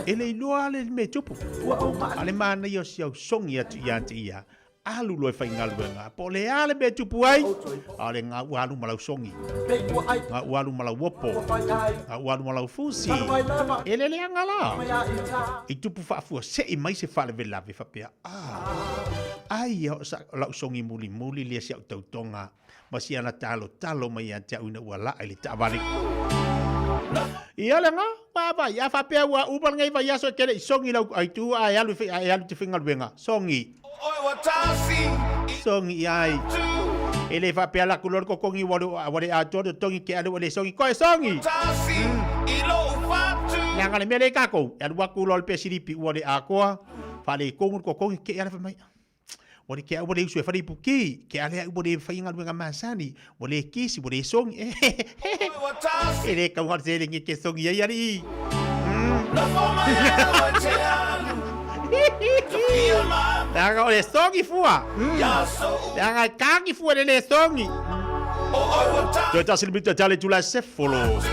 E le iloa le mea e tupu. A le manaia o si au sogi atu ia te ia, alu loa e faigaluega, po o le a le mea e tupu ai, a o le gau alu ma lau sogi, gau alu ma lau opo, gau alu ma lau fusi, e le leaga la. I tupu faafuasei mai se faalavelave faapea, ah, ai ia o lau sogi mulimuli lea si au tautoga ma si ana talotalo mai ia te au ina ua laa i le taavale. Ia le nga, vaavaai, a faapea ua uma lenei vaiaso e te le i sogi lau aitu a e alu i a e alu te faigaluega, sogi. Sogi i ai. E le faapea laku loa le kokogi ua le ua le atoa le totogi ke alu ua le sogi, koe sogi! Leaga le mea lea i kākou, e alu atu loa le pesilipi ua le atoa, faaletonu le totogi, te i ala fai mai, Ua le ke au ua le usu e fale ipu ki, ke ale au ua le fai galuega masani, ua le kisi, ua le songi. E le kau hale se le ke songi ai ali. Leaga o le songi fua. Leaga e kagi fua le le songi. Toe tasi le minita tale tula sefolo.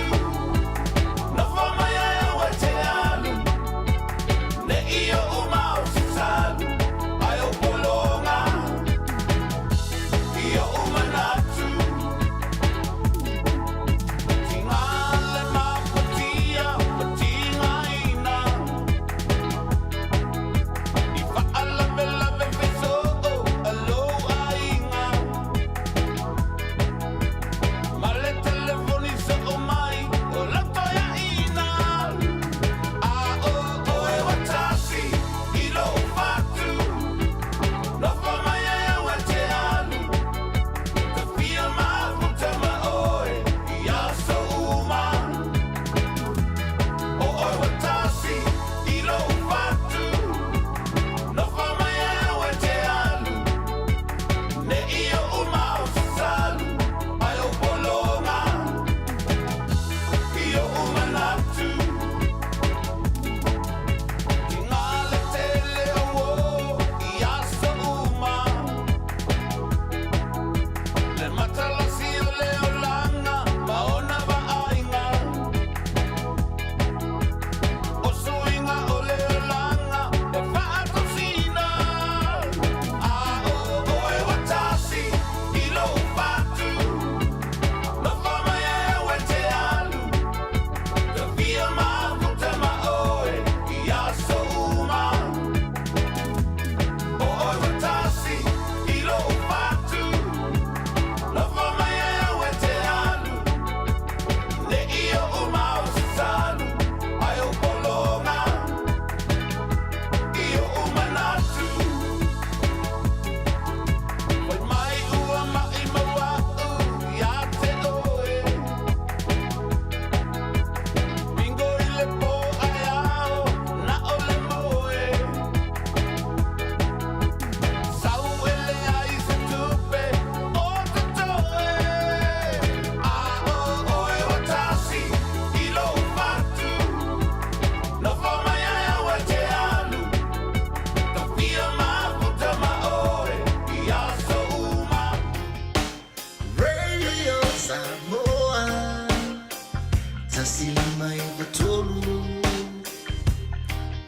1 5 9 3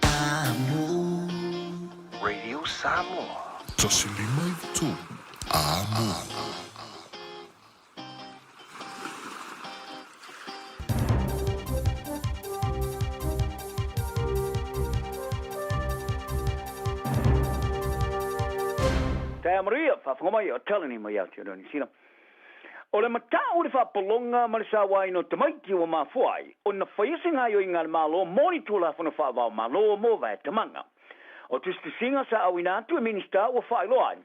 Amo. Radio Samoa. 1 5 9 3 Amo. Taea manuia, faafofoga mai o Talani mai Aotearoa Niu Sila. O le matau i le faapologa ma le sauaina o tamaiti ua mafua ai ona faia se gaoioiga a le Malo mo ni Tulafono Faavao Malo mo Vaetamaga. O tusitusiga sa auina atu e Minista ua faailoa ai,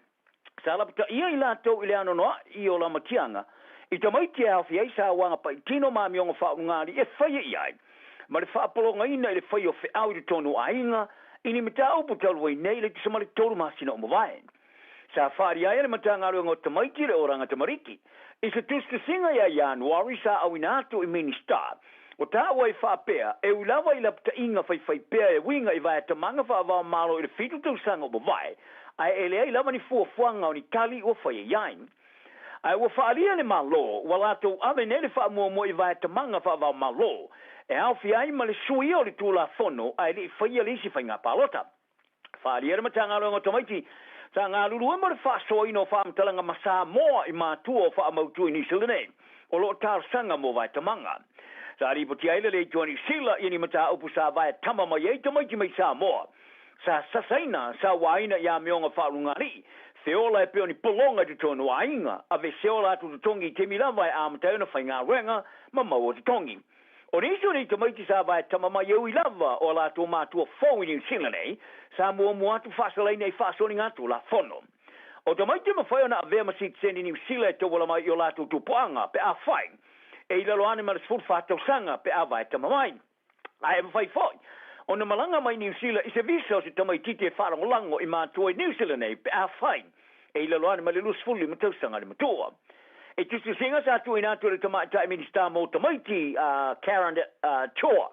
sa lapataia i latou i le anoanoai o lamatiaga i tamaiti e aofia ai sauaga paitino ma amioga faaulugalii e faia i ai ma le faapologaina i le faia o feau i totonu o aiga i ni mataupu talu ai nei i le tusa ma le tolu masina o mavae. Sa faaalia ai e le Matagaluega o Tamaiti le Oranga Tamariki i se tusitusiga ia Ianuari sa auina atu i Minista o taua i faapea e ui lava i lapataiga faifaipea e uiga i vaeatamaga faavaomalo i le fitu tausaga o mavae ae e leai lava ni fuafuaga o ni tali ua faia i ai. Ae ua faaalia e le Malo ua latou ave nei le faamuamua i vaeatamaga faavaomalo e aofia ai ma le suia o le Tulafono ae le i faia le isi faiga palota. Faaalia le Matagaluega o Tamaiti sa galulue mo le faasoaina o faamatalaga ma Samoa i matua o faamautu i Niu Sila nei o lo o talosaga mo vaetamaga. Sa lipotia ai le Leitioa Niu Sila i ni mataupu sa vaetama mai ai tamaiti mai Samoa sa sasaina sauaina i amioga faaulugalii feola e pei o ni pologa i totonu o aiga, aveesea o latou totogi i taimi lava e amata ai ona faigaluega ma maua totogi. O nisi o nei tamaiti sa vaetama mai e ui lava o a latou matua fou i Niu Sila nei, sa muamua atu faasalaina i faasoliga Tulafono. O tamaiti e mafai ona avea ma sitiseni Niu Sila e tauala mai i o latou tupuaga pe afai e i lalo ane ma le 14 tausaga pe a vaetama mai. Ae e mafai foi ona malaga mai Niu Sila i se visa o se tamaititi e faalagolago i matua i Niu Sila nei pe afai e i lalo ane ma le 25 tausaga le matua. I tusitusiga sa tuuina atu e le Tamaitai Minista mo Tamaiti a Karen Chhoa,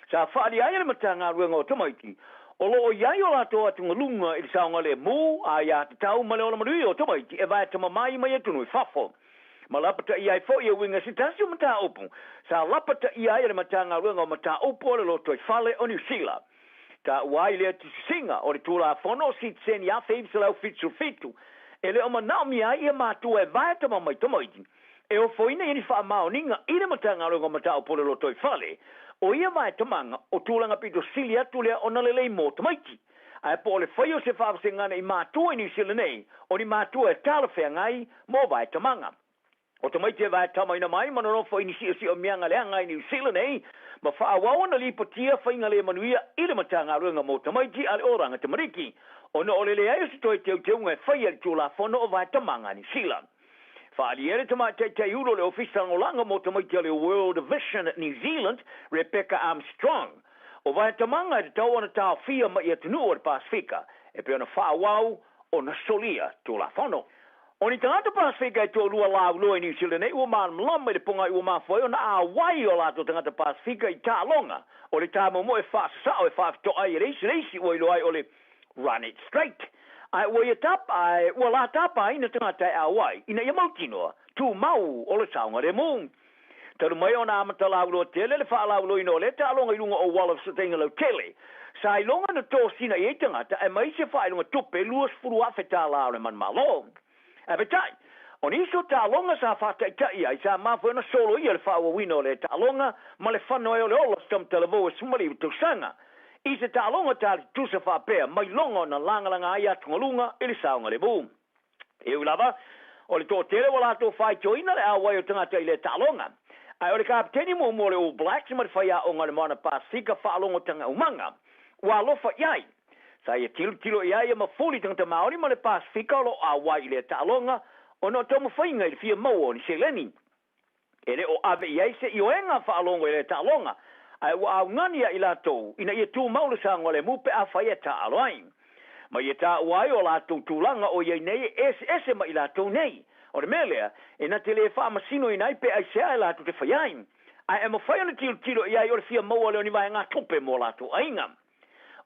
sa faaalia ai e le Matagaluega o Tamaiti o lo o i ai o latou atugaluga i le saogalemu, aiatatau ma le ola manuia o tamaiti e vaetamamai mai atunuu i fafo. Ma lapataia ai foi e uiga se tasi o mataupu sa lapataia ai e le Matagaluega o Mataupu o le Lotoifale o Niu Sila. Taua ai lea tusisiga o le Tulafono o Sitiseni 1977 e le o manaomia ai ia matua e vaetama mai tamaiti e ofoina ia ni faamaoniga i le Matagaluega o Mataupu o le Lotoifale o ia vaetamaga o tulaga pito sili atu lea ona lelei mo tamaiti ae po o le fai o se faavasegana i matua i Niu Sila nei o ni matua e talafeagai mo vaetamaga. O tamaiti e vaetamaina mai ma nonofo i ni siosiomia leaga i Niu Sila nei ma faaauau ona lipotia faiga le manuia i le Matagaluega mo Tamaiti a le Oranga Tamariki ona o le leai o se toe teuteuga e faia i le Tulafono o Vaetamaga a Niu Sila. Faaalia e le Tamaitai Taiulu o le Ofisa Lagolago mo Tamaiti a le World Vision New Zealand, Rebecca Armstrong, o vaetamaga e tatau ona taofia mai i atunuu o le Pasefika e pei ona faaauau ona solia Tulafono. O ni tagata Pasefika e toalua lauloa i Niu Sila nei ua malamalama i le pogai ua mafua ai ona auai o latou tagata Pasefika i taaloga o le tāmoemoe faasasao e faafitoa ai e le isi le isi ua iloa ai o le Run It Straight. Ae ua ia tapa, ae ua la tapaina tagata e auai ina ia mautinoa, tumau o le saogalemu. Talu mai ona amata lauloa tele le faalauloina o lea taaloga i luga o auala o fesootaiga lautele, sa iloga na tosina i ai tagata aemaise faailoga tupe $20,000 o le manumalo. Ae peitai, o nisi o taaloga sa faataitai ai sa mafua ona soloia le faaauauina o lea taaloga ma le fano ai o le ola o se tamatalavou e 19 tausaga i se taaloga tali tutusa faapea mai loga ona lagalaga ai atugaluga i le saogalemu. E ui lava, o le toatele ua latou faitioina le auai o tagata i lea taaloga. Ae o le kapeteni muamua o le All Blacks ma le faiaoga o le Moana Pasefika faalogotanga umaga, ua alofa i ai. Sa ia tilotilo i ai ia mafuli tagata Maori ma le Pasefika o lo o auai i lea taaloga ona o taumafaiga i le fia maua o ni seleni. E le o ave i ai se ioega faalogo i lea taaloga, ae ua augani ia i latou ina ia tumau le saogalemu pe afai e taaalo ai. Ma ia taua ai o latou tulaga o i ai nei e eseese ma i latou nei. O le mea lea, e na te le faamasinoina ai pe aisea e latou te fai ai. Ae e mafai ona tilotilo i ai o le fia maua lea o ni vaegatupe mo latou aiga.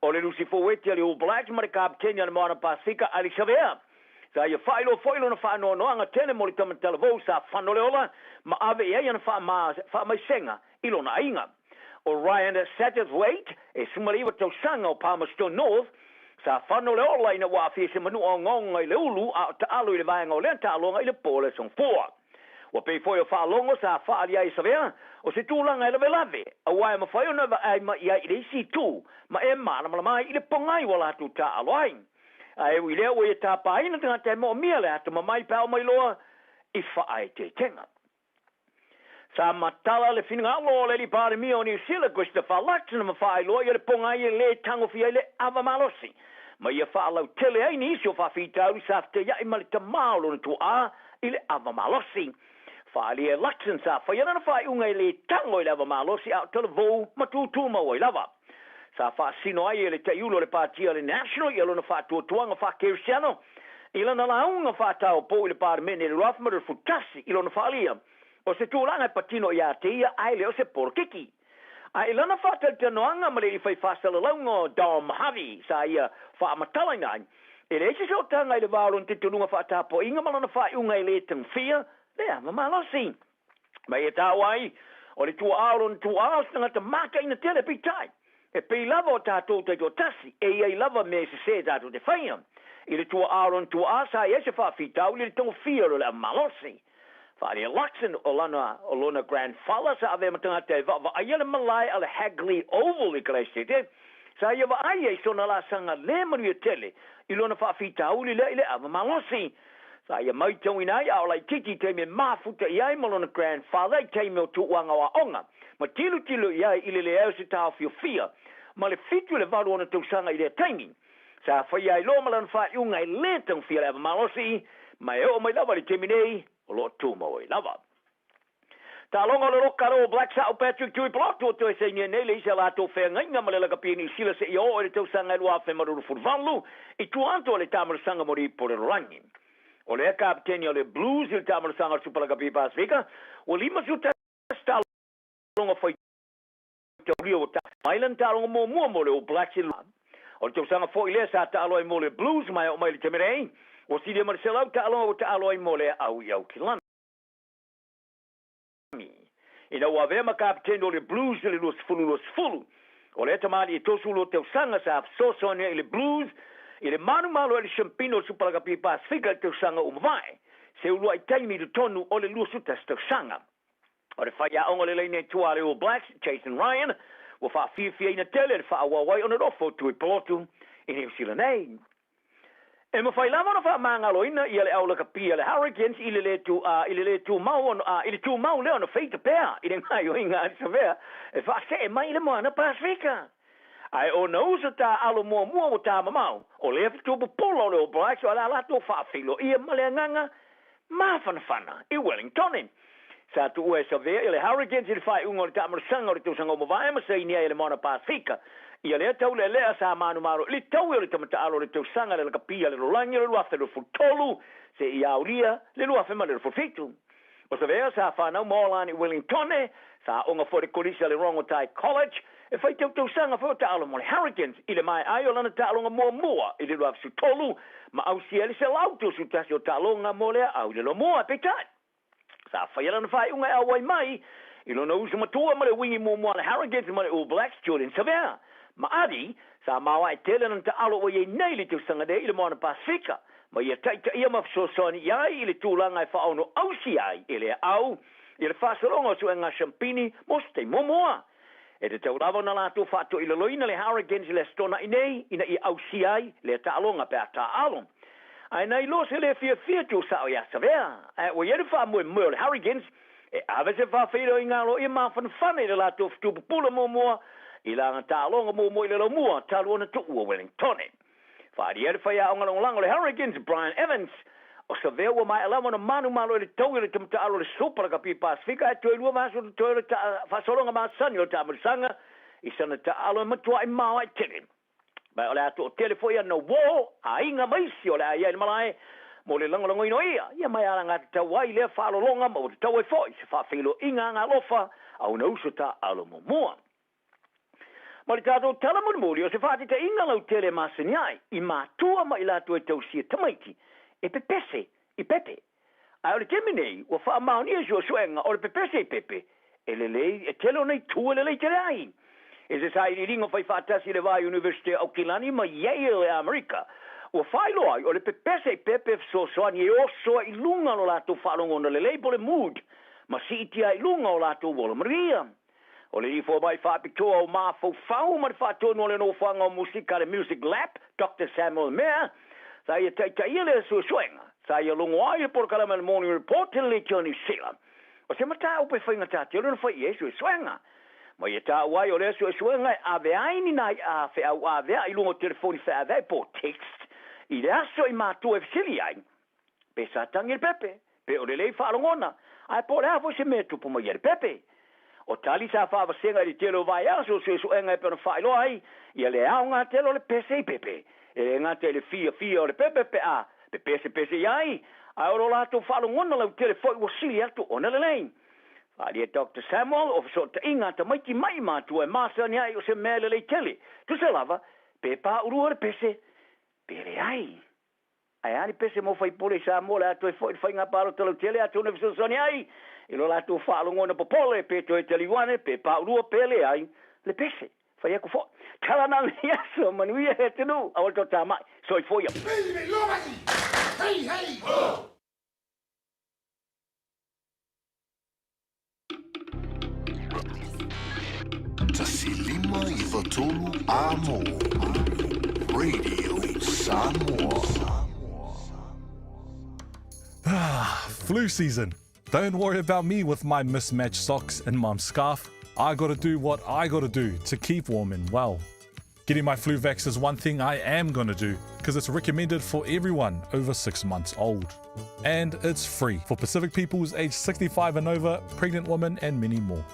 O le Lusi Foueti a le All Blacks ma le Kapeteni a le Moana Pasefika, Ali Savea. Sa ia faailoa foi lona faanoanoaga tele mo le tama talavou sa fano le ola ma ave i ai ana faamaisega i lona aiga. ʻO Ryan Satterthwaite, e 19 tausaga o Palmerston North, sa fano le ola ina ua aafia i se manuʻa ogaoga i le ulu a o taʻalo i le vaega o lea taaloga i le po o le Aso Gafua. Ua pei foi o faalogo sa faaali ai e Savea, o se tulaga e lavelave, auā e mafai ona vaai mai i ai i le isi itu ma e malamalama ai i le pogai ua latou taaalo ai. A e ui i lea ua ia tapaina tagata e moomia le atamamai pe a oo mai loa i faaeteetega. Sa matala le finagalo o le Alii Palemia o Niu Sila, Christopher Luxon ma faailoa ia le pogai e lē tagofia ai le ava malosi ma ia faalautele ai nisi o faafitauli sa fetaiaʻi ma le tamā o lona tuaa i le ava malosi. Faaalia e Luxon sa faia lana faaiuga e lē tago i le ava malosi a o talavou ma tutumau ai lava. Sa faasino ai e le taiulu o le Patia a le National ia lona faatuatuaga faa-Kerisiano i lana lauga faataopou i le Palemene i le 2011 i lona faaalia o se tulaga e patino iā te ia ae le o se polokiki. A i lana faatalitanoaga ma le alii fai faasalalauga o Dom Harvey sa ia faamatalaina ai, e leai se sootaga i le va o lona talitonuga faatapoaiga ma lana faaiuga e le tagofia le ava malosi. Ma ia taua ai, o le tuaa o lona tuaa o se tagata mataina tele, peitai, e pei lava o tatou taitoatasi, e i ai lava mea e sesē tatou te faia. I le tuaa o lona tuaa sa i ai se faafitauli i le togafia o le malosi. Faaalia Luxon o lana, o lona grandfather sa avea ma tagata e vaavaaia le malae a le Hagley Oval i Kalaisete, sa ia vaai ai sona laasaga lē manuia tele i lona faafitauli lea i le ava malosi. Sa ia maitauina ai a o laitiiti i taimi e mafuta i ai ma lona grandfather i taimi o tuuaga o aoga, ma tilotilo i ai i le leai o se taofiofia ma le 7 i le 8 ona tausaga i lea taimi. Sa faia ai loa ma lana faaiuga e lē tagofia le ava malosi, ma e oo mai lava i le taimi nei o lo o tumau ai lava. Taaloga o le Loka a le All Blacks Sa'o Patrick Tuipulotu o toe sainia nei le isi a latou feagaiga ma le lakapi Niu Sila seia oo i le tausaga e 2028 i tua atu o le taamalosaga mo le Ipu o le Lalolagi. O lea kapeteni o le Blues i le taamalosaga o le Supa Lakapi Pasefika ua 51 taaloga faitaulia ua taua mai lana taaloga muamua mo le All Blacks i le O le tausaga foi lea sa taalo ai mo le Blues ma e oo mai i le taimi nei ua silia ma le 100 taaloga ua taalo ai mo lea au i Aukilani. Ina ua avea ma kapeteni o le Blues i le 2020, o lea tamalii e 32 tausaga sa fesoasoani ai i le Blues i le manumalo ai le Siampina o le Supa Lakapi Pasefika i le tausaga ua mavae, se uluai taimi i totonu o le 21 tausaga. O le faiaoga o le laina i tua a le All Blacks, Jason Ryan, ua faafiafiaina tele le faaauau ai ona nofo o Tuipulotu i Niu Sila nei. E mafai lava ona faamagaloina ia le au lakapi a le Hurricanes i le lē tu, a, i le lē tumau ona, a, i le tumau lea ona feita pea i le gaoioiga a le Savea e faasee mai i le Moana Pasefika. Ae ona uso taaalo muamua ua tamamao, o lea fetupupola o le All Blacks o le a latou faafeiloaia ma le agaga mafanafana i Wellingtone. Sa tuua e Savea i le Hurricanes i le faaiuga o le taamalosaga o le tausaga ua mavae ma saini ai e le Moana Pasefika ia lea taulealea sa manumalo i le taui o le tamataaalo o le tausaga le lakapi a le lalolagi o le 2023 seia aulia le 2027. O Savea sa fanau ma ola i Wellingtone, sa aoga foi i le Kolisi a le Rongotai College, e faitau tausaga foi o taaalo mo le Hurricanes i le maea ai o lana taaloga muamua i le 2013 ma ausia ai le 131 o taaloga mo le aau i le lomua. Peitai, sa faia lana faaiuga e auai mai i lona uso matua ma le uigi muamua a le Hurricanes ma le All Blacks, Julian Savea. Ma Adi, sa maoae tele lana taaalo ua i ai nei le tausaga nei i le Moana Pasefika, ma ia taitaia ma fesoasoani i ai i le tulaga e faaono ausi ai e le aau i le faasologa o suega siampini mo se taimi muamua. E tatau lava ona latou faatoilaloina le Hurricanes i le Aso Toonai nei ina ia ausia ai lea taaloga pe a taaalo. Ae na iloa se le fiafia tuu sao iā Savea, ae ua i ai le faamoemoe o le Hurricanes e ave se faafeiloaiga aloaia mafanafana i le latou fetuupupula muamua i lana taaloga muamua i le laumua talu ona tuua Wellingtone. Faaalia ai le faiaoga lagolago o le Hurricanes, Brian Evans, o Savea ua maea lava ona manumalo i le taui o le tamataaalo o le Supa Lakapi Pasefika ae toe lua vaiaso totoe o le faasologa masani o le taamalosaga i sana taaalo e matuai maoae tele. Ma o le a toatele foi ana uō, aiga ma isi o le a i ai i le malae mo le lagolagoina o ia, ia ma e alagatatau ai lea faalologa ma ua tatau ai foi se faafeiloaiga agalofa a ona uso taaalo muamua. Ma le tatou tala mulimuli, o se faataitaiga lautele e masani ai i matua ma i latou e tausia tamaiti e pepese i pepe. Ae o le taimi nei, ua faamaonia i suesuega o le pepese i pepe, e lelei, e tele ona itu e lelei tele ai. I se sailiiliga fai faatasi i le va Iunivesite o Aukilani ma Yale e Amerika, ua faailoa ai o le pepese i pepe e fesoasoani e oso ai i luga lo latou faalogona lelei po o le mood ma siitia ai i luga o latou ola manuia. O le ifo mai faapitoa o mafaufau ma le faatonu o le nofoaga o musika a le Music Lab, Doctor Samuel Mea, sa ia taitaia lea suesuega, sa ia logo ai le polokalame a le Morning Report i le Leitio Niu Sila. O se mataupu e faigata tele ona fai i ai suesuega. Ma ia taua ai o lea suesuega e ave ai ni nai a feau avea'i i luga o telefoni feaveai po o text i le aso i matua e fesili ai, Pe sa tagi le pepe, pe o lelei faalogona, ae po o le a foi se mea e tupu mai ai le pepe. O tali sa faavasega i le tele o vaiaso o suesuega e pei ona faailoa ai ia le aoga tele o le pese i pepe. E le gata i le fiafia o le pepe pe a pepesepese i ai, ae o lo latou faalogona lautele foi ua sili atu ona lelei. Faaalia Doctor Samuel, o fesootaiga a tamaiti mai matua e masani ai o se mea e lelei tele. Tusa lava, pe paulua le pese, pe leai. Ae a ni pese mo faipule i Samoa o le a toe foi le faiga palota lautele atonu e fesoasoani ai i lo latou faalogona popole pe toe taliu ane pe paulua pe leai le pese. Fai atu foi. Tala na lenei aso, manuia he atunuu, aua le toatamai. Soifua ia. Hey, hey, ho! 1 5 93 Amo Radio Samoa. Ah, flu season. Don't worry about me with my mismatched socks and mum's scarf. I gotta do what I gotta do to keep warm and well. Getting my flu vax is one thing I am gonna do because it's recommended for everyone over six months old. And it's free for Pacific peoples aged 65 and over, pregnant women, and many more.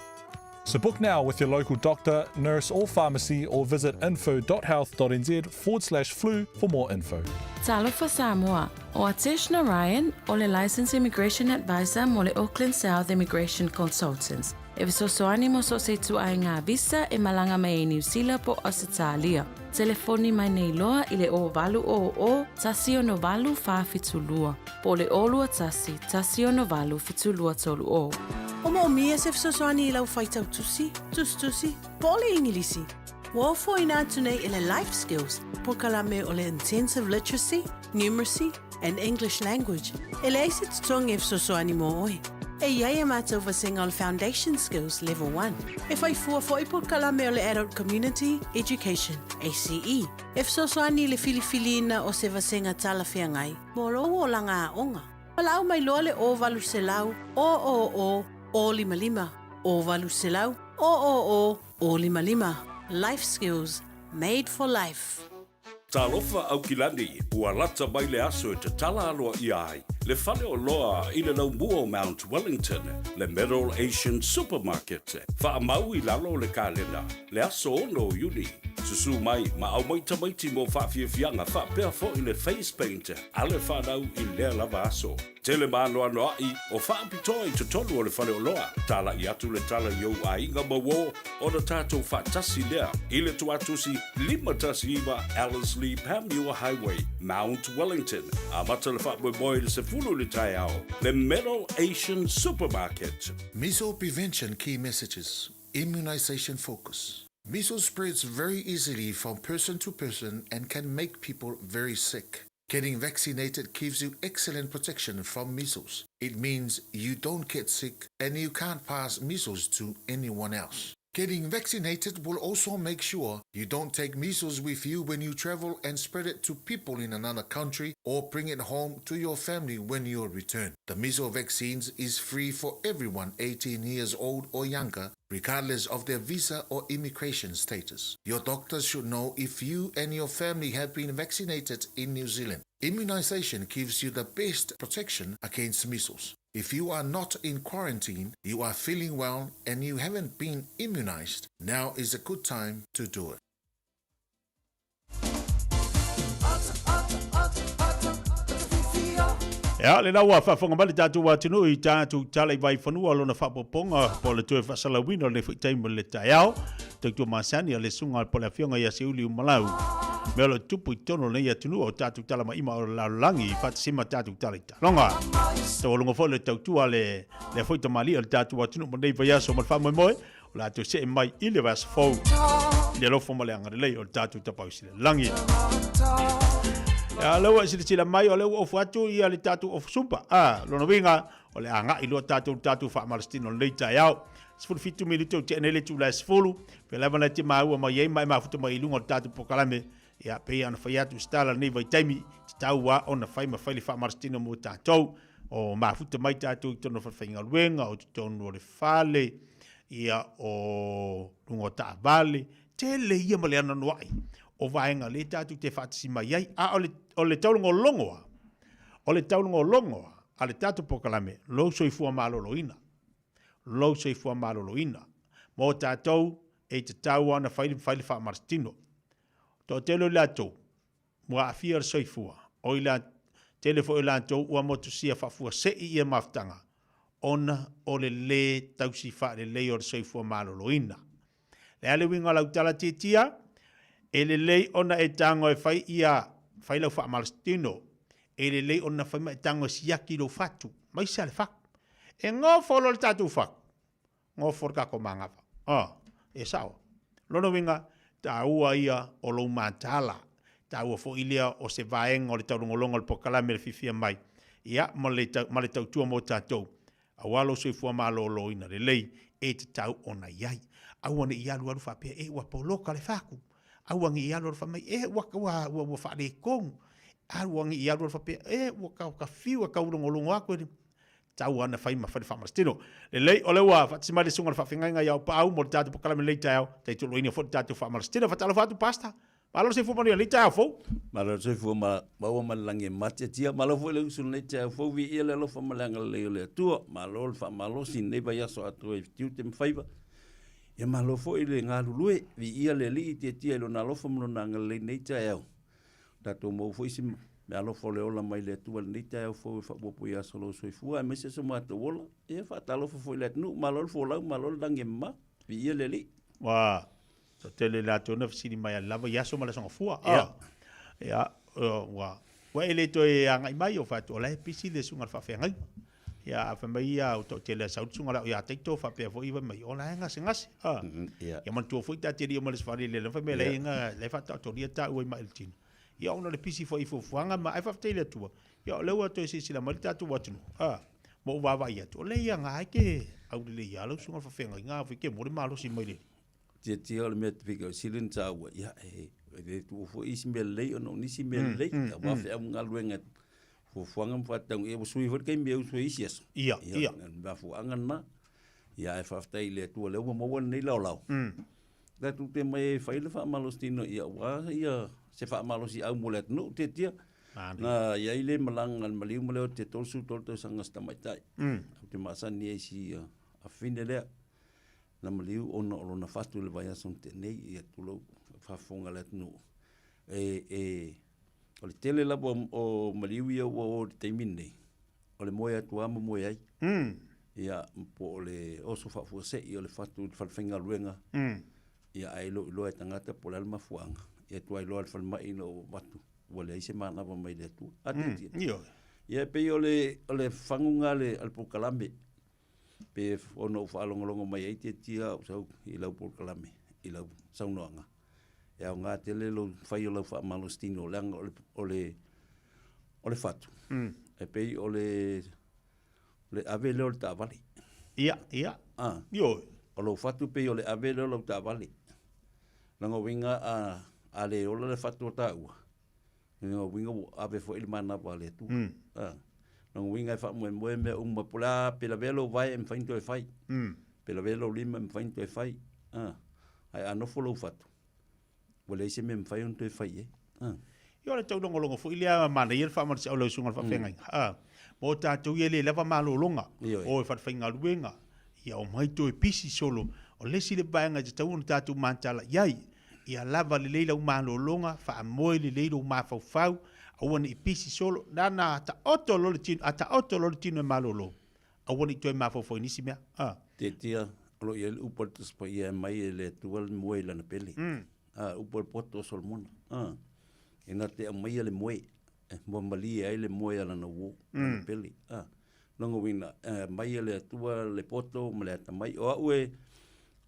So book now with your local doctor, nurse, or pharmacy, or visit info.health.nz forward slash flu for more info. Talofa Samoa, o Atesh Narayan o le Licensed Immigration Advisor mo le Auckland South Immigration Consultants. E fesoasoani mo so o se ituaiga visa e malaga mai ai Niu Sila po o Ausetalia. Telefoni mai nei loa i le 0800 168 472 po o le 021 168 7230. O moomia se fesoasoani i lau faitau tusi, tusitusi, po o le Igilisi. Ua ofoina atu nei e le Life Skills polokalame o le Intensive Literacy, Numeracy and English Language e leai se totogi e fesoasoani mo oe. E i ai a mātou vasega o le Foundation Skills Level 1. E whai fua fo'i polokalame o le Adult Community Education, ACE, e fesoasoani i le filifiliina o se vasega talafeagai mo lou olaga aoga. Valaau mai loa le 0800 000 055, 0800 000 055. Life Skills, Made for Life. Talofa Aukilani, ua lata mai le aso e tatala aloaia ai le fale oloa i le laumua o Mount Wellington, le Middle Asian Supermarket. Faamau i lalo o le kalena, le aso 6 o Iuni. Susu mai ma aumai tamaiti mo faafiafiaga faapea foi le face paint a le fanau i lea lava aso. Tele maanoanoaʻi o faapitoa i totonu o le faleoloa. Talaʻi atu le tala i ou aiga ma uō ona tatou faatasi lea i le tuatusi 519 Ellerslie Panmure Highway, Mount Wellington. Amata le faamoemoe i le 10 i le taeao. Le Middle Asian Supermarket. Measles prevention key messages, immunization focus. Measles spreads very easily from person to person and can make people very sick. Getting vaccinated gives you excellent protection from measles. It means you don't get sick and you can't pass measles to anyone else. Getting vaccinated will also make sure you don't take measles with you when you travel and spread it to people in another country or bring it home to your family when you return. The measles vaccines is free for everyone 18 years old or younger, regardless of their visa or immigration status. Your doctor should know if you and your family have been vaccinated in New Zealand. Immunization gives you the best protection against measles. If you are not in quarantine, you are feeling well, and you haven't been immunized, now is a good time to do it. Ea, lena ua faafofoga mai le tatou atunuu i tatou tala i Vaifanua lona faapopoga po o le toe faasalauina o lenei foi taimi o le taeao. Tautua masani a le susuga po o le afioga ia Seiuli Umalau. Mea o lo o tupu i totonu o lenei atunuu o tatou tala maima o le lalolagi faatasi ma tatou tala i taloga. Taualuga foi le tautua a le lea foi tamalii o le tatou atunuu mo lenei vaiaso ma le faamoemoe o le a toe see mai i le vaiaso fou i le alofa ma le agalelei o le tatou Tapaau i le Lagi. Ia, lea ua e silasila mai o lea ua ofu atu ia le tatou ofu supa. Ah, lona uiga o le a agai loa tatou i le tatou faamalositino o lenei taeao. 17 minute o tea nei le itula e 10, pea lava na e te maua mai ai ma e mafuta mai i luga o le tatou polokalame, ia, pei ona fai atu se tala i lenei vaitaimi, tatau lava ona fai ma fai le faamalositino mo tatou. O mafuta mai tatou i totonu o le falefaigaluega, o totonu o le fale, ia, o luga o taavale, tele ia ma le anoanoai o vaega lea tatou te faatasi mai ai. A o le, o le taulogologo lava, o le taulogologo lava a le tatou polokalame, lou soifua maloloina. Lou soifua maloloina. Mo tatou, e tatau lava ona fai, fai le faamalositino. Toatele o i latou, ua aafia le soifua, o i la, tele foi o i latou ua motusia faafuasei ia mafutaga, ona o le lē tausi faalelei o le soifua maloloina. Le a le uiga o lau tala tiatia? E lelei ona e tago e fai ia, fai lau faamalositino. E lelei ona fai ma e tago e siaki lou fatu, maise a le fatu. E gofo loa le tatou fatu, gofo le tatou manava. Oh, e sao. Lona uiga, taua ia o lou mataala. Taua foi lea o se vaega o le taulogologo o le polokalame le fiafia mai, ia, ma le, ma le tautua mo tatou. Aua lou soifua maloloina lelei e tatau ona i ai. Aua ne i alualu faapea, e ua poloka le faku. Aua ne i alualu fai mai, e ua, ua, ua, ua faaletonu. Aua ne i alualu faapea, e ua ka, ka fiu e taulogologo atu e tau ana fai ma fai le faamalositino. Lelei, o lea ua faatasi mai le susuga i le faafeagaiga ia Aupaau mo le tatou polokalame i lenei taeao, taitoloina foi le tatou faamalositino. Faatalofa atu, Pastor. Malo le soifua manuia i lenei taeao fou. Malo le soifua ma maua ma le lagi e matiatia. Malo foi le usu i lenei taeao fou, viia le alofa ma le agalelei o le Atua. Malo le faamalosi i lenei vaiaso atoa i tiute ma faiva. Ia malo foi le galulue, viia le Alii tiatia i lona alofa ma lona agalelei i lenei taeao. Tatou maua foi se meaalofa o le ola mai le Atua i lenei taeao fou e faaopoopo i aso o lou soifua aemaise so matou ola. Ia faatalofa foi i le atunuu, malo le folau, malo le lagi e mama, viia le Alii. Ua toatele latou na fesili mai a le lava i aso ma le aso gafua. Ia. Ia, ua ua e le toe agai mai o fai atu o la e pisi le susuga i le faafeagaiga. Ia a fai mai ia o toatele a sau le susuga ia Taito faapea foi fai mai o la e gasegase. A. Ia manatua foi ta te le i omai i le safari le fai mai la e la e faataotolia taua i mai le tino. Ia ona o le pisi foi i fuafuaga ma ai faafetai i le Atua. Ia o lea ua toe silasila mai le tatou atunuu. A. Ma ou vaavaai atu, o lea ia na e te aulelei lava lau susuga i le faafeagaiga, a fai ke mo le malosi mai le Tiatia o le mea te pika o sili na tāua, ia, e, e le tuua foi isi mea lelei ona o nisi mea lelei, aua feau ma galuega fuafuaga ma faatatau, ia ua sui foi le taimi e usu ai isi aso. Ia, ia. O le mafuaaga lena. Ia, ae faafetai i le Atua o lea ua maua lenei laolao. Tatou te omai e fai le faamalositino, ia, aua ia se faamalosiau mo le atunuu, tiatia. Na i ai le malaga a le maliu ma le oti e 33 tausaga si tamaitai. Ou te masani ai i si afafine lea. Na maliu ona o lona fatu i le vaiaso na tea nei, ia tulou faafofoga a le atunuu. E, e, o le tele lava o maliu ia ua o i le taimi lenei, o le moe atu lava ma moe ai. Ia, po o le oso faafuasei o le fatu i le falefaigaluega. Ia, ae le o iloa e tagata po o le a le mafuaaga. Ia, tuai loa i le falemai ina ua avatu, ua leai se manava mai le Atua. A tietie. Ioe. Ia, e pei o le, o le faguga a le, a le polokalame. Pe ono ou faalogologo mai ai tiatia au sau i lau polokalame, i lau saunoaga. E aoga tele lou fai o lau faamalositino leaga o le, o le, o le fatu. E pei o le, o le ave lea o le taavale. Ia, ia. Ah. Ioe. O lou fatu pei o le ave lea o lau taavale. Lona uiga a, a le ola le fatu o taua, Lona uiga ua ave foi le manava a le Atua. Lona uiga e faamoemoe mea uma, po o le a, pe lavea lou vae e mafai ona toe fai. Pe lavea lou lima e mafai ona toe fai. Ae a nofo lou fatu, ua leai se mea e mafai ona toe fai i ai. Ia o le taulogologo foi lea manaia le faamalosiau a lau susuga i le faafeagaiga. Mo tatou ia e le lava malologa, o e falefaigaluega, ia omai toe pisi solo. O le isi le vaega e tatau ona tatou mataala i ai, Ia lava lelei lau malologa, faamoe lelei lou mafaufau, aua ne i pisi solo. Nana taoto loa le tino, a taoto loa le tino e malolo, aua ne i toe mafaufau i nisi mea. A. Tiatia, o lo o i ai le upu a le Tusi Paia e aumai e le Atua le moe i lana pele. A, upu a le poto o Solomona. A. E na te aumaia le moe, e malie ai le moe a lana uō, lana pele. A, lona uiga, e aumai e le Atua le poto ma le atamai. O au e,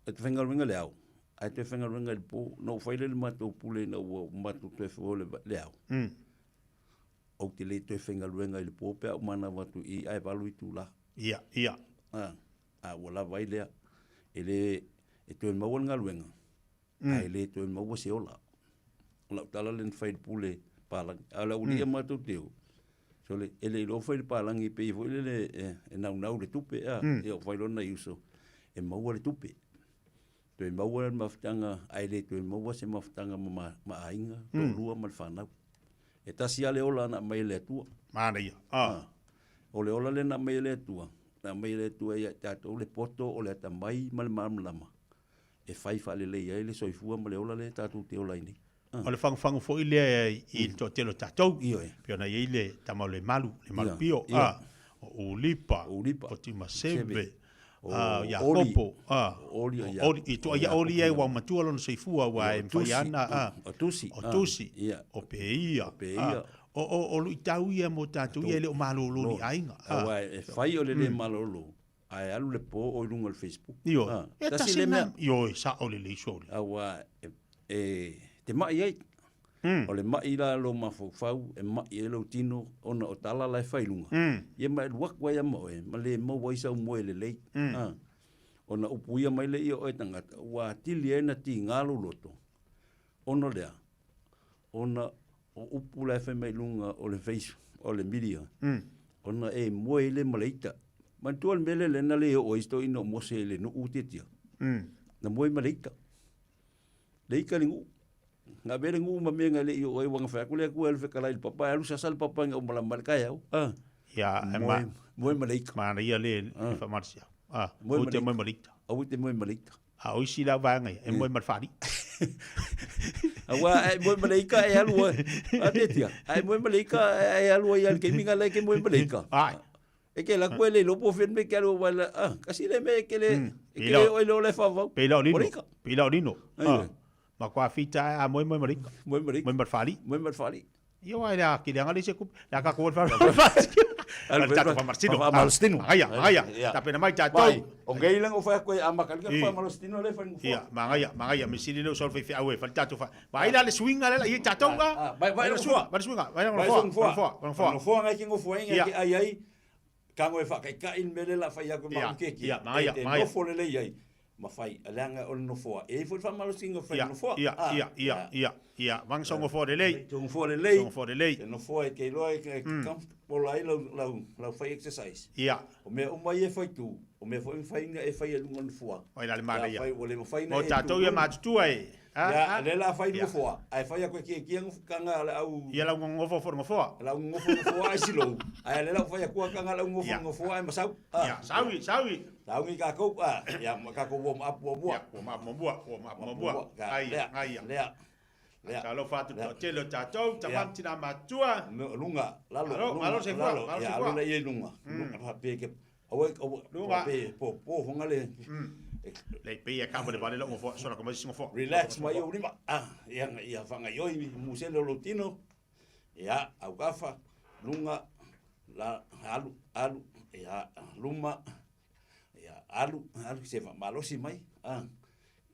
e te faigaluega i le ao, ae toe faigaluega i le po. Na ou fai lea i le matou pule ina ua matou toe fua le, le ao. Ou te le toe faigaluega i le po pe a ou manava atu i i ae 8 itula. Ia, ia. A, a ua lava ai lea. E le, e toe maua le galuega, ae le toe maua se ola. O lau tala lea na fai i le pule palagi. A o le aualii ia matou te o, sole, e le iloa fai le palagi pei foi lele e naunau i le tupe, a, ia fai loa nai uso e maua le tupe. Toe maua le mafutaga, ae le toe maua se mafutaga ma, ma aiga, toalua ma le fanau. E tasi lava le ola na aumai e le Atua. Manaia. Ah. O le ola lea na aumai e le Atua, na aumai e le Atua ia i tatou le poto o le atamai ma le malamalama e fai faalelei ai le soifua ma le ola lea tatou te ola ai nei. O le fagufagu foi lea i le toatele o tatou, pei ona i ai le tama o Lemalu, Lemalu Pio, a, o Ulipa, o Timaseve, o Iakopo, a, o Oli, i toa ia Oli ia ua matua lona soifua aua e mafai ana, a, o Tusi, o Tusi, o Peia, a, o luitau ia mo tatou ia e le o malolo ni aiga. Aua e fai o le le malolo, ae alu le po o i luga o le Facebook. Ioe. Ah, e tasi le mea. Ioe, sao lelei sole. Aua e, e te mai ai. O le mai la lou mafaufau, e mai ai lou tino, ona o tala la e fai i luga. Ia ma e alu atu ai lava ma oe, ma le maua ai sau moe lelei. Ah, ona upuia mai lea o oe tagata, ua atili ai ona tiga lou loto, ona o le a? Ona o upu la e fai mai i luga o le face, o le media, ona e moe ai lea ma le ita. Manatua le mea lea lea na le oo ai si toeaina o Mose i le nuu tiatia? Na moe ma le ita. Le ita le nuu. Na avea le nuu ma mea na le i oo ai, ua na fai atu le Atua e alu fetalai i le papa, e alu sasa le papa ina ua malama le taeao. Ah. Ia, e ma, moe ma le ita. Manaia le faamalosiau. Ah, aua te moe ma le ita. Aua te moe ma le ita. A o isi la vaega ia, e moe ma le faalii. Aua a e moe ma le ika e alu ai. A tetia, a e moe ma le ika e alu ai i le taimi lea e ke moe ma le ika. Ai. E ke la koe le iloa po o fea le mea e ke alu ai, ah, kasi le mea e ke le, e ke le oo ai le ola e faavavau. Pei la o Lino. Pei la o Lino. Ah. Ma kua fita a moe moe ma le ika. Moe ma le ika. Moe ma le faalii. Moe ma le faalii. Ia wai le a kile anga le se kupe. Le a ka koe wha. Ale tatou whamarosino. Whamarosino. Magaia, magaia. Tapena mai tatou. O ngei lenga o whai koe a makalika whamarosino le whai ngufua. Ia, magaia, magaia. Me sili leo sol whai awe whai tatou wha. Vai la le swinga le la i tatou ka. Vai vai le swinga, vai le swinga, vai le ngufua, ngufua, ngufua. Ngufua ngai ki ngufua inga ki ai ai. Ka ngoe whakaikai le mele la whai aku ma keki. Ia, magaia, magaia. Nofo le lei ai. Ma whai, leanga o le nofoa. E i foi le faamalosiga o whai nofoa. Ia, ia, ia, ia, ia. Vanga sa ngofoa lelei. Te ngofoa lelei. Ngofoa lelei. Te nofoa e ke iloa e ke comfortable ai lau, lau, lau whai exercise. Ia. O mea uma ia e whai tū, o mea foi mawhai e whai e lunga o nofoa. Oi la le mana ia. Whai, ua le mawhai na e tū. Mo tātou ia matutua e. Ia, le la whai nofoa. Ai whai a koe kia kia kanga le au... Ia lau ngofo fo nofoa. Lau ngofo nofoa ai silou. Ai le lau whai a kua kanga lau ngofo nofoa ai masau. Ia, saui, saui. Saui kākou, a, ia, ma kākou warm up muamua. Ia, warm up muamua, warm up muamua. Ai, ai. Lea, lea. Talofa atu toatele o tātou, tama ma tina matua. Lunga, lalo, lunga, malo soifua, malo soifua. Ia, alu la ia i lunga. Lunga, whape ke, aua, aua, whape, po, po, whanga le. Lei pei e kamo le vale lo ngofoa, sona koma isi ngofoa. Relax mai o lima, ah, ia, ia whanga ioi, musele o lo tino. Ia, aukafa, lunga, la, alu, alu, ia, luma, ia, alu, alu, se whamalosi mai, ah,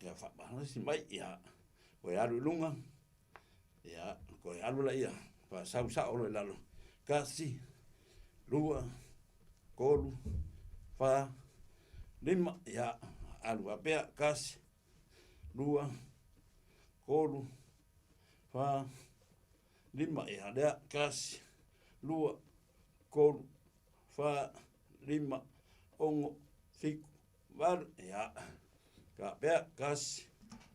ia whamalosi mai, ia, koe alu i lunga, ia, koe alu la ia, wha sau sa olo i lalo, kasi, lua, kolu, wha, lima, ia, alu apea, kasi, lua, kolu, wha, lima, ia, lea, kasi, lua, kolu, wha, lima, ongo, fiku, valu, ia, ka pea, kasi,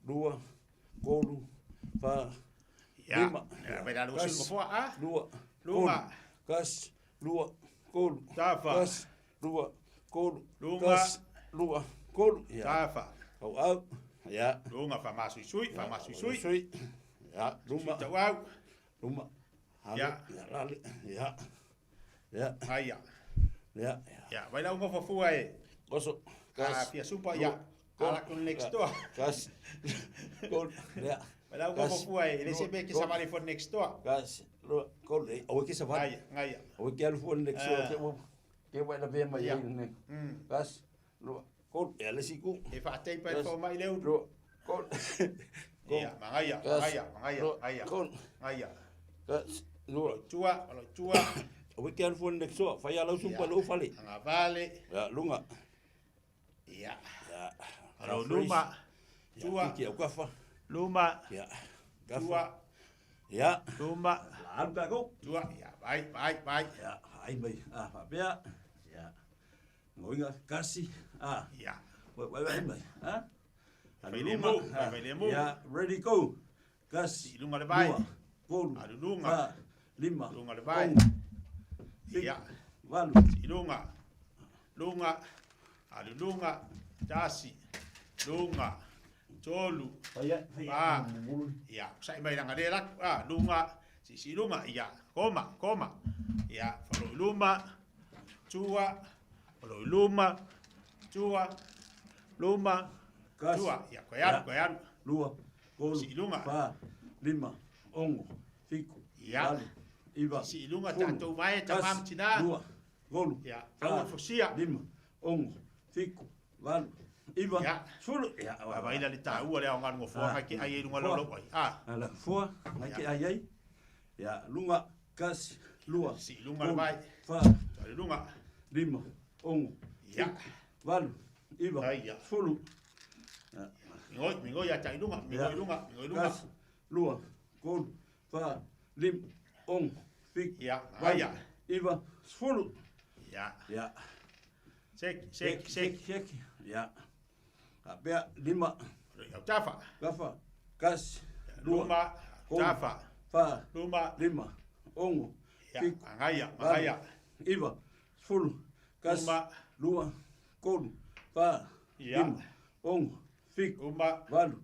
lua, kolu, wha, lima, kasi, lua, kolu, kasi, lua, kolu, kasi, lua, kolu, kasi, lua, kolu, ia, Tafa. Au au, ia. Lunga whamasuisui, whamasuisui. Ia, luma. Tau au. Luma. Ia. Ia, lale, ia. Ia. Aia. Ia. Ia, vai lau ngofo fua e. Oso. A fia supa, ia. Ala ku next door. Kasi. Kolu. Ia. Mai lau Kasi. fua e le se mea ke Lua, savali fua next door. Kasi. Lua, kolu. E, aua ke savali. Ngaia, ngaia. Aua ke alu fua next door. Ah. Ke ua, ke ua e lavea mai Ia. ai lenei. Kasi. Lua, kolu. Ia le isi ku. E faateipa e Kasi. fomai le ulu. Lua, kolu. Ia, magaia, Kasi. magaia, magaia, Lua, magaia. kolu. Magaia. Kasi. Lua. Tua, alo tua. Aua ke alu fua next door. Fai alau supa Ia. lou fale. Agavale. Ia, lunga. Ia. Ia. Alo luma. Ia, Tua. kiki au kafa. Luma. Ia. Kafa. Tua. Ia. Luma. La alu takou. Tua. Ia, vai, vai, vai. Ia, ai mai. Ah, faapea. Ia. Ngoiga, kasi. Ah. Ia. Wai, wai, wai mai. Ah. Alu Fai le luma. mu, Ah. fai le mu. Ia, ready, go. Kasi. Lunga le vai. Lua, tolu, Alu lunga. fa, lima, Lunga le vai. ono, fitu, Ia. valu. Lunga. Lunga. Alu lunga. Tasi. Lunga. Tolu. Fa. Ia. Sai mai langa le lak. Ah, lunga. Si si lunga. Ia. Koma, koma. Ia. Falo luma. Tua. Falo luma. Tua. Luma. Kasi. Tua. Ia, koe alu, Ia. koe alu. Lua, tolu, Si lunga. fa, lima, ono, fitu, Ia. valu, iva, Si lunga sefulu, tatou vae, kasi, tamam tina. Lua, tolu, Ia. fa, Aua fosia. lima, ono, fitu, valu, iva, Ia. sefulu. Ia, A vai la le taua le ao ngalu ngofoa Ah. ngai ke ai e lunga laulau ai. Ah. Ala fua, ngai ke ai ai. Ia, lunga, kasi, lua, Si lunga le vai. fa, Ale lunga. lima, ono, Ia. fitu, valu, iva, Ai, ia. sefulu. Mingoi, mingoi ia tai lunga, mingoi Ia. lunga, mingoi lunga. Kasi, lua, tolu, fa, lima, ono, fitu, Ia, valu, ia. iva, sefulu. Ia. Ia. Seki, seki, seki. Seki, ia. Faapea, lima. Au tafa. Kafa, kasi, lua, Luma, tolu, tafa. fa, Luma. lima, ono, Ia, fitu, magaia, valu, magaia. iva, sefulu, kasi, Luma. lua, tolu, fa, Ia. lima, ono, fitu, Luma. valu,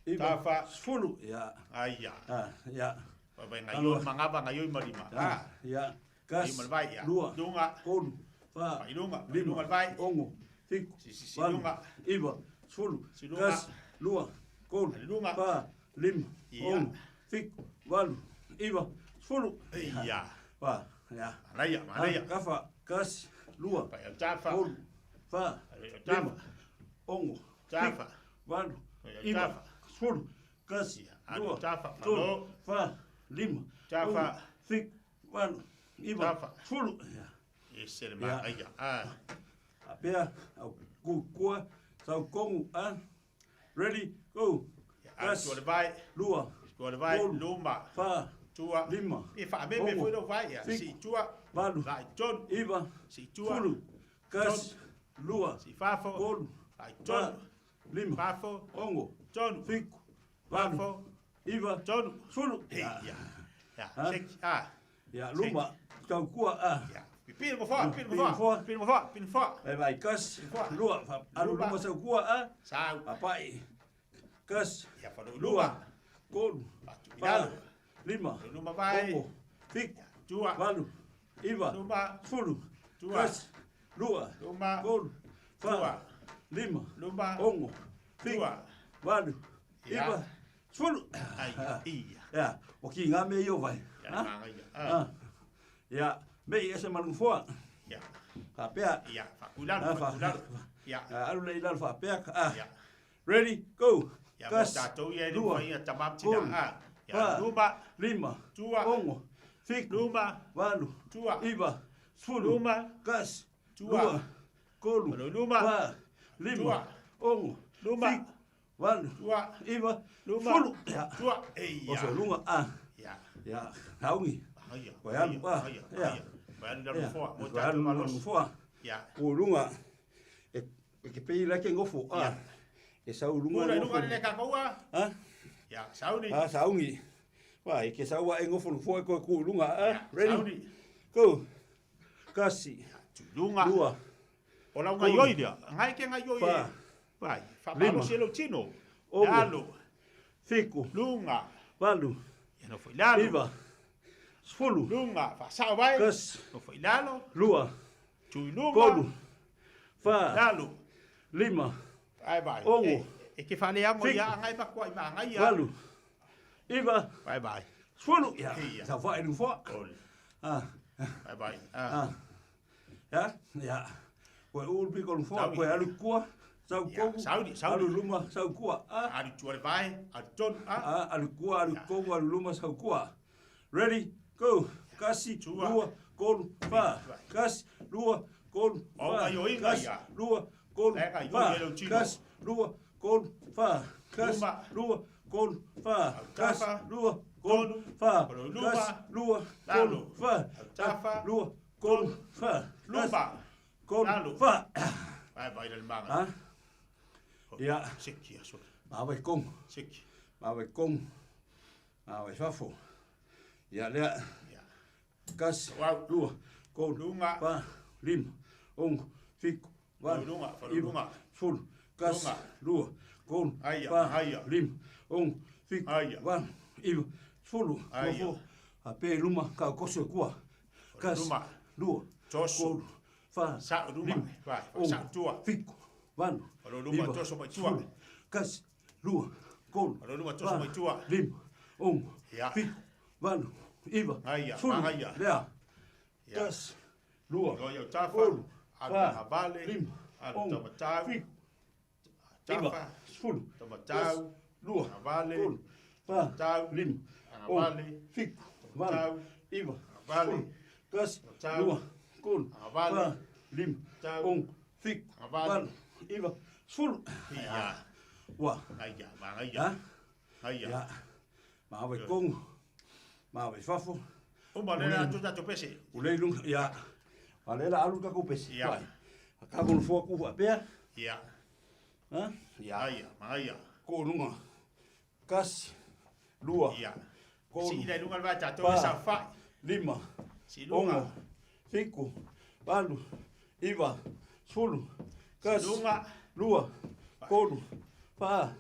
iva, Tafa. sefulu. Ia. Ai, ia. Ah, ia. Vai ngai oi mangava ngai oi malima. Ah, Ah. ia. Kasi, Lima le vai, ia. lua, Lunga. tolu, fa, Vai lunga, vai lima, lunga le vai. ono, fitu, Si, si, si, valu, lunga. iva, sefulu, Si lunga. kasi, lua, tolu, lunga. fa, lima, Ia. ono, fitu, valu, iva, sefulu. Ia. Fa, ia. Manaia, manaia. Ah, Kafa, kasi, lua, Vai au tafa. tolu, fa, Vai au tafa. lima, ono, Tafa. fitu, valu, Vai au iva, tafa. sefulu, kasi, Alu lua, tafa, tolu, falo. fa, lima, Tafa. ono, fitu, valu, iva, Tafa. sefulu. Ia. Ese le Ia. magaia. Ah. Apea, au kukua, sau kongu, ah. Ready, go. Alu tua le vai. Lua, Tua le vai. tolu, Luma. fa, Tua. lima, E faameme ono, foi lou vai. Ia. fitu, Si tua. valu, Vai tonu. iva, Si tua. sefulu, kasi, lua, Si fafo. tolu, Vai fa, tonu. lima, Fafo. ono, Tonu. fitu, valu, Fafo. iva, Tonu. sefulu. Ia. Ia. Ah. Seki. Ah. Ia, luma, tau kua, ah. Ia. Pili mo foa, pili mo foa, pili mo foa, pili mo foa. Vai vai, kasi, lua, fa, alu Luma. luma sau kua, ah. Sau. Papai, kasi, Ia falo lua, luma. tolu, i fa, lalo. lima, Luma vai. ono, fitu, Tua. valu, iva, Luma. sefulu, Tua. kasi, lua, Luma. tolu, fa, Tua. lima, Luma. ono, fitu, Tua. valu, Ia. iva, sefulu. Ai, ia. Ia, o ki ngā mea i o vai. Ia, Ah? magaia. Ah. Ah. Ia, me i ese malungu foa. Ia. Ka pea. Ia, fakulalo, Ah, fakulalo. Ia. Ah, alu le i lalo faapea. Ah. Ia. Ready, go. Ia, mo Kasi, tatou ia e le lua, mafai tamam tina. tolu, Ah. Ia, fa, luma. lima, Tua. ono, fitu, Luma. valu, Tua. iva, sefulu, Luma. kasi, Tua. lua, tolu, Alo, luma. fa, lima, Tua. ono, Luma. fitu, valu, Tua. iva, Luma. sefulu. Ia. Tua. Ia. Oso lunga, ah. Ia. Ia, haungi. Ia. Koe alu, ah. Ia. Ia. Ia. Koe alu lalo Ia. foa. Mo Koe tatou alu lalo malosi. foa. Ia. Ko lunga, e, e ke pei la ke ngofo, ah. E sau lunga Pula i ngofo. lunga le kakoua. Ah? Ia, sauni. Ah, saungi. Wa, e ke sau e ngofo foa ko ku lunga, ah. Ready? Sauni. Go. Kasi. Lunga. Lua. O lau ngai oi lea. Ngai ke ngai oi e. Fa. Vai. Lima. Faamalosi e lou tino. Ono. Lalo. Fiku. Lunga. Valu. Ia nofo i lalo. Iva. Sefulu. Lunga. Faasao vai. Kasi. Nofo i lalo. Lua. Tui lunga. Tolu. Fa. Lalo. Lima. Ai vai. Ono. E ke faaleago Fitu. ia agai makuaʻi magaia. Valu. Iva. Vai vai. 10. Ia. Ia. Saofaʻi le nofoa. Oli. Vai vai. Ah. Ia, ia. Koe uu le piko o le nofoa, Sauni. koe alu i tua, sau i Ia, kogu, sauni, sauni. alu i luma, sau i tua. Ah. Alu i tua le vae, alu tonu, ah. Ah, alu i tua, alu i kogu, alu i luma, sau i tua. Ready, go. Kasi, lua, kolu, fa. Kasi, lua, kolu, O, fa. gaioiga Kasi, ia. lua, kolu, Le gaioiga fa. e lau tino. Kasi, lua, kolu, fa. Kasi, Luma. lua, kolu, fa. Kasi, Tafa. lua, kolu, fa. Luma. Kasi, lua, Lalo. kolu, fa. Tafa. Lua, kolu, fa. Luma. Kasi, kolu, Lalo. fa. Vai vai le maga. Ha? Ia. Seki ia sole. Maua i kongo. Seki. Maua i kongo. Maua i fafo. Ia lea. Kasi, lua, kolu, fa, lima, ono, fitu, valu, Falolunga, iva, falolunga. 10. Kasi, Lunga. lua, kolu, Aia, fa, aia. lima, ono, fitu, valu, iva, 10. Aia. Nofo, a pe luma, ka koso e kua. Kasi, Luma. lua, Toso. kolu, fa, Sa'o luma. lima, Vai, ono, sa'o tua. fitu, valu, Faloluma, iva, toso mai tua. 10. Kasi, lua, kolu, Faloluma, toso fa, mai tua. lima, ono, Ia. fitu, valu, iva, Aia, 10. aia. Lea. Ia. Kasi, lua, Lua iau tafa. kolu, Alu fa, tagavale. lima, Alu ono, tamatau. fitu, Tafa. iva, 10. Tamatau. Kasi, lua, Tagavale. kolu, fa, Tamatau. lima, ono, Tagavale. fitu, valu, Tamatau. iva, Tagavale. 10. Kasi, Tamatau. lua, kolu, Tagavale. fa, lima, Tamatau. ono, fitu, Tagavale. valu, iva, 10. Ia. Ua. Aia, magaia. Ha? Aia. Ia. Maua i kongo. Maua i fafo. Uma le la tu tatou pese. Ulei i luga, ia. A lea la alu le takou pese. Ia. Vai. A kako nofoa ku faapea. Ia. Ha? Ia. Aia, magaia. Ko luga. Kasi, lua. Ia. Kolu. Sii le luga le vae tatou fa, e saofaʻi. Lima. Si luga. Ono. Fitu. Valu. Iva. 10. Kasi. Luga. Lua. Kolu. Fa.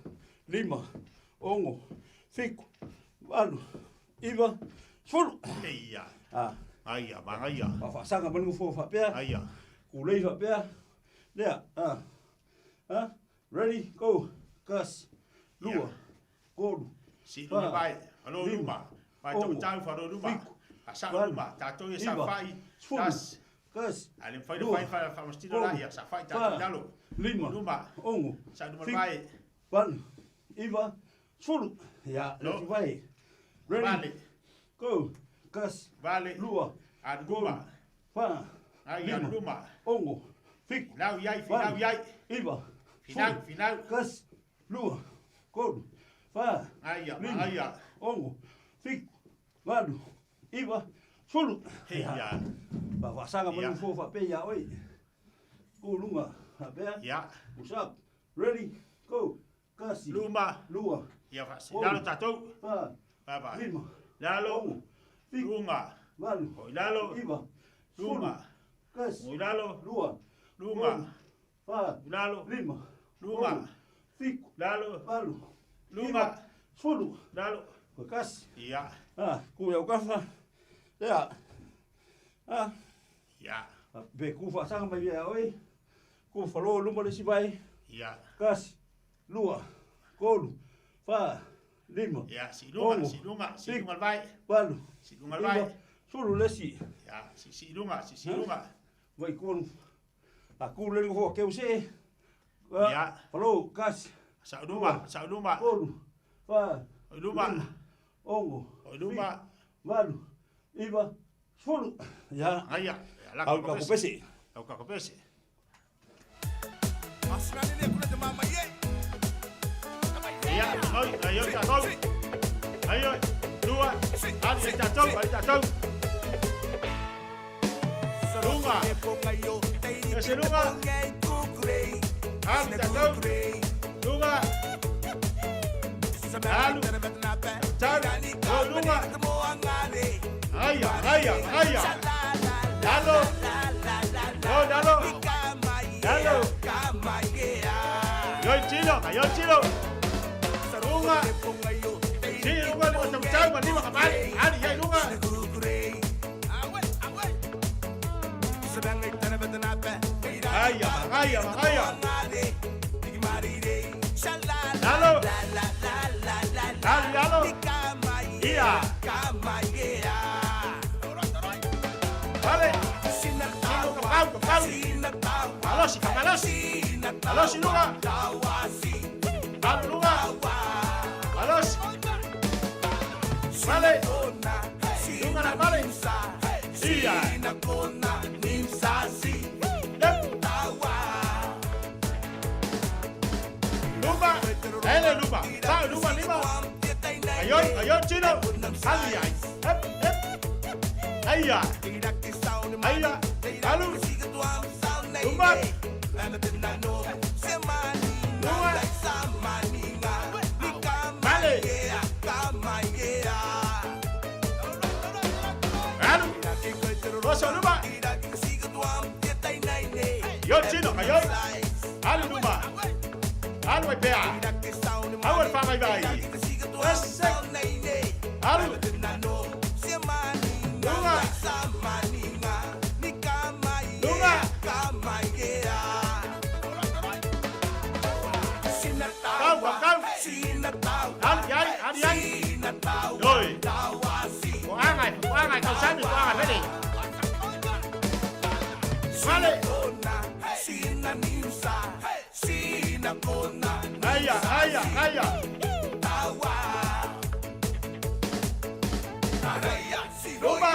Lima. Ono. Fitu. Valu. Iva. 10. Ia. Ah. Aia, magaia. Faafasaga ma le nofoa faapea. Aia. Kulei faapea. Lea. Ah. Ah. Ready, go. Kasi. Lua. Kolu. Si luga fa, vae. Falo lima, luma. Vae ono, tamatau falo luma. fitu, Asa'o valu, luma. Tatou e iva, saofaʻi. 10. Tasi. Kasi. Ale mafai le lua, fai faamasino la kolu, ia saofaʻi fa, tatou i lalo. Lima. Luma. Ono. Sa'o luma le fitu, vae. Valu. Iva. 10. Ia, Lo. le isi vae. Ready. Vale. Go. Kasi. Vale. Lua. Alu Kolu. luma. Fa. Ai, alu Lima. luma. Ono. Fitu. Finau iai, finau Valu. iai. Iva. Finau, 10. finau. Kasi. Lua. Kolu. Fa. Aia, Lima. aia. Ono. Fitu. Valu. Iva. 10. Ia. Faafasaga ma Ia. le nofoa faapea iā oe. Ku luga. Faapea. Ia. Push up. Ready. Go. Kasi. Luma. Lua. Ia faasilalo tatou. Fa. Vai vai. Lima. Lalo. Ono. Fitu. Luga. Valu. Oi lalo. Iva. Luma. 10. Kasi. Oi lalo. Lua. Luga. Kolu. Fa. Lalo. Lima. Luga. Ono. Fitu. Lalo. Valu. Luga. Iva. 10. Lalo. Kasi. Ia. Ah, ku iau kafa. Lea. Ah. Ia. Pe ku faasaga mai ia oe. Ku falo luma le isi vae. Ia. Kasi. Lua. Kolu. Fa. Lima. Ia, si luga, Ono. si luga, si Fitu. luga le vae. Valu. Si luga le vae. Iva. 10 le isi. Ia, si si luga, si si luga. Vai kolu. A ku le nofoa keu se. Ia. Falo. Kasi. Sa'o luma, sa'o luma. Kolu. Fa. Oi luma. Lima. Ono. Oi luma. Fitu. Valu. Iva. 10. Ia. Aia. Ia, lako Au kako pese. Au kako pese. Ia, oi, ai, oi, tatou. Ai, oi. Lua. Alu, ai, tatou, ai, tatou. Luga. Ia se luga. Alu, tatou. Luga. Alu. Tau. Oi, luga. Aia, aia, aia. Lalo. Yo, lalo. Lalo. Yo, chilo, yo, chilo. Luga. Si, luga, lima, tau, tau, lima, kapal. Ali, ya, luga. Aia, aia, aia. Alo. Alu alo. Ia. Vale. Kau, kau. Malosi, malosi. Malosi, luga. Alu, luga. Malosi. Vale. Luga na vale. Ia. Luma. Ele luma. Sa luma lima. Ayoy, ayoy chino. Ali ay. Hep, hep. Aya. Aya. Alu. Luma. Luma. Vale. Alu. Rosa luma. Yo chino, ayoy. Alu luma. Alu ay pea. Alu fa mai vai. Alu. Luma. Luma. Kau, kau. Alu yai, alu yai. Rồi. Có ai, có ai kau sani, có ai phải đi. Vale. Aya, aya, aya. Luma.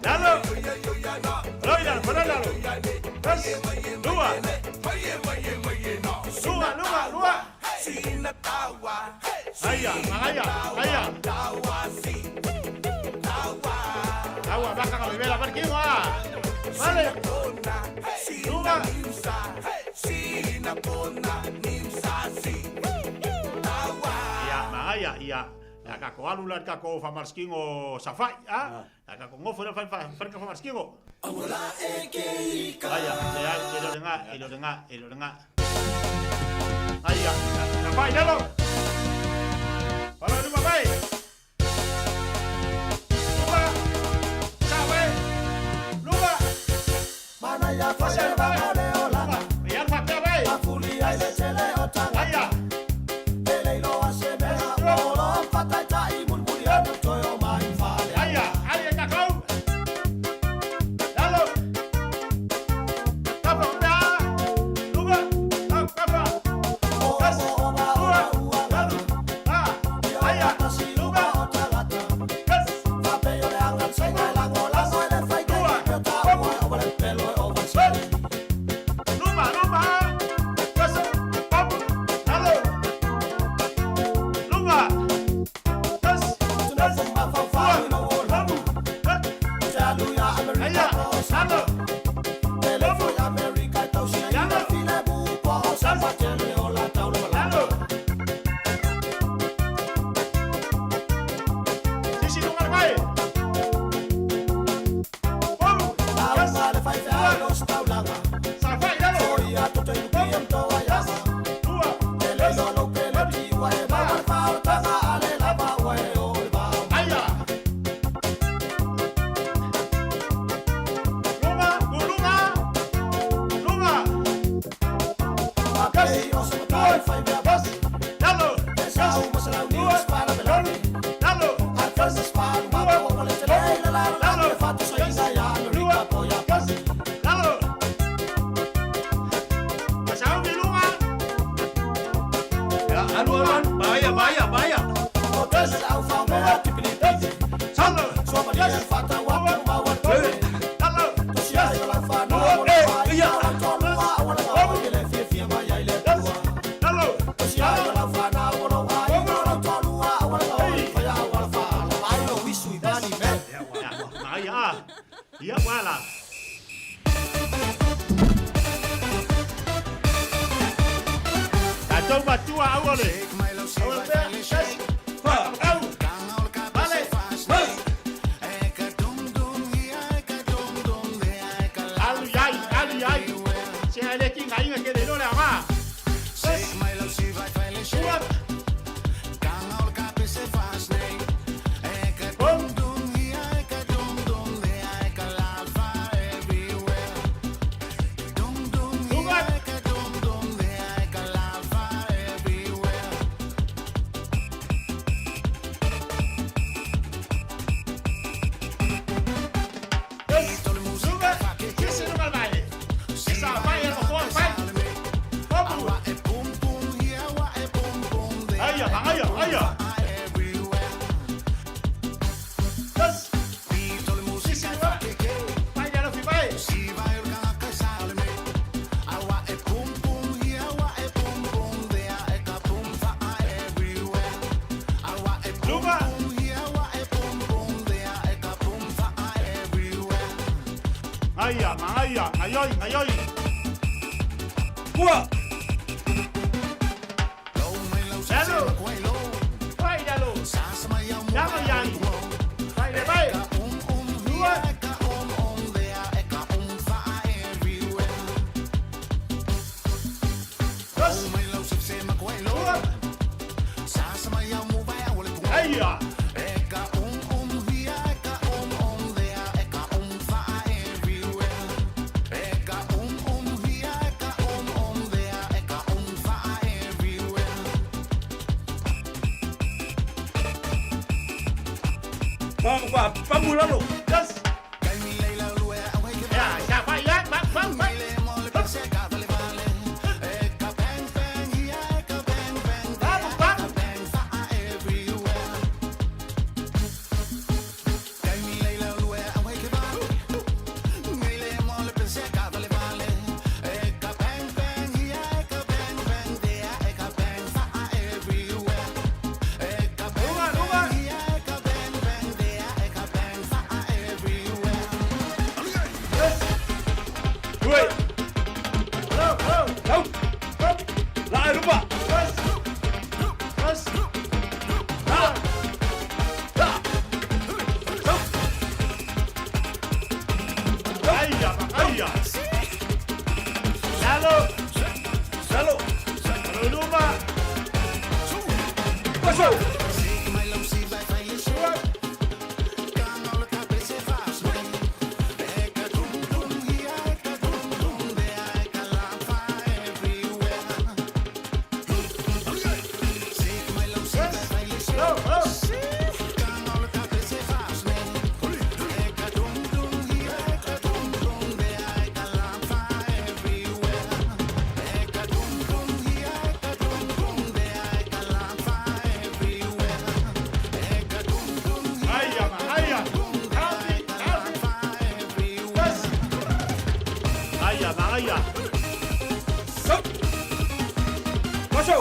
Lalo. Lalo, lalo, lalo. Luma. Luma, luma, luma. Aya, aya, aya. Agua, baja con vela, parquinho, ah. Vale. Luma. Ia, maia, ia. La kako alu la kako fa marskingo safai, ah. La kako ngofo la fa fa fa marskingo. Aya, ya, elo denga, elo denga, elo denga. Aya, safai lalo. Palo luma bai. Luma. Sabe. Luma. Mana ya fa se va Luma. Ya fa te bai. Aya. Aya, aya kakau. Lalo. Kafa una. Luma. Kafa. Kas. Luma. Lalo. Ah. Aya. Luma. Kas. Luma, luma. Kas. Pam. Lalo. Luma. Kas. Kas. Luma. Pam. Aya. Lalo. Lalo. Sisi lunga mai. Pam. Kas. Safai lalo. Lua. Aya. Lunga, lunga. Lunga. Kas. Kas. Lalo. Kas. Lua. Lalo. Kas. Lalo. Kas. Lua. Kas. Lalo. Masaumi lunga. Ya, alu alu. Bahaya, bahaya, bahaya. Kas. Lalo. Kas. Lalo. Lua. Eh, iya. Lalo. Ia, ia, wala. Tatou matua au ole. Au ole pea. Kas. Fa. Au. Vale. Mas. Alu yai, alu yai. Se ai le kinga inga ke de no le ama. Kas. Ua. Pom. Aia, aia. Yes. Sisi lua. Vai le alofi vai. Luma. Aia, aia, aioi, aioi. Ua. Lalo. Vai, lalo. Lalo, yai. Vai, le vai. Lua. Dos. Lua. Aia. Pamu pa, pamu lalo. Yes. Ya, ya, vai, ya, vai, vai, vai. Vamos, vamos. Luma, luma. Yes. Ui. Hello, hello. Lau. Up. La lupa. Yes. Yes. La. La. Lau. Aia, aia. Lalo. Lalo. Luma. Paso. Lua. Yes. Hello, hello. Aia, aia. Happy, happy. Yes. Aia, aia. Lau. Paso.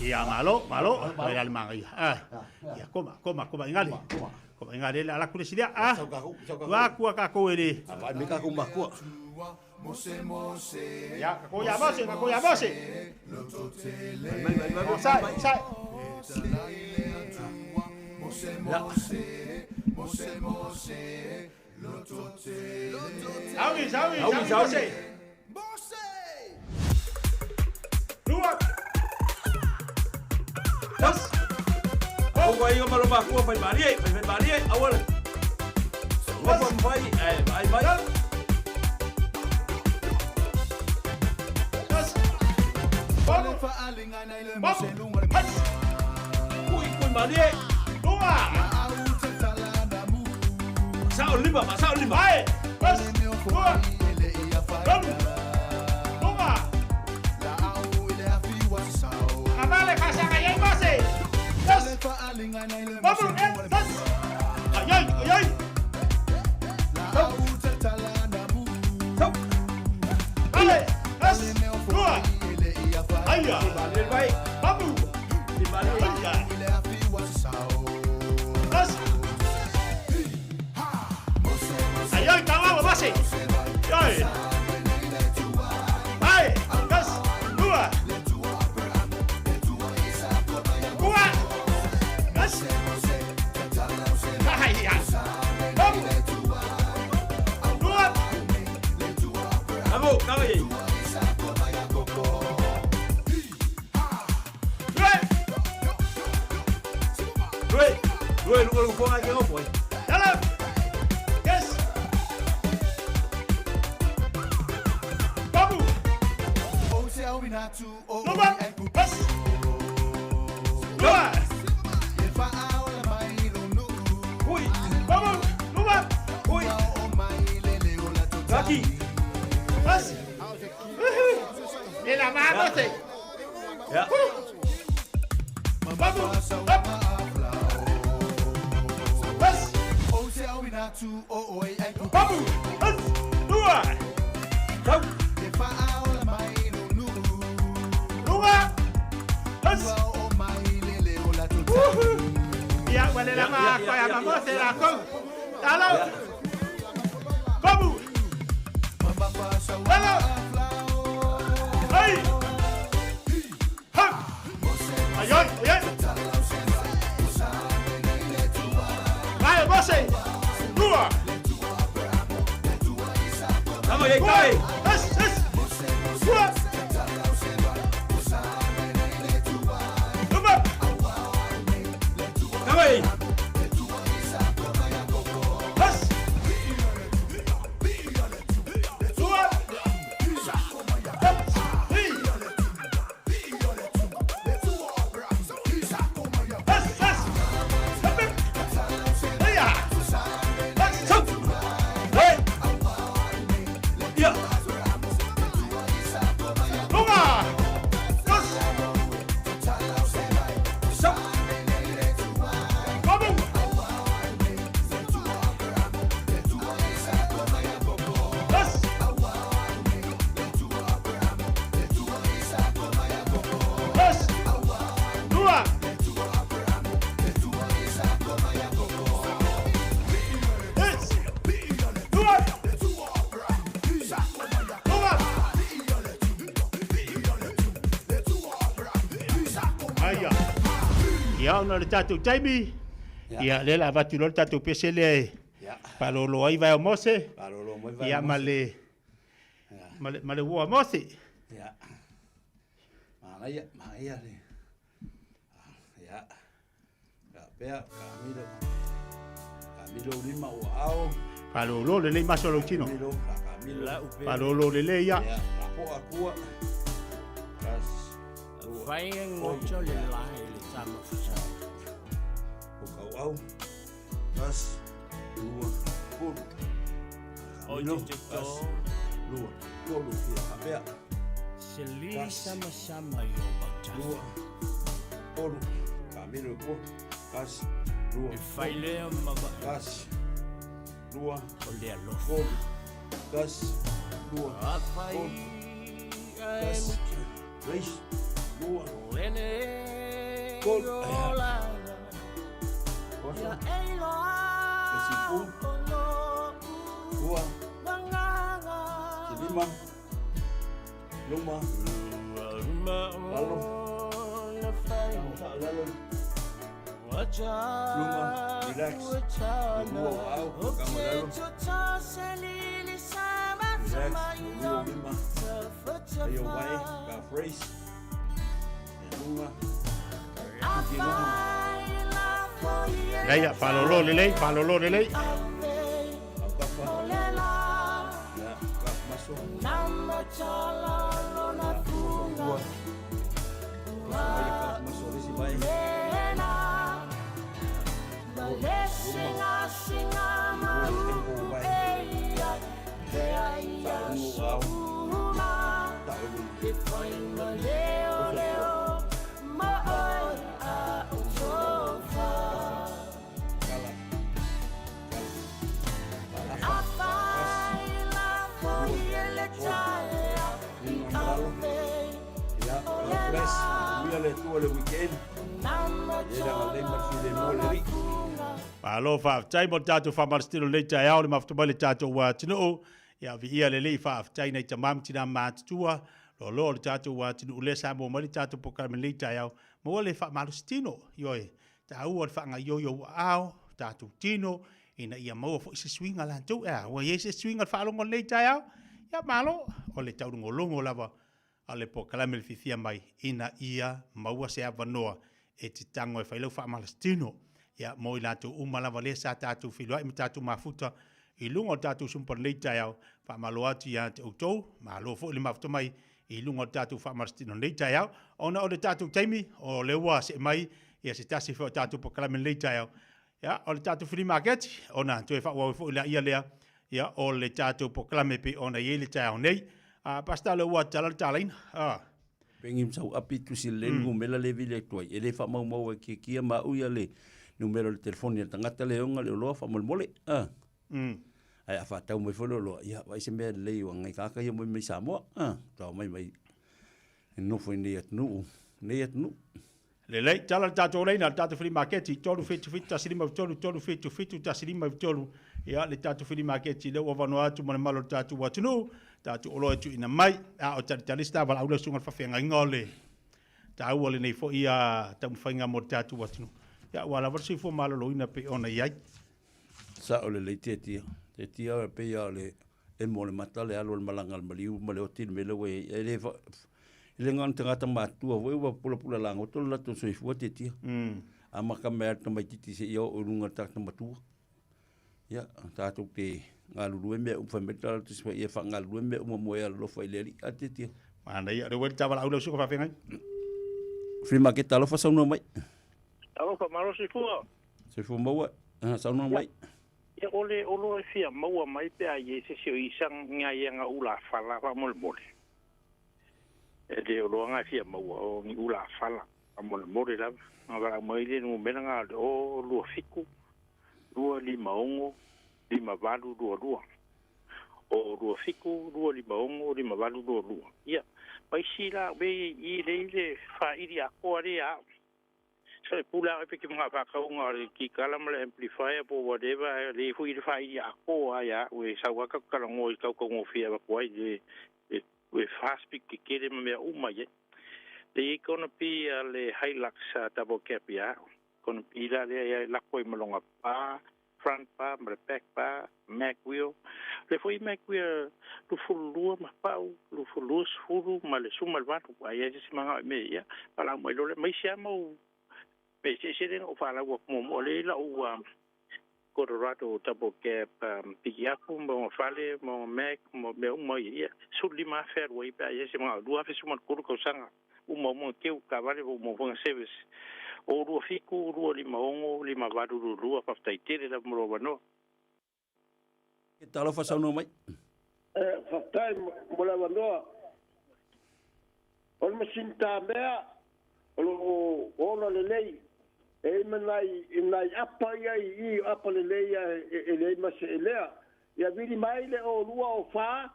Ia, malo, malo. Ia le mangaia. Ah. Ia, koma, koma, koma ingali. Koma ingali le ala kule silia. Ah. Ua kua ka ko ele. Vai me ka ko makua. Ia, ka ko ia mose, ka ko ia mose. Sai, sai. Ya. Saui, saui, Saui, saui, saui. mose. Lua. Yes. Au ai o malo makua fai marie, fai fai marie, awala. Wa fai ai ai mai. Yes. Vamos. Vamos. Yes. Kui kui marie. Lua. Sao lima, ma sao lima. Vai. Yes. Lua. Vamos. Lua. Amale kasanga yai mose. Yes. Vamos. Yes. Ai ai ai ai. Sau. Vale. Yes. Lua. Aia. Marie vai. Vamos. Marie. Aia. Yes. Ai ai, kawawa mose. Ai. Ai. Yes. Lua. Kua. Yes. Aia. Vamos. Lua. Amo, ka ai. Lua. Lui. Lui lu lu ko ngai ke ngo. Yala. Yes. Vamos. Luma. Yes. Lua. Ui. Vamos. Luma. Ui. Kaki. Yes. Le la va, Mose. Ia. Babu. Up. Bas. Babu. Bas. Lua. Tau. Lua. Bas. Woohoo. Ia, ua le lava a koe a ma Mose lakou. Talo. Komu. Lalo. Ai. Ha. Ai, ai, ai. Vai, Mose. Lua. Tama ia tai. Es, es. Lua. Luma. Tama ia. Es. Lua. Es. Hi. Es, es. Hup, hup. Hiya. Es, Sau. Hei. Ia. Luma. Es. Sau. Komu. Es. Es. Lua. Es. Lua. Luma. Aia. Ia, ona o le tatou taimi. Ia, lea o le a avatu loa le tatou pese lea e faalolo ai vae o Mose. Faalolo mai vae o Ia, ma Mose. le ma le ma le uo a Mose. Ia. Manaia, manaia le. Ia. Ka pea, ka milo. Ka milo lima o ao. Faalolo lelei maso o lou tino. Milo, ka ka milo. Faalolo lelei ia. Ia, ka po akua. Kas. Fai ngoto le lai le tama fusau. O kau au. Kas. Lua. Kolu. O Milo, te te kas. to. Lua. Kolu. Ia, ka pea. Se li Kas. sama sama i o bautafa. Lua. Kolu. Ka milo i kua. Kas. Lua. E fai lea ma va. Kas. Lua. O le alofa. Kolu. Kas. Lua. A fai Kolu. ai Kas. mutu. Reis. Lua. Lene Kolu. o laga. Oso. Ia e loa Kasipu. o lo Lua. Vanganga. Silima. Luma. Lalo. Na fai. Lalo. Luma, Luma. Relax. Lua o au. Kama lalo. Relax. Lua lima. Ayo vai. Ka phrase. Luma. Kuki luma. Leia, faalolo lelei, faalolo lelei. Au kafa. Ya, ka maso. Lua. Oso ka maso lisi vai. Ya, bless. Mia le tua le weekend. Ye la le ma file mo le ri. Malo faafetai mo le tatou faamalositino lenei taeao le mafuta mai le tatou atunuu. Ia viia lelei faafetai nai tamā ma tinā matutua. Loaloa o le tatou atunuu lea sa maua mai le tatou polokalame lenei taeao. Maua le faamalositino. Ioe, taua le faagaioio ua ao, tatou tino, ina ia maua foi se suiga latou. Ea, ua i ai se suiga le faalogo lenei taeao. Ia malo, o le taulogologo lava a le polokalame le fiafia mai ina ia maua se avanoa e te tago e fai lau faamalositino. Ia, mo i latou uma lava lea sa tatou feiloai ma tatou mafuta i luga o le tatou sumpa lenei taeao, faamalo atu ia te outou, malo foi le mafuta mai i luga o le tatou faamalositino lenei taeao. Ona o le tatou taimi, o lea ua see mai ia se tasi foi o tatou polokalame lenei taeao. Ia, o le tatou flea market, ona toe faaauau foi laia lea, ia, o le tatou polokalame pei ona i ai le taeao nei. A pastor le ua tala le talaina. A. Pengi sau api tusi le numera le vili atu ai. E le faamaumau e kiekie ma au ia le numera o le telefoni a le tagata le oga le oloa faamolemole. A. Ae a faatau mai foi le oloa, ia vaai se mea lelei ua ngai tagata ia mai mai Samoa. A, tau mai mai e nofo i nei atunuu, nei atunuu. Lelei, tala le tatou laina, le tatou fili maketi, 3 7 7 1 5 3 3 7 7 1 5 3, ia le tatou fili maketi lea ua avanoa atu ma le mamalu o le tatou atunuu, tatou oloa e tuuina mai, a o talitali se tavalaau lea susuga i le faafeagaiga o le taua o lenei foi taumafaiga mo le tatou atunuu, ia aua lava le soifua maloloina e pei ona i ai. Sao lelei Tetia. Tetia e pei lava o le emo o le mata le alu o le malaga a le maliu ma le oti i le mea lea ua i ai. E le fa, e le na o ni tagata matutua foi ua pulapula lagoto le latou soifua Tetia. Amata mai lava i le tamaitiiti seia oo i luga i le tagata matua. Ia, tatou te galulue mea uma, fai mai le tala o le Tusi Paia, faagalulue mea uma mo e alolofa i le Alii. A Tetia. Manaia, o lea ua i le tavalaau lau susuga faafeagai. Free market talofa saunoa mai. Talofa, malo soifua. Soifua maua, saunoa mai. Ia, o le oloa e fia maua mai pe a i ai se isi o isa ngai anga ulafala faamolemole. E le oloa nga e fia maua o ni ulafala faamolemole lava. Nga valaau mai le numera nga o le o 27 256 5822. O 27 256 5822. Ia, ma isi la ue i le i le whairi akoa le a. So e pule au e peke mga whakaunga o le kikala ma le amplifier po whatever, le hui le whairi akoa ia, ue sau aka kala ngoi kau kau ngō whia waku ai, le, le, ue fast speak ke kere ma mea uma ye. Le i kona pi a le Hilux double cab ia, kona pi la le ia lako i malonga pa, front pa, ma le back pa, mag wheel. Le foi mag wheel lu lua ma pau, lu lua sefulu ma le suma le vatu, ai ai se manga me ia, pala mai lole, mai sia mau, me se se le o whala ua mo mo le la u Colorado double cab piki aku mo fale mo Mac mo me uma ia suli ma fer wai pa ia se mga lua fe suma kuru kau sanga uma mo keu ka vale mo mo fonga service o lua fiku lua lima ongo lima valu lua lua faftai tele la mo wano. Talofa saunoa mai. Faftai mo le avanoa. O le masini tamea o lo o ola lelei. E ima nai, nai apa ia i i apa lelei ia e leai ma se elea. Ia vili mai le o lua o wha,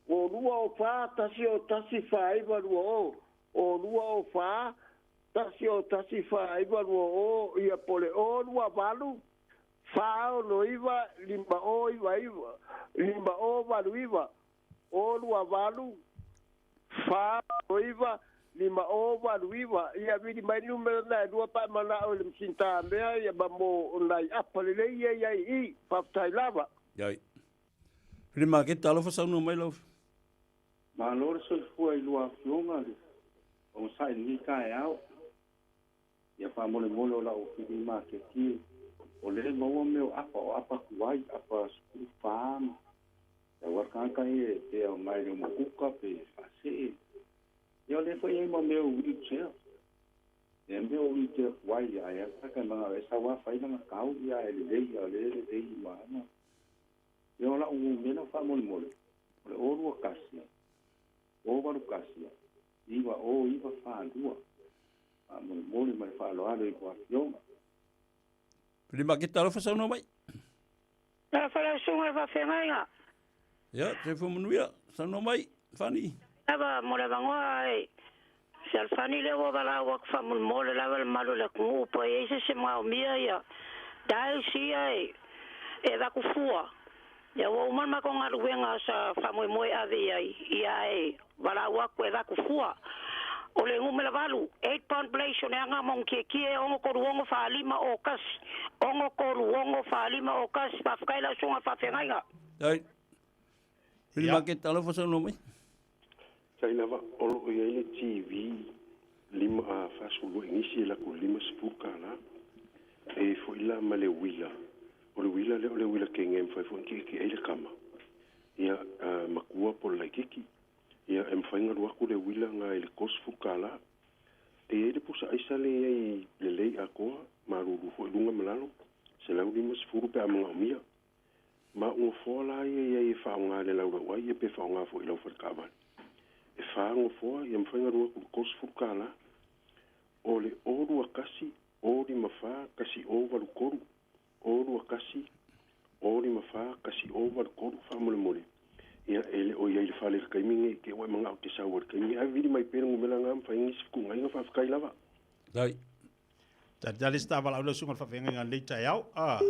o lua o wha, tasi o tasi wha iwa lua o. O lua o wha, tasi o tasi wha iwa lua o, ia pole o lua valu, wha o no iwa, lima o iwa iwa, lima o valu iwa, o lua valu, wha o iwa, lima o valu iwa. Ia vili mai numera na e lua pa mana o le msinta mea, ia ma mo nai apa lelei ia ia i, whaftai lava. Iai. Free market talofa saunoa mai lau. Malo le soifua i lua afioga le ogasai lenei taeao. Ia faamolemole o lau fili maketi o le maua mea o apa o apa tuai, apa sefulu fa ma. Ia ua le tagata ia e pea o mai le umukuka pe faasee. Ia o le foi ai ma mea o wheelchair. Ia mea o wheelchair tuai ia ai a ka manga e sau a fai lana kau ia e lelei ia o le lelei ma ana. Ia o lau mea faamolemole, o le o lua kasi, o valu kasi, iwa o iwa whālua. Faamolemole ma le faaaloalo i lua afioga. Free market talofa saunoa mai. La whala sunga whawhengaiga. Ia, te whamanuia, saunoa mai, Fani. Lava mo le vangoa e. Se alfani le ua wala ua whamulmole lava le malu le kungu pa e se se mau mia ia. Dai sia e. E wakufua. Ia ua umal ma konga luenga sa whamoemoe ave ia ia e. Wala ua ku e wakufua. O le ngumela valu, 8 pound place o ne anga mong kie kie, ongo koru ongo whaalima o kasi. Ongo koru ongo whaalima o kasi. Whawhakaila la sunga whawhengaiga. Dai. Free market talofa saunoa mai. Sai lava o lo o i ai le TV lima a fasulu e nisi e laku lima sefulu kālā. E foi la ma le uila. O le uila lea o le uila kege e mafai foi ona tietie ai le kama. Ia makua po le laikiki. Ia e mafai ona alu atu le uila nga i le 30 kālā. E i ai le pusa aisa le i ai lelei atoa, malulu foi i luga ma lalo, 150 pe a magaomia. Ma ua gofoa la ia i ai e faaaogā i le laulau ai ia pe faaaogā foi i lau faletaavale. E fa gofoa ia mafai ona alu atu i le 30 kālā. O le 0 21 054 1083, 0 21 054 1083 faamolemole. Ia e le o i ai i le fale i le taimi lenei i te i ua e manao e te sau ai i le taimi lenei. Ae vili mai pea le numera lena ma fai ai nisi fetuunaiga. Faafetai lava. Dai. Talitali se tavalau le susuga i le faafeagaiga i lenei taeao. Ah.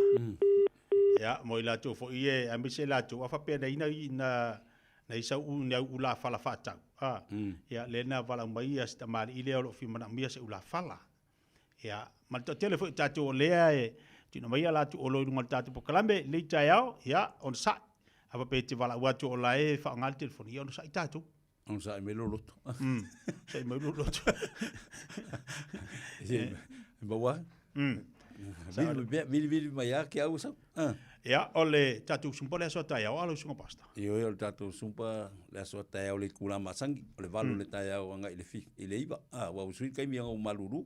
Ia, mo i latou foi e, aemaise i latou, a faapea na ina, na, na i sau ni au ulafala faatau. Ah. Ia, lea na valaau mai ia si tamalii lea o lo o fia manaomia se ulafala. Ia, ma le toatele foi o tatou o lea e tuuina mai a latou olo i luga o le tatou polokalame i lenei taeao, ia, onosai. A faapea e te valaau atu o la e faaaoga le telefoni, ia onosai tatou. Onosai mai lou loto. Onosai mai lou loto. E maua. Vili vili mai a ke au sau. Ia, o le tatou sumpa le aso a taeao, a lau susuga pastor? Ioe, o le tatou sumpa le aso a taeao le itula masangi, o le 8 le taeao agai i le i le 9. Ua usui le taimi ua malulu.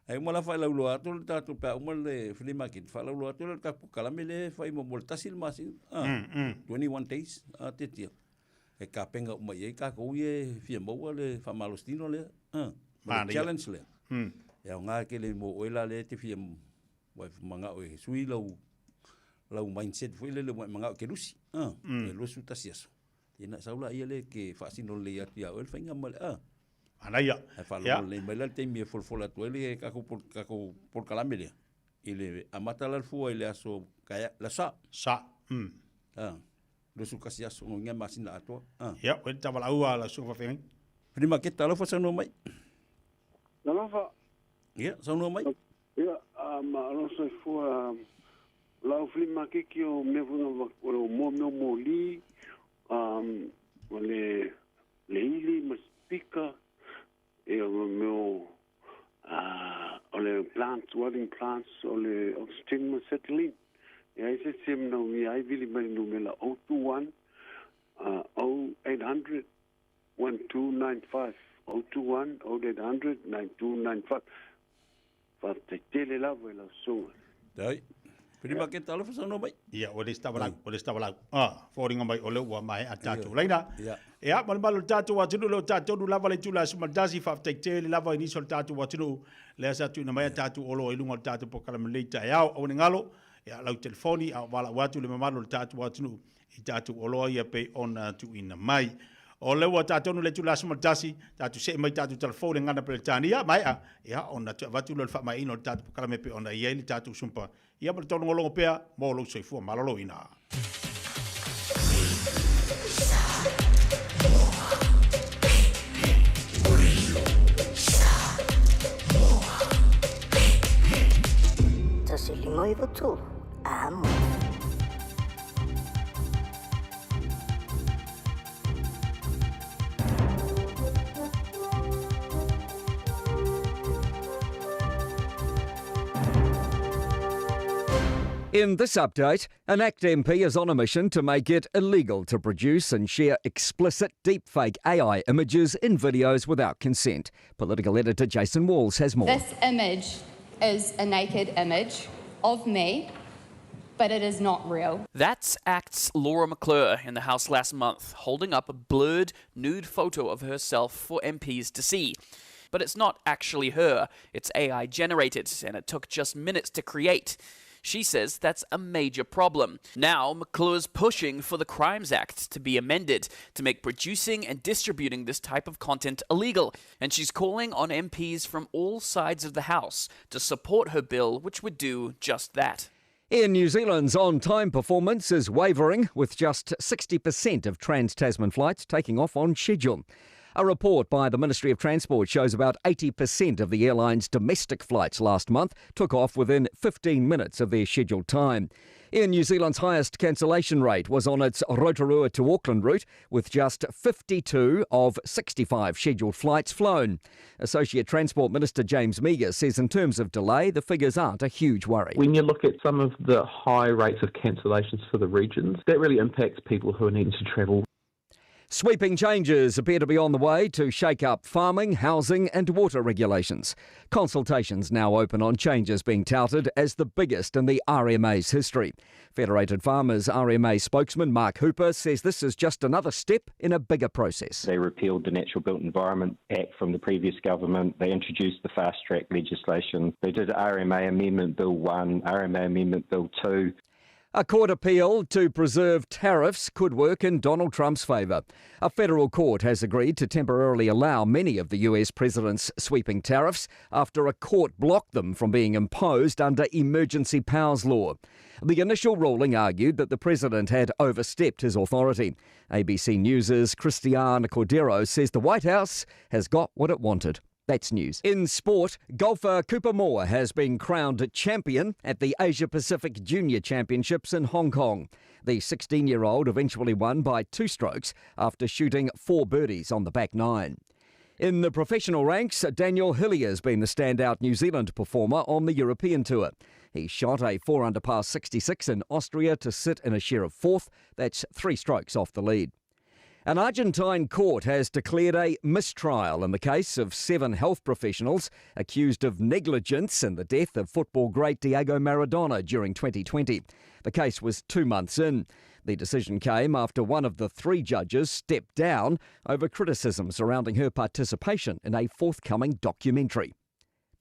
Ae uma la faalauiloa atu le tatou pe a uma le flea market, faalauiloa atu le tatou polokalame lea e fai mo le tasi le masina. 21 days a tetia. E tapena uma i ai tatou ia e fia maua le faamalositino lea, ma le challenge lea. E aoga tele mo oe la lea e te fia ua e manao e sui lau lau mindset foi lele ua e manao e te lusi, e 21 aso. Ia na sau laia lea e te faasino lelei atu ia oe le faiga ma le Manaia. Ae faalogo lelei mai la le taimi e folafola atu ai le tatou polokalame lea i le amata la le fua i le aso kaea, le aso Sa. Sa. 21 aso, lona uiga e masina atoa. Ia, oe le tavalau a lau susuga faafeagaiga. Flea market, talofa saunoa mai. Talofa. Ia, saunoa mai. Ia, malo soifua lau flea market o mea foi na o moa mea o moli, ma le ili ma speaker, ia ma mea o o le plants, welding plants, o le oxygen ma acetylene. E ai se isi e manaomia ai vili mai le numera 021 0800 1295, 021 0800 9295. Faafetai tele lava i lau susuga. Dai. Pili ma ke talofa saunoa mai. Ia, ua le sitavalau, ua le sitavalau. Ah, foliga mai o lea ua maea tatou laina. Ia, ma le mamalu o le tatou atunuu, lea ua tatou lava le itula 11, faafetai tele lava i nisi o le tatou atunuu, lea sa tuuina mai a tatou oloa i luga o le tatou polokalame lelei taeao. Aua ne galo, ia, lau telefoni, a o valaau atu le mamalu o le tatou atunuu i tatou oloa ia pei ona tuuina mai. O lea ua tatou le itula 11, tatou see mai tatou talafou le gagana Peretania, maea, ia, ona toe avatu lea o le faamaeaina o le tatou polokalame pei ona i ai le tatou sumpa, ia ma le taulogologo pea mo lou soifua maloloina. 153, amo. In this update, an ACT MP is on a mission to make it illegal to produce and share explicit deepfake AI images in videos without consent. Political editor Jason Walls has more. This image is a naked image of me, but it is not real. That's ACT's Laura McClure in the House last month, holding up a blurred, nude photo of herself for MPs to see. But it's not actually her, it's AI generated, and it took just minutes to create. She says that's a major problem. Now, McClure's pushing for the Crimes Act to be amended to make producing and distributing this type of content illegal. And she's calling on MPs from all sides of the House to support her bill, which would do just that. Air New Zealand's on-time performance is wavering, with just 60% of trans-Tasman flights taking off on schedule. A report by the Ministry of Transport shows about 80% of the airline's domestic flights last month took off within 15 minutes of their scheduled time. Air New Zealand's highest cancellation rate was on its Rotorua to Auckland route, with just 52 of 65 scheduled flights flown. Associate Transport Minister James Meager says in terms of delay, the figures aren't a huge worry. When you look at some of the high rates of cancellations for the regions, that really impacts people who are needing to travel. Sweeping changes appear to be on the way to shake up farming, housing, and water regulations. Consultations now open on changes being touted as the biggest in the RMA's history. Federated Farmers RMA spokesman Mark Hooper says this is just another step in a bigger process. They repealed the Natural Built Environment Act from the previous government. They introduced the fast track legislation. They did RMA Amendment Bill 1, RMA Amendment Bill 2. A court appeal to preserve tariffs could work in Donald Trump's favour. A federal court has agreed to temporarily allow many of the US president's sweeping tariffs after a court blocked them from being imposed under emergency powers law. The initial ruling argued that the president had overstepped his authority. ABC News' Christiane Cordero says the White House has got what it wanted. That's news. In sport, golfer Cooper Moore has been crowned champion at the Asia Pacific Junior Championships in Hong Kong. The 16 year old eventually won by two strokes after shooting four birdies on the back nine. In the professional ranks, Daniel Hillier has been the standout New Zealand performer on the European Tour. He shot a 4 under par 66 in Austria to sit in a share of fourth. That's three strokes off the lead. An Argentine court has declared a mistrial in the case of seven health professionals accused of negligence in the death of football great Diego Maradona during 2020. The case was two months in. The decision came after one of the three judges stepped down over criticism surrounding her participation in a forthcoming documentary.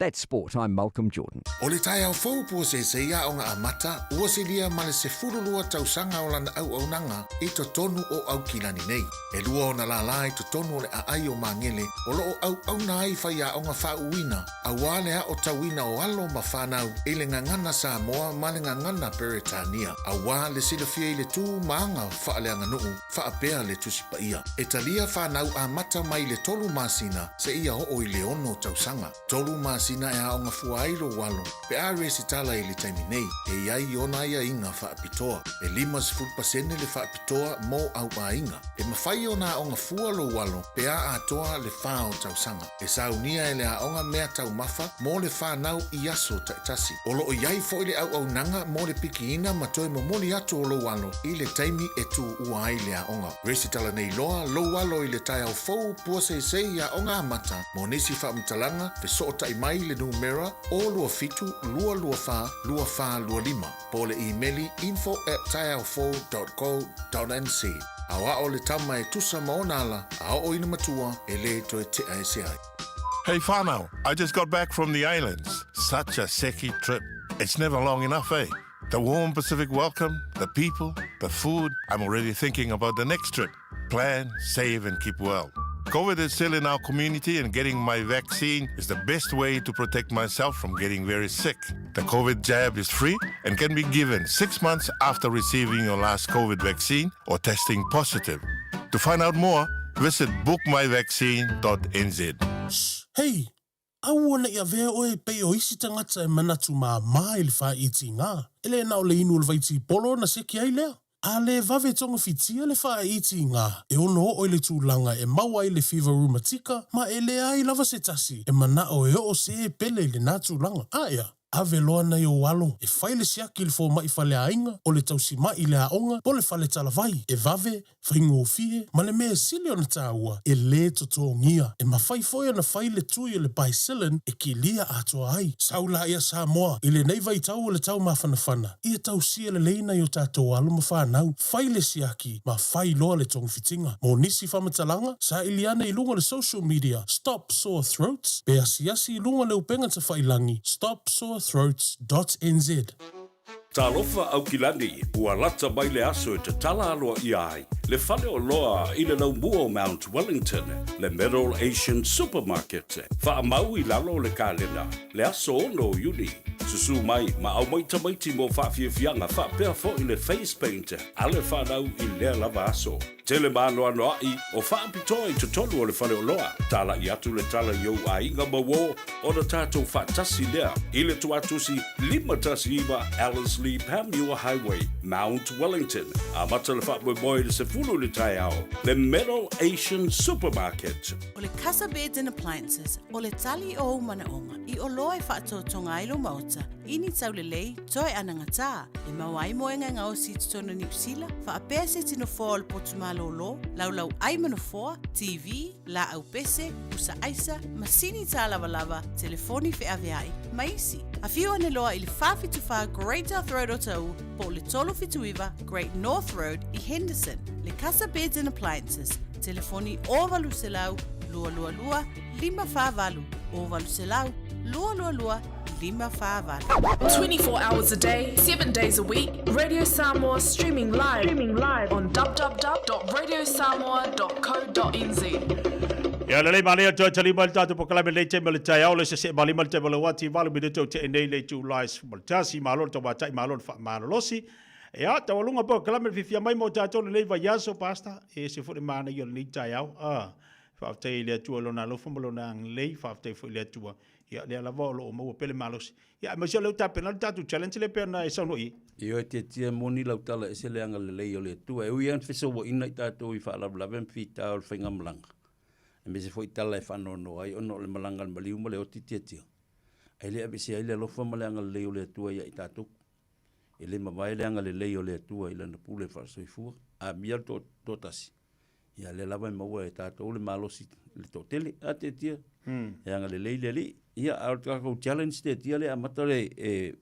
That's sport. I'm Malcolm Jordan. O le taeao fou puaseisei aoga amata, ua silia ma le 12 tausaga o lana auaunaga i totonu o Aukilani nei. E lua ona lālā i totonu o le aai o Magele o lo o auauna ai faiaoga faauuina auā le aotauina o alo ma fanau i le gagana Samoa ma le gagana Peretania, auā le silafia i le tu ma aga faaleaganuu faapea le Tusi Paia. E talia fanau amata mai le tolu masina seia oo i le ono tausaga. Tolu masina e aoga fua ai lou alo pe a resitala i le taimi nei, e i ai ona aiaiga faapitoa. E 50% le faapitoa mo au aiga. E mafai ona aoga fua lou alo pe a atoa le fa o tausaga. E saunia e le aoga mea taumafa mo le whanau i aso taitasi. O loo i ai fo'i le auaunaga mo le pikiina ma toe momoli atu o lou alo i le taimi e tuua ai le aoga. Resitala nei loa lou alo i le taeao fou puaseisei aoga amata mo nisi faamatalaga fesootai mai i le numera 027 224 2425 po o le imeli info at taeaofou.co.nz. Aoao le tama e tusa ma ona ala a oo ina matua e lē toe tea ese ai. Hey whānau, I just got back from the islands. Such a seki trip. It's never long enough, eh? The warm Pacific welcome, the people, the food. I'm already thinking about the next trip. Plan, save, and keep well. COVID is still in our community, and getting my vaccine is the best way to protect myself from getting very sick. The COVID jab is free and can be given six months after receiving your last COVID vaccine or testing positive. To find out more, visit bookmyvaccine.nz. Hei! Aua ne i avea oe e pei o isi tagata e manatu māmā i le faaitiga. E le na o le inu o le vaitipolo ona seki ai lea. A le vave togafitia le faaitiga, e ono oo i le tulaga e maua ai le fiva rumatika ma e leai lava se tasi e manao e oo se pele i lenā tulaga. Aea, ave loa nai ou alo e fai le siaki i le fomai faleaiga, o le tausima'i i le aoga po o le fale talavai, e vave, faigofie, ma le mea sili ona taua, e lē totogia. E mafai foi ona fai le tui o le Bicillin e kilia atoa ai. Sau laia Samoa, i lenei vaitau o le taumafanafana, ia tausia lelei nai o tatou alo ma fanau, fai le siaki ma fai loa le togafitiga. Mo nisi faamatalaga, saili ane i luga o le social media Stop Sore Throats pe asiasi i luga o le upega tafailagi stopsorethroats.nz. Talofa Aukilani, ua lata mai le aso e tatala aloaia ai le faleoloa i le laumua o Mount Wellington, le Middle Asian Supermarket. Faamau i lalo o le kalena, le aso 6 o Iuni. Susu mai ma aumai tamaiti mo faafiafiaga faapea foi le face paint a le fanau i lea lava aso. Tele maanoanoaʻi o faapitoa i totonu o le faleoloa. Talaʻi atu le tala i ou aiga ma uō ona tatou faatasi lea i le tuatusi 519 Ellerslie Panmure Highway, Mount Wellington. Amata le faamoemoe i le 10 i le taeao. Le Middle Asian Supermarket. O le Casa Beds and Appliances, o le tali o ou manaoga i oloa e faatotoga ai lou maota i ni taulelei toe anagatā e maua ai moega e gaosi i totonu o Niu Sila, faapea se tino foa o le potu malama. malōlō, laulauʻai ma nofoa, TV, lāʻau pese, pusa ʻaisa, masini tālavalava, telefoni feʻaveaʻi, ma isi. Afio ane loa i le 474 Great South Road o Taʻu po o le 379 Great North Road i Henderson. Le Casa Beds and Appliances, telefoni 0800 222 548, 0800 222 548. 24 hours a day, 7 days a week, Radio Samoa streaming live, streaming live on www.radiosamoa.co.nz. Ia lelei manaia toe tali mai le tatou polokalame lenei taimi o le taeao le sese'e malima le taimi o le uati valu minute o te'e nei le itulā e 11. Malo le tauatai, malo le faamalolosi. Ia, taualuga polokalame le fiafia mai mo tatou lenei vaiaso, Pastor, e ese foi le manaia o lenei taeao. Ah, faafetai i le Atua i Lona alofa ma Lona agalelei, faafetai foi i le Atua, ia lea lava o lo o maua pea le malosi. Ia, aemaise o lea ua tapena le tatou challenge lea pei ona e saunoa i ai. Ioe, tietie moni lau tala ese le agalelei o le Atua. E ui lava ina fesouaina i tatou i faalavelave ma fita o le faigamalaga, aemaise foi tala e faanoanoa ai ona o le malaga a le maliu ma le oti tietie, ae le aveesea ai le alofa ma le agalelei o le Atua ia i tatou. E le mavae le agalelei o le Atua i Lana pule faasoifua. Amia le toatasi, ia lea lava e maua e tatou le malosi i le toatele. A tietie, e agalelei le Alii. Ia, a o le tatou challenge tietie lea e amata le e,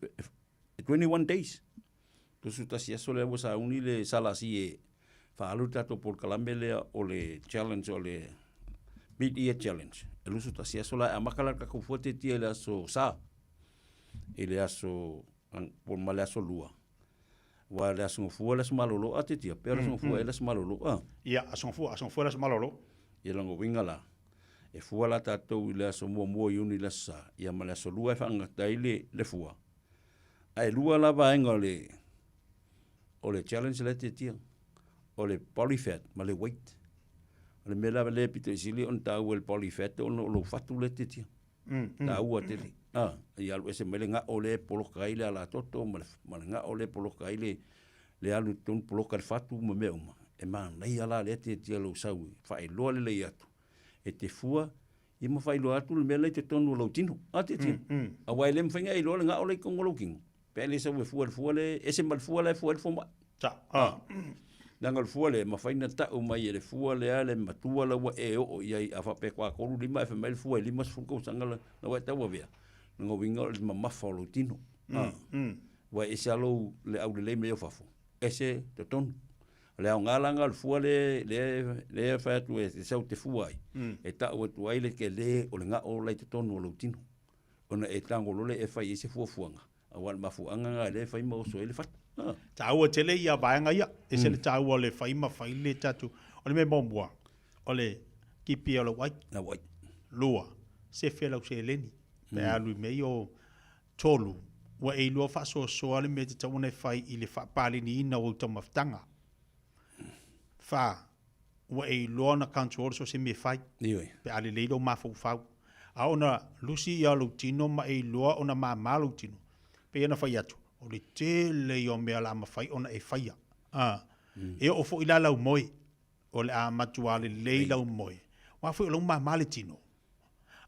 e 21 days. 21 aso lea ua sauni le SLC e faaalu le tatou polokalame lea o le challenge o le mid-year challenge. E 21 aso la e amata la le tatou fua tietie i le aso Sa, i le aso ma le aso Lua. Aua o le Aso Gafua le aso malolo a tietie, pe o le Aso Gafua ea le aso malolo a? Ia, Aso Gafua, Aso Gafua le aso malolo. Ia lona uiga la, e fua la tatou i le aso muamua o Iuni i le aso Sa, ia ma le aso Lua e faagata ai le, le fua. Ae lua la vaega o le, o le challenge lea tietie, o le body fat ma le weight. O le mea lava lea e pito i sili ona taua i le body fat ona o lou fatu lea tietie. Taua tele. A, ia alu ese mai le gao lea e poloka ai le alatoto ma le, ma le gao lea e poloka ai le, le alu i totonu poloka le fatu ma mea uma. E manaia la lea tietie lou sau e faailoa lelei atu e te fua ia ma faailoa atu le mea la i totonu o lou tino. A tietie. Aua e le mafai ona e iloa le gao la i totonu o lou tino pe a le sau e fua i le fua lea, ese ma le fua la e fua ai le fomai. Ah. Leaga o le fua lea, e mafai ona tau mai e le fua lea le matua la ua e oo i ai, a faapea faatoa 3, 5 ae fai mai le fua e 50 tausaga la ua e tauavea, lona uiga o le mamafa o lou tino. Aua e ese lava lou, le aulelei mai o fafo, ese totonu. O le aoga la lena o le fua lea, lea, lea e fai atu e sau te fua ai, e tau atu ai le tele o le gao la i totonu o lou tino. Ona e tago loa lea e fai ai se fuafuaga, aua o le mafuaaga lena lea e fai ma oso ai le fatu. Ah. Taua tele ia vaega ia, ese le taua o le fai ma fai le tatou. O le mea muamua, o le kipi o lau ai. Lau ai. Lua, sefe lau seleni, pe alu i mea ia o tolu, ua e iloa faasoasoa le mea e tatau ona e fai i le faapaleniina o ou taumafataga. Fa, ua e iloa ona control so o se mea e fai. Ioe. Pe a lelei lou mafaufau. A ona lusi ia lou tino ma e iloa ona mama lou tino, pei ona fai atu, o le tele ia o mea o le a mafai ona e faia. A, e oo foi la lau moe, o le a matua lelei lau moe. Aua foi o lou mama le tino.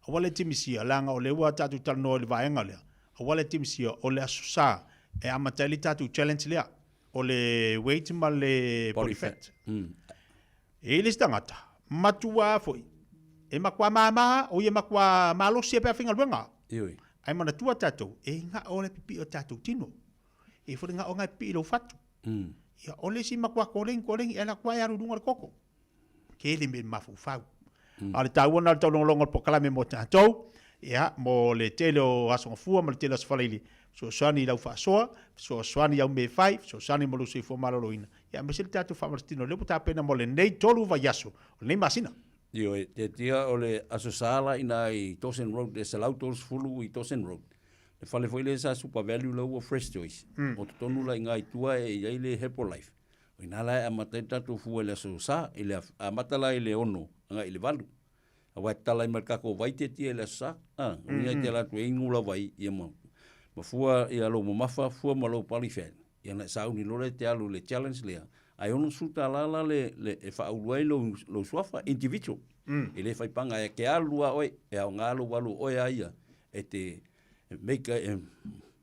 Aua le timisia, leaga o lea ua tatou talanoa i le vaega lea, aua le timisia, o le Aso Sa e amata ai le tatou challenge lea, o le weight ma le body fat. E i ai le isi tagata, matua foi, e matua mama, oi e matua malosi ai pe a faigaluega. Ioe. Ae manatua tatou, e gao le pipii o tatou tino. E i ai foi le gao na e pipii i lou fatu. Ia, o le isi matua koleni koleni, e alu atu lava e alu i luga o le koko. Tele mea i le mafaufau. A o le taua lena o le taulogologo o le polokalame mo tatou, ia, mo le tele o Aso Gafua ma le tele o Aso Faraile, fesoasoani i lau faasoa, fesoasoani i au mea e fai, fesoasoani mo lou soifua maloloina, ia aemaise le tatou faamalositino o lea ua tapena mo lenei 3 vaiaso o lenei masina. Ioe, tiatia o le Aso Sa la ina i Dawson Road, le 130 i Dawson Road. Le fale foi lea sa Super Value la ua Fresh Choice. O totonu la i ina i tua e i ai le Herbalife. O ina la e amata ai le tatou fua i le aso Sa, i le amata la i le 6 agai i le 8. Aua e tatala ai ma le tatou vai tietie i le aso Sa. A, o uiga e te alu atu e inu lau vai, ia ma, ma fua ia lou mamafa, fua ma lou body fat. Ia ona e sauni loa lea e te alu i le challenge lea, ae $60 la le, le, e faaulu ai lou, lou suafa, individual. E le fai paga, e te alu lava oe, e aoga lou alu o oe lava ia, e te make, e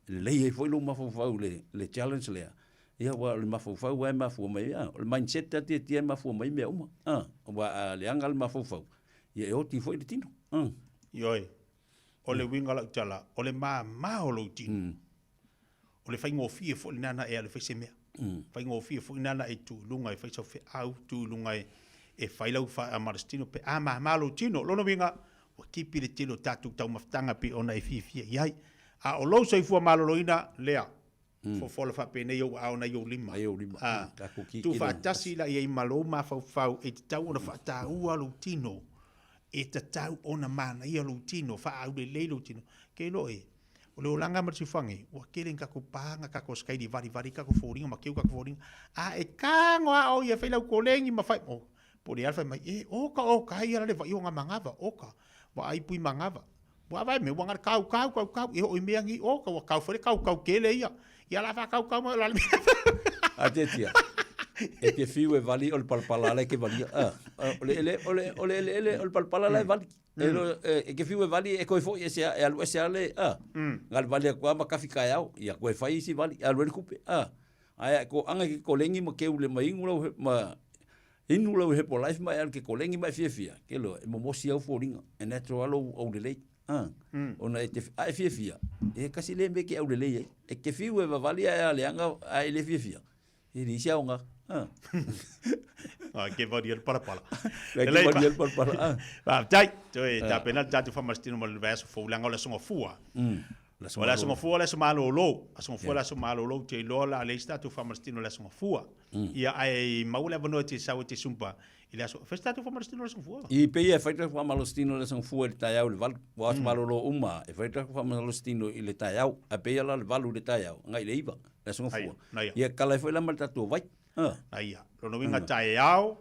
lelei ai foi lou mafaufau i le, le challenge lea. Ia aua o le mafaufau lava e mafua mai ai, o le mindset lava tiatia e mafua mai mea uma, aua a leaga le mafaufau, ia e oti foi le tino. Ioe, o le uiga o lau tala, o le mama o lou tino, o le faigofie foi lena na e alu e fai se mea. Faigofie foi lena na e tu i luga e fai sau feau, tu i luga e fai lau faamalositino pe a mama lou tino. O lona uiga, ua tipi le tele o tatou taumafataga pei ona e fiafia i ai. A o lou soifua maloloina lea, fofola faapenei ou aao nai ou lima. Nai ou lima. A, tuufaatasi la i ai ma lou mafaufau e tatau ona faataua lou tino, e tatau ona manaia lou tino, faaaulelei lou tino. Ke iloa e, o le olaga ma le siufaga, ua tele ni tatou paga, tatou sikaili valivali tatou foliga ma keu tatou foliga. A e tago lava oe ia fai lau koleni ma fai, oh, po o le a le fai mai, e, oka oka ia la le vaai o ngā manava, oka, vaai pui manava. Ua vaai mai, ua ngana kau kau kau kau, e oo i mea ngi, oka, ua kau foi le kau kau kele ia. Ia la whakau kau mai o la le mea. A te tia, e te whiu e vali o le palapala ala e ke valia. A, o le ele, o le, o le ele ele, o le palapala ala e vali. E lo, e ke whiu e vali e koe foi e se, e alu e se ale, a. Ngal vali a kua ma kafi kai au, ia koe fai isi vali, alu e le kupe, a. Ae ko anga ke kolengi ma ke ule ma ingu lau, ma, Inu lau Herbalife ma e alu ke kolegi ma e fiafia, ke loa, e momosi au foliga, e natural lou aulelei. A, ona e te, a e fiafia, e kasi le mea e ke aulelei ai. E ke fiu e vavali ae a leaga a e le fiafia, e leai se aoga. A. A, ke vali e le palapala. Le ke vali e le palapala, a. Faafetai, toe tapena le tatou faamalositino mo le vaiaso fou leaga o le Aso Gafua. O le Aso Gafua o le aso malolo. Aso Gafua le aso malolo, ou te iloa o le a leai se tatou faamalositino i le Aso Gafua. Ia, ae maua le avanoa e te sau e te sumpa i le aso. Fai se tatou faamalositino i le Aso Gafua. I pei e fai tatou faamalositino i le Aso Gafua i le taeao i le 8. Ua aso malolo uma e fai tatou faamalositino i le taeao. Ae pei la le 8 i le taeao agai i le 9 le Aso Gafua. Ia kala ai foi la ma le tatou vai. Aia, lona uiga taeao,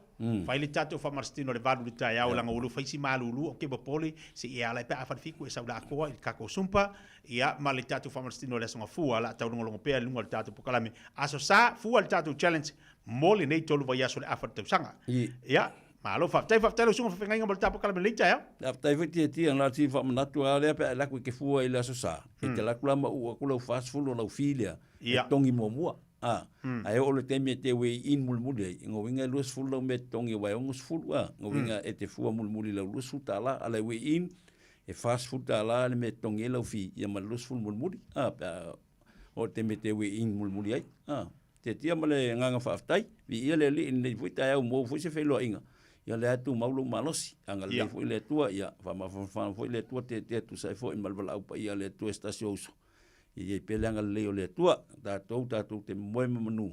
fai le tatou faamalositino i le 8 i le taeao leaga ua fai si malulu o ke popole se i e ala ai pe a afa le fiku e sau le atoa i le tatou sumpa, ia ma le tatou faamalositino i le Aso Gafua o le a taulogologo pea i luga o le tatou pokalame Aso Sa, fua le tatou challenge mo lenei tolu vaiaso le afa le tausaga. Ia, malo faafetai, faafetai lau susuga faafeagaiga mo le tatou pokalame i lenei taeao. Faafetai foi Tiatia, na o si faamanatu lava lea pe a e alu atu e te fua i le Aso Sa, e te alu atu la ma uu atu lau 40 o lau fee lea, e totogi muamua. A, ae oo le taimi e te weigh in mulimuli ai, lona uiga e 20 lau mea e totogi aua e 60, a, lona uiga e te fua mulimuli i lau $20, a o le weigh in, e $40 le mea e totogi ai lau fee, ia ma le 20 mulimuli, a, pe a oo le taimi e te weigh in mulimuli ai, a. Tiatia ma le agaga faafetai, viia le Alii i lenei foi taeao ua maua foi se feiloaiga, ia lea e tumau lou malosi, agalelei foi le Atua, ia faamafanafana foi le Atua tiatia e tusa ai foi ma le valaau paia a le Atua i se tasi o uso. Ia i ai pea le agalelei o le Atua, tatou, tatou te moe ma manu,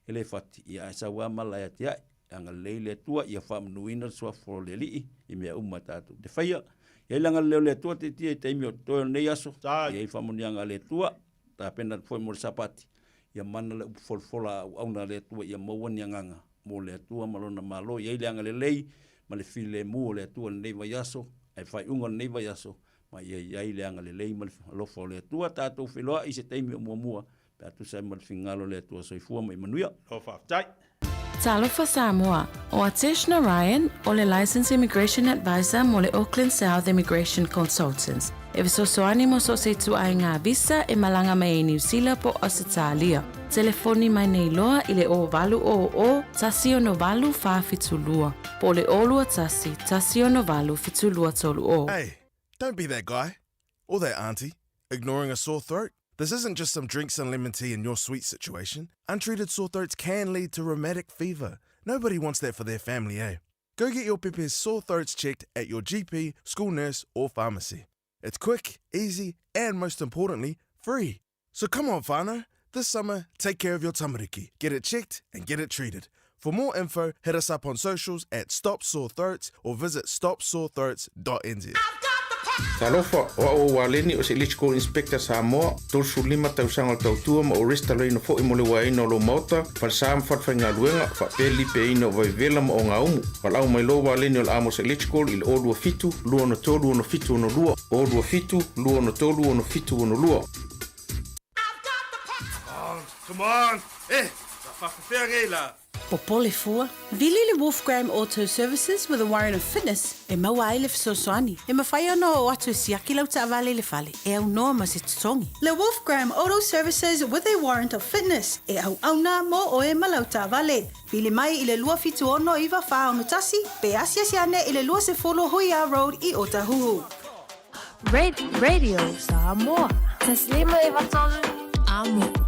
e le fati, ia ae sau lava mala e atiae. Agalelei le Atua, ia faamanuina le suafa o le Alii i mea uma tatou te faia. Ia i ai le agalelei o le Atua tiatia i taimi o totoe o lenei aso, ia i ai faamanuiaga a le Atua, tapena atu foi mo le Sapati, ia mana le upu folafola a auauna a le Atua ia maua ni agaga mo le Atua ma Lona Malo. Ia i ai le agalelei ma le filemu o le Atua i lenei vaiaso, ae faaiuga o lenei vaiaso, ma ia i ai le agalelei ma le alofa o le Atua tatou feiloai i se taimi o muamua pe a tusa ai ma le finagalo o le Atua. Soifua ma ia manuia. O faafetai. Talofa Samoa, ʻO Atesh Narayan, ʻo le Licensed Immigration Advisor mo le Auckland South Immigration Consultants, e fesoasoani mo so o se ituaiga visa e malaga mai ai Niu Sila po o Ausetalia. Telefoni mai nei loa i le 0800 168 472 po o le 021 168 7230. Hey, don't be that guy. Or that auntie. Ignoring a sore throat? This isn't just some drinks and lemon tea in your sweet situation. Untreated sore throats can lead to rheumatic fever. Nobody wants that for their family, eh? Go get your pepe's sore throats checked at your GP, school nurse, or pharmacy. It's quick, easy, and most importantly, free. So come on, whānau. This summer, take care of your tamariki. Get it checked and get it treated. For more info, hit us up on socials at Stop Sore Throats or visit stopsorethroats.nz. Talofa, o au o Waleni o se Electrical Inspector Samoa, 35 tausaga o le tautua ma ou resitalaina foi mo le uaeina o lou maota, falesa ma falefaigaluega, faapea le lipeaina o vaivevela ma ogaumu. Valaau mai loa Waleni o le Amos Electrical i le 027 263 6762, 027 263 6762. Come on! Eh, sa faafefea nei la? Popole fua. Vili le Wolfgram Auto Services with a warrant of fitness e maua ai le fesoasoani. E mafai ona oo atu e siaki lau taavale i le fale e aunoa ma se totogi. Le Wolfgram Auto Services with a warrant of fitness e auauna mo oe ma lau taavale. Vili mai i le 276 9461 pe asiasi ane i le 20 Huia Road i Otahuhu. Radio Samoa. Taslima e vatolu. Amo.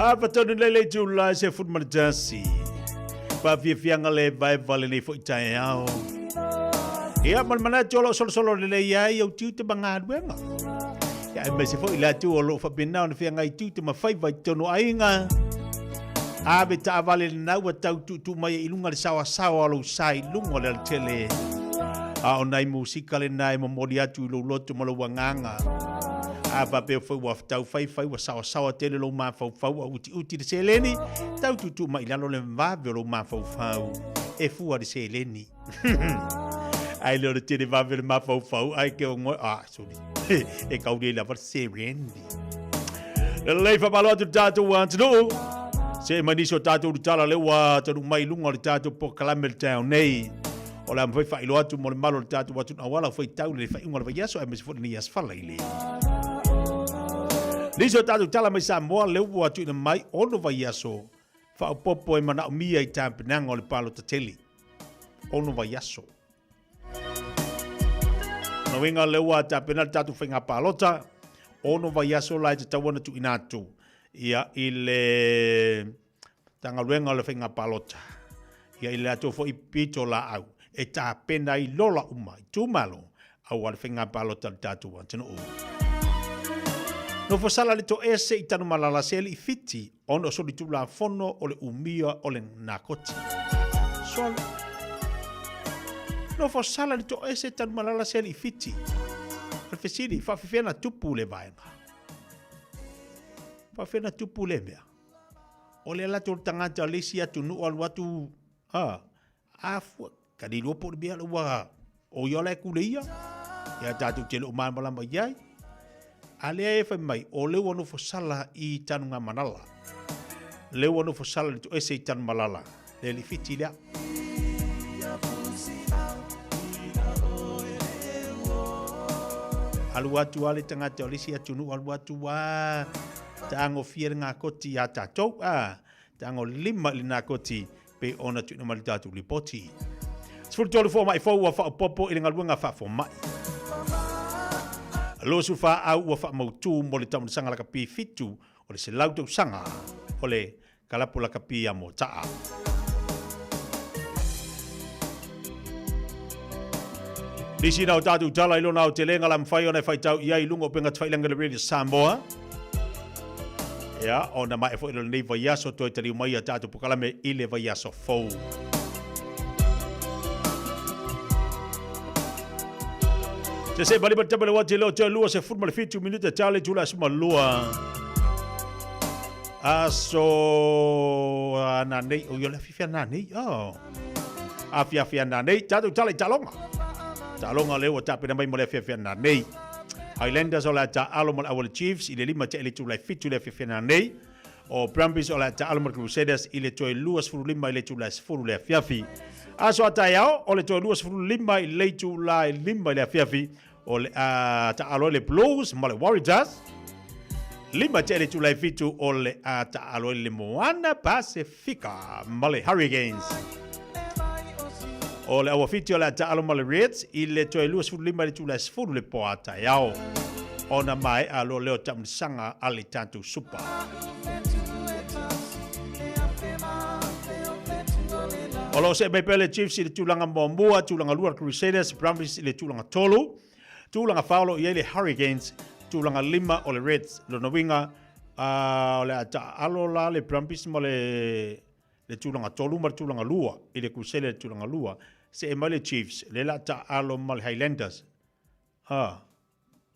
A fatonu lei lei tūlai se fut ma le tasi. Faafiafiaga le vaeva lenei foi taeao. Ia, ma le manatu o lo o solosolo lelei ai au tiute ma galuega. Ia, aemaise foi i latou o lo o faapena ona feagai tiute ma faiva i totonu o aiga. Ave taavale lena ua tau tuutuu mai ai i luga le saoasaoa o lou sa i luga o le alatele. A o nai musika lena e momoli atu i lou loto ma lou agaga. A faapea foi ua tau faifai ua saoasaoa tele lou mafaufau a utiuti le seleni, tau tuutuu mai i lalo le vave o lou mafaufau e fua le seleni. Ai le o le tele vave le mafaufau, ai ke o ngoe, ah, sorry, e kauli ai lava le seleni. Lelei whamalo atu le tātou atunuu. Se mai nisi o tātou tala le ua tanu mai lunga o le tātou polokalame le taeao nei. O le a mafai faailoa atu mo le malo o le tātou atunuu auala fai tau le faaiuga o le vaiaso aemaise foi lenei aso falaile. Nisi o tātou tala mai Samoa le ua tuuina mai ono vaiaso faaopoopo e manaomia i tapenaga o le palota tele. Ono vaiaso. Lona uiga lea ua tapena le tatou faiga palota, ono vaiaso la e tatau ona tuuina atu ia i le Matagaluega o le Faiga Palota, ia i le latou foi pitolaau e tapena ai lola uma itumalo aua le faiga palota a le tatou atunuu. Nofo sala le toese i Tanumalala se alii Fiti ona o solitulafono o le umia o le nakoti. Solo. Nofo sala le toese i Tanumalala se alii Fiti. O le fesili, faafefea na tupu le vaega? Faafefea na tupu le mea? O le ala atu o le tagata o le isi atunuu alu atu, a, afua, Ka le iloa po o le mea ua o ia la e kule ia, ia tatou te le o malamalama i ai. A lea e fai mai, o lea ua nofo sala i Tanugamanala. Lea ua nofo sala le toese i Tanumalala, le lifiti lea. Alu atu a le tagata o le isi atunuu, alu atu a tagofia le gakoti iā tatou, a tagolima i le nakoti pei ona tuuina mai le tatou lipoti. 13 fomai fou ua faaopoopo i le galuega faafomai. 24 au ua faamautu mo le taumalasaga lakapi 7 o le 100 tausaga o le kalapu lakapi a Mota'a. Nisi na o tatou tala i lona aotelega la mafai ona e faitau i ai i luga o upega tafailagi o le Radio Samoa. Ia, ona mae foi lo lenei vaiaso toe taliu mai a tatou pokalame i le vaiaso fou. Se se bali bali le wati lo te lua se fut ma le fitu minute tale tula suma lua. Aso na nei o yo le fifia na nei. Oh. Afiafi ana nei, tatou tala i taaloga. Taaloga lea ua tapena mai mo le afiafi ana nei. Highlanders o le a taaalo ma le Auala Chiefs i le 5 tea i le itula e 7 i le afiafi ana nei. O Brumbies o le a taaalo ma le Crusaders i le toe 25 i le itula e 10 i le afiafi. Aso a taeao, o le toe 25 i le itula e 5 i le afiafi, o le a taaalo ai le Blues ma le Warriors. 5 tea i le itula e 7 o le a taaalo ai le Moana Pasifika ma le Hurricanes. O le auawhiti o le a taaalo ma le Reds i le toe 25 i le itula e 10 le po a taeao. Ona maea loa lea o taamilosaga a le tatou Super. O lo o see mai pea le Chiefs i le tulaga muamua, tulaga lua le Crusaders, Brumbies i le tulaga tolu, tulaga fa o lo o i ai le Hurricanes, tulaga lima o le Reds. Lona uiga, o le a taaalo la le Brumbies ma le le tulaga tolu ma le tulaga lua i le Crusaders i le tulaga lua, see mai le Chiefs, lea o le a taaalo ma le Highlanders. Ha.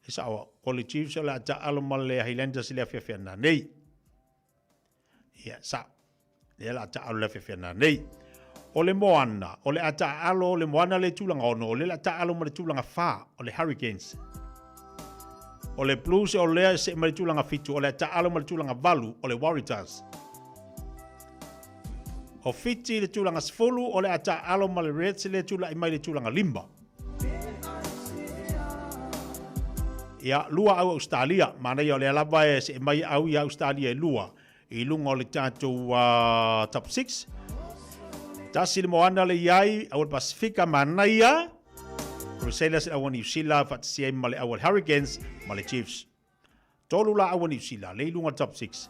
E sao, o le Chiefs o le a taaalo ma le Highlanders i le afiafi ana nei. Ia, sao. Lea o le a taaalo i le afiafi ana nei. O le Moana, o le a taaalo le Moana le tulaga ono, o lea o le a taaalo ma le tulaga fa, o le Hurricanes. O le Blues o lea e see ma le tulaga fitu, o le a taaalo ma le tulaga valu, o le Waratahs. O Fiti le tulaga 10, o le a taaalo ma le Reds lea e tulai mai le tulaga lima. Ia, lua au Australia, manaia o lea lava e see mai au ia Australia e lua i luga o le tatou top 6. Tasi le moana le iai, au le Pasifika, manaia, Crusaders le au a Niu Sila, faatasi ai ma le au a le Hurricanes ma le Chiefs. Tolu la au a Niu Sila, le i luga o le top 6.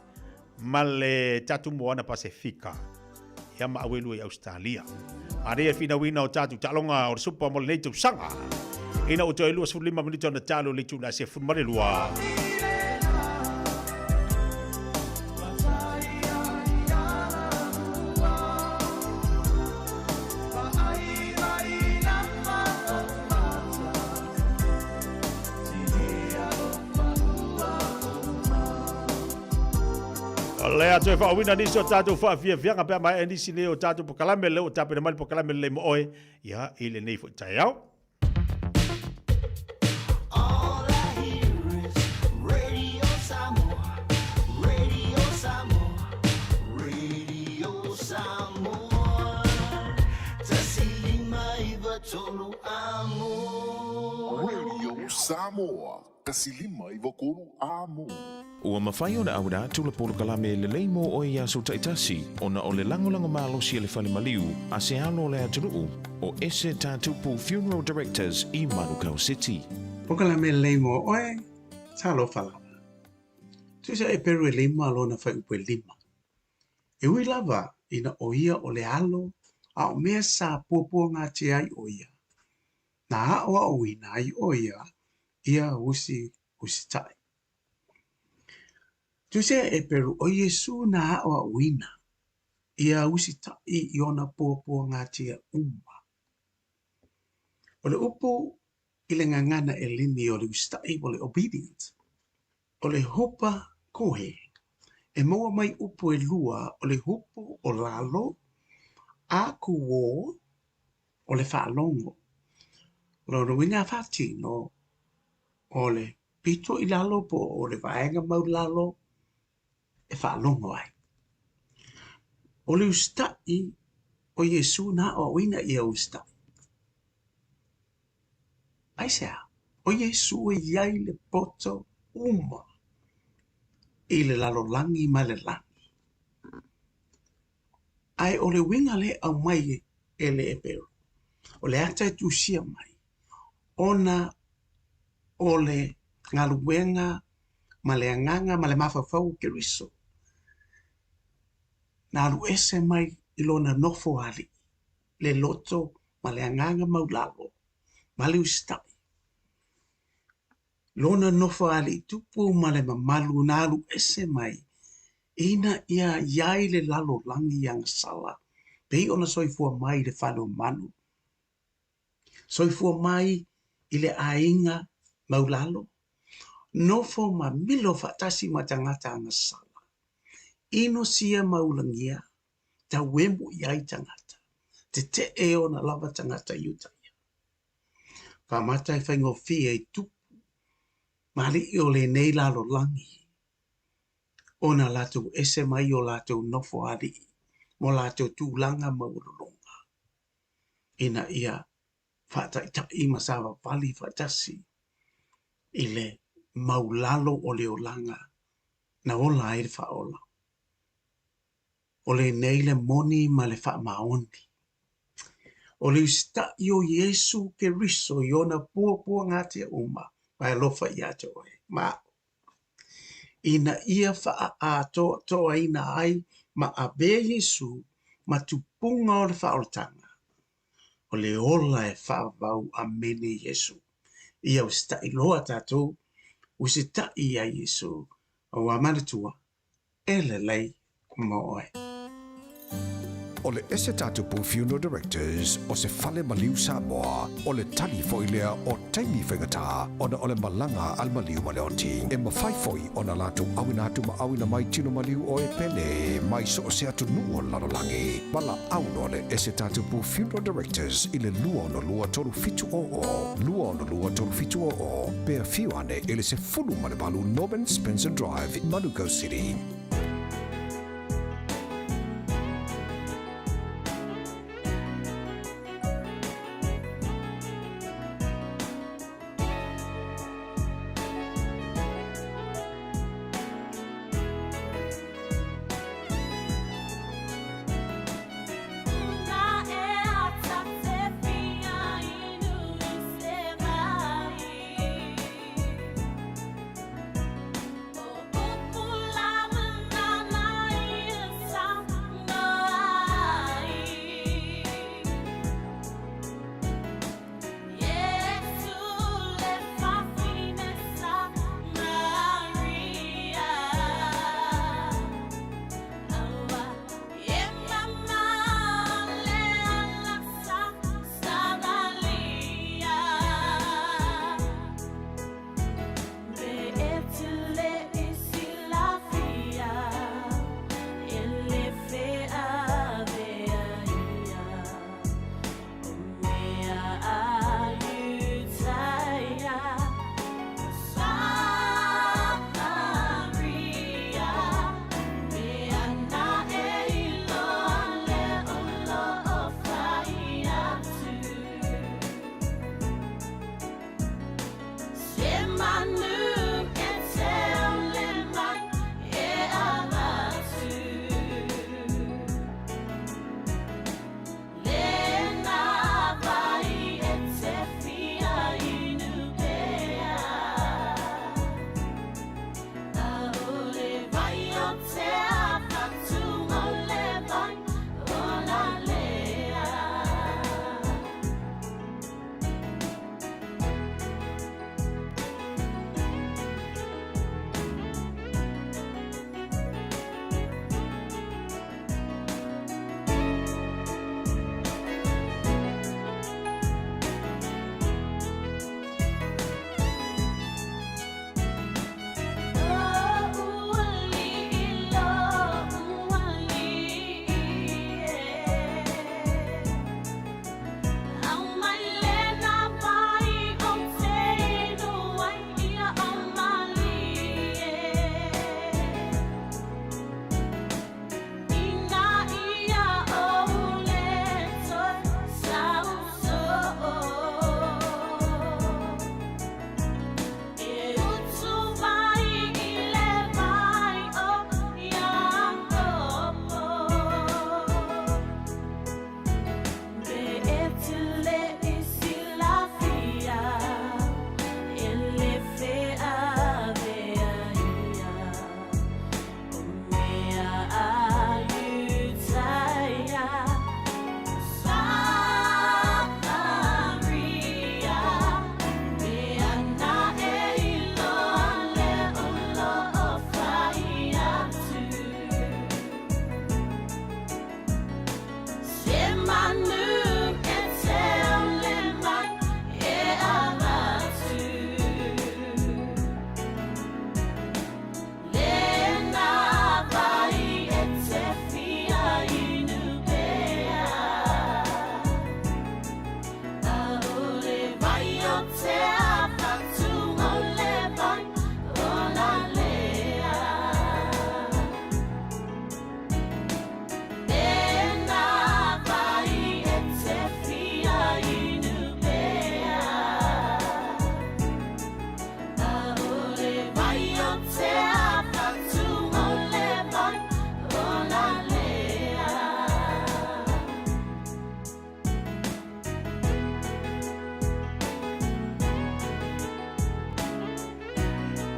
ma le tatou Moana Pasefika ia ma auelua i Ausetalia. Manaia le finauina o tatou taaloga o le Supa mo lenei tausaga. Ina ua toe 25 minute ona talo le itula 12. O le a toe faauina nisi o tatou faafiafiaga pe a maea nisi nei o tatou pokalame lea ua tapena mai le pokalame lelei mo oe ia i lenei foi taeao. Radio Samoa, 153 Amo. Ua mafai ona auina atu le polokalame lelei mo oe i aso taitasi ona o le lagolago malosi a le fale maliu a se alo o le atunuu o Ese Tatupu Funeral Directors i Manukau City. Polokalame lelei mo oe, talofa lava. Tusa e peru e lima lona fuaiupu e lima. E ui lava ina ʻo ia o le alo a o mea sa puapuagatia ai ʻo ia, na aʻoaʻoina ai ʻo ia ia usi usitaʻi. Tusia e Peru ʻo Iesū na aʻoaʻoina ia usitaʻi i ona puapuagatia uma. O le upu i le gagana ʻEleni o le usitaʻi o le obedient, o le hupa kohe, e maua mai upu ʻelua o le hupu o lalo a kūō o le faalogo. O lona uiga a faatino o le pito i lalo po o le vaega maulalo e faalogo ai. O le usitaʻi o Iesū na aʻoaʻoina ia usitaʻi. Aisea? ʻO Iesū e i ai le poto uma i le lalolagi ma le lani. Ae o le uiga lea e aumai e le Eperu, o le ata e tusia mai, ona o le galuega ma le agaga ma le mafaufau o Keriso, na alu ese mai i lona nofo alii, le loto ma le agaga maulalo, ma le usitai. Lona nofo alii tupu ma le mamalu na alu ese mai ina ia i ai le lalolagi agasala, pei ona soifua mai i le fale o manu, soifua mai i le aiga maulalo, nofo ma milo faatasi ma tagata agasala, inosia ma ulagia, tauemu i ai tagata, tetee ona lava tagata i uta ia. Faamata e faigofie i tupu ma alii o lenei lalolagi ona latou ese mai o latou nofo alii mo latou tulaga maualuluga ina ia faataitai ma savavali faatasi i le maulalo o le olaga na ola ai le faaola. O lenei le moni ma le faamaoni. O le usitaʻi o Iesu Keriso i ona puapuagatia uma ma e alofa ia te oe ma aʻu, ina ia faaatoatoaina ai ma avea Iesu ma tupuga o le faaolataga, o le ola e faavavau amene Iesu. Ia usitaʻi loa tatou, usitaʻi ia Iesu, aua manatua, E lelei mo oe. O le Ese Tatupu Funeral Directors o se fale maliu Samoa, o le tali foi lea o taimi faigata ona o le malaga a le maliu ma le oti. E mafai foi ona latou auina atu ma auina mai tino maliu o e pele mai so o se atunuu o le lalolagi. Valaau loa le Ese Tatupu Funeral Directors i le 262 3700, 262 3700, pe afio ane i le 18 Norman Spencer Drive, Manukau City.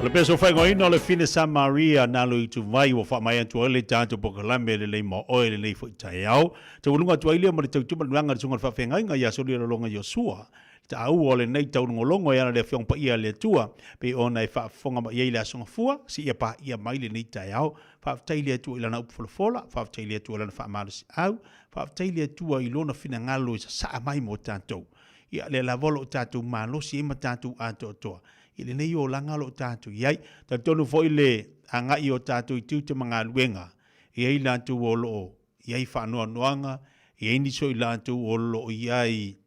O le peso whaingoina o le Fine Samaria nā lo itu vai ua whaamai atu ai le tātou pokalame le lei ma oe le lei fo i taeao. Te walunga atu ai lea ma le tautuma nuanga le sunga le whaawhengainga ia soli lolonga Iosua. Taua o lenei taulogologo e ala le Afioga Paia a le Atua, pei ona e faafofoga mai ai le Aso Gafua, seia paia mai lenei taeao. Faafetai i le Atua i Lana upu folafola, faafetai i le Atua i Lana faamalosiau, faafetai i le Atua i Lona finagalo e sasaa mai mo tatou. Ia, lea lava o lo o tatou malosi ai ma tatou atoatoa i lenei olaga o lo o tatou i ai. Talitonu foi le agai o tatou i tiute ma galuega, e i ai latou o lo o i ai faanoanoaga, e i ai nisi o i latou o lo o i ai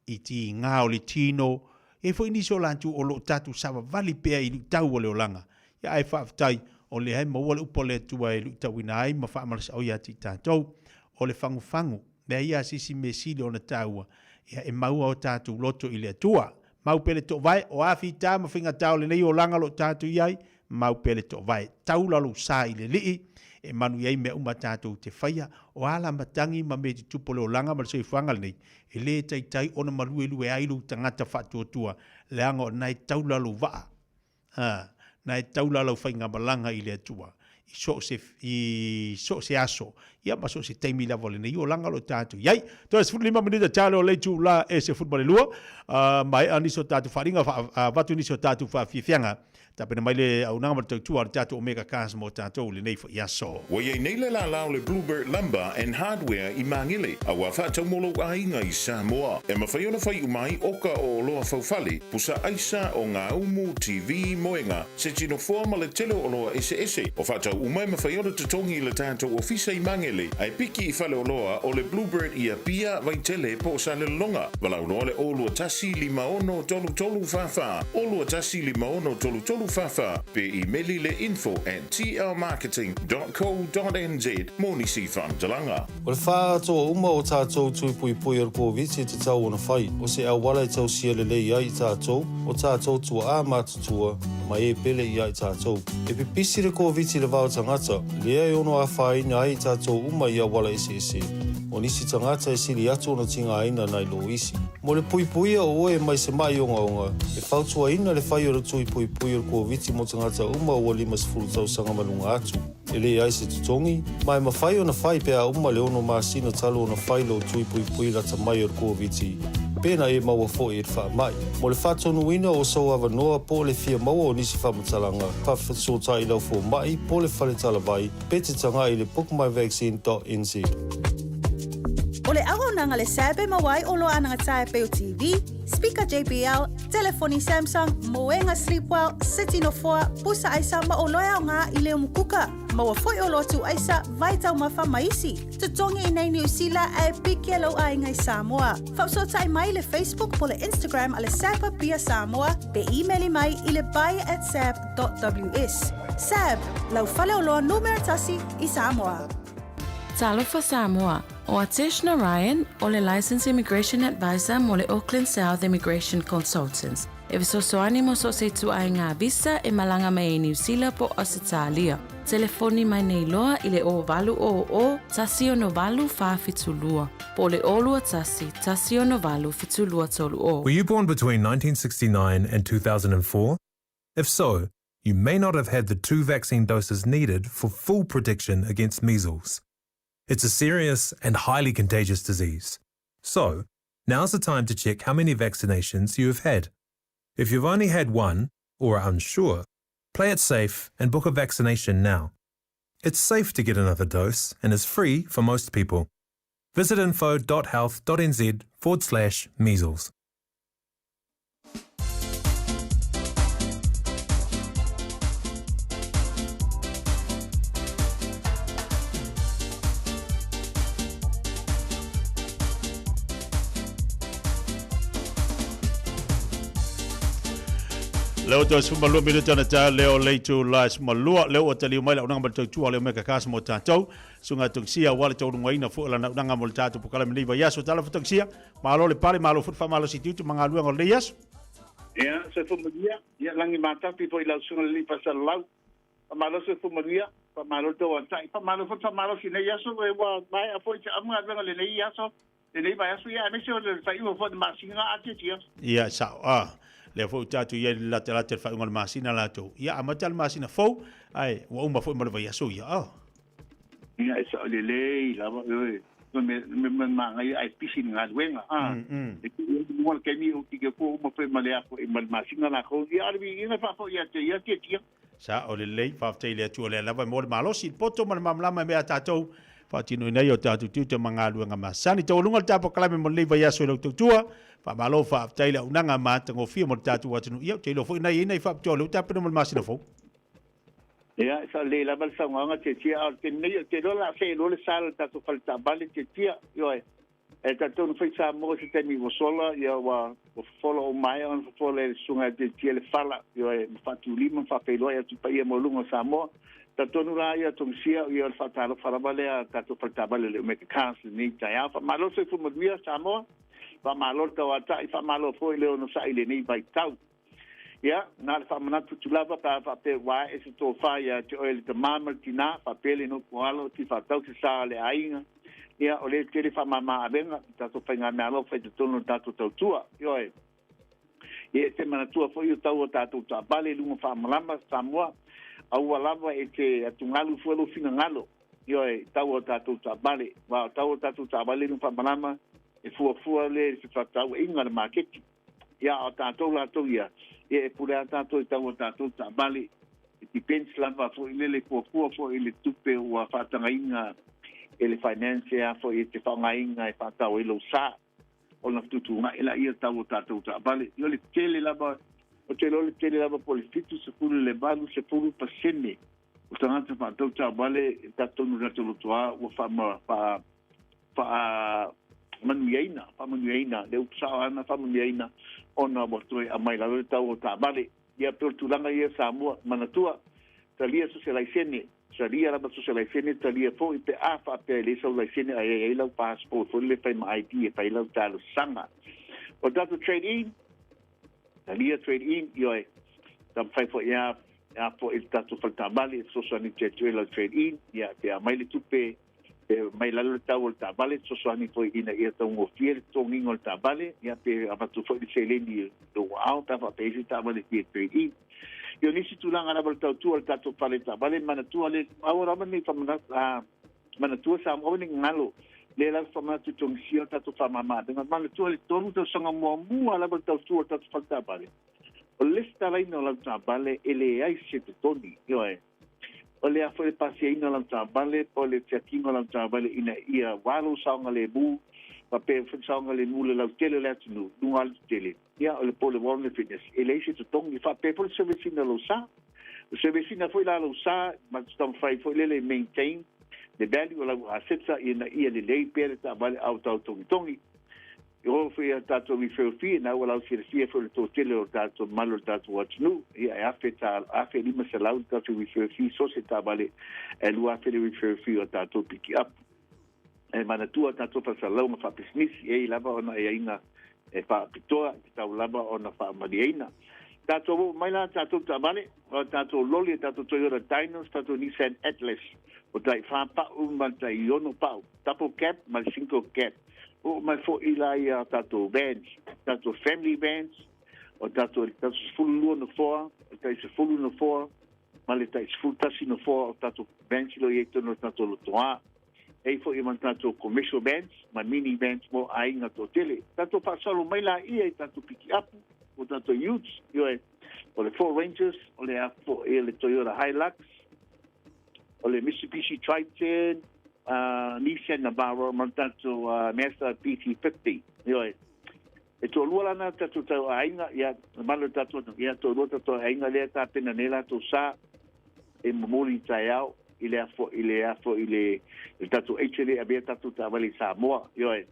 i tiga o le tino, e i ai foi nisi o latou o lo o tatou savavali pea i luitau o le olaga. Ia ae faafetai, o lea e maua le upu a le Atua e luitauina ai ma faamalosiau ia te i tatou. O le fagufagu, mea ia a se isi mea sili ona taua, ia e maua o tatou loto i le Atua. Mau pea le toovae, o a fita ma faigata o lenei olaga o lo o tatou i ai, mau pea le toovae. Taula lou sa i le Alii, e manuia ai mea uma tatou te faia. O a la matagi ma mea tutupu o le olaga ma le soifuaga lenei, e le taitai ona maluelue ai lou tagata faatuatua, leaga o lena e taula lou vaa, a, na e taula lau faigamalaga i le Atua i so o se, i so o se aso, ia ma so o se taimi lava o lenei olaga o lo o tatou i ai. Toe 15 minute tale o le itula e 12, maea nisi o tatou faaaliga, avatu nisi o tatou faafiafiaga. Tapena mai le auaunaga ma le tautua a le tatou Omega Cars mo tatou i lenei foi aso. Ua i ai nei le lala o le Bluebird Lumber and Hardware i Magele, a ua faatau mo lou aiga i Samoa. E mafai ona fai uma ai oka o oloa faufale, pusa aisa, o gaumu, TV, moega, se tinofoa ma le tele o oloa eseese. O faatau uma e mafai ona totogi i le tatou ofisa i Magele, ae piki i faleoloa o le Bluebird i Apia, Vaitele po o Salelologa. Valaau loa le 021 56 33 44, 021 56 33 44, pe imeli le info at tlmarketing dot co dot nz mo nisi faamatalaga. O le faaatoa uma o tatou tui puipui o le Koviti e tatau ona fai, o se auala e tausia lelei ai i tatou, o tatou tuaa matutua, ma e pele i a i tatou. E pipisi le Koviti i le vao tagata, lea e ono afaina ai i tatou uma i auala eseese. O nisi tagata e sili atu ona tigaina nai lo isi. Mo le puipuia o oe mai se maʻi ogaoga, e fautuaina le fai o le tui puipui o le Koviti mo tagata uma ua 50 tausaga ma luga atu. E leai se totogi, ma e mafai ona fai pe a uma le ono masina talu ona fai lou tui puipui lata mai o le Koviti, pe na e maua foi i le faamai. Mo le faatonuina o sou avanoa po o le fia maua o nisi faamatalaga, faafesootai i lau fomai po o le fale talavai, pe te tagai i le bookmyvaccine.nz. O le auaunaga le SAB e maua ai oloa anagatāe pei o TV, speaker JBL, telefoni Samsung, moega Sleepwell, seti nofoa, pusa aisa ma oloa e aoga i le umukuka. Maua foi oloa tuu aisa, vai taumafa ma isi. Totogi i nei Niu Sila ae piki e lou aiga i Samoa. Faafesootai mai i le Facebook po le Instagram a le SAB Apia Samoa pe imeli mai i le buy at sab.ws. SAB, lau faleoloa numera tasi i Samoa. Talofa Samoa, o Atesh Narayan o le Licensed Immigration Advisor mo le Auckland South Immigration Consultants e fesoasoani mo so o se ituaiga visa e malaga mai ai Niu Sila po o Ausetalia. Telefoni mai nei loa i le 0800 168 472 po o le 021 168 7230. Were you born between 1969 and 2004? If so, you may not have had the two vaccine doses needed for full protection against measles. It's a serious and highly contagious disease. So, now's the time to check how many vaccinations you have had. If you've only had one, or are unsure, play it safe and book a vaccination now. It's safe to get another dose and is free for most people. Visit info.health.nz forward slash measles. Leo toe sefulu ma lua minute ona taeao leo le itula e sefulu ma lua leo ua taliu mai le auaunaga ma le tautua leo meka kasi mo tatou susuga Tongisia aua le taualugaina foi o lana auaunaga mo le tatou polokalame nei vaiaso. Talofa Tongisia, malo le pale, malo foi le faamalosi tiute ma galuega o lenei aso. Ia, soifua manuia, ia lagi matafi foi i lau susuga le alii faasalalau. Faamalo soifua manuia, faamalo le tauatai, faamalo foi le faamalosi i lenei aso, ua maea foi se amu galuega i lenei aso, lenei vaiaso, ia aemaise o le faaiuga foi o le masina atiatia. Ia, sao. Ah. Lea foi ua tatou i ai i le latalata i le faaiuga o le masina latou. Ia, amata le masina fou, ae ua uma foi ma le vaiaso ia. Oh. Ia, e sao lelei lava, ioe. O le mea manaia ae pisi i le galuega, a. E tuu i luga le taimi o tike fua uma foi ma le a foi ma le masina latou. Ia, a o le viiga e faafoi ia te ia Tiatia. Sao lelei, faafetai i le Atua o lea lava e maua le malosi, le poto ma le malamalama e mea a tatou faatinoina ai o tatou tiute ma galuega masani. Taualuga le tapokalaime mo lenei vaiaso i lau tautua. Faamalo faafetai le auaunaga matagofie mo le tatou atunuu. Ia, ou te iloa foi na i ai nai faapitoa o lea ua tapena mo le masina fou. Ia, e sao lelei lava le saunoaga Tiatia, a o le taimi nei, ou te iloa o le a seelua le sa o le tatou fale taavale Tiatia, ioe. E talitonu foi Samoa i se taimi ua sola, ia ua fofola ua maea ona fofola e le Susuga ia Tiatia le fala, ioe, ma faatulima ma faafeiloai atu i paia maualuga o Samoa. Talitonu la ia Tongisia, ia o le faatalofa lava lea a le tatou fale taavale o le Omega Cars i lenei taeao. Faamalo le soifua manuia Samoa, faamalo le tauatai, faamalo foi le onosai i lenei vaitau. Ia, na o le faamanatu atu lava pe a faapea ua ae se tofa ia te oe le tama ma le tina, faapea le nofo alo ti faatau se sa a le aiga, ia, o lea e tele faamama avega i tatou faigameaalofa i totonu o le tatou tautua. Ioe. Ia, e te manatua foi o tau o tatou taavale i luga faamalama, Samoa, aua lava e te atugalu fua lou finagalo, ioe, i tau o tatou taavale. Aua o tau o tatou taavale i luga faamalama, e fuafua lea i le fefaatauaiga a le maketi. Ia, a o tatou latou ia, ia e pule lava tatou i tau o tatou taavale. E depends lava foi lele, fuafua foi i le tupe ua faatagaina e le finance e a foi e te faaaogaina e faatau ai lou sa ona fetuutuunai laia tau o tatou taavale. Ia o le tele lava, ou te iloa o le tele lava po o le 70 i le 80 pasene o tagata faatau taavale e talitonu i latou lotoa ua faama, faa, faamanuiaina, faamanuiaina, le upu sao lava lena, faamanuiaina, ona ua toe aumai i lalo le tau o taavale. Ia, pei o le tulaga ia Samoa, manatua, talia so se laisene, talia lava so se laisene, talia foi pe a faapea e leai sau laisene ae i ai lau passport foi lele e fai ma ID e fai ai lau talosaga. O le tatou trade in, talia trade in, ioe, taumafai foi a a foi le tatou fale taavale e fesoasoani atu ai lau trade in, ia, pe aumai le tupe pe mai lalo le tau o le taavale, fesoasoani foi ina ia taugofie le totogiina o le taavale, ia pe avatu foi le seleni i lou aao pe a faapea ai se taavale fia trade in. Ia o nisi tulaga lava o le tautua o le tatou fale taavale, manatua le, aua lava ne i faamanatu, a, manatua Samoa, aua ne i galo, lea lava faamanatu i Tongisia le tatou faamama-avega, manatua le 3 tausaga muamua lava o le tautua o le tatou fale taavale, o le lesitalaina o lau taavale e leai se totogi, ioe. O le a foi le pasiaina o lau taavale po o le tiakiina o lau taavale ina ia wā lou saogalemu, faapea foi le saogalemu i le lautele o le atunuu, luga alu tetele, ia, o le po o le warrant of fitness, e leai se totogi. Faapea foi le service ina o lou sa. O le service ina foi la lou sa, ma te taumafai foi lele e maintain le value o lau aseta ina ia lelei pea le taavale a o tau togitogi. E oo foi ia tatou referral fee, na ua lausilafia foi le toatele o tatou mamalu o le tatou atunuu, ia e afe ta, $1,500 le tatou referral fee, so se taavale e $2,000 le referral fee o tatou pikiapu. E manatua tatou faasalalauga faapisinisi, e i lava ona aiaiga e faapitoa, e tatau lava ona faamalieina. Tatou oo mai la tatou taavale, o tatou loli, o tatou Toyota Dynos, tatou Nissan Atlas, o tai 4 pa'u ma le tai 6 pa'u, double cab ma le single cab. Oo mai foi la ia tatou vans, tatou family vans, o tatou le tatou 12 nofoa, o le tai 10 nofoa, ma le tai 11 nofoa o tatou vans o lo o i ai i totonu o le tatou lotoa. E i ai foi ma tatou commercial vans ma mini vans mo aiga toatele. Tatou faasalo mai laia i tatou pikiapu, o tatou utes, ioe, o le Ford Rangers, o le a foi le Toyota Hilux, o le Mitsubishi Triton, Nissan Navara ma le tatou Mazda BT-50. Ioe. E toalua la na tatou tau aiga, ia, mamalu o le tatou atunuu, ia, toalua tatou aiga lea e tapena nei latou sa e momoli i taeao i le afo, i le afo, i le, le tatou HLA avea tatou taavale i Samoa. Ioe.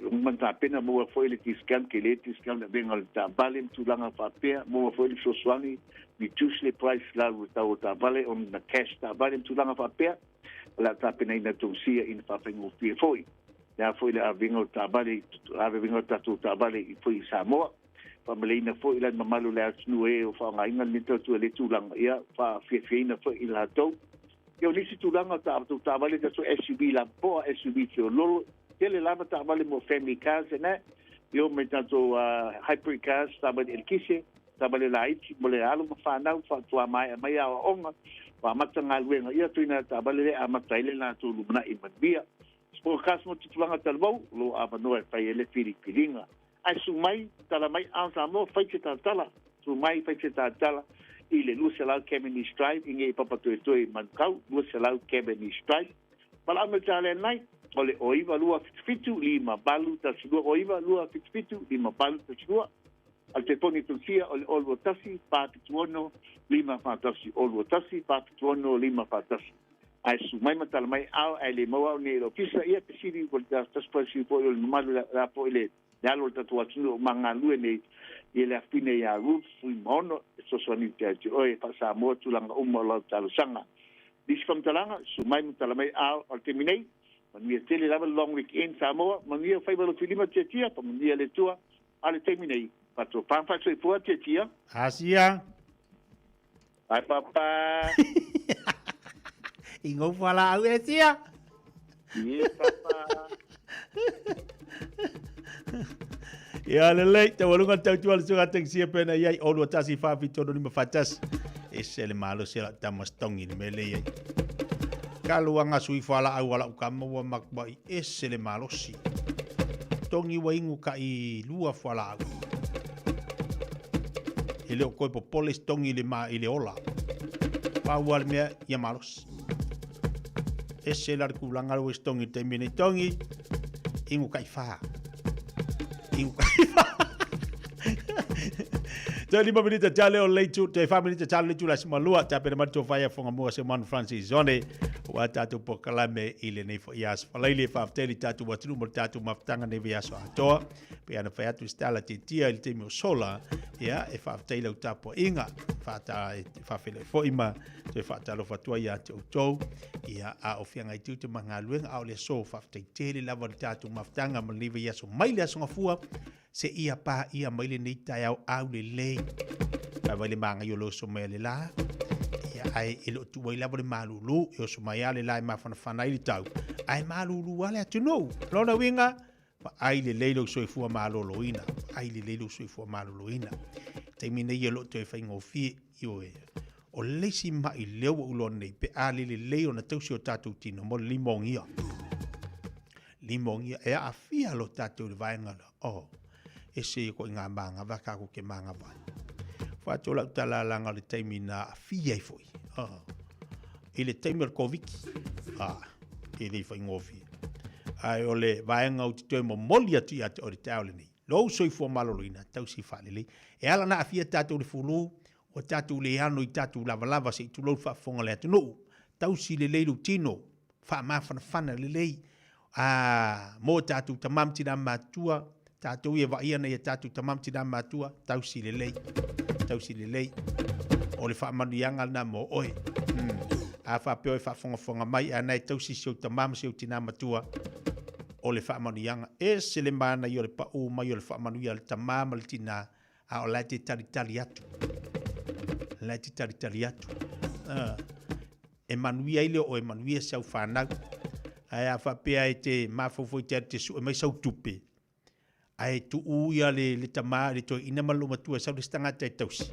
Uma ona tapena, maua foi le discount, tele discount i le avega o le taavale ma tulaga faapea, maua foi le fesoasoani, reduce le price i lalo o le tau o taavale ona na cash taavale ma tulaga faapea, o le a tapenaina Tongisia ina faafaigofie foi. Le a foi le avega o taavale, avega o tatou taavale i foi i Samoa. Faamaleina foi la mamalu o le atunuu e o faaaogaina lenei tautua i lea tulaga, ia faafiafiaina foi i latou. Ia o nisi tulaga o tatou taavale, tatou SUV lapoa, SUV feololo, tele lava taavale mo family cars and that. I oo mai i tatou hybrid cars, taavale eletise, taavale laiti mo le alo ma fanau, faatoa maea mai aoaoga, ua amata galuega, ia tuina taavale lea e amata ai le latou lumanai manuia. Sport cars mo tutulaga talavou, o lo o avanoa e fai ai le filifiliga. Ae susu mai, tala mai ao Samoa, fai se talatala. Susu mai, fai se talatala i le 200 Cavendish Drive i nei Papatoetoe i Manukau, 200 Cavendish Drive. Valaau mai le tala nei, o le 09 277 5812, 09 277 5812. A le telefoni e tusia o le 021 476 541, 021 476 541. Ae susu mai ma tala mai ao, ae le maua au nei i le ofisa, ia fesili po le tasi foi o le mamalu la foi le le alo o le tatou atunuu o magalue nei i le afine ia Ruth Fuimaono e fesoasoani atu ia te oe e faa-Samoa tulaga uma o lau talosaga. Nisi faamatalaga, susu mai ma tala mai ao o le taimi nei, manuia tele lava le long weekend Samoa, manuia faiva lofilima tiatia, faamanuia le Atua, a le taimi nei, faatopā ma faasoifua tiatia. Asia. Bye papa. I ngau whalaau e tia. Ie papa. Ia lelei, taualuga le tautua le suga tengsia pena iai, o lua tasi wha whitu lima whatasi. E se le malo se la tama stongi le mele iai. Ka luanga sui whala au ala ukama ua makua i e se le malosi. Tongi wa ingu ka i lua whala au. E le o koe popole stongi le ma i le ola. Pau le mea ia malosi. E se la le kulanga le stongi te mene tongi ingu ka i wha. Ingu ka i wha. Te 5 minita tale o leitu, te 4 minita tale leitu la simalua, ta pena matu whaia whanga mua se manu Francis Zone, wa tātou pokalame i le nei fo ias. Whalaile whaafuteli tātou watunu mo tātou mafutanga nei vea so atoa. Pe ana whai atu stala te tia i le taimi o sola, ia, e whaafutei lau tāpua inga, whaata e whawhele fo ima, toe whaatalofa tua ia te outou, ia, a o whianga i te mangaluenga, a o le so whaafutei tele lava le tātou mafutanga ma le vea so mai le aso ngafua, se ia pā ia mai lenei taeao au lelei. Vai vai le maga i o le oso mai a le la. Ia, ae e le o tuua ai lava le malūlū, e oso mai lava le la e mafanafana ai le tau, ae malūlū lava le atunuu. Lona uiga, vaai lelei lou soifua malōlōina, vaai lelei lou soifua malōlōina. Taimi nei e lo o toe faigofie, ioe, o le isi ma'i lea ua ou iloa nei, pe a le lelei ona tausi o tatou tino mo le limogia. Limogia, e aafia lo tatou i le vaega lea. Oh, ese ia koʻi ngā māgava kākou ke māgava ai. Whātua lau talalaga o le taimi na aafia ai foi. Oh. I le taimi o le Koviki. Ah, e le whaingofie. Ai o le vaega o te toe momoli atu ia te o le taeao lenei. Lou soifua maloloina, tausi faalelei. E ala na aafia tātou le fulu, ua tātou le ano i tātou lavalava se i tulou le faafofoga a le atunuu. Tausi lelei lou tino, faamafanafana lelei, ā, mō tātou tama ma tinā matua, tātou e vaai ana i a tātou tama ma tinā matua, tausi lelei, tausi lelei. O le faamanuiaga lena mō oe. Mm. A faapea oe faafogafoga mai, a na e tausi si ou tama ma si ou tinā matua, o le faamanuiaga. Ese le manaia o le paʻu mai o le faamanuia a le tama ma le tinā, a o la e te talitali atu. La e te talitali atu. E manuia ai lea o oe, manuia si au whanau. Ae a faapea e te mafaufau i te ari te sue mai sau tupe, ae tuu ia le, le tama, le toeaina ma le loomatua e sau le isi tagata e tausi.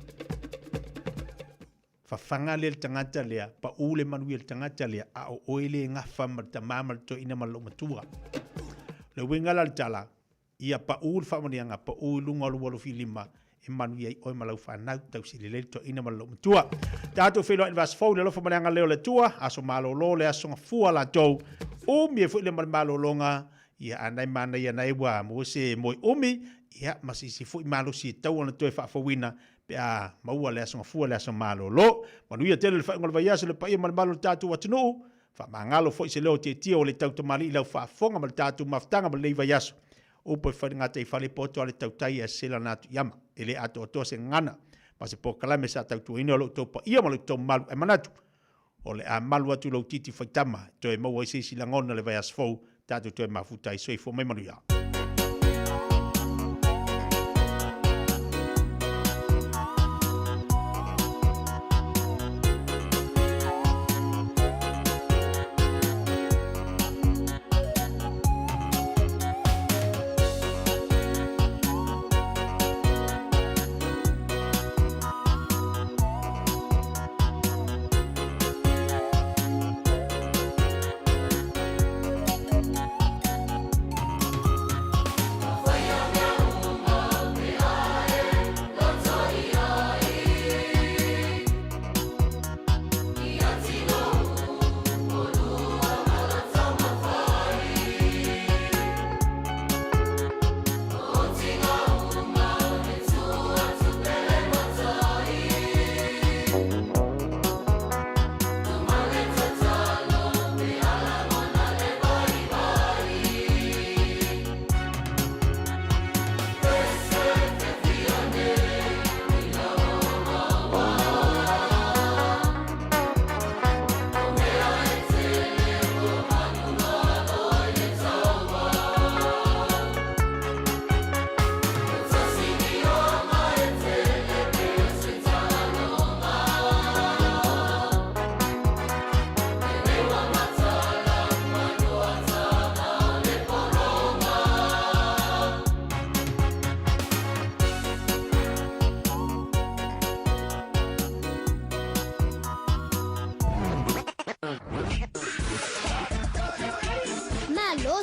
Fafaga lea le tagata lea, pau le manuia i le tagata lea, a o oe le gafa ma le tama ma le toeaina ma le loomatua. O le uiga la o le tala, ia pau le faamanuiaga, pau i luga o lou alofilima, e manuia ai oe ma lau fanau, tausi lelei le toeaina ma le loomatua. Tatou feiloai i le vaiaso fou i le alofa ma le agalelei o le Atua, aso malolo le aso gafua latou, umi ai foi le ma le malologa, ia a nai manaia nai ua maua se moe umi, ia ma se isi foi malosi e tatau ona toe faafouina pe a maua le aso gafua le aso malolo. Manuia tele le faaiuga o le vaiaso le paia ma le malu o le tatou atunuu. Faamagalo foi se leo tietie o le tautamalii i lau faafofoga ma le tatou mafutaga ma lenei vaiaso. Upu e fai le gataifale poto a le tautai ae sela na atu i ama. E le atoatoa se gagana ma se polokalame sa tautuaina o lo outou paia ma lo outou mamalu ae manatu o le a malu atu lou titi faitama e toe maua ai se isi lagona le vaiaso fou tatou toe mafuta ai. Soifua mai manuia.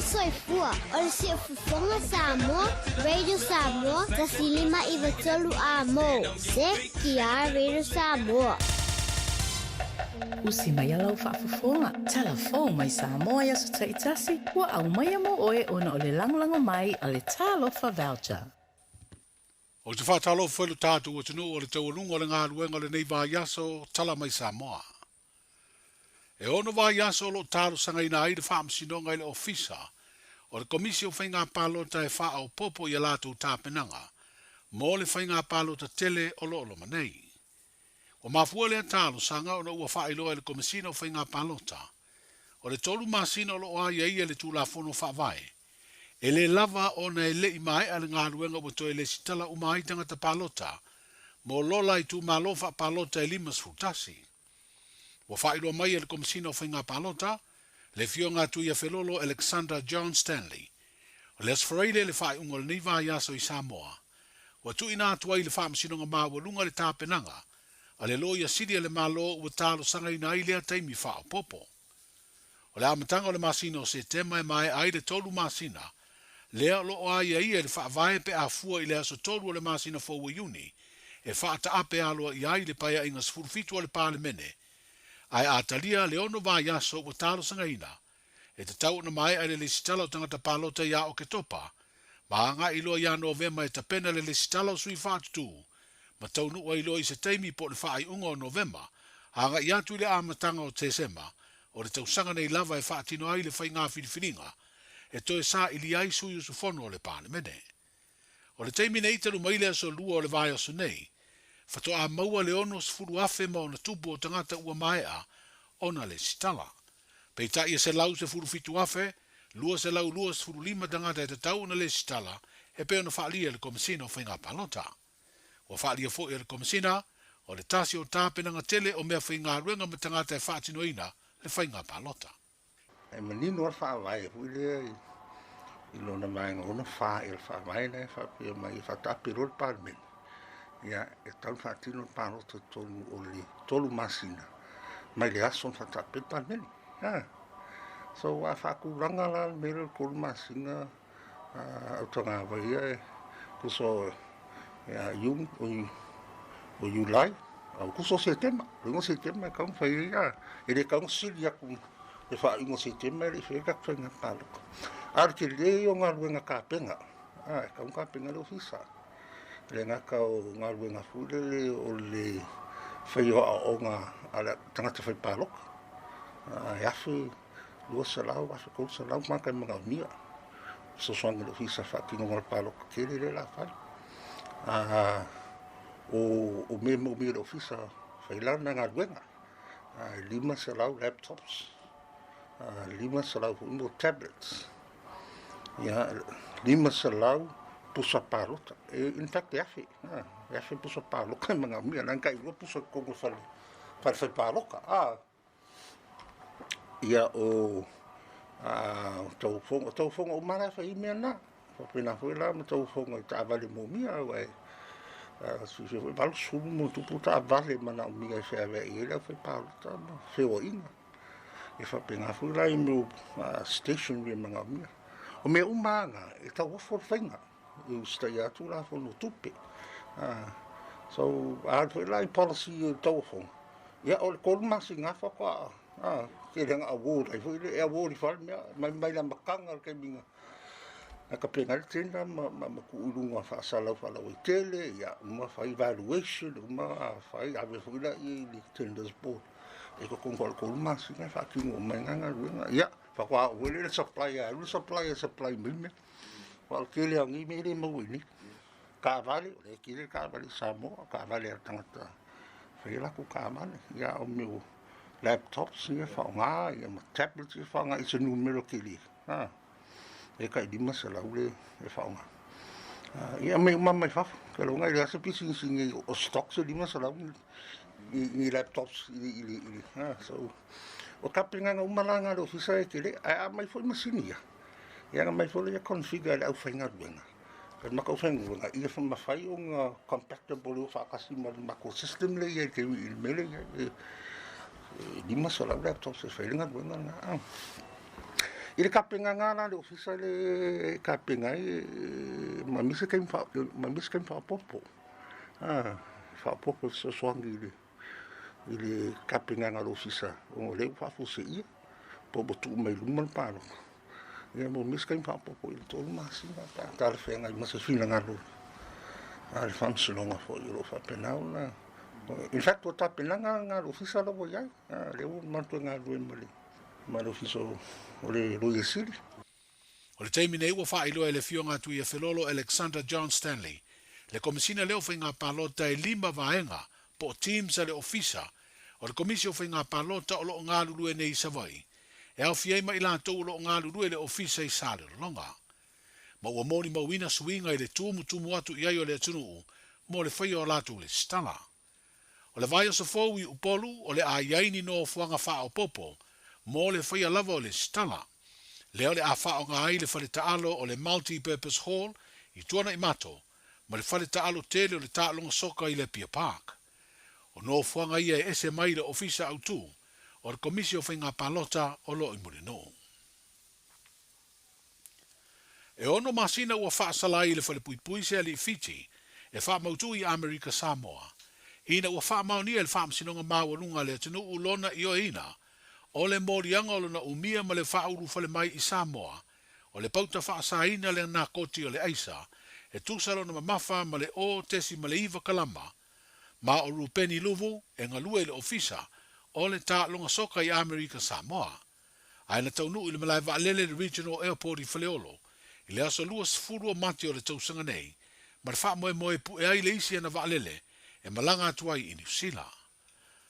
Soifua o le Siufofoga Samoa, Radio Samoa, 105 93 Amo. ZTR Radio Samoa. Usi mai lau faafofoga, talafou mai Samoa i aso taitasi, ua aumaia mo oe ona o le lagolago mai a le Talofa Voucher. Ou te faatalofa foi i lo tatou atunuu o le taualuga o le galuega o lenei vaiaso Tala Mai Samoa. E ono vaiaso o lo o talosagaina ai le Faamasinoga i le Ofisa o le Komisi o Faiga Palota e faaopoopo i a latou tapenaga mo le faiga palota tele o lo o loma nei. Ua mafua lea talosaga ona ua faailoa e le Komesina o Faiga Palota o le tolu masina o lo o aiaia i le Tulafono Faavae e le lava ona e le i maea le galuega ua toe lesitala uma ai tagata palota mo lola itumalo faapalota e 51. Ua faailoa mai e le Komesina o Faiga Palota, le Afioga a Tuiafelolo Alexander John Stanley, o le Aso Faraile le faaiuga o lenei vaiaso i Samoa, ua tuuina atu ai i le Faamasinoga Maualuga le tapenaga a le Loia Sili a le Malo ua talosagaina ai lea taimi faaopoopo. O le amataga o le masina o Setema e maea ai le tolu masina lea o lo o aiaia i le Faavae pe a fua i le aso 3 o le masina fou o Iuni e faataape aloaia ai le Paeaiga 17 a le Palemene ae a talia le ono vaiaso ua talosagaina e tatau ona maea i le lesitala o tagata palota ia Oketopa ma agai loa ia Novema e tapena le lesitala o sui faatutū ma taunuu ai loa i se taimi po o le faaiuga o Novema agai atu i le amataga o Tesema o le tausaga nei lava e faatino ai le faiga filifiliga e toe saili ai sui usufono o le Palemene. O le taimi nei talu mai le aso Lua o le vaiaso nei, faatoa maua le 60,000 ma ona tupu o tagata ua maea ona lesitala. Peitai e 117,225 tagata e tatau ona lesitala e pei ona faaalia e le Komesina o Faiga Palota. Ua faaalia foi e le Komesina, o le tasi o tapenaga tele o meafaigaluega ma tagata e faatinoina le faiga palota. E manino lava le faavae foi lea i lona vaega 64 i le faavae lea e faapea mai e faataape loa le Palemene, ia e tatau ona faatino le palota i totonu o le tolu masina mai le aso na faataape ai le Palemene. Ha. So a faatulaga la le mea lea o le tolu masina autagavai ia e tusa o ia Iuni o Iulai, Aokuso o Setema. O le Setema e tatau ona fai ai a, e le tatau ona sili atu le faaiuga o Setema e le i faia le tatou faiga palota. A o le tele ia o galuega tapena, a, e tatau ona tapena le ofisa. E le gata o galuega foi lele o le faia o aoaoga a le tagata fai palota, e 1200, 1300 tagata e manaomia. Fesoasoani i le Ofisa Faatinoga o le Palota tele lea o le a fai. O mea e manaomia e le Ofisa fai lana galuega, e 500 laptops, 500 foi mo tablets, ia 500 pusa palota. In fact e 1000, e 1000 pusa palota e manaomia, leaga tailua pusa i totonu o le fale fai palota. Ia o tauofoga, o tauofoga uma la e fai ai mea na. Faapena foi la ma tauofoga i taavale manaomia, aua e silafia foi e 80 ma ona tupu taavale e manaomia e feaveai ai le aufaipalota ma feoaiga. E faapena foi la i mea o stationery e manaomia. O mea uma lava na, e tauofo le faiga, e usitaia atu Tulafono o Tupe. So, a alu foi la i policy o tauofoga, ia o le tolu masina lava faatoa tele ina award ai foi lea, e award ifo lava le mea mai mai le amataga o le taimi na tapena ai le tender ma tuu i luga faasalau faalauaitele, ia uma fai evaluation, uma fai ave foi lea i le tenders board. E totonu foi o le tolu masina e faatino uma ai na galuega. Ia, faatoa oo foi lea i le supplier, alu le supplier e supply mai mea. Aua o le tele lava o nei mea e le maua i inei. Taavale, o lea e tele taavale i Samoa, o taavale a le tagata e fai a latou taavale. Ia a o mea o laptops ia e faaaoga ia ma tablets ia e faaaoga i se numera tele, a, e tai 500 le e faaaoga. Ia aumai uma mai fafo. Ou te lagona e leai se pisinisi nei o stock se 500 ni laptops i le, a, so, o tapenaga uma la na a le ofisa e tele, ae a aumai foi masini ia, ia ona aumai foi lea configure e le aufaigaluega. O le matou faigaluega ia mafai ona compatible e o faatasi ma le matou system lea e i ai i le taimi i le mea lea e i ai, e 500 laptops e fai ai le galuega lena. I le tapenaga la a le Ofisa lea e tapena ai, ma miai se taimi ma miai se taimi faaopoopo, a, faaopoopo e fesoasoani i le i le tapenaga a le Ofisa ona o lea ua faafuaseia po ua tuu mai luma le palota. Ia mo miai se taimi faaopoopo i le 3 masina pe a talafeagai ma se finagalo a le Faamasinoga foi o lo o faapena ona. In fact, o tapenaga lena a le Ofisa la ua i ai, lea ua matou galulue ma le ma le Ofisa o le Loia Sili. O le taimi nei ua faailoa e le Afioga a Tuiafelolo Alexander John Stanley, le Komesina lea o Faiga Palota e lima vaega po o teams a le Ofisa o le Komisi o Faiga Palota o lo o galulue nei i Savaii, e aofia ai ma i latou o lo o galulue i le Ofisa i Salelologa. Ma ua molimauina suiga i le tumutumu atu i ai o le atunuu mo le faia o latou lesitala. O le vaiaso fou i Upolu o le a i ai ni nofoaga faaopoopo mo le faia lava o lesitala. Lea o le a faaaoga ai le fale taalo o le Multi Purpose Hall i Tuanaimato ma le fale taalo tele o le taaloga soka i le Apia Park. O nofoaga ia e ese mai le Ofisa Autu o le Komisi o Faiga Palota o lo o i Mulinuu. E ono masina ua faasala ai i le falepuipui se alii Fiti e faamautu i Amerika Samoa, ina ua faamaonia e le Faamasinoga Maualuga a le atunuu lona ioeina o le moliaga o lona umia ma le faaulufale mai i Samoa, o le pauta faasaina le nakoti o le aisa e tusa lona mamafa ma le 0.9 kalama, ma o Rupeni Luvu e galue i le Ofisa o le Taaloga Soka i Amerika Samoa. Ae na taunuu i le malae vaalele le Regional Airport i Faleolo i le aso 20 o Mati o le tausaga nei ma le faamoemoe e pue ai le isi ana vaalele e malaga atu ai i Niu Sila.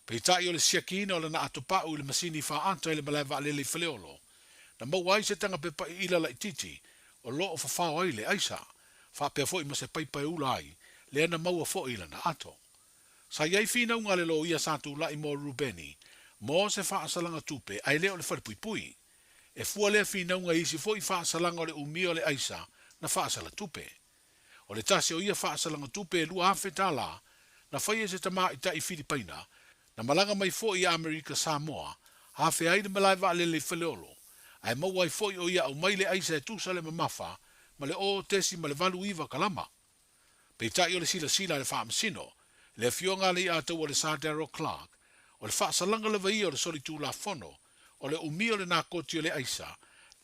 Peitai o le siakiina o lana atopau i le masini faata i le malae vaalele i Faleolo, na maua ai se taga pepa iila laitiiti o lo o fafao ai le aisa, faapea foi ma se paipa e ula ai, lea na maua foi i lana ato. Sa i ai finauga a le loia sa tulai mo Rubeni mo se faasalaga tupe ae le o le falepuipui. E fua lea finauga i isi foi faasalaga o le umia o le aisa na faasala tupe. O le tasi o ia faasalaga tupe e $2,000 na faia e se tamaitai Filipaina na malaga mai foi i Amerika Samoa afea ai le malae vaalele i Faleolo ae maua ai foi o ia aumai le aisa e tusa le mamafa ma le 0.89 kalama. Peitai o le silasila a le Faamasino, le Afioga a le Iataua le Sir Darrell Clarke, o le faasalaga lava ia o le solitulafono o le umi o le nakoti o le aisa,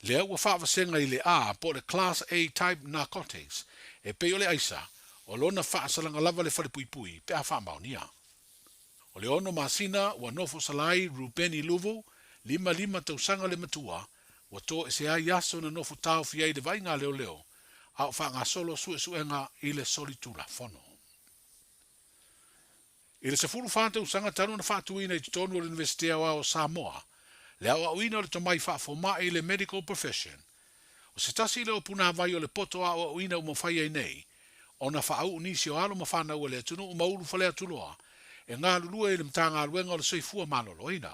lea ua faavasega i le A po o le Class A Type Narcotics, e pei o le aisa, o lona faasalaga lava le falepuipui pe a faamaonia. O le ono masina ua nofo sala ai Rubeni Luvu, 55 tausaga le matua, ua toese ai aso na nofo taofi ai le vaaiga a leoleo a o faagasolo suesuega i le solitulafono. I le 14 tausaga talu ona faatuina i totonu o le Iunivesite Aoao o Samoa le aoaoina o le tomai faafomai i le Medical Profession, o se tasi lea o punavai o le poto aoaoina ua mafai ai nei ona faauu nisi o alo ma fanau a le atunuu ma ulu faleatuloa e galulue i le Matagaluega o le Soifua Maloloina.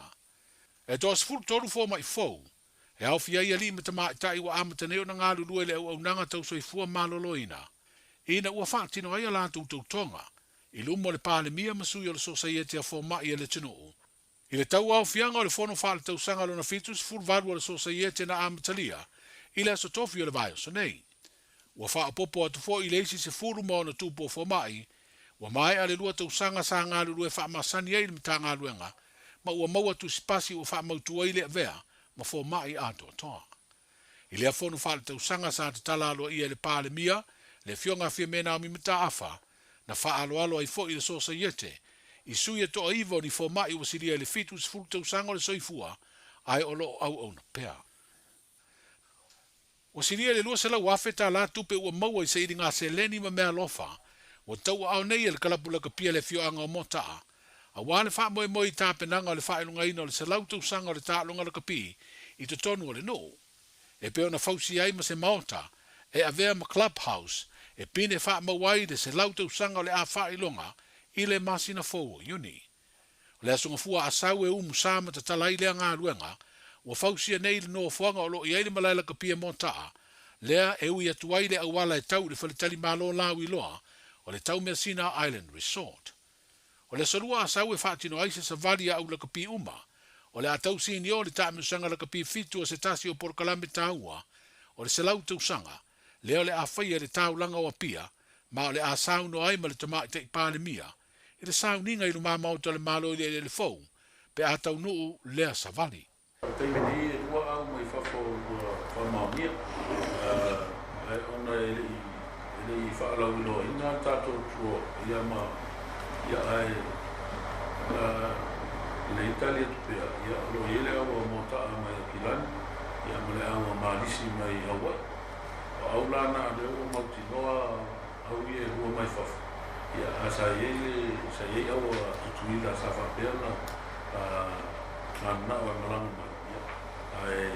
E toa 13 fomai fou E aofia ai alii ma tamaitai ua amata nei ona galulue i le auaunaga tau soifua maloloina, ina ua faatino ai a latou tautoga i luma o le Palemia ma sui o le Sosaiete a Fomai a le atunuu. I le tauaofiaga o le Fono Faaletausaga lona 78 o le Sosaiete na amatalia i le Aso Tofi o le vaiaso nei. Ua faaopoopo atu foi i le isi 16 tupu o fomai, ua maea le lua tausaga sa galulue faamasani ai i le Matagaluega ma ua maua tusipasi ua faamautu ai le avea ma fomai atoatoa. I lea fono faaletausaga sa tatala aloaia e le Palemia, le Afioga a Fiame Naomi Mataafa, na faaaloalo ai foi le Sosaiete i sui e toaiva o ni fomai ua silia i le 70 tausaga o le soifua ae o lo o auauna pea. Ua silia i le $200,000 tupe ua maua i sailiga seleni ma meaalofa ua tauaao nei e le kalapu lakapia le afioaga o Motaa aua le faamoemoe i tapenaga o le faailogaina o le 100 tausaga o le taaloga lakapi i totonu o le nuu e pei ona fausia ai ma se maota e avea ma club house e pine faamau ai le 100 tausaga o le a faailoga i le masina fou o Iuni. O le Aso Gafua Asau e umusa ma tatala ai lea galuega, ua fausia nei le nofoaga o lo o i ai le malae lakapia Motaa, lea e ui atu ai le auala e tau i le faletalimalo lauiloa o le Taumeasina Island Resort. O le Aso Lua Asau e faatino ai se savali a au lakapi uma o O le a tausinio le taamilosaga lakapi fitu o se tasi o polokalame taua o le 100 tausaga, lea o le a faia i le taulaga o Apia, ma o le a saunoa ai ma le Tamaitai Palemia i le sauniga i lumā maota o le Malo i le eleele fou pe a taunuu lea savali. O le taimi nei e lua au mai fafo ua faamaonia, ae ona e le i e le i faalauiloaina le tatou tour ia ma ia ae ina ia tali atu pea, ia o lo o i ai le au a Moata'a mai Aukilani ia ma le au a Malisi mai Hawaii. O au la na lea ua mautinoa au ia e lua mai fafo, ia a sa i ai le sa i ai au a Tutuila sa faapea ona mananao e malaga mai, ia ae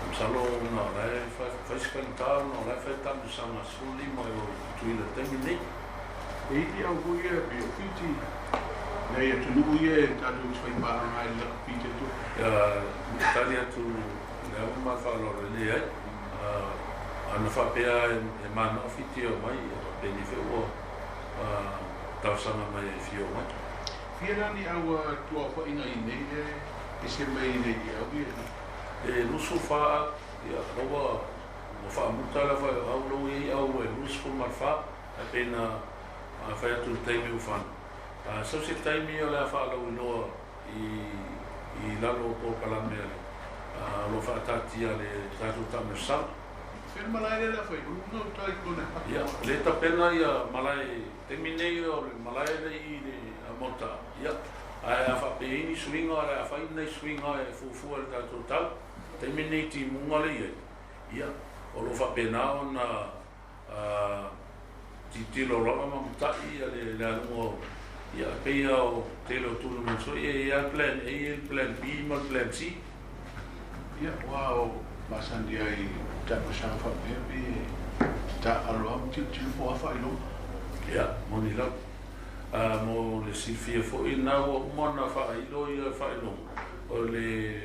masalo ona o la e fai se faigata ona o la e fai le taamilosaga 15 e o i Tutuila i le taimi lenei. E iti au foi ia pei o Fiti, nai atunuu ia e tatou te faipaaga ai i le lakapi te tupu. Ia, tali atu le ava ma le faaaloalo e leai. Ana faapea e manao Fiti e omai, ia penei foi ua talosaga mai e fia omai. Fia la ni au tuaofaiga i nei e ese mai nei i au ia? E 24 au, ia ua faamuta lava e o au lou i ai au e 24, ae pei na fai atu i le taimi ua fano. Sau se taimi o le a faalauiloa i lalo o polokalame a le o lo o faataatia le tatou taamilosaga. Fea le malae lea o le a fai? O luga uta i kona e Ia, o lea e tapena ia malae, taimi nei o le malae lea i le Maota, ia, ae a faapea e i ai ni suiga, o le a fai nai suiga e fuafua i le tatou tau. Taimi nei timuga lea i ai, ia, o lo o faapena ona tilotilo lava ma matai le aluga o, ia, e pei lava o tele o tournaments foi, e i ai lava le plan A, e i ai le plan B ma le plan C. Ia, aua o masani ai taamilosaga faapea pe taaalo lava ma tilotilo po o a faailoga. Ia, moni lava. Mo le silafia foi lena ua uma ona faailo ia faailoga, o le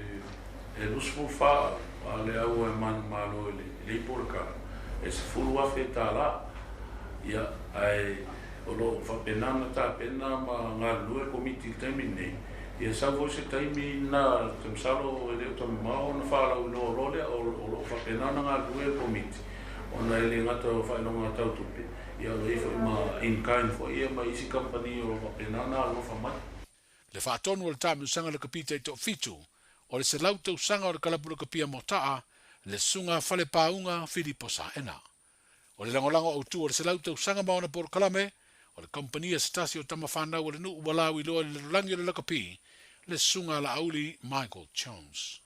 e 24 a le au e manumalo i le ipu o le kala, e $10,000. Ia, ae o lo o faapena ona tapena ma galulue le komiti i le taimi lenei, ia sau foi se taimi lena, ou te masalo e le o toe mamao ona faalauiloa loa lea, o lo o faapena ona galulue le komiti, ona e le gata o faailoga tau tupe, ia o lo o i ai foi ma in kind foi ia ma isi kamupani o lo o faapena ona alolofa mai. Le faatonu o le taamilosaga lakapi taitoafitu o le 100 tausaga o le kalapu lakapi a Moata'a, le Susuga Falepāuga Filipo Saena. O le lagolago autū o le 100 tausaga ma ona polokalame, o le kamupani a se tasi o tama fanau a le nuu ua lauiloa i le lalolagi o le lakapi, le Susuga Laauli Michael Jones.